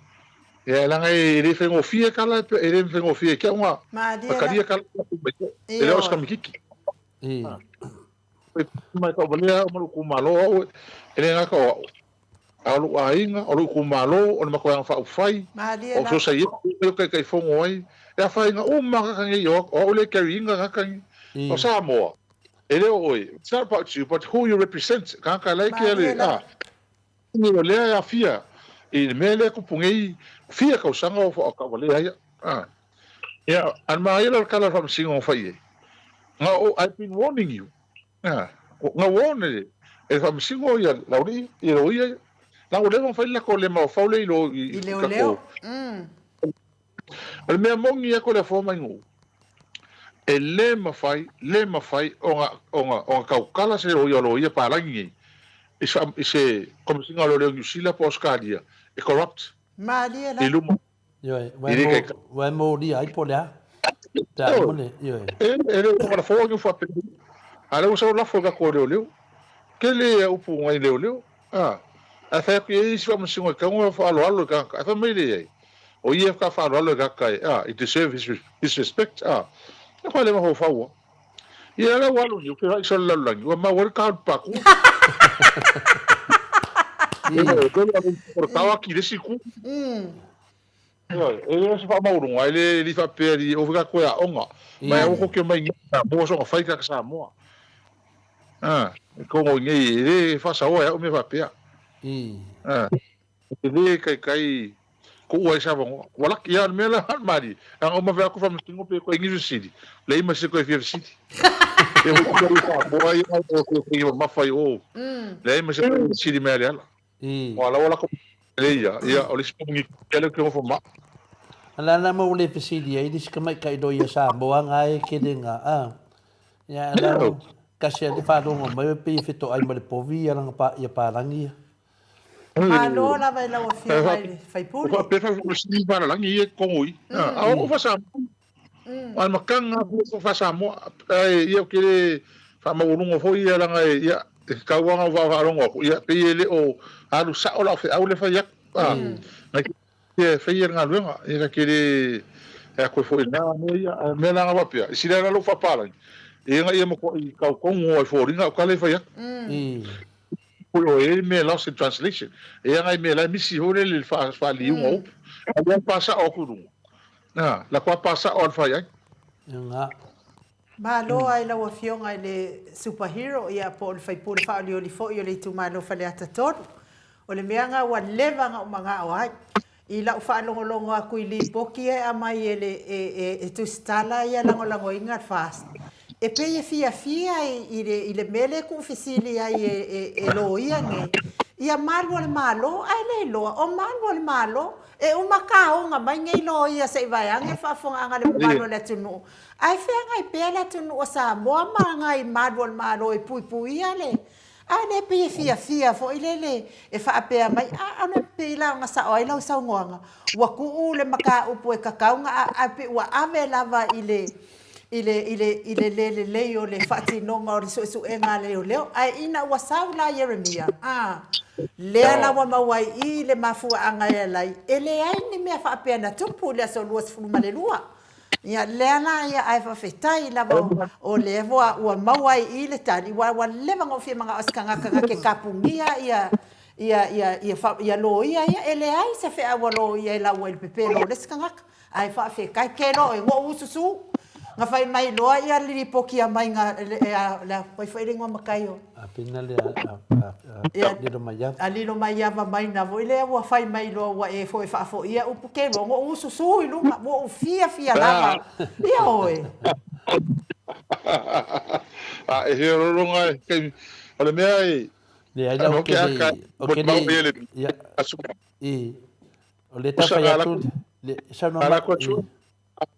Ia langa e le faigofie kala e le faigofie ke au nga. Malie la. Kalia kala e le o se kamikiki. I. Mai ka valea o ma lou itumalo au e le gata o au. A o lou aiga, o lou itumalo, o le matou aiga faaupufai, Malie o la. sosaiete o Taitaifono ai, e afaina uma gata nei, o au lea e carry ina gata nei. O Samoa, e le o oe, it's not about you, but who you represent, tagata la e ke Malie ale, la. a, o lea e afia i le mea lea e tupu nei, fia tausaga o faakauvalea ai, a. Ia, a ma ia la le tala o le faamasinoga o fai i ai. Na o, I've been warning you. Na, na warn e, e le faamasino ia Laulii, i loia ia. Na ua leva ona fai le lako le mafaufau lea i lo, i, I i leoleo. kako. O le mea moni ia ko le afoa mai nuu, e le mafai, le mafai ona, ona, ona tautala se loia o loia palagi nei i se, i se Komesina o Leoleo Niu Sila po o Ausetalia e corrupt Malie la. i luma Ioe, i le kai ua e molia ai po o le a? Pe a uma le, ioe. E, e le o la foa ni faapea. A le ua sau lafo i kako leoleo. Ke le ia upu ngai leoleo. A, ae fai atu i ai isi faamasino e tago e faaaloalo i tagata. Ae fai mai le ai, o ia ka faaaloalo i tagata e, a, i deserve his, his respect, a. E koa le mafaufau a. Ia la ua alu ni, pe vai solo lalolagi, ua maua le kao le paku. E, o le kao aki le isi ku. Ioe, e le o se faamaualuga, e le le faapea i o ka koe aoga. Mai aua koke mai ngi Samoa soga fai ka Samoa. Ah, e kongo i nei, e le faasaoa e au mea faapea. Ah, e le kai kai ko ua i savangoa. Ua laki ia le mea la mali. Anga o mawhea ko whamatingo pe koe ngi fesili. Le ima se koe fia fesili. E ho koe i Samoa ia o koe koe i mawhai o. Le ima se koe fesili mea le ala. Ua lawa lako le ia, ia o le isi pomungi kia leo ke ofo ma. Ala la mo le fesili ai le isi tamaitai loia Samoa nga e kele nga a. Ia ala o kasi a le faalogo mai o pei e fetoai ma le povi ia langa pa ia palangi ia. Malo lava i lau afioga i le faipule. Faapea fa palalagi ia kongo i. A o fa Samoa. Ai makanga fo fa Samoa ai ia ke le faamaualuga foi ia laga e ia e ke kauaga o vaavaalogo aku ia pei e le o alu sao lau feau le fai aku a nai e fai ia le galuega ia ka ke le e aku e foi na mea ia a mea laga faapea i sila la lou faapalagi e ga ia makuaʻi kaukongo ai foliga o kala e fai aku Poi o e mea lost in translation. E anga i mea la misi ho le le fa fa liunga upu. A lea pa sa o ku lunga. Na, la kwa pa sa o al fai ai. Nga. Malo ai lau Afioga i le Super Hero ia po o le faipule faaolioli foi o le itumalo Faleata 3. O le mea na ua leva na ou manao ai i lau faalogologo atu i lipoti ia e aumai e le e Tusitala ia lagolagoina le FAST. E pei e fiafia i le i le mea lea e tuufesili ai e e loia nei, ia malu a le Malo ae le iloa o malu a le Malo. E uma taoga mai nei loia se i vaeane le faafofogaaga a le mamalu o le atunuu, ae feagai pea le atunuu o Samoa ma nai malu o le Malo e puipuia le Ae le pei e fiafia foi lele e faapea mai, a ona pei la ona sao ai lau saunoaga, ua tuu le mataupu e tatau ona ae pei ua ave lava i le i le i le i le le lelei o le faatinoga o le suesuega a leoleo. Ae ina ua sau la Ieremia, a, lea la ua maua ai i i le mafuaaga e ala ai, e leai ni mea faapea na tupu i le aso 22. Ia, lea la ia, ae faafetai lava o lea ua, ua maua ai i i le tali, ua, ua leva ona ou fia manao i se tagata na te tapunia ia, ia, ia, ia, ia loia ia. E leai se feau a loia e lau ai i le pepelo o le isi tagata. Ae faafetai ke loa oe, ua ou ususu. Na fai mai loa ia le lipoti amaiga, le a fai foi le igoa matai o. A pina le a Lilomaiava. A Lilomaiava mai na foi lea ua fai mai loa ua e foi faafoia upu ke loa, ua ou ususu i luga, ua ou fiafia lava. Ia oe. A e hea lolonga e kai, o le mea e. Leai la o ke le, o ke le, ia, i, O le tau fai atu, le saunoa mai. Alako atu,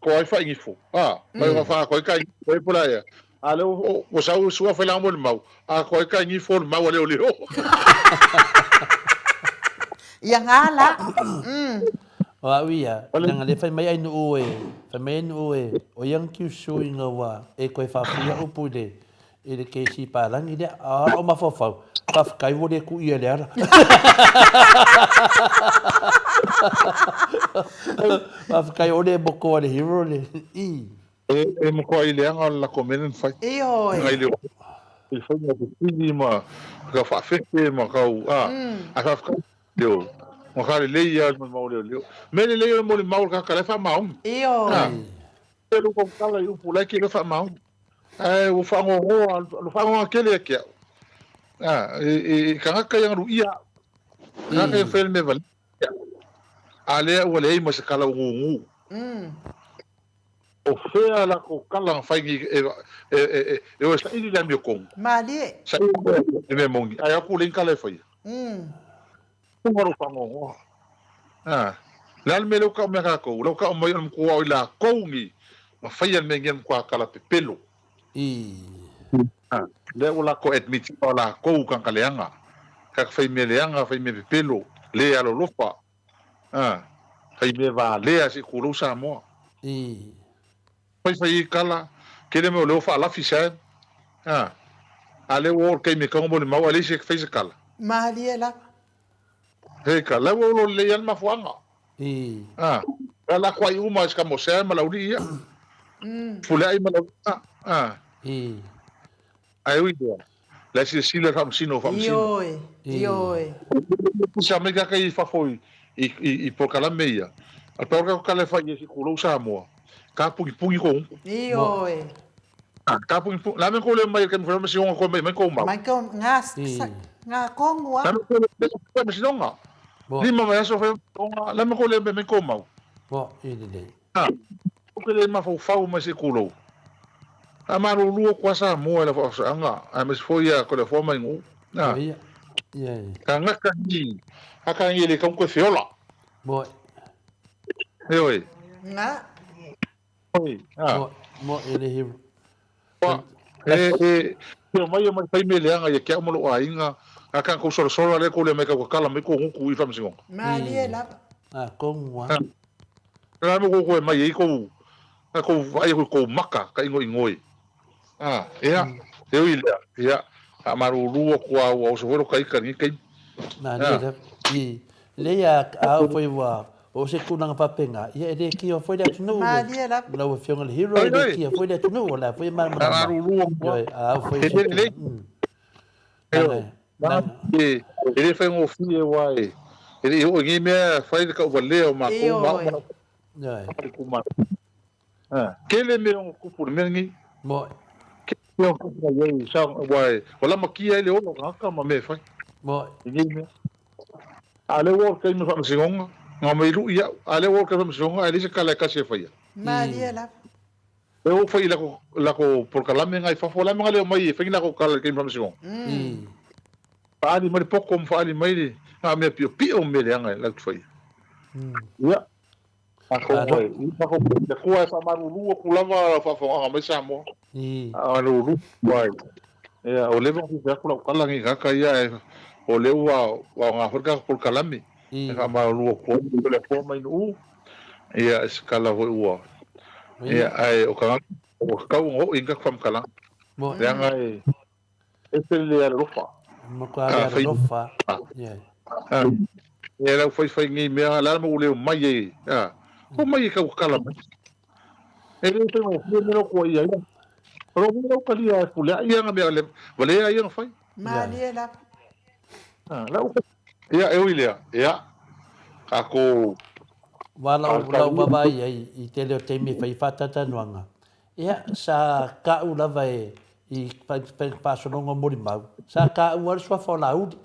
ko ai whaingifo. Ah, mai wa wha ko ai kai ko ai pula ia. A le o sau sua whai mo le mau. A ko ai kai ngifo le mau a leo leo. Ia ngā la. O au ia, nanga le whai mai ai nuu e, whai mai ai nuu e, o ia ngi kiu i ngā wā, e koe whawhia upu i le, I le KC Palangi lea, a o mafaufau, faafetai ua le ku ia le ala. Faafetai o le moko a le hero le i. E moko ai leaga o le lako mea na fai. Ioe. Ngai le i fai ma pili ma ka faafefe ma kau a. A faafetai leo. Ma ka lelei ia ma mau leo leo. Me lelei o le molimau o le kaka le faamaoni. Ioe. E lu kau kala i upu lai ke le faamaoni. Ae ua fagogoa, ua fagogoa tele ia te au. A, e, e tagata ia galu ia au. Tagata ia fai le mea vale. A lea ua leai ma se kala o gugu. O fea latou kala na fai nei e, e, e, e, e o e saili le amiotonu. Malie. Saili le mea moni. Ae aku leai ni kala e faia. Tunga lou fagogoa. A, le a le mea lea ua tau mai a tatou? Lea ua tau mai o le matua o i latou nei na faia le mea nei o le matua kala pepelo. A, lea ua latou admit ina o latou tagata leaga, tagata fai mea leaga, fai mea pepelo, le alolofa, a, fai mea valea se i tulou Samoa. Fai fai ai kala, kele mea o lea ua faalafi sae, a, a lea ua oo le taimi e tago molimau a leai se fai se kala. Malie lava. He ka, la ua olo lelei lava le mafuaaga. A, la la kuai uma se ka mo sae ma laulii ia. Fuleai ma laulii, a, a. Ae ui lea, la e silasila le faamasino o faamasino. Ioe, ioe. Sa mai kaka i fafo i, i, i, i polokalame ia. A pau ka kala e fai i se kulou Samoa. Ka pugipugī ko unku. Ioe. A, ka pugipugī. La me ko le mai ke me ma sinonga ko mai mai ko mau. Mai ko ngā, ngā kongua. La me ko le mai ma sinonga. Lima mai aso fai onga, la me ko le mai ko mau. Mo, i le le. A, o ke le mafaufau mai se kulou. A malulu o kua Samoa i la whaosaanga, a me se foi a ko le fo mai ngu. A, ia, ia. Ka ngaka ni, a ka ngi le kaungu koe feola. Mo. Heoi. Nga. Oi, a. Mo, mo e le hiru. Wa, e, e, e mai e mai fai me leanga ia kia umalo aiga, a ka kou sora le ko le mai ka kala mai ko nguku i whamsingo. Malie lava. A, kongua. La mo ko ko e mai e ko ka ko ai ko ko maka ka ingo ingoi. A, ea, e oi lea, ia, a maruru o kua ua o se wero kai ka ni kai. Nā, le la, i, le ia a au foi ua, o se tūnanga whapenga, ia e le kia foi le atunuu, le, lau afioga le hero, e le kia foi le atunuu, o la foi e malamalama. Ioe, a au foi se tūnanga. Nā, e le whaingofie wa e, e le i ho ngi mea whai le kauvalea o mākou, ma o mākou. Ioe. Tele mea o kupu le mea ngi. Moe. Ke o ka ai sa wa ua lamakia ai le ola o tagata ma mea e fai. Moe. I nei mea. A lea ua oo le taimi o le faamasinoga, na omai luʻi au, a lea ua oo le taimi o le faamasinoga ae leai se tala e tasi e faia. Malie lava. Lea ua fai i lako, lako polokalame na i fafo, o le a mea na le omai e fai ni lako tala i le taimi o le faamasinoga? Faaali mai le poto ma faaali mai le, na mea piopio ma mea leaga e latou te faia. Ia, atonu e, ia tatou le Atua e faamalulu atu lava lau faafofogaaga mai Samoa. Faamalulu atu ai. Ia, ua leva ona fia fai atu lau tala nei i tagata ia, ae o lea ua aoga foi le tatou polokalame e faamalulu atu ai i le Atua mai Nu'u. Ia, i se tala foi ua, ia, ae o tagata, ua tatau ona oo i ai ni tatou faamatalaga, leaga e ese le le alolofa. E matua le alolofa. A, ia lau faifai nei mea, o le a le mea ua le omai ai, a, omai e tau tatala mai. E le faigofie le mea lea ua tuuaia ai. O lou mea lea ua talia e Fepuleai ia ana mea valea ia na fai. Malie lava. A, lau Ia, e ui i lea, ia, tatou. Aua lau, lau vaavaai ai i tele o taimi e fai ai faatatanuaga, ia, sa taʻu lava e, i faasologa o molimau, sa taua le suafa o Laauli,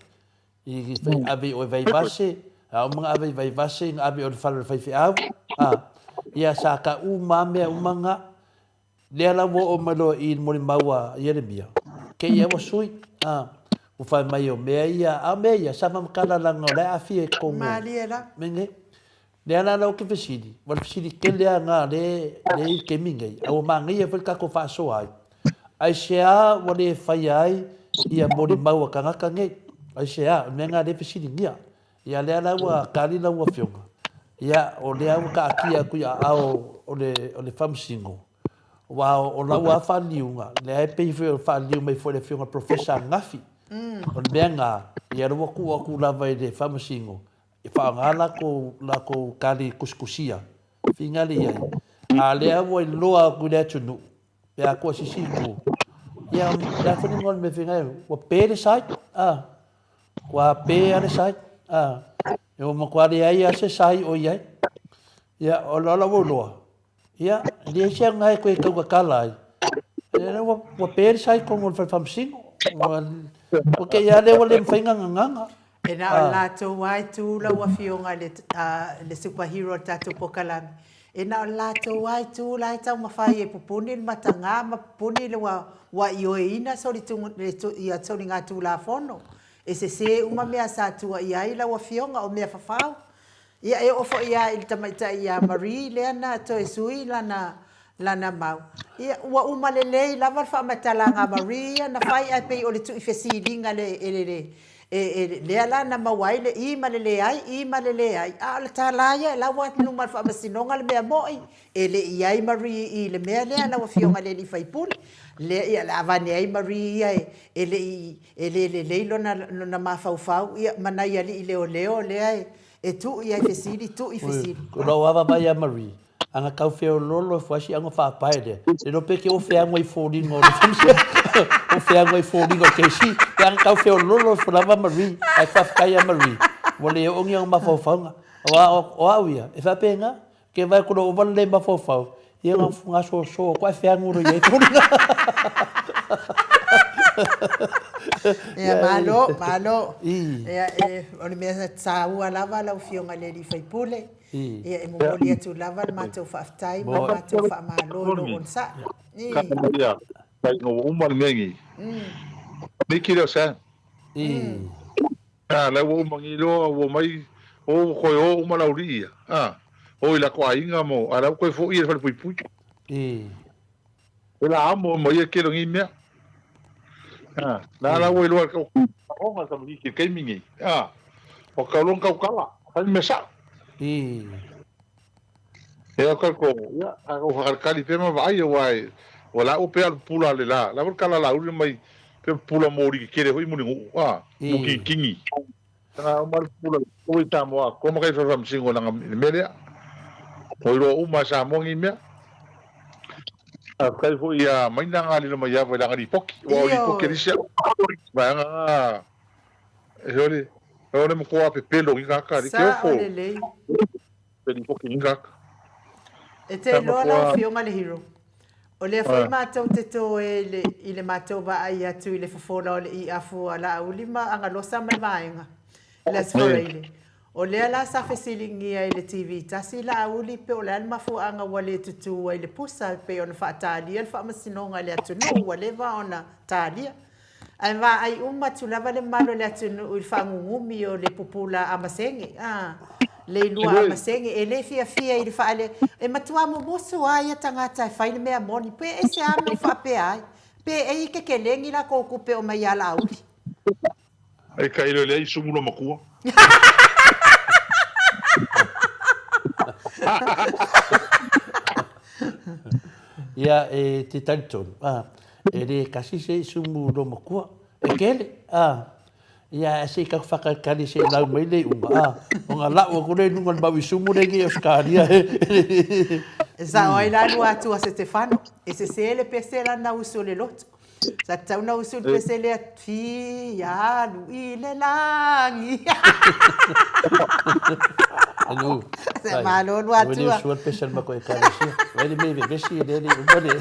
i ave i o i Vaivase, a uma ona ave i Vaivase, na ave i o i le fale o le faifeau, a, ia, sa taʻu uma lava mea uma na. Lea la ua oo mai loa i i le molimau a Ieremia, kei ua sui, a, ua fai mai o mea ia, a o mea ia, sa faamatala leaga o la e aafia i totonu o Malie lava. mea nei. Lea la la ou te fesili, ua le fesili tele lava na lea e i le taimi nei, a ua manaia foi le tatou faasoa ai, aisea ua le faia ai ia molimau a tagata nei? Aisea? O le mea lena lea e fesiligia. Ia lea la ua tali lau afioga, ia o lea ua taatia atu i aao o le o le Faamasino, aua o lau lava faaliliuga, lea e pei foi ona faaliliu mai foi e le afioga i le Professor ananafi, o le mea lena, ia lea ua tuu atu lava i le Faamasino e faaaoga latou latou tali tusitusia, finagalo i ai, a o lea ua iloa atu i le atunuu, pe a tua sisi itu, ia o le a foi le igoa o le mea e finagalo ai, ua pe le site, a. Ua pe lava le sai, a, e ua matua leai lava se sai o i ai. Ia, o la ua iloa, ia, e leai se aga e toe tautatala ai, ia ua, ua pe le sai i totonu o le fale faamasino. Ua, ua te i lava lea ua le mafai ona gagana. E na o le latou lava e tu lau Afioga i le super hero o le tatou polokalame, e na o le latou lava e tu la e taumafai e pupuni le mataga ma pupuni le ua ioeina ia soligatulafono. E sese uma mea sa tuuaia ai lau Afioga, o mea fafao. Ia, e oo foi lava i le tamaitai ia Marie lea na toe sui lana, lana mau. Ia, ua uma lelei lava le faamatalaga a Marie ia na fai ae pei o le tuifesiliga le, e, le, e, e, lea la na maua ai le i ma le leai, i ma le leai, a o le tala ia, la ua i luma o le Faamasinoga le mea moʻi, e le i ai Marie i le mea lea lau Afioga i le alii faipule, lea, ia, le a avane ai Marie ia e, e le i, e le lelei lona, lona mafaufau, ia, ma nai alii leoleo lea e, e tuu i ai fesili, tuu i fesili. Ko lau lava vaai ia Marie, ana tau feoloolo e fua si auga faapae lea, le iloa pe ke o feago ai foliga o le o feago ai foliga o le kesi, pe ana tau feoloolo e fua lava Marie, ae faafetai ia Marie, ua le oo ni ona mafaufauga. Aua o au ia, e faapena, Ke vae ku lou wale mafaufau, ia nga gasoso ko e feagu lo iai foliga. Ia, malo, malo. Ia, e, o le mea taua lava lau Afioga i le alii faipule, ia, e momoli atu lava le matou faafetai ma le matou faamalo i lou onosai. Ia, tai no uma le mea nei. Niki leo Sam. A, la ua uma nei loa ua omai, o ua toe o uma le aualii ia, a, o i latou aiga mo, a la ua toe foi i le falepuipui. E la amo ma ia tele o nei mea. A, la la ua iloa e kau aoga le tamaitiiti i le taimi nei. A, ua tau loa ona tautala, fai le mea sao. Ia o tatou, ia, tatou faakalikali pea ma vaai aua e, ua la ua pea le pupula a le la, la foi le tala a Laauli mai pea pupula moli tetele foi Mulinuu, a, mo Kikini. Sanga uma le pupula ua i Samoa atoa ma kai fale faamasino leaga i le mea lea. Ua iloa uma e Samoa nei mea. Faafetai foi ia Maina na lilo mai ava i lana lipoti, aua o lipoti a nisi au vaega na e hole, e hole matua pepelo ni tagata, Sa o lelei. Te lipoti ni tagata. E te iloa lau Afioga le Hero. O lea foi matou te toe i le, i le matou vaai atu i le fofola o le Iafu a Laauli ma Agalosa ma le vaega i le Aso Faraile. O lea la sa fesiligia i le TV tasi Laauli pe o le a le mafuaaga ua le tutū ai le pusa e pei ona faatalia le faamasinoga i le atunuu ua leva ona talia. Ae vaai uma atu lava le mamalu o le atunuu i le faagugumi o le pupula a Masege, a, le ilua a Masege, e le fiafia i le faaele, e matua mumusu lava ia tagata e fai le mea moni, pe ese lava mea o faapea ai, pe ei i kekelegi lakou kupe o mai ia Laauli. Ai ka ile lea i sumu lo makua. Ia, e te talitonu, a, e le kasi se sumu lo makua, e kele, a, ia e se i kau whakaikari se i lau mai le iuga, a, o nga lau aku le nunga le mau i sumu le ngi Australia. E sao ai la lua atu a Setefano, e sese le pese lana usu o le lotu. Sa tatau na usu le pese lea Fi alu i le lagi. Anu. Se malo lua Ua le atua. usua le pese a le matou ekalesia. Ua le mea vevesi e le le uma le.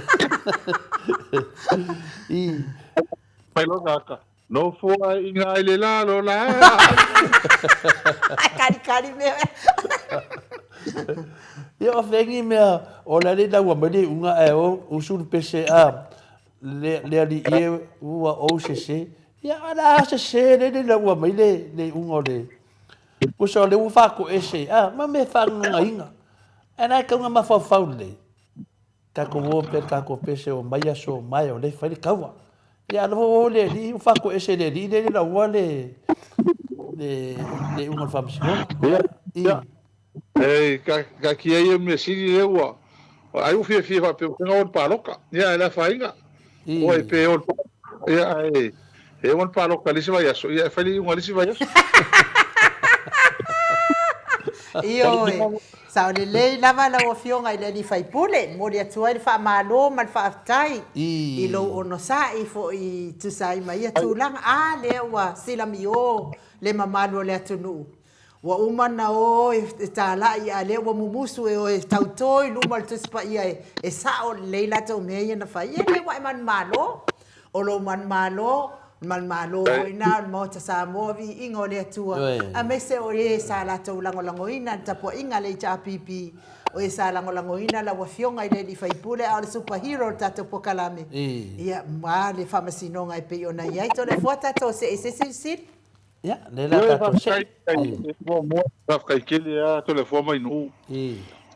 I. Mai loa aka. Nofo ai i le lalo la. Kalikali mea. Ia o fengi mea o la le lau mai le unga ae o usu le pese a le le ali ie ua ou sese. Ia ala sese le le lau mai le le unga o le pusa o le ua fa ese a ma me fa nganga Ae la e tau na mafaufau lelei. Tatou o pea le tatou pese o mai aso mai o lea e fai le taua. Ia alofa o le alii ua faatoese e le alii lea le laua le le le iuga o le faamasinoga. Ia, ia. Ei, ka, ka kia ia mea sili lea ua, ai ua fiafia faapea ua faiga o le paloka. Ia, e le afaina. Oi, pe o le Ia, ae, e o le paloka i le isi vaiaso, ia, e fai le iuga i le isi vaiaso. Ioe, sao lelei lava lau Afioga i le Alii Faipule, e momoli atu ai le faamalo ma le faafetai i lou onosai foi e tusa ai ma ia tulaga. A lea ua silamio le mamalu o le atunuu Ua uma na o e talai a lea ua mumusu e o e tauto i luma o le Tusi Paia e sao lelei latou mea ia na fai. Ia lea ua e manumalo. O lou manumalo, o le manumalo foi na o le Maota Samoa, viiga o le Atua, aemaise o e sa latou lagolagoina le tapuaiga a le HRPP, o e sa lagolagoina lau Afioga i le Alii Faipule a o le super hero o le tatou polokalame, ia ma le faamasinoga e pei ona i ai. Toleafoa tatou see i se isi fesili. Ia, lea la tatou see. Muamua, faafetai tele lava Toleafoa mai Nuu.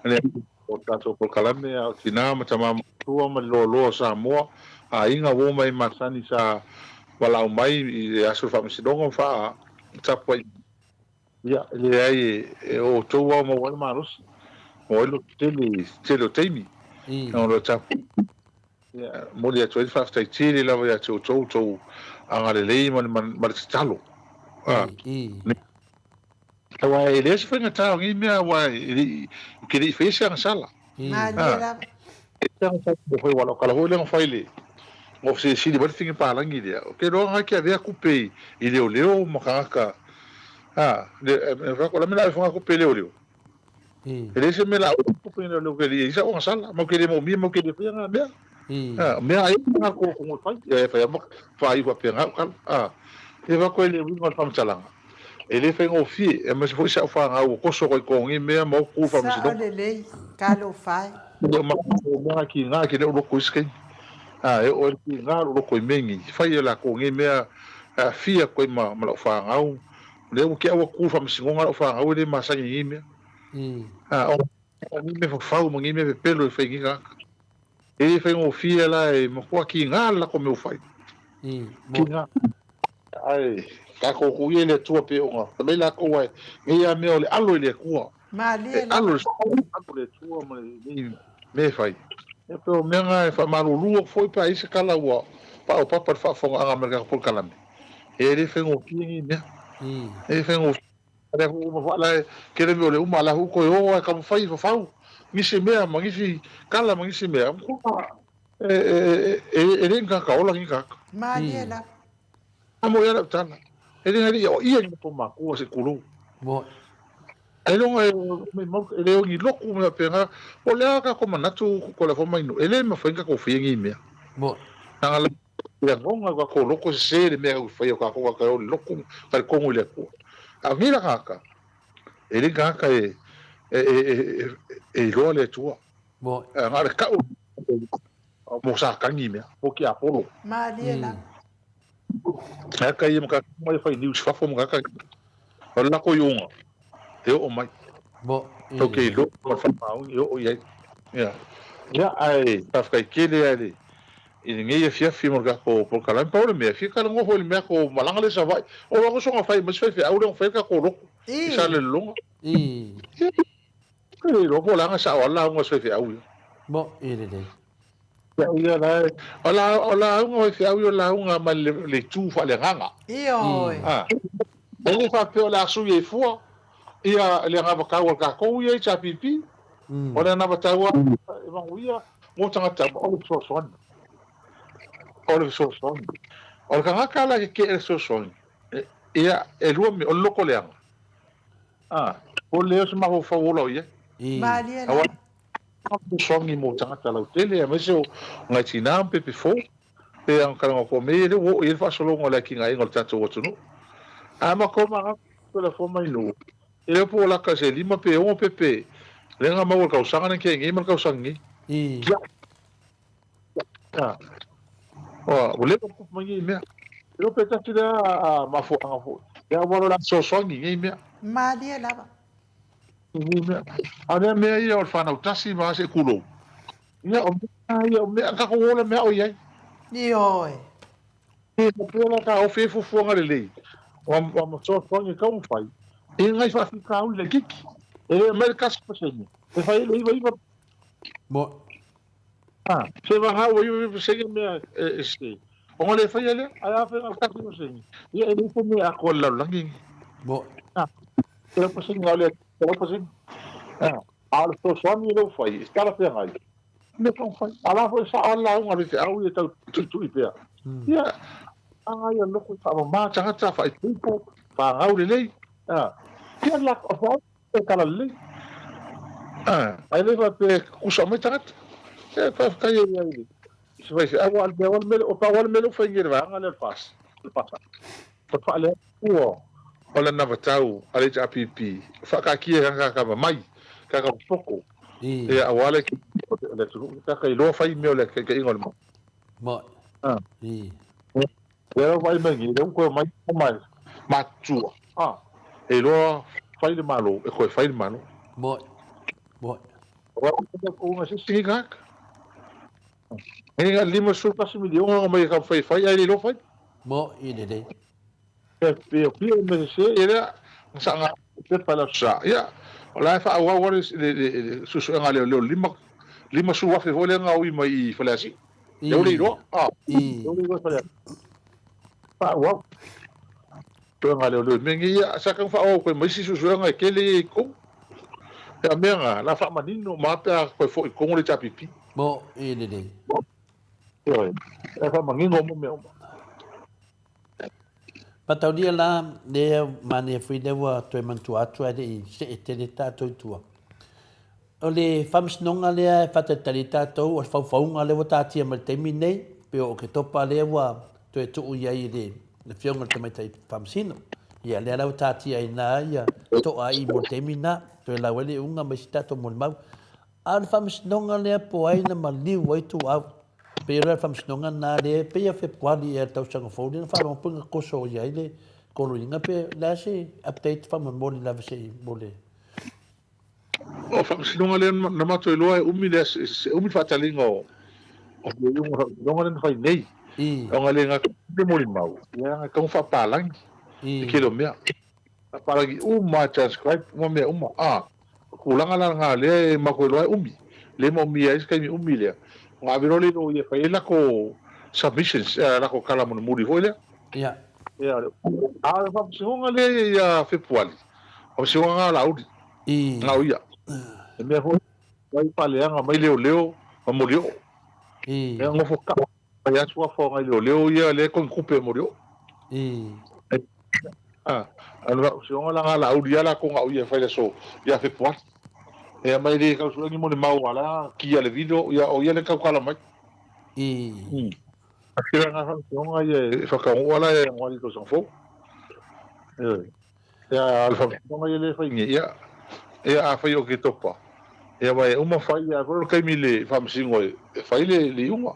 Le o tatou polokalame a o tina ma tama matutua ma le loaloa o Samoa, aiga uo ma e masani sa valaau mai i le aso o le faamasinoga ma faatapuai. Ia, e leai e o outou lava o maua ai le malosi, maua ai le lototele i le tele o taimi. O lo o tapuai. Ia, momoli atu ai le faafetai tele lava ia te outou, outou agalelei ma le, ma le tatalo. A, aua e leai se faigata o nei mea, aua e le i, ou te le i faia se agasala. Malie lava. Se agasala mo fai, aua o lau tala foi lea na fai i le, na silisili mai le fine palagi lea, ou te iloa na te avea tupe i leoleo ma tagata, a, le, e, o le a le mea o le a ave fua tupe i leoleo? E leai se mea la tupe ina leo keli i sa ona sala mau keli mo mia mau keli fia nga mea. A mea ai nga ko ko fai e fai ma fa i fa pe nga kala. A e va ko le winga fa mtalanga. E le fai ngofie e ma se foi sa fa nga o koso ko ko ngi mea mo ku fa Sao lelei, talofa e. Ia ma ko mea ki nga ki le loko iske. A e o ki nga lo ko mengi fai e la ko ngi mea a fia ko ma ma lo fa ngau. Lea ua ke ua ku faamasinoga lau fanau e le masani i nei mea. A, o ni mea fafau ma ni mea pepelo e fai i nei tagata. E le faigofie la e matua kiga le lako mea ua fai. Kiga. Ae tatou tuu ia i le Atua pei ona fai mai latou ae nei a mea o le alo i le Atua. Malie E alo i le alo i le Atua ma lenei mea e fai. Ia pei o mea na e faamalulu atu foi pe a i ai se tala ua paopapa i le faafofogaaga mai le tatou polokalame. E le faigofie nei mea. E le faigofie. Lea ua uma foi la tele mea o le uma la ua toe o ae taumafai e fafau nisi mea ma nisi kala ma nisi mea. E e le ni tagata ola nei tagata. Malie lava. A mo ia lau tala. E le ngai o ia ni matou matua se kulou. Mo. Ailoga e maumau e le o ni loku ma mea faapena. O le a tatou manatu ko le fomai nuu, e le mafai ona tatou faia nei mea. Leaga le lagona o tatou loto e sese le mea e faia o tatou tagata e o i le lotu ma talitonu i le Atua. A o nei la tagata, e le ni tagata e e iloa le Atua. Na o le tau mo Satani mea, mo tiapolo. Malie lava. Tagata ia ma tagata uma ia fai news fafo ma tagata ia. O le lako iuga, e oo mai. Tou te iloa ma le faamaoni e oo i ai. Ia. Ia, ae faafetai tele lava i le i lenei afiafi mo le tatou polokalame. Pau le mea, e fia talanoa foi i le mea tou malaga lea i Savaii. O lona soona fai mai si faifeau lea na fai le tatou lotu i Salelologa. Ia, e le iloa po o le a na sao lava le lauga a si faifeau ia. Mo, i lelei. Ia la e, o la, o lauga a faifeau ia o lauga mai le, le itu faaleagaga. Ioe. A, e le faapea o le a sui ai fua ia le anavatau a tatou ia HRPP. O le anavatau lava e manuia mo tagata uma, o le fesoasoani. O le fesoasoani. O le tagata la e tetee i le fesoasoani, ia, e lua mea, o le lotoleaga, a, po o le leai o se mafaufau ola o i ai. Malie lava. Fesoasoani mo tagata lautele aemaise o nai tina ma pepe fou. Pei ona talanoa atu mea ia lea ua oo i ai le faasologa o le atinaega o le tatou atunuu. A matou manatu i le fua mai nuu, e le o po o lata se lima pe ono pepe lea na maua i le tausaga lea na tea nei ma le tausaga nei. Ia. Ua leva ona tupu mai nei mea. E le o pe tasi lea mafuaaga foi e auala o le a fesoasoani i nei mea. Malie lava. A o lea mea ia o le fanau tasi ma se kulou. Ia o mea ia o mea tatou ola mea o i ai. Ioe. E faapea la ta ofi ai fuafuaga lelei o ma fesoasoani e tatau ona fai i nai faafitauli laitiiti. E le aumai le 1% e fai ai le 99. Mo. A, se vaha ua 99% mea e sese. Ona le faia lea, ae a fai na o le 1%, ia e leai se mea e atoa i le lalolagi lenei. Mo. A, 100% na o le 100%. A, a o le fesoasoani lea ua fai, e talafeagai, mea tau fai. A la foi e sao lava le lauga a le faifeau ia e tau tuitui pea. Ia, aga ia loko i faamama tagata, faaipoipo, fanau lelei. A, ia la, o E tala lelei. Ae le faapea e kusa mai tagata. E faafetai ai i le i se faifeau a o le mea o le mea o pau lava le mea lea ua fai nei e le vaega lea o le FAS, le FASA. O le faaleatua o le anavatau a le HRPP, faataatia e tagata mai, tagata popoto, ia aua le o le atunuu, tagata iloa fai mea o le taitaiga o le Malo. Moi. Lea ua vaai mai nei, lea ua toe omai ma matutua, a, e iloa fai le Malo, e toe fai le Malo. Moi. Moi. Aua o uga se isi nei tagata. Nei na 51 miliona na omai e taumafai e fai, ae le iloa fai. Moi i lelei. E pei o pia mea sese, ia lea, na saga pepa i le Aso Sa. Ia, o la e faaauau lava le, le, le suesuega a leoleo, 50,000 foi lea na ui mai i Faleasiu. Lea ua le iloa. Ah, lea ua le iloa i Faleasiu. Faaauau. Suesuega a leoleo i mea nei, ia, sa tatau ona faaauau koe ma isi suesuega e tele ia i totonu. Ia, mea na, la faamanino ma pe a toe foi i totonu le HRPP. Mo i lelei. Ioe, e faamanino uma mea uma. Mataulia la, lea manaia foi lea ua toe manatua atu ae le i see tele tatou i tua. O le faamasinoga lea e faatalitali ai tatou, o le faufauga lea ua taatia mai i le taimi lenei, pei o Oketopa lea ua toe tuu i ai i le Afioga i le Tamaitai Faamasino. Ia, lea la ua taatia ai i ina ia toa i mo le taimi lena, toe lau ai le iuga ma isi tatou molimau. A o le faamasinoga lea po o ai na maliu ai Tuuau, pei o le faamasinoga lena lea pei ia Fepuari ea i le tausaga fou lea na faalogo pei na toso i ai le koloiga pe o le a se update faamolemole lava se i mo le. O le faamasinoga lea na matou iloa e umi le e umi le faataliga o le iuga o le faamasinoga lea na fai nei. Ona e le gata i le molimau, ia e tatau ona faapalagi le tele o mea. Faapalagi uma lava, transcribe uma mea uma. A, o tulaga la na lea e matou iloa e umi. Lea e maomia ai se taimi umi lea, ona ave loa lea i loia e fai ai latou submissions, latou tala mulimuli foi lea. Ia. Ia, a o le faamasinoga lea ia Fepuari, faamasinoga na o Laauli, na o ia. E mea foi, mai faaleaga mai leoleo ma Molioo. Ia nofo kaa mai atu afa o nai leoleo ia lea e konikupe e Molioo. A o le faamasinoga la na lauli a latou na o ia e fai le aso ia Fepuari. Ia ma e le tau sue ni molimau a la kia le video ia o ia le tautala mai. I. A tele na faamasinoga ia e whakaongoa la e Ianuari tausaga fou. Ioe. Ia a le faamasinoga ia lea e fai nei, ia, ia afai o Oketopa, ia aua e uma fai ia foi o le taimi i le faamasino e fai le iuga.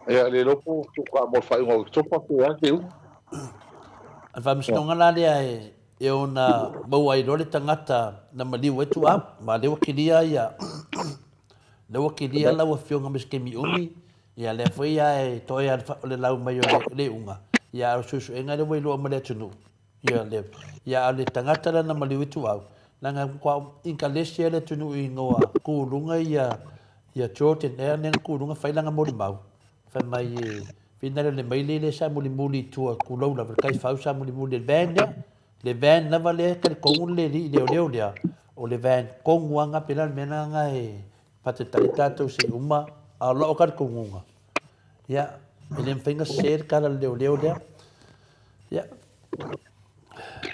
Ia le iloa po o faatoa mo le faaiuga o Oketopa pe a se iuga. O le faamasinoga la lea e e ona maua ai loa le tagata na maliu ai tuau, ma lea ua kilia ia, lea ua kilia lau afioga ma se taimi umi, ia lea foi a e toe a o le lau mai o le iuga, ia a o suesuega lea ua iloa mai le atunuu, ia lea, ia a o le tagata la na maliu ai tuau, leaga e matua inkalesi le atunuu ina ua kuluga ia ia Jordan ea lea na kuluga fai lana molimau, Fai mai e finale le maile lea sa mulimuli i tua tulou lava le taifau sa mulimuli le van lea le van lava lea e talitonu le alii leoleo lea o le van tonu lava pei la o le mea lena e faatalitali tatou se i uma a o lou talitonuga ia e le mafai ona sese le tala a le leoleo lea ia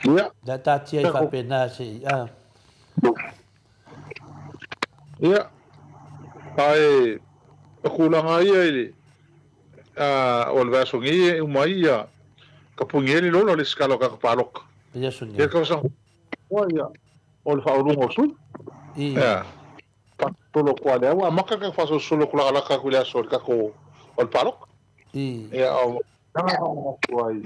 Ia. Lea taatia ai faapena se i a. Ia, ae o tulaga ia i le, o le vaiaso nei e uma ai ia ka puni ai le lola o le isi kala o tagata palota. Vaiaso nei. Ia tausaga fou ia o le faauluga o sui. Ia, faasolosolo atu lava lea ua amata le tatou faasolosolo atu latalata atu i le aso o le tatou o le palota. Ia, o Tala faamanatu ai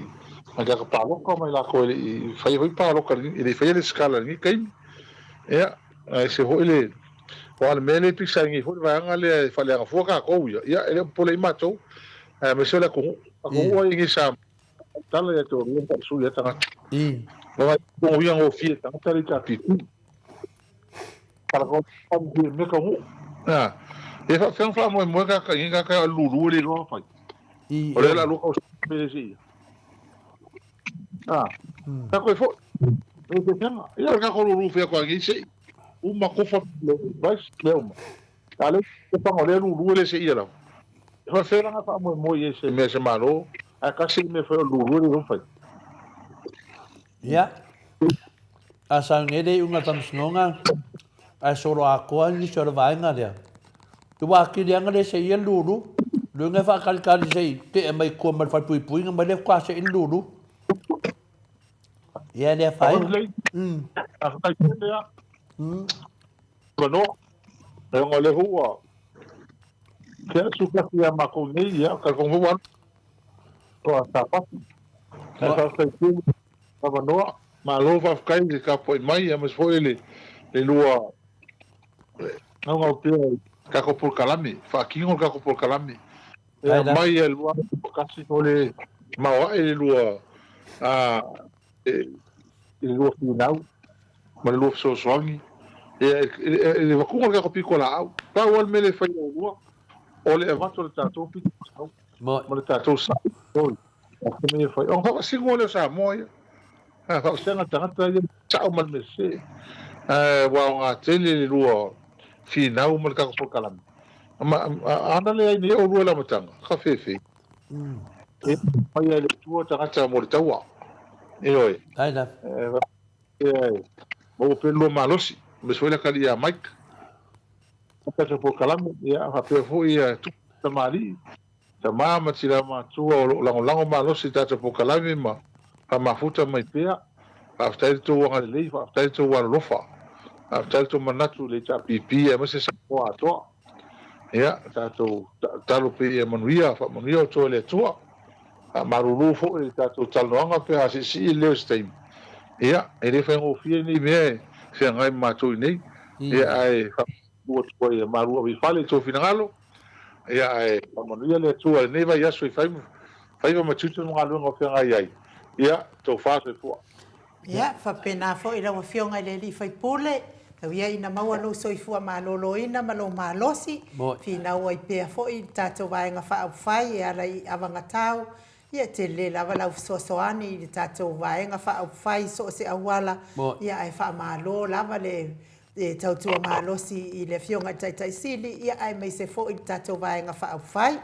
i tagata palota ma i latou e le i faia foi palota e le i faia lesitala i lenei taimi. Ia, ae ese foi le, aua o le mea lea e pisa ai nei foi le vaega lea e faaleaga fua tatou ia, ia e le o popole ai matou, aemaise o le atunuu. Atunuu ai nei Samoa, tala ia te oulua ma faasui ai tagata. Vaai ia gofie tagata le HRPP. E faapefea ona faamoemoe tagata i nei tagata e lulu e le iloa ona fai. O lea o le a lua tausaga pe le seia. Tatou e foi. E faapefea. Ia o le tatou lulu fai atu lava nei sei. Uma tofa le rice mea uma. A o lea o lea e lulu e le seia lava. E faapefea la ona faamoemoe i ai i se mea se Malo ae tasi le mea e fai o le lulu e le iloa ona fai. Ia, a sau nei le iuga o le faamasinoga, ae solo atoa nisi o le vaega lea. I ua atili lava ona le seia le lulu, luga e faatalitali se i tea mai tua ma le falepuipuiga mai lea faatoa sei le lulu. Ia e le afaina. Faafetai tele lava. Avanoa. Leaga o lea foi ua tea le sukati ia matou nei, ia, talitonu foi ua alu. Toa Sapatu. Ae faafetai tele avanoa. Malo faafetai le tapuai mai aemaise foi le le lua naunau pea i tatou polokalame, faatino le tatou polokalame. E aumai e 21 o le maoae le lua a i le lua finau ma le lua fesoasoani ia i le avatuga o le tatou pitolaau. Pau lava le mea lea e fai e oulua o le avatu o le tatou pitolaau. Ma le tatou sa oi o se mea e fai. Ona faamasino lea o Samoa ia. A faafesega tagata ia sao ma le mea sese. Ae ua aoga tele le lua finau ma le tatou polokalame. Ma ana leai nei oulua i le amataga, ka fefe. E faia e le Atua tagata mo le taua. Ioe. Ai la. E maua pea le lua malosi. Aemaise foi le atalii ia Mike. Tatou polokalame, ia faapea foi ia tupu tamalii, tama ma tina matua o lo o lagolago malosi i tatou polokalame ma faamafuta mai pea. Faafetai le tou agalelei, faafetai le tou alolofa, faafetai le tou manatu i le HRPP aemaise Samoa atoa. Ia, tatou tatalo pea ia manuia, faamanuia outou e le Atua. Faamalulu foi i le tatou talanoaga pe a siisii le leo i se taimi. Ia, e le faigofie nei mea e feagai ma matou i inei. Ia, ae faamalulu atu ai, malu ave i fale i tou finagalo. Ia, ae faamanuia le Atua i lenei vaiaso i faiva ma tiute ma galuega o feagai ai. Ia, tofa soifua. Ia, faapena foi lau Afioga i le Alii Faipule, tau ia ina maua lou soifua maloloina ma lou malosi, finau ai pea foi i le tatou Vaega Faaupufai e ala i avagatau, ia tele lava lau fesoasoani i le tatou Vaega Faaupufai i so o se auala, ia ae faamalo lava le tautua malosi i le Afioga i le Taitai Sili, ia aemaise foi le tatou Vaega Faaupufai.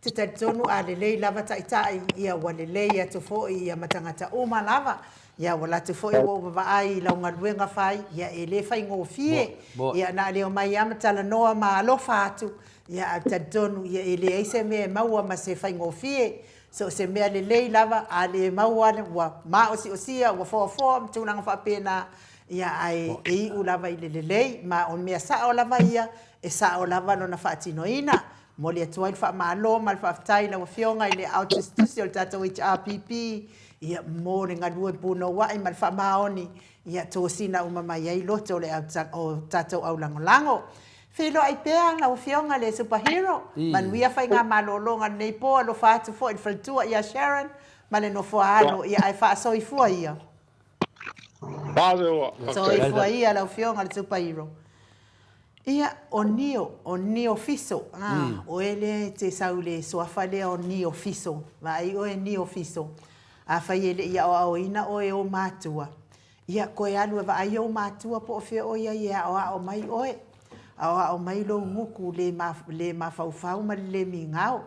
Te talitonu a lelei lava taitai, ia ua lelei atu foi ia ma tagata uma lava. Ia ua latu foi ua ou vavaai i lau galuega fai, ia e le faigofie. Ia na aleo mai a ma talanoa ma alofa atu, ia ae talitonu ia e leai se mea e maua ma se faigofie. So o se mea lelei lava, a le maua ua maosiosia, ua foafoa ma tulaga faapena, ia ae e iu lava i le lelei. Ma o mea sao lava ia, e sao lava lona faatinoina. Momoli atu ai le faamalo ma le faafetai i lau Afioga i le Aao Tusitusi o le tatou HRPP, ia, mo le galue punouai ma le faamaoni, ia, tosina uma mai ai loto o le o tatou aulagolago. Feiloai pea lau Afioga i le Super Hero, manuia faigamalologa i lenei po, alofa atu foi i le faletua ia Sharon ma le nofoa alo, ia ae faasoifua ia. Soifua ia lau Afioga i le Super Hero. Ia, o Nio, o Nio Fiso, a, oe lea e te sau i le suafa lea o Nio Fiso. Vaai oe Nio Fiso, afai e le i aoaoina oe e ou matua, ia, koe alu e vaai ou matua po o fea o i ai e aoao mai oe. Aoao mai lou gutu le le mafaufau ma le le migao.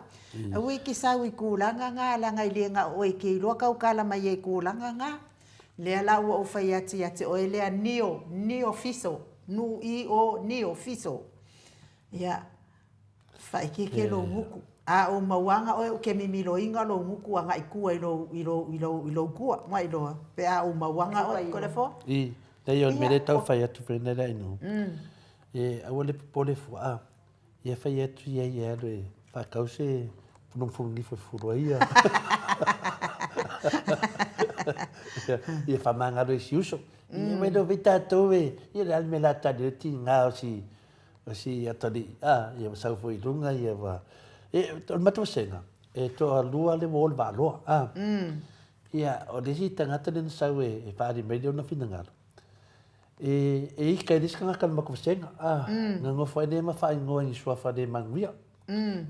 Aua e te sau i tulaga na, leaga e le na o oe e te iloa tautala mai ai i tulaga na. Lea la ua ou fai atu ia te oe lea Nio, Nio Fiso, N-I-O, Nio Fiso. Ia, faaekeeke lou gutu. A ou mauaga oe ou ke mimiloina lou gutu agai tua i lou, i lou, i lou, i lou tua. Ua iloa, pe a ou mauaga oe, ko le fo? I, leai o le mea lea e tau fai atu foi nei lea inu. E aua le popole fua. Ia fai atu ia ia alu e faatau se fulugifulugifo e fulu ai ia. Ia faamagalo i si uso. Ia mai leo vei tatou e, ia le a le mea la tali ai tiga o si, o si atalii, a, ia ua sau foi i luga ia ua, e, o le matou vasega, e toalua le uo o le Vaaloa, a. Ia, o le isi tagata lea na sau e faaali mai lona finagalo, E, e ika i le isi tagata o le matou vasega, a, na nofo ai lea ma faaigoa i ni suafa le manuia.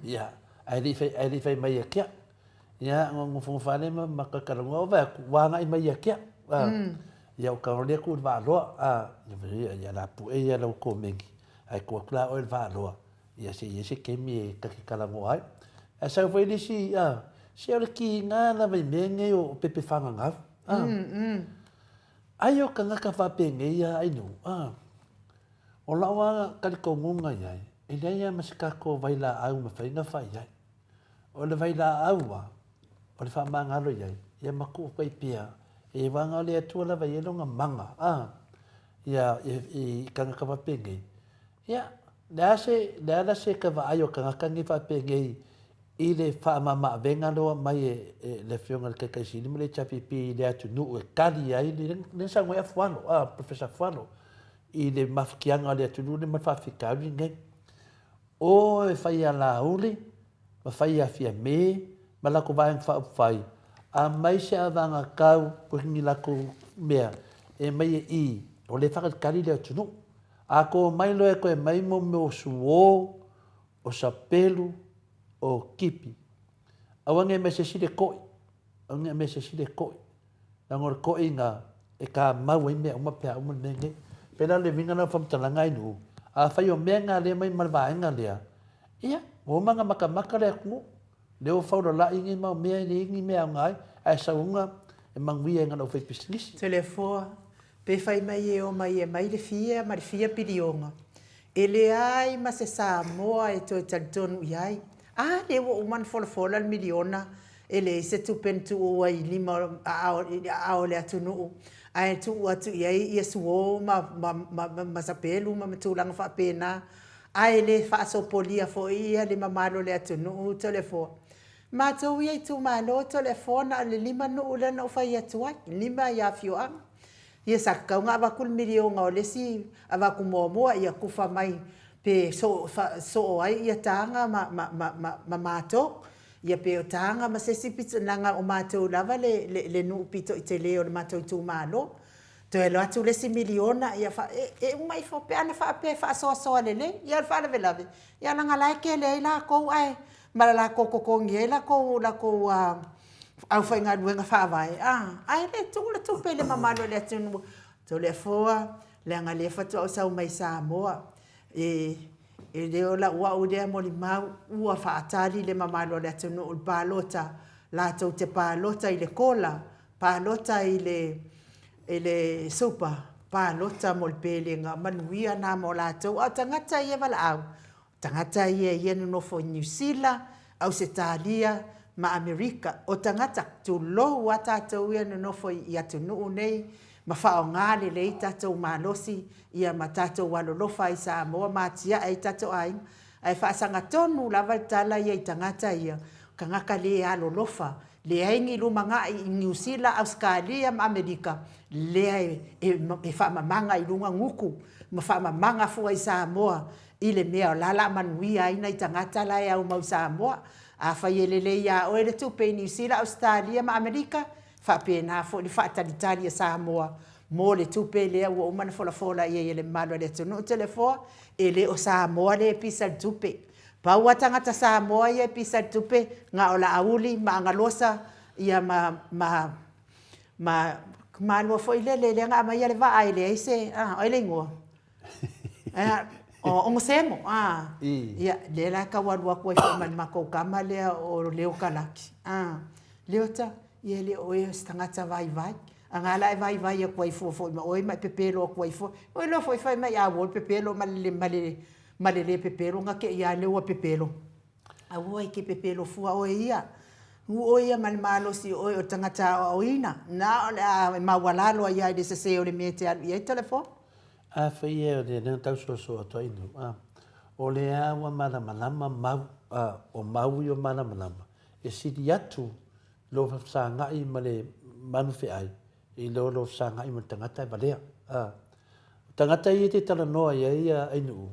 Ia, ae le i fai, ae le i fai mai ia te au. Ia, na nofonofo lava lea ma ma talatalanoa, ou vaai atu, ua agai mai ia te au. A, ia ou tago lea tuu i le Vaaloa, a, ia, ia la pue ia lau komeni, ae tuu atu la oe i le Vaaloa, ia se i i ai se taimi e ta te talanoa ai. Ae sau foi le isi, a, se o le tiga lava i mea nei o pepe fagagau, a. Ai o kanaka faapenei a ai nuu, a. O lau a talitonuga i ai, e leai a ma se tatou vailaau e mafai ona fai ai. O le vailaau a, o le faamagalo i ai, ia matuu atu ai pea, e waga o le Atua lava e i ai lona maga, a, ia, i kanaka faapenei. Ia, le a se, le a la se ka vaai o kanaka nei faapenei i le faamamaavega lea ua aumai e le Afioga i le Taitaisili ma le HRPP i le atunuu e tali ai le, lea na saunoa ai Afualo, a, Professor Afualo i le mafatiaga o le atunuu lenei ma le faafitauli lenei. O e fai ia Laauli ma fai ia Fiame ma latou Vaega Faaupufai, aumai se avagatau po o ni latou mea e aumai e i, o lea e faatalitali le atunuu. A to mai loa e toe aumai mo mea o suo, o sapelu, o kipi. Aua ne i aumai se isi le to'i, aua ne i aumai se isi le to'i. Leaga o le to'i na e kamau ai mea uma pe a uma le mea lenei. Pei la o le uiga lena o le faamatalaga a Nu'u, afai o mea na lea e aumai ma le vaega lea, ia, ua uma ona matamata le atunuu, lea ua faulalai nei mau mea e leai ni mea e aoga ai, ae sauga e manuia ai na o le aufaipisinisi. Toleafoa, Pe fai mai e omai e mai le fia ma le fia piliona, e leai ma se Samoa e toe talitonu i ai. A lea ua uma ona folafola le miliona, e leai se tupe na tuu ai i lima i aao o le atunuu ae tuu atu i ai ia suo ma, ma, ma, ma sapelu ma tulaga faapena, ae le faasopolia foi ia le mamalu o le atunuu Toleafoa. Matou ia itumalo Toleafoa na o le lima nuu lea na ou fai atu ai, lima i afioaga. Ia sa tatau ona avatu le miliona o le isi avatu muamua ia tufa mai pe soo soo ai ia Taga ma ma ma ma ma matou. Ia pe o Taga ma se isi pito leaga o matou lava le le le nuu pito i tele o le matou itumalo. Toe alu atu le isi miliona ia fa e e uma ifo pe ana faapea e faasoasoa lelei. Ia o le faalavelave, ia leaga la e tele ai latou ae ma le latou totogi ai latou latou aufaigaluega faavae, a, ae le tuu le tupe i le mamalu o le atunuu. Toleafoa, leaga lea faatoa ou sau mai Samoa, e, E le o lau au lea molimau ua faatali le mamalu o le atunuu i le palota, latou te palota i le kola, palota i le i le supa, palota mo le pelega, manuia na mo latou. A o tagata ia e valaau, o tagata ia ia e nonofo i Niu Sila, Ausetalia ma Amerika. O tagata, tulou a tatou ia e nonofo i atunuu nei ma faaaoga lelei tatou malosi ia ma tatou alolofa i Samoa ma atiae ai tatou aiga. Ae faasagatonu lava le tala ia i tagata ia, o tagata le alolofa, leai ni lumanai i Niu Sila, Ausetalia ma Amerika, lea e faamamaga i luga gutu ma faamamaga fua i Samoa i le mea o la la manuia ai nai tagata la e aumau i Samoa. Afai e lelei ia oe le tupe i Niu Sila, Ausetalia ma Amerika, faapena foi le faatalitali a Samoa mo le tupe lea ua uma ona folafola i ai e le mamalu o le atunuu. Toleafoa, e le o Samoa lea e pisa i le tupe. Pau lava tagata Samoa ia e pisa i le tupe, na o Laauli ma Agalosa ia ma, ma, ma Malua foi lele lea na aumaia le vaa e leai se, a, o ai le igoa? O Ogasemo, a, ia, lea la e tau alu atu ai foi ma le matou tama lea o Leo Kalaki, a, Leota, ia e le o oe o se tagata vaivai, a na la e vaivai atu ai fua foi ma oe ma e pepelo atu ai fua. Ua iloa foi fai mai a uo le pepelo ma le, ma le, ma le le pepelo, na te i lava lea ua pepelo. Aua e te pepelo fua oe ia. Nu oe ia ma le malosi o oe o le tagata aoaoina. Na o le a maualalo ai lava i le sese o le mea e te alu i ai Toleafoa. Afai e o le na tau soasoa atu ai nu, a, o lea ua malamalama mau, a, o mau ia malamalama, e sili atu lo fesagai ma le manu feai, i lo lo fesagai ma le tagata e valea. A, o tagata ia e te talanoa i ai ia Ainuu,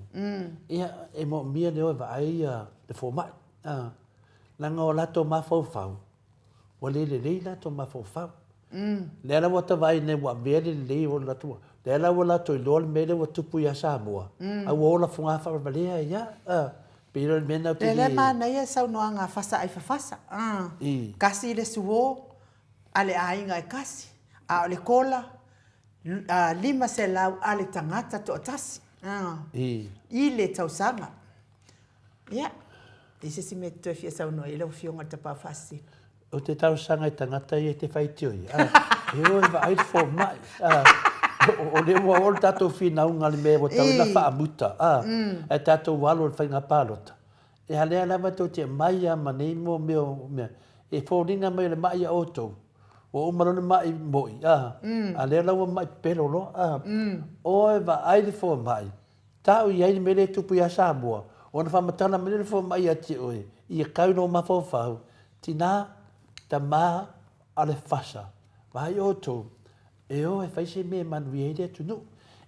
ia, e moomia le o e vaai ia le fomai. A, leaga o latou mafaufau, ua le lelei latou mafaufau. Lea la ua ta vaai nei ua avea le lelei o latou, lea la ua latou iloa le mea lea ua tupu ia Samoa, a ua ola foga faavalevalea ai lava. A, pei o le mea lena ou te le... Lea e manaia le saunoaga a Fasa ai Fafasa, a, kasi le suo a le aiga e kasi, a o le kola, 500 a le tagata toatasi, a, i le tausaga. Ia, i se isi mea e te toe fia saunoa i ai lau Afioga i le Tapaau Faasisina? Ou te talosaga i tagata ia e te faitio ia, a, e o e vaai le fomai, a, o lea ua oo le tatou finauga i le mea ua tatau ona faamuta, a, ae tatou alo i le faiga palota. Ia lea lava tou te aumai lava ma nei mea o mea, e foliga mai o le mai a outou, ua uma loa le mai moi, a, a lea la ua mai pepelo loa, a, o e vaai le fomai, Tau i ai le mea lea e tupu ia Samoa, ona faamatala mai lea o le fomai ia te oe, ia kau i lou mafaufau, Tina, tama, a le fasa, vaai outou, e o e fai se mea e manuia ai le atunuu.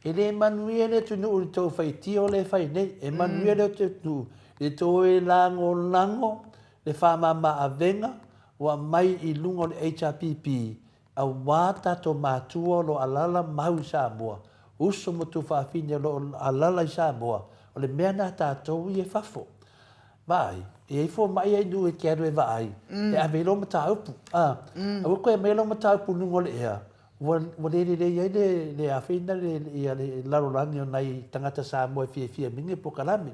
E le manuia le atunuu i le tou faitio lea e fai nei, e manuia le atunuu i le tou e lagolago le faamama avega ua aumai i luga o le HRPP Aua tatou matua o lo o alala mau i Samoa, uso ma tufaafine o lo o alala i Samoa, o le mea na tatou ia i fafo. Vaai, e i ai fomai ia i nuu e te alu e vaai, e ave ai lou mataupu. A, aua koe aumaia lau mataupu i luga o le ea, ua, ua le lelei ai le, le afeina le, ia le lalolagi o nai tagata Samoa e fiafia mai ni polokalame.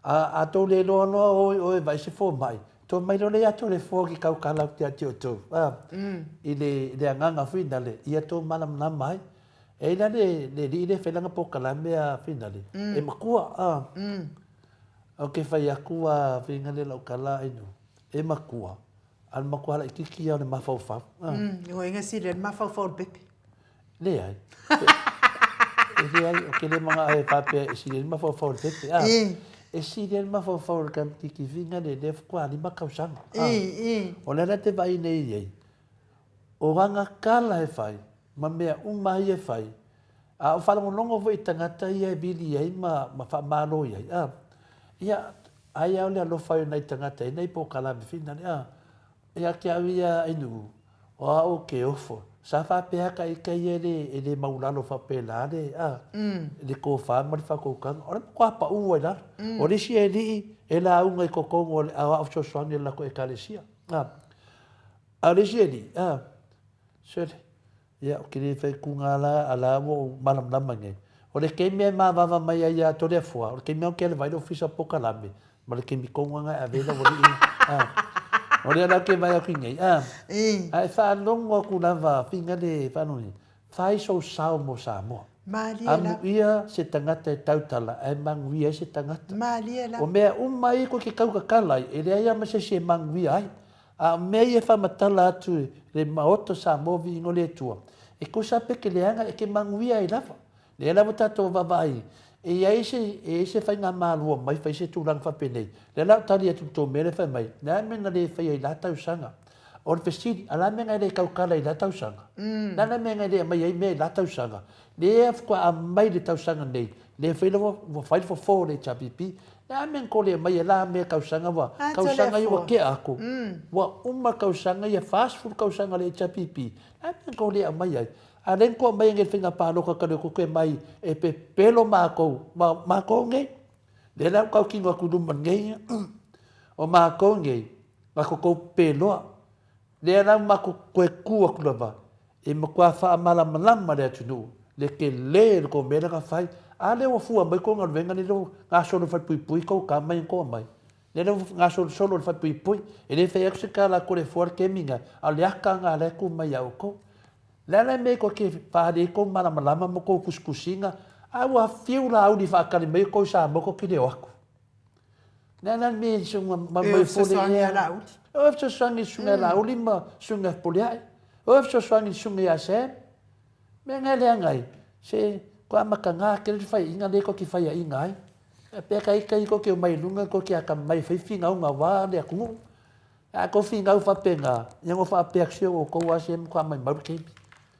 A, a tou le iloa loa o oe e vaai se fomai, To mai loa lea ia Toleafoa ki kaukala atu ia te outou, a, i le, le agaga foi nale, ia tou malamalama ai. E ai la le, le alii lea e fai lana polokalame a Finale, e matua, a. Ou te fai atu a Finale lau tala ainu, e matua, a o le matua laitiiti ia o le mafaufau, a. Ua inga sili ai le mafaufau o le pepe. Leai. E leai, ou te le manao e faapea e sili ai le mafaufau o le pepe, a. E sili ai le mafaufau o le tamaitiiti fina lea, lea faatoa 5 tausaga, a. O le ala e te vaai nei i ai, o ana tala e fai, ma mea uma ia e fai, a o faalogologo foi i tagata ia e vili ai ma, ma faamalo i ai, a. Ia, ai lava o le alofa ai o nai tagata i nai polokalame fina lea, a. Ia te au ia Ainuu, o au ke ofo. Sa faapea ka ika ia e le, e le maulalo faapela le, a, le tofa ma le faatautaga. O le matua pau ai lalo. O le isi alii e lauga i totonu o le aoao fesoasoani o le latou ekalesia. A, a o le isi alii, a, sole, ia, ou te le fai atu na la, a la ua ou malamalama nei. O le keimi e mavava mai ai ia Toleafoa, o le keimi au ke ale vai le ofisa pokalame, ma le keimi kongo anga e ave la wali i. O lea la ke vai aku nei. A e faalogo aku lava finga le faalogo Fai sou sao mo Samoa. Malie la. Amuia se tagata e tautala ae manuia ai se tagata. Malie la. O mea uma ia koe ke kaukakala ai, e leai lava ma se isi e manuia ai. A o mea ia e faamatala atu i le Maota o Samoa viiga o le Atua, e tusa pe ke leaga e ke manuia ai lava. Lea lava tatou vaavaai, e i ai se, e i ai se faigamalo mai fai se tulaga faapenei. Lea la ou tali atu i le tou mea lea fai mai, le a le mea na le faia i la tausaga? O le fesili, a le a mea na e le tautala i la tausaga? Le a le mea na e le aumaia ai mea i la tausaga? Lea faatoa aumai i le tausaga nei, lea foi la ua fai le fofo o le HRPP. Le a le mea na tou le aumaia i la mea tausaga ua, tausaga ia ua tea atu, ua uma tausaga ia, 40 tausaga o le HRPP, le a le mea na tou le aumaia ai? A lea na tou aumaia nei i le faiga palota talu ai tou te omai e pepelo matou, ma matou nei, lea la ua tautino atu i luma nei, o matou nei, na tou peloa. Lea la ua matou toe tu atu lava e matua faamalamalama le atunuu le tele o le tou mea lea na fai. A lea ua fua mai tou galuega lea ua gasolo i le falepuipui tou tama ia na tou aumai. Lea la ua gasolosolo i le falepuipui. E le fai atu se tala a Toleafoa le kemi lena, a o le ata lena la e tu mai ia outou. Le a le mea tou te faaali ai tou malamalama ma tou tusitusiga, a ua fiu Laauli e faatali mai outou i Samoa tou te le o atu. Le a la le mea i susuga ma mai fole ia Laauli. O fesoasoani i susuga ia Laauli ma susuga ia Fepuleai. O fesoasoani i susuga ia Sam. Mea na e leaga ai, se kua amataga tele le faiaina lea tou te faiaina ai. Pea ka ita tou te omai i luga tou te atamamai e fai finauga aua le atunuu. A tou finau faapena, ia na faapea atu se o outou lava se matua maumau le taimi.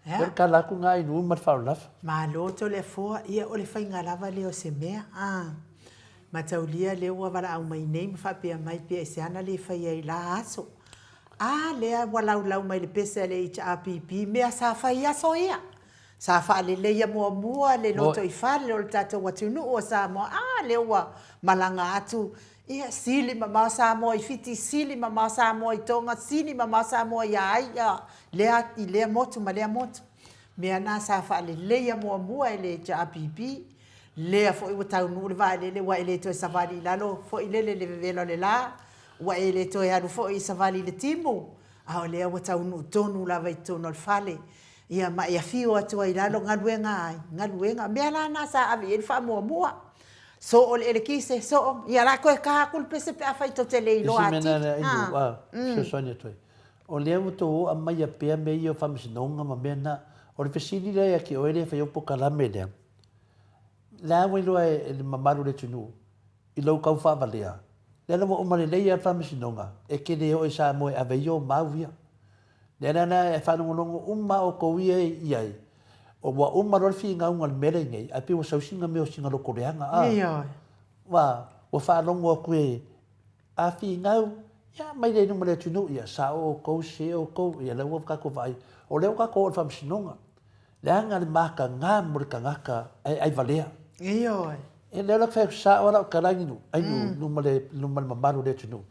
Ia o le tala atu lena i nuu ma le faaaloalo. Malo Toleafoa, ia o le faiga lava lea o se mea a. Mataulia lea ua valaau mai nei ma faapea mai pea i se ana le faia i la aso. A lea ua laulau mai le pese a le HRPP mea sa fai i aso ia. Sa faaleleia muamua le lotoifale o le tatou atunuu o Samoa, a lea ua malaga atu, ia, sili mamao Samoa i Fiti, sili mamao Samoa i Toga, sili mamao Samoa ia ai, ia, lea, i lea motu ma lea motu. Mea na sa faaleleia muamua e le HRPP, lea foi ua taunuu le vaalele ua e le toe savali i lalo foi lele i le vevela o le la, ua e le toe alu foi i savali i le timu, a o lea ua taunuu tonu lava i totonu o le fale. Ia ma e afio atu ai i lalo, galuega ai, galuega. O mea la na sa ave i ai le faamuamua. Soo le elekise, soo, ia la toe ka atu le pese pe afai tou te le iloa atili. Isi mea na inu, a, fesoasoani atu ai. O lea ua tou aumaia pea mea ia o faamasinoga ma mea na. O le fesili lea ia te oe lea e fai au polokalame lea, le a ua iloa e le mamalu o le atunuu i lou tau faavalea, lea la ua uma lelei lava le faamasinoga, e te le oo i Samoa e ave ai ou mau ia. Lea la la e faalogologo uma lava outou ia i ai, ua uma loa le finauga i le mea lea nei, ae pei ua sau sina mea o sina loto leaga, a. Ioe. Ua, ua faalogo atu e, a finau, ia mai lea i luma o le atunuu, ia sao outou, sese outou, ia lea ua tatou vaai, o lea ua tatou oo i le faamasinoga. Leaga le mataga mo le tagata ae ai valea. Ioe. E lea la fai atu sao lava lau tala ai nuu, ai nuu, luma le, luma le mamalu o le atunuu.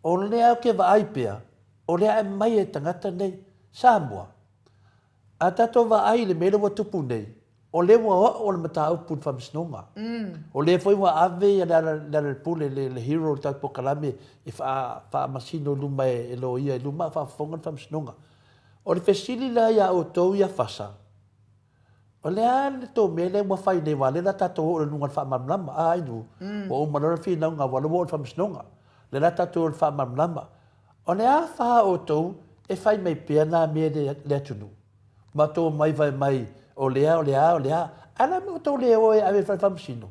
O lea ou te vaai pea, O le ae mai e tagata nei. Samoa, A tatou vaai i le mea lea ua tupu nei, o lea ua oo le mataupu i le Faamasinoga. O lea foi ua ave ia Lealailepule, le hero o le tatou polokalame e faamasino i luma e loia i luma a o faafofoga le Faamasinoga. O le fesili la ia outou ia FASA, O le a le tou mea lea ua fai nei aua o lea o le a tatou oo i luga o le faamalamalama a Ainu? Ua uma loa le finauga aua o lea ua oo i le faamasinoga. O lea o le a tatou oo i le faamalamalama. O le a fa outou e fai mai pea na mea i le atunuu? Ma outou omai fai mai o lea, o le a, o le a. Ae o le a le mea ua outou le o e ave i le fale faamasino?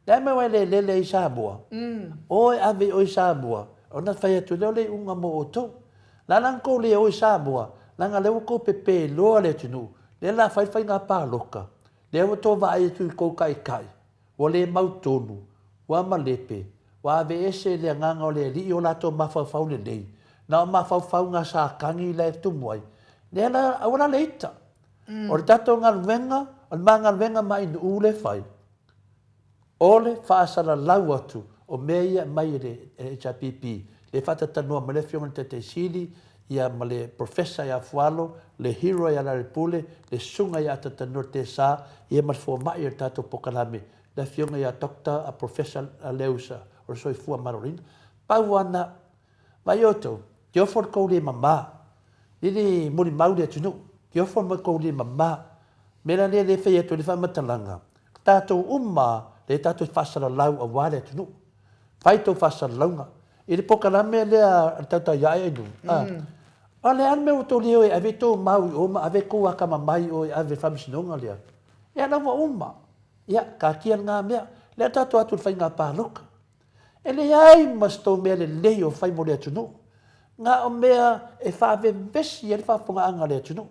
Le a mea ua e le lele ai i Samoa? O e ave i o i Samoa, ona fai atu lea o le iuga mo outou. La la na tou le o i Samoa, leaga lea ua tou pepe loa le atunuu, lea la fai le faiga palota, lea ua tou vaai atu i tou taitai, ua le mautonu, ua malepe, ua aveese le agaga o le Alii o latou mafaufau lelei, na o mafaufauga sa tagi la e tumu ai. Lea la, aua la le ita. O le tatou galuega, o le ma galuega ma Ainuu lea e fai, O le faasalalau atu o mea ia e aumai e le HRPP, lea e faatatalanoa mai le Afioga i le Taitaiseili, Ia ma le Professor ia Fualo, le hero ia Lalelepule, le Susuga ia Atatanoa Tesa, ia ma le fomai o le tatou pokalame, le Afioga ia Doctor a Professor Leusa o le Soifua Maloloina. Pau lava na, vaai outou, te ofo le tou le mama, le le molimau le atunuu, te ofo le tou le mama. Mea la lea lea e fai atu ai le faamatalaga, tatou uma lea tatou te faasalalau aua le atunuu. Fai tou faasalalauga. I le pokalame lea a le Tautai Ae Nuu, a, o le a le mea ua tou le o e ave tou mau i o ma ave tou akamamai i o e ave i le faamasinoga lea? Ia la ua uma. Ia, taatia lena mea. Lea tatou atu i le faiga palota. E leai ma se tou mea lelei o fai mo le atunuu. Na o mea e faavevesi ai le faafofogaaga a le atunuu.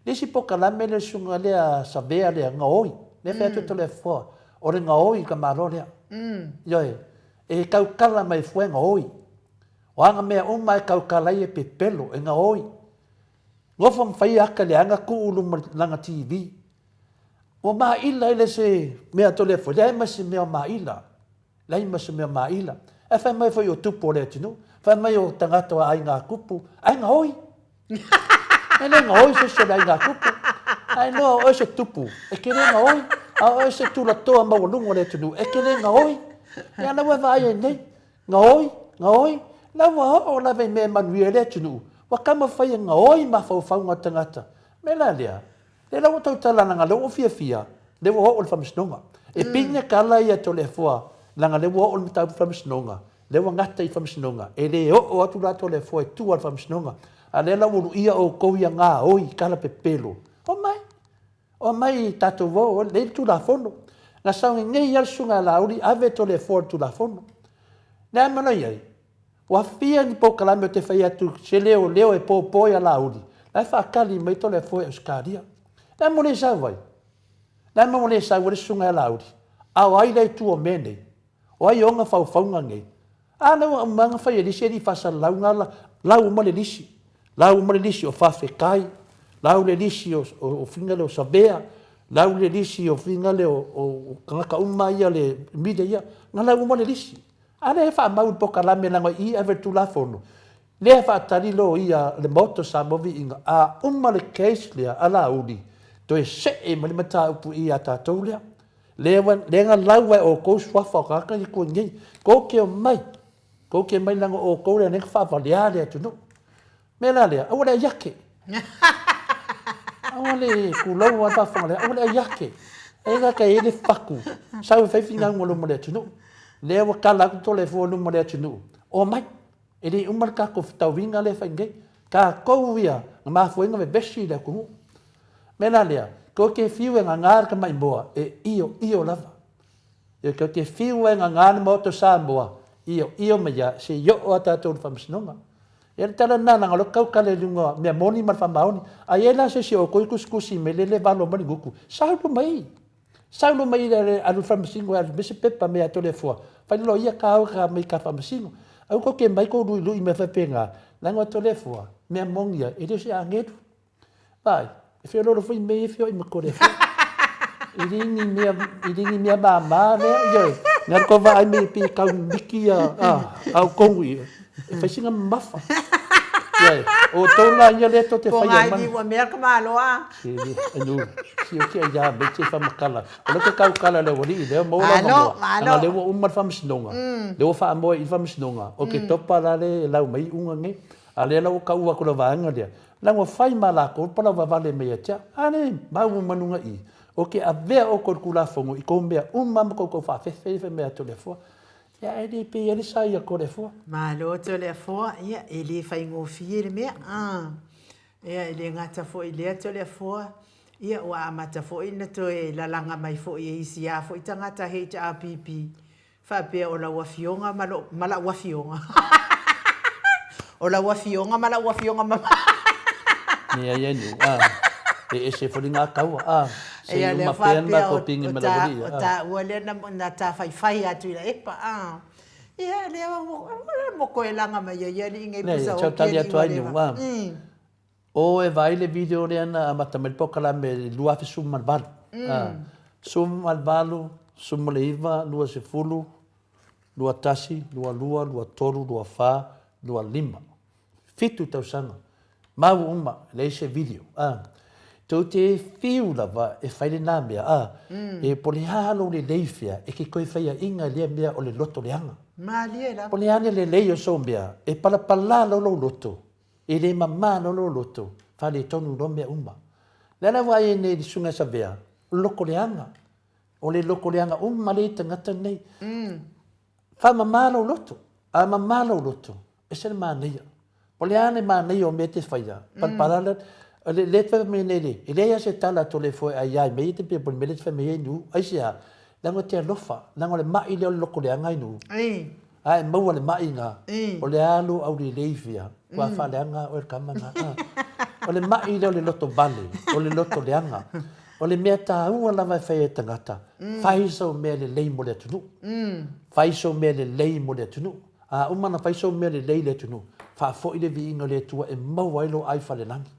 Le isi pokalame lea le susuga lea Savea lea, gaoi, lea fai atu e Toleafoa, o le gaoi i ka Malo lea. Ioe, e tautala mai fua e gaoi. O ana mea uma e tautala ai e pepelo, e gaoi. Nofo ma fai ata leaga tuu luma lana TV. Ua maila ai le se mea a Toleafoa, leai ma se mea o maila. Leai ma se mea maila. Ae fai mai foi o tupu o le atunuu, fai mai o tagata o aiga tupu, ae gaoi. E le gaoi se isi o le aiga tupu. Ae noa o oe se tupu, e te le gaoi. A o oe se tulatoa maualuga o le atunuu, e te le gaoi. Ia la ua e vaai ai nei, gaoi, gaoi, la ua oo lava i mea e manuia ai le atunuu, ua taumafai e gaoi mafaufauga o tagata. O le mea la lea, Lea la ua tautala leaga lea ua ou fiafia, lea ua oo le faamasinoga. E pine tala ia Toleafoa leaga lea ua oo le mataupu i le faamasinoga, lea ua gata i le faamasinoga, e le oo atu la Toleafoa i tua o le faamasinoga. A o lea la ua luia outou ia gaoi tala pepelo. Omai, omai tatou o, lea e i le Tulafono. Na sauni nei lava le Susuga ia Laauli ave Toleafoa i le Tulafono. O le a le mea la i ai? Ua fia ni polokalame ou te fai atu se leoleo e popo ia Laauli, la e faatali mai Toleafoa i Ausetalia. Le a mo le sau ai? Le a mo le sau ai le susuga ia Laauli? A o ai la i tua o mea nei? O ai ona faufauga nei? A lea ua uma ona fai e le isi alii faasalalauga la, lau uma le lisi. Lau uma le lisi o Faafetai, lau le lisi o, o, o finga lea o Savea, lau le lisi o finga lea o, o, o tagata uma ia le media ia, na lau uma le lisi. A lea e faamau i le polokalame leaga i i ave le Tulafono, lea e faatali loia le Maota o Samoa Viiga, a uma le case lea a Laauli, toe see mai le mataupu i ia tatou lea. Lea ua, lea na lau ai e outou suafa o tagata ia tua nei. Tou te omai, tou te omai leaga o outou lea na faavalea le atunuu. Mea la lea, aua le ai ake. Aua le tulou a faafofoga lea, aua le ai ake. E ga ka e le faku, sau e fai finauga luma le atunuu. Lea ua kala atu Toleafoa luma le atunuu. Omai, e le uma le tatou fetauiga lea e fai nei. Tatou ia, na mafua ai ona vevesi le atunuu. Mea la lea, tou te fiu e gaga le tamaimoa, e io io lava. Ia tou te fiu e gaga le Maota o Samoa, io io mai ia, se i oo a tatou i le faamasinoga. Ia le tala lena, leaga o lea ou te tautala i luga o mea moni ma le faamaoni. A i ai la se isi o outou e tusitusi mai lele valo mai le gutu, sau luma i. Sau luma i le alu i le faamasino e alu mai se pepa mai ia Toleafoa, fai le loia ta o ta mai ta faamasino. Aua tou te mai tou luilui mea faapena, leaga o Toleafoa, mea moni ia, e le o se agelu. Vaai, e feoloolo foi mea ia e feoai ma Toleafoa. E le ni mea, e le ni mea mama lea, ioe. Na o le vaai mai pei e tau miki a, a, a outou ia, e fai sina mamafa. Ioe, o outou la ia lea tou te faia mana. Pogai ua mea ka malo a. Si, e nu, si o tia ia me te whamakala. O le te tautala le wali i lea maua lau mamoa. Anga lea ua uma le faamasinoga. Lea ua faamoe i le faamasinoga. O ke topa la le lau mai iuga nei. A lea la ua tau atu le vaega lea, leaga ua fai ma latou le palauvavale mai ia te au. A lea mau manuga i, o ke avea outou i le Tulafono i kou mea uma ma tou taufaafefe ia fai mai ia Toleafoa. Ia ae le pei ai le sa ia Toleafoa. Malo Toleafoa, ia e le faigofie le mea. Ia e le gata foi i lea Toleafoa, ia ua amata foi ona toe lalaga mai foi e isi a foi tagata HRPP Faapea o lau afioga ma lou, ma lau afioga. O lau afioga ma lau afioga ma Leai ai nu, a. E ese foi le gataua, a. Se i uma pea le matou pigi ma lau alii, a. O taua lea na, na ta faifai atu i la epa, a. Ia, lea ua mo koe laga mai ai alii nei pusa o ke alii ua leva. O e vaai le video lea na amata mai le polokalame i le 2018. 18, 19, 20, 21, 22, 23, 24, 25. Fitu tausaga. Maua uma, leai se video, a. Tou te fiu lava e fai lena mea, a. E po o le a lou lelei fea e ke toe faiaʻiga i lea mea o le loto leaga. Malie lava. Po o le a le lelei o sou mea, e palapala loa lou loto, e le mama loa lou loto, faaletonu loa mea uma. O le a la ua ai nei i le Susuga ia Savea, o le loto leaga. O le loto leaga uma lea i tagata nei. Faamama lou loto, a mama lou loto, ese le manaia. O le a le manaia o mea e te faia, palapala le, le, le te fai mai nei le, e leai lava se tala a Toleafoa e aia ai mea ia te pia po o le mea lea e te fai mai ai Nu'u. Aisea? Leaga e te alofa, leaga o le ma'i lea o le loto leaga ai Nu'u. A e maua le ma'i lena, o le a lou aulelei fia, ua faaleaga oe le tama lena. O le ma'i lea o le loto vale, o le loto leaga. O le mea taua lava e fai ai e tagata, fai sau mea lelei mo le atunuu. Fai sau mea lelei mo le atunuu. A uma ona fai sau mea lelei i le atunuu, faafoi le viiga o le Atua e maua ai lou ai falelagi.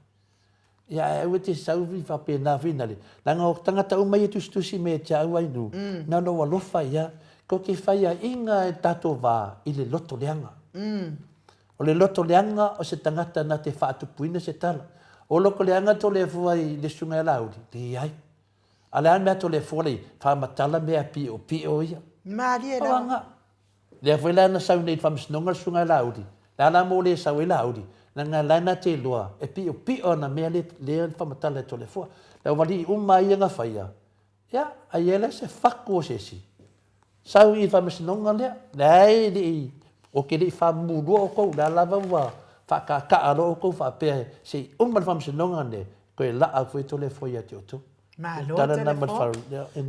Ia ae aua e te sau faapena finale, leaga o tagata uma ia e tusitusi mai ia te au Ainuu, na ona ou alofa ia, tou te faiaina i le tatou va i le loto leaga. O le loto leaga o se tagata na te faatupuina se tala. O loto leaga Toleafoa i le susuga ia Laauli, leai. A o le a le mea a Toleafoa lea i ai? Faamatala mea piopio ia. Malie lava. Lea foi la na sau nei i le faamasinoga le susuga ia Laauli. Le a la mo le sau ai Laauli? Leaga la na te iloa e piopio ana mea lea na faamatala e Toleafoa. Le aualii uma ia na faia, ia, ai e leai se fatu o se isi. Sau i le faamasinoga lea, leai e le i, ou te le i faamulua outou, o lea lava ua faataataa loa outou faapea se i uma le faamasinoga lenei, toe laa atu ai Toleafoa ia te outou. Malo Toleafoa.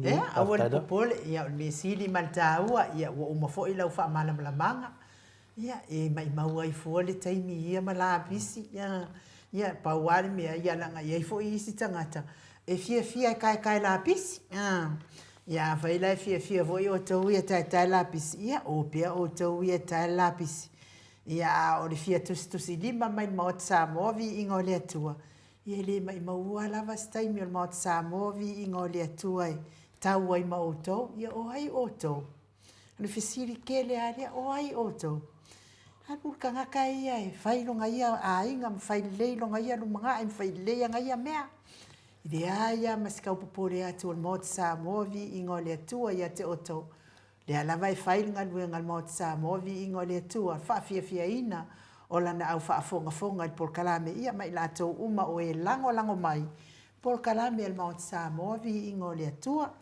Ia, aua le popole, ia o le mea sili ma le taua, ia ua uma foi lau faamalamalamaga. Ia, e maimau ai fua le taimi i ia malapisi. Ia, ia, pau lava le mea, ia leaga e i ai foi isi tagata e fiafia e taetae lapisi. Ia, afai la e fiafia foi outou ia e taetae lapisi, ia, o pea outou ia e tae le lapisi. Ia, a o le fia tusitusilima mai le Maota Samoa, viiga o le Atua, ia e le maimaua lava se taimi o le Maota Samoa, viiga o le Atua e tau ai ma outou. Ia, o ai outou? O le fesili tele lava lea, o ai outou? Alu le tagata ia e fai lona ia aiga ma fai lelei lona ia lumanai ma fai lelei ana ia mea. E leai lava ma se tau popole atu o le Maota Samoa, viiga o le Atua ia te outou. O lea lava e fai le galuega a le Maota Samoa, viiga o le Atua, faafiafiaina o lana au faafogafoga i le polokalame, ia ma i latou uma o e lagolago mai polokalame a le Maota Samoa, viiga o le Atua.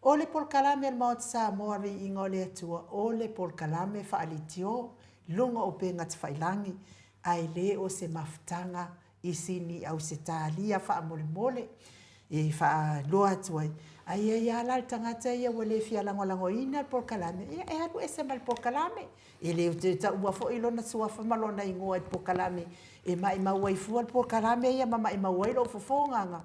O le polokalame a le Maota Samoa Viiga o le Atua, o le polokalame faaleitio i luga o upega tafailagi, ae le o se mafutaga i sini Ausetalia faamolemole e faailoa atu ai. A i ai lava la le tagata ia ua le fia lagolagoina le polokalame, ia e alu ese ma le polokalame. E le toe taua foi lona suafa ma lona igoa i le polokalame e maimau ai fua le polokalame ia ma maimau ai lou fofogaga.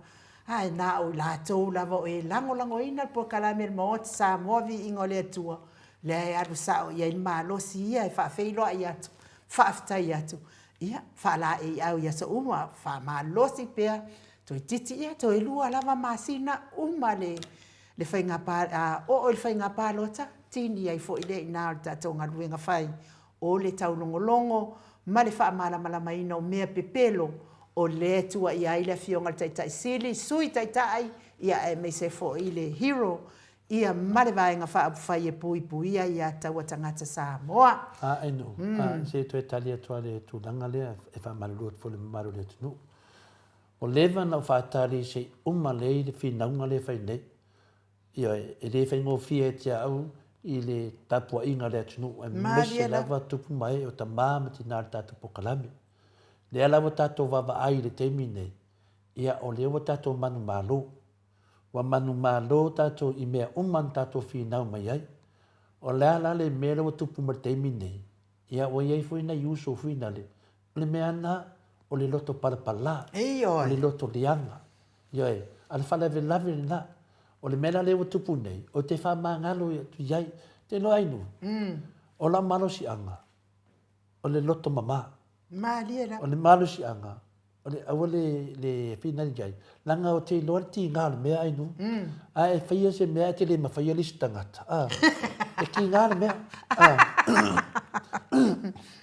Ae na o i latou lava o e lagolagoina le polokalame a le Maota Samoa Viiga o le Atua, lea e alu sao i ai le malosi ia e faafeiloai atu, faafetai atu, ia, faalaeiau i aso uma, faamalosi pea, toeitiiti ia toe lua lava masina uma le le faiga a oo i le faiga palota, tini ai foi lea i ina o le tatou galuega fai o le taulogologo ma le faamalamalamaina o mea pepelo o lea e tuuaia ai le Afioga i le Taitai Sili, Sui Taitai, ia aemaise foi le Hero, ia ma le Vaega Faaupufai e puipuia ia taua tagata Samoa. A e Nu'u, a, se i toe tali atu lava i le tulaga lea e faamalulu atu foi i le mamalu o le atunuu. Ua leva ona ou faatali se i uma lelei le finauga lea e fai nei. Ioe, e le faigofie ia te au i le tapuaiga a le atunuu, aemaise lava tupu ma ee o tama ma tina o le tatou polokalame. Lea la ua tatou vaavaai i le taimi lenei, ia o lea ua tatou manumalo. Ua manumalo tatou i mea uma na tatou finau mai ai. O le a la le mea lea ua tupu mai i le taimi lenei? Ia ua i ai foi nai uso foi nale, o le mea lena, o le loto palapala, o le loto leaga. Ioe, a o le faalavelave lena. O le mea la lea ua tupu nei, ou te faamagalo atu i ai. Te iloa ai Nu'u, o lau malosiaga, o le loto mama. Malie lava. O le malosiaga, o le aua le le finali i ai, leaga ou te iloa le tiga o le mea Ainu. A e faia se mea ae te le mafaia le isi tagata, a, e tiga le mea. A.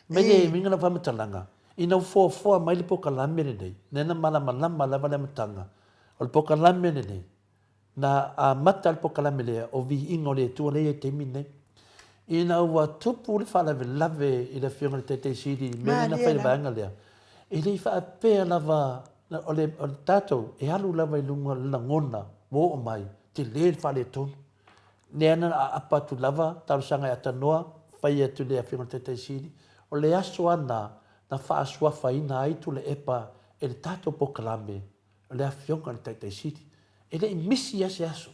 Mai le uiga o lau faamatalaga, Ina ua foafoa mai le pokalame lenei, lea na malamalama lava le amataga o le pokalame lenei, na amata le pokalame lea o Viiga o le Atua lea e i ai i le taimi lenei. Ina ua tupu le faalavelave i le Afioga i le Taitai Sili i le mea lea na fai i le vaega lea, e le i faapea lava, o le tatou e alu lava i luga o le lagona ua oo mai, tele le faaletonu. Lea na aapa atu lava talosaga e atanoa, fai atu i le Afioga i le Taitai Sili, o le aso lava lena na faasuafaina ai Tuilaepa e le tatou polokalame o le Afioga i le Taitai Sili. E le i misi lava se aso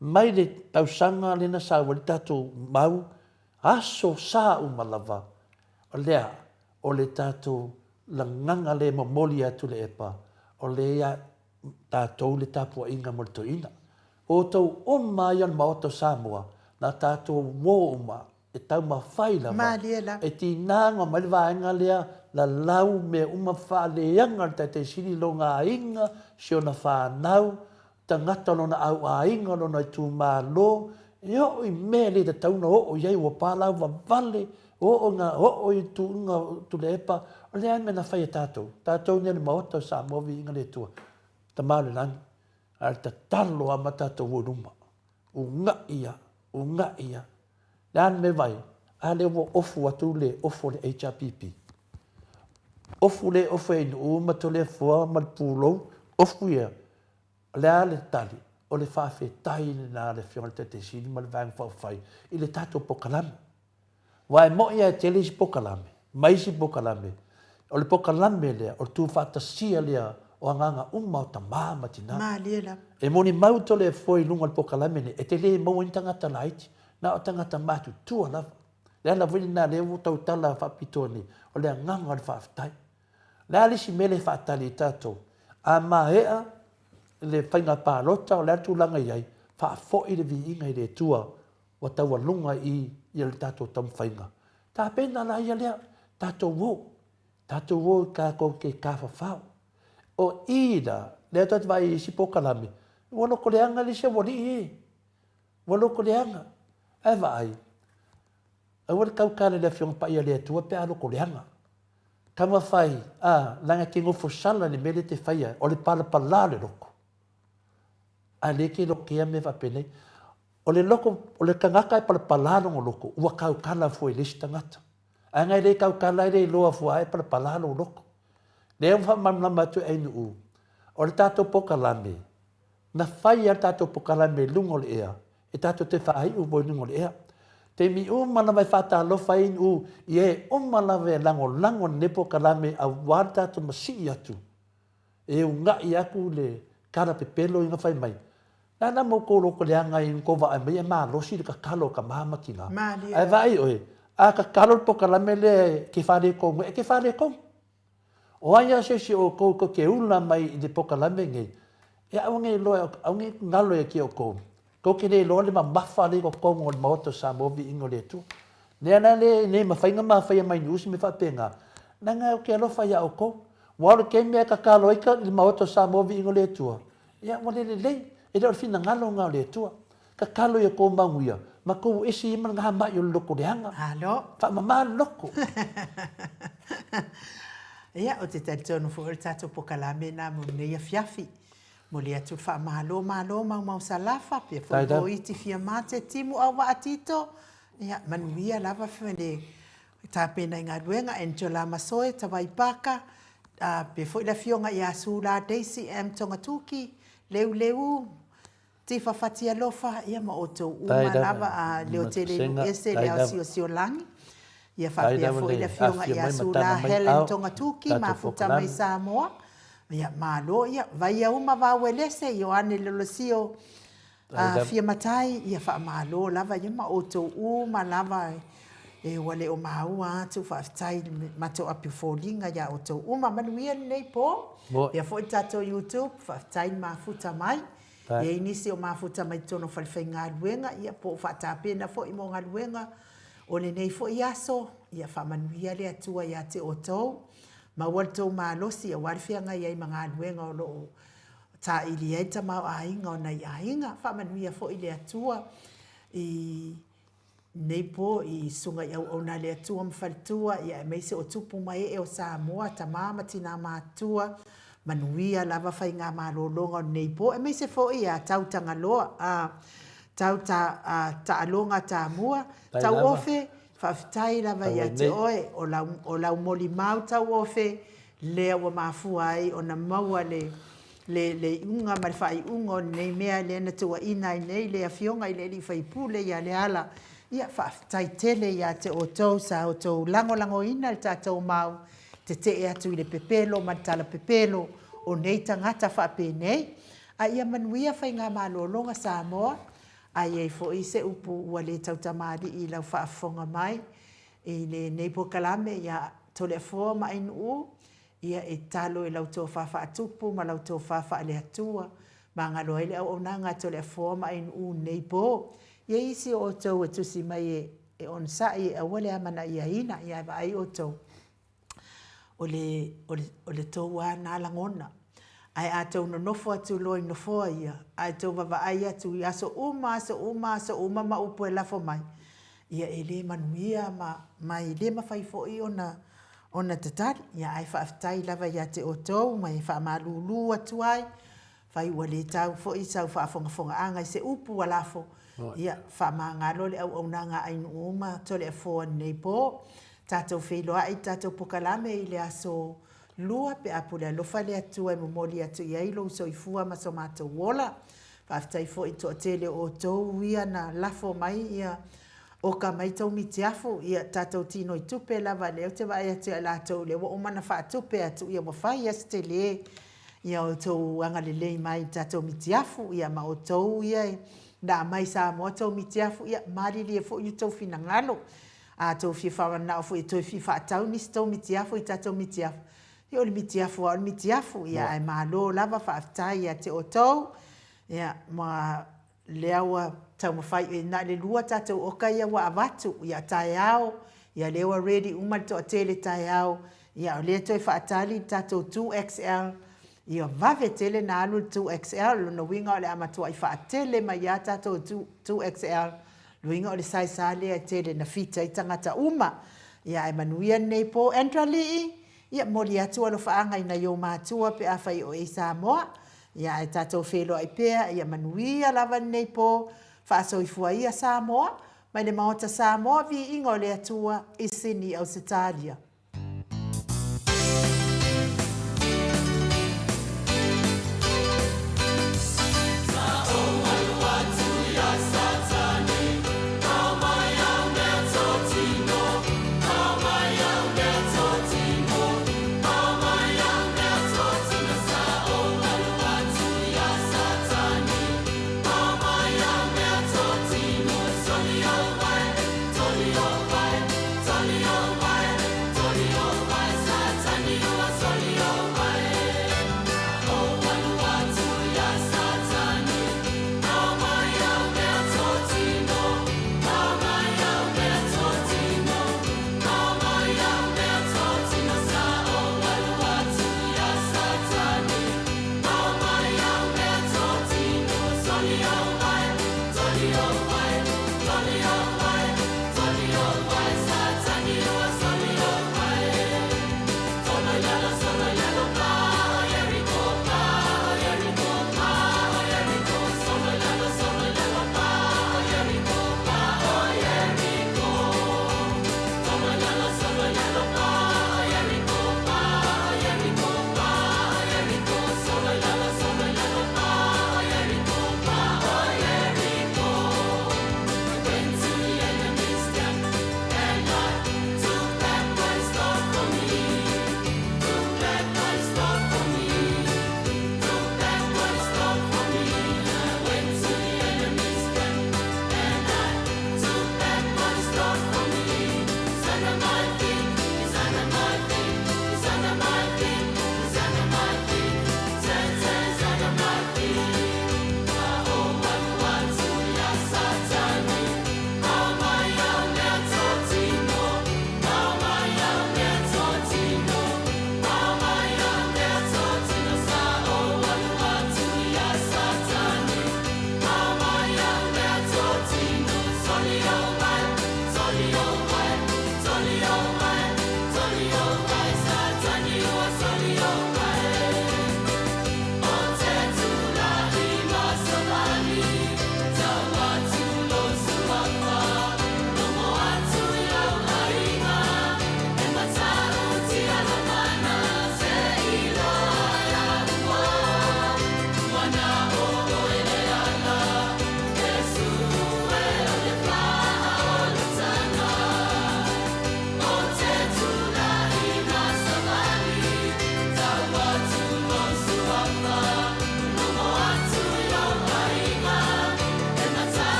mai le tausaga lea na sau ai le tatou mau, aso sa uma lava, o lea, o le tatou lagaga lea e momoli atu Tuilaepa, o lea tatou le tapuaiga mo le toeaina. O outou uma ia o le Maota o Samoa, na tatou uo uma e taumafai lava, Malie lava. e tinaga mai le vaega lea, lalau mea uma faaleaga le Taitai Sili i lona aiga, si ona fanau, tagata o lona au aiga, lona itumalo, e oo i mea e le tatau ona oo i ai, ua palauvavale, oo ina oo i tuuga o Tuilaepa, o le a le mea na fai e tatou? Tatou nei o le Maota o Samoa Viiga le Atua, Tama o le Lagi, a o le tatalo lava ma tatou o i luma, una'i ia, una'i ia. Le a le mea e vaai? A lea ua ofu atu le ofu o le HRPP. Ofu le ofu e Ainuu ma Toleafoa ma le Pulou, ofu ia. O le a le tali? O le faafetai lena a le Afioga i le Taitai Sili ma le Vaega Faaupufai i le tatou polokalame. Aua e moni lava e tele isi polokalame ma isi polokalame, o le polokalame lea, o le tuufaatasia lea o agaga uma o tama ma tina. Malie lava. E molimau Toleafoa i luga o le polokalame lenei, e te le maua ai ni tagata laiti, na o tagata matutua lava. O le ala foi lena lea ua tautala faapitoa nei, o le agaga o le faafetai. O le a le isi mea lea e faatali ai tatou? A maea le faiga palota, o le a le tulaga e i ai, faafoi le viiga i le Atua ua taualuga i i le tatou taumafaiga. Tapena la ia lea, tatou o, tatou o tatou te tafafao. O i la, lea tatou te vaai i isi polokalame, ua lotoleaga le isi aualii e, ua lotoleaga. Ae vaai, aua le tautala i le Afioga Paia a le Atua pe a lotoleaga. Taumafai, a, leaga e te nofosala i le mea lea e te faia, o le palapala o le loto. A lea e te lotea mea faapenei. O le loto, o le tagata e palapala lona loto, ua tautala fua i le isi tagata. Ae na e le tautala e le iloa fua e palapala lou loto. Lea ua faamalamalama atu e Ainuu, o le tatou polokalame, na fai lava le tatou polokalame i luga o le ea, e tatou te faaiu foi i luga o le ea. Taimi uma lava e faatalofa ai Ainuu i e uma lava e lagolago i lenei polokalame aua le tatou masii atu, e una'i atu le tala pepelo ina fai mai, Le a la ma outou loto leaga i tou vaai mai e malosi le tatalo a tama ma tina. Ae vaai oe, a tatalo le polokalame lea e te faaletonu ai, e te faaletonu. O ai lava se isi o outou tou te ula mai i le polokalame lenei, e aua ne i iloa, aua ne i galo ia te outou, tou te le iloa le mamafa lea i totonu o le Maota o Samoa Viiga o le Atua. Lea la le le mafai ona ma faia mai ni usi mea faapena, leaga ou te alofa ia outou. Aua o le taimi lava e tatalo ai le Maota o Samoa Viiga o le Atua, Ia, ua le lelei, e le o le finagalo lena o le Atua. Tatalo ia outou manuia, ma outou ese ia ma lena ma'i o le loto leaga. Malo. Faamama le loto. Ia, ou te talitonu foi o le tatou polokalame lena mo lenei afiafi. Momoli atu le faamalo, malo Maumau Salafa, pea foi Hoiti Fiamate, Timu Auvaa Tito, ia, manuia lava le tapena i galuega, Angela Masoe, Tavai Paka, faapea foi le afioga ia Sula Daisy M Togatuki, Leuleu, Tifa Fatialofa, ia ma outou uma lava, Leotele Luese, Leaosiosiolangi, ia faapea foi le afioga ia Sula Helen Togatuki, Mafuta mai Samoa, ia malo, ia Vaiauma Vauelese, Ioane Lolosio, A fia matai, ia faamalo lava ia ma outou uma lava e ua le o maua atu faafetai i le matou api foliga ia outou uma. Manuia lenei po. Ia foi le tatou YouTube, faafetai le mafuta mai. E i ai nisi o mafuta mai totonu o falefaigaluega, ia po o faatapena foi mo galuega o lenei foi aso. Ia faamanuia le Atua ia te outou. Maua le tou malosi aua le feagai ai ma galuega o lo o Taili ai le tamaoaiga o nai aiga. Faamanuia foi le Atua i Nei po i Susuga i Auauna a le Atua ma Faletua, ia aemaise o tupu ma ee o Samoa, tama ma tina matua, manuia lava faiga malologa o lenei po, aemaise foi ia tau Tagaloa, a, tau ta, a, taaloga tamua, tauofe, faafetai lava ia te oe, o lau, o lau molimau tauofe, lea ua mafua ai ona maua le, le, le iuga ma le faaiuga o lenei mea lea na tuuaina ai nei le Afioga i le alii faipule ia Leala. Ia, faafetai tele ia te outou sa outou lagolagoina le tatou mau tetee atu i le pepelo ma le talapepelo o nei tagata faapenei. A ia manuia faigamalologa Samoa, a i ai foi se upu ua le tautamalii i lau faafofoga mai i lenei polokalame, ia Toleafoa ma Ainuu, Ia e talo i lau tofa faatupu ma lau tofa faale-Atua, magalo ai le auaunaga a Toleafoa ma Ainuu nei po. I ai isi o outou e tusi mai e e onosai e aua le amanaiaina, ia ae vaai outou, o le, o le, o le tou lava na lagona. Ae a tou nonofo atu loa i nofoa ia, ae tou vavaai atu i aso uma, aso uma, aso uma ma upu e lafo mai, ia e le manuia ma, ma e le mafai foi ona, ona tatali. Ia ae faafetai lava ia te outou ma e faamalulu atu ai, fai ua le tau foi sau faafogafogaaga i se upu ua lafo, ia faamagalo le auaunaga a ainuu uma Toleafoa lenei po. Tatou feiloai i le tatou pokalame i le aso Lua pe a pule alofa le Atua e momoli atu i ai lou soifua ma so matou ola. Faafetai foi i le toatele o outou ia na lafo mai ia oka mai tou mitiafu, ia tatou tinoi tupe lava lea ou te vaai atu ia latou lea ua uma ona faatupe atu ia ua fai a se tele ia outou agalelei mai i tatou mitiafu ia ma outou ia na aumai Samoa tou mitiafu ia malilie foi outou finagalo. A tou fia faamanao foi e toe fia faatau nisi tou mitiafu i tatou mitiafu, ia o le mitiafu lava o le mitiafu, ia ae malo lava faafetai ia te outou, ia ma lea ua taumafai, e na o le 2 tatou oka ia ua avatu, ia taeao, ia lea ua ready uma le toatele taeao, ia o lea toe faatali le tatou 2XL, ia vave tele na alu le 2XL, o lona uiga o le a matuai faatele mai lava tatou 2XL, Luiga o le size a lea e tele na fit ai tagata uma. Ia ae manuia lenei po Andra Lii, ia momoli atu alofaaga i nai ou matua pe afai o e i Samoa. Ia ae tatou feiloai pea, ia manuia lava lenei po, faasoifua ia Samoa, mai le Maota Samoa, viiga o le Atua i Sini Ausetalia.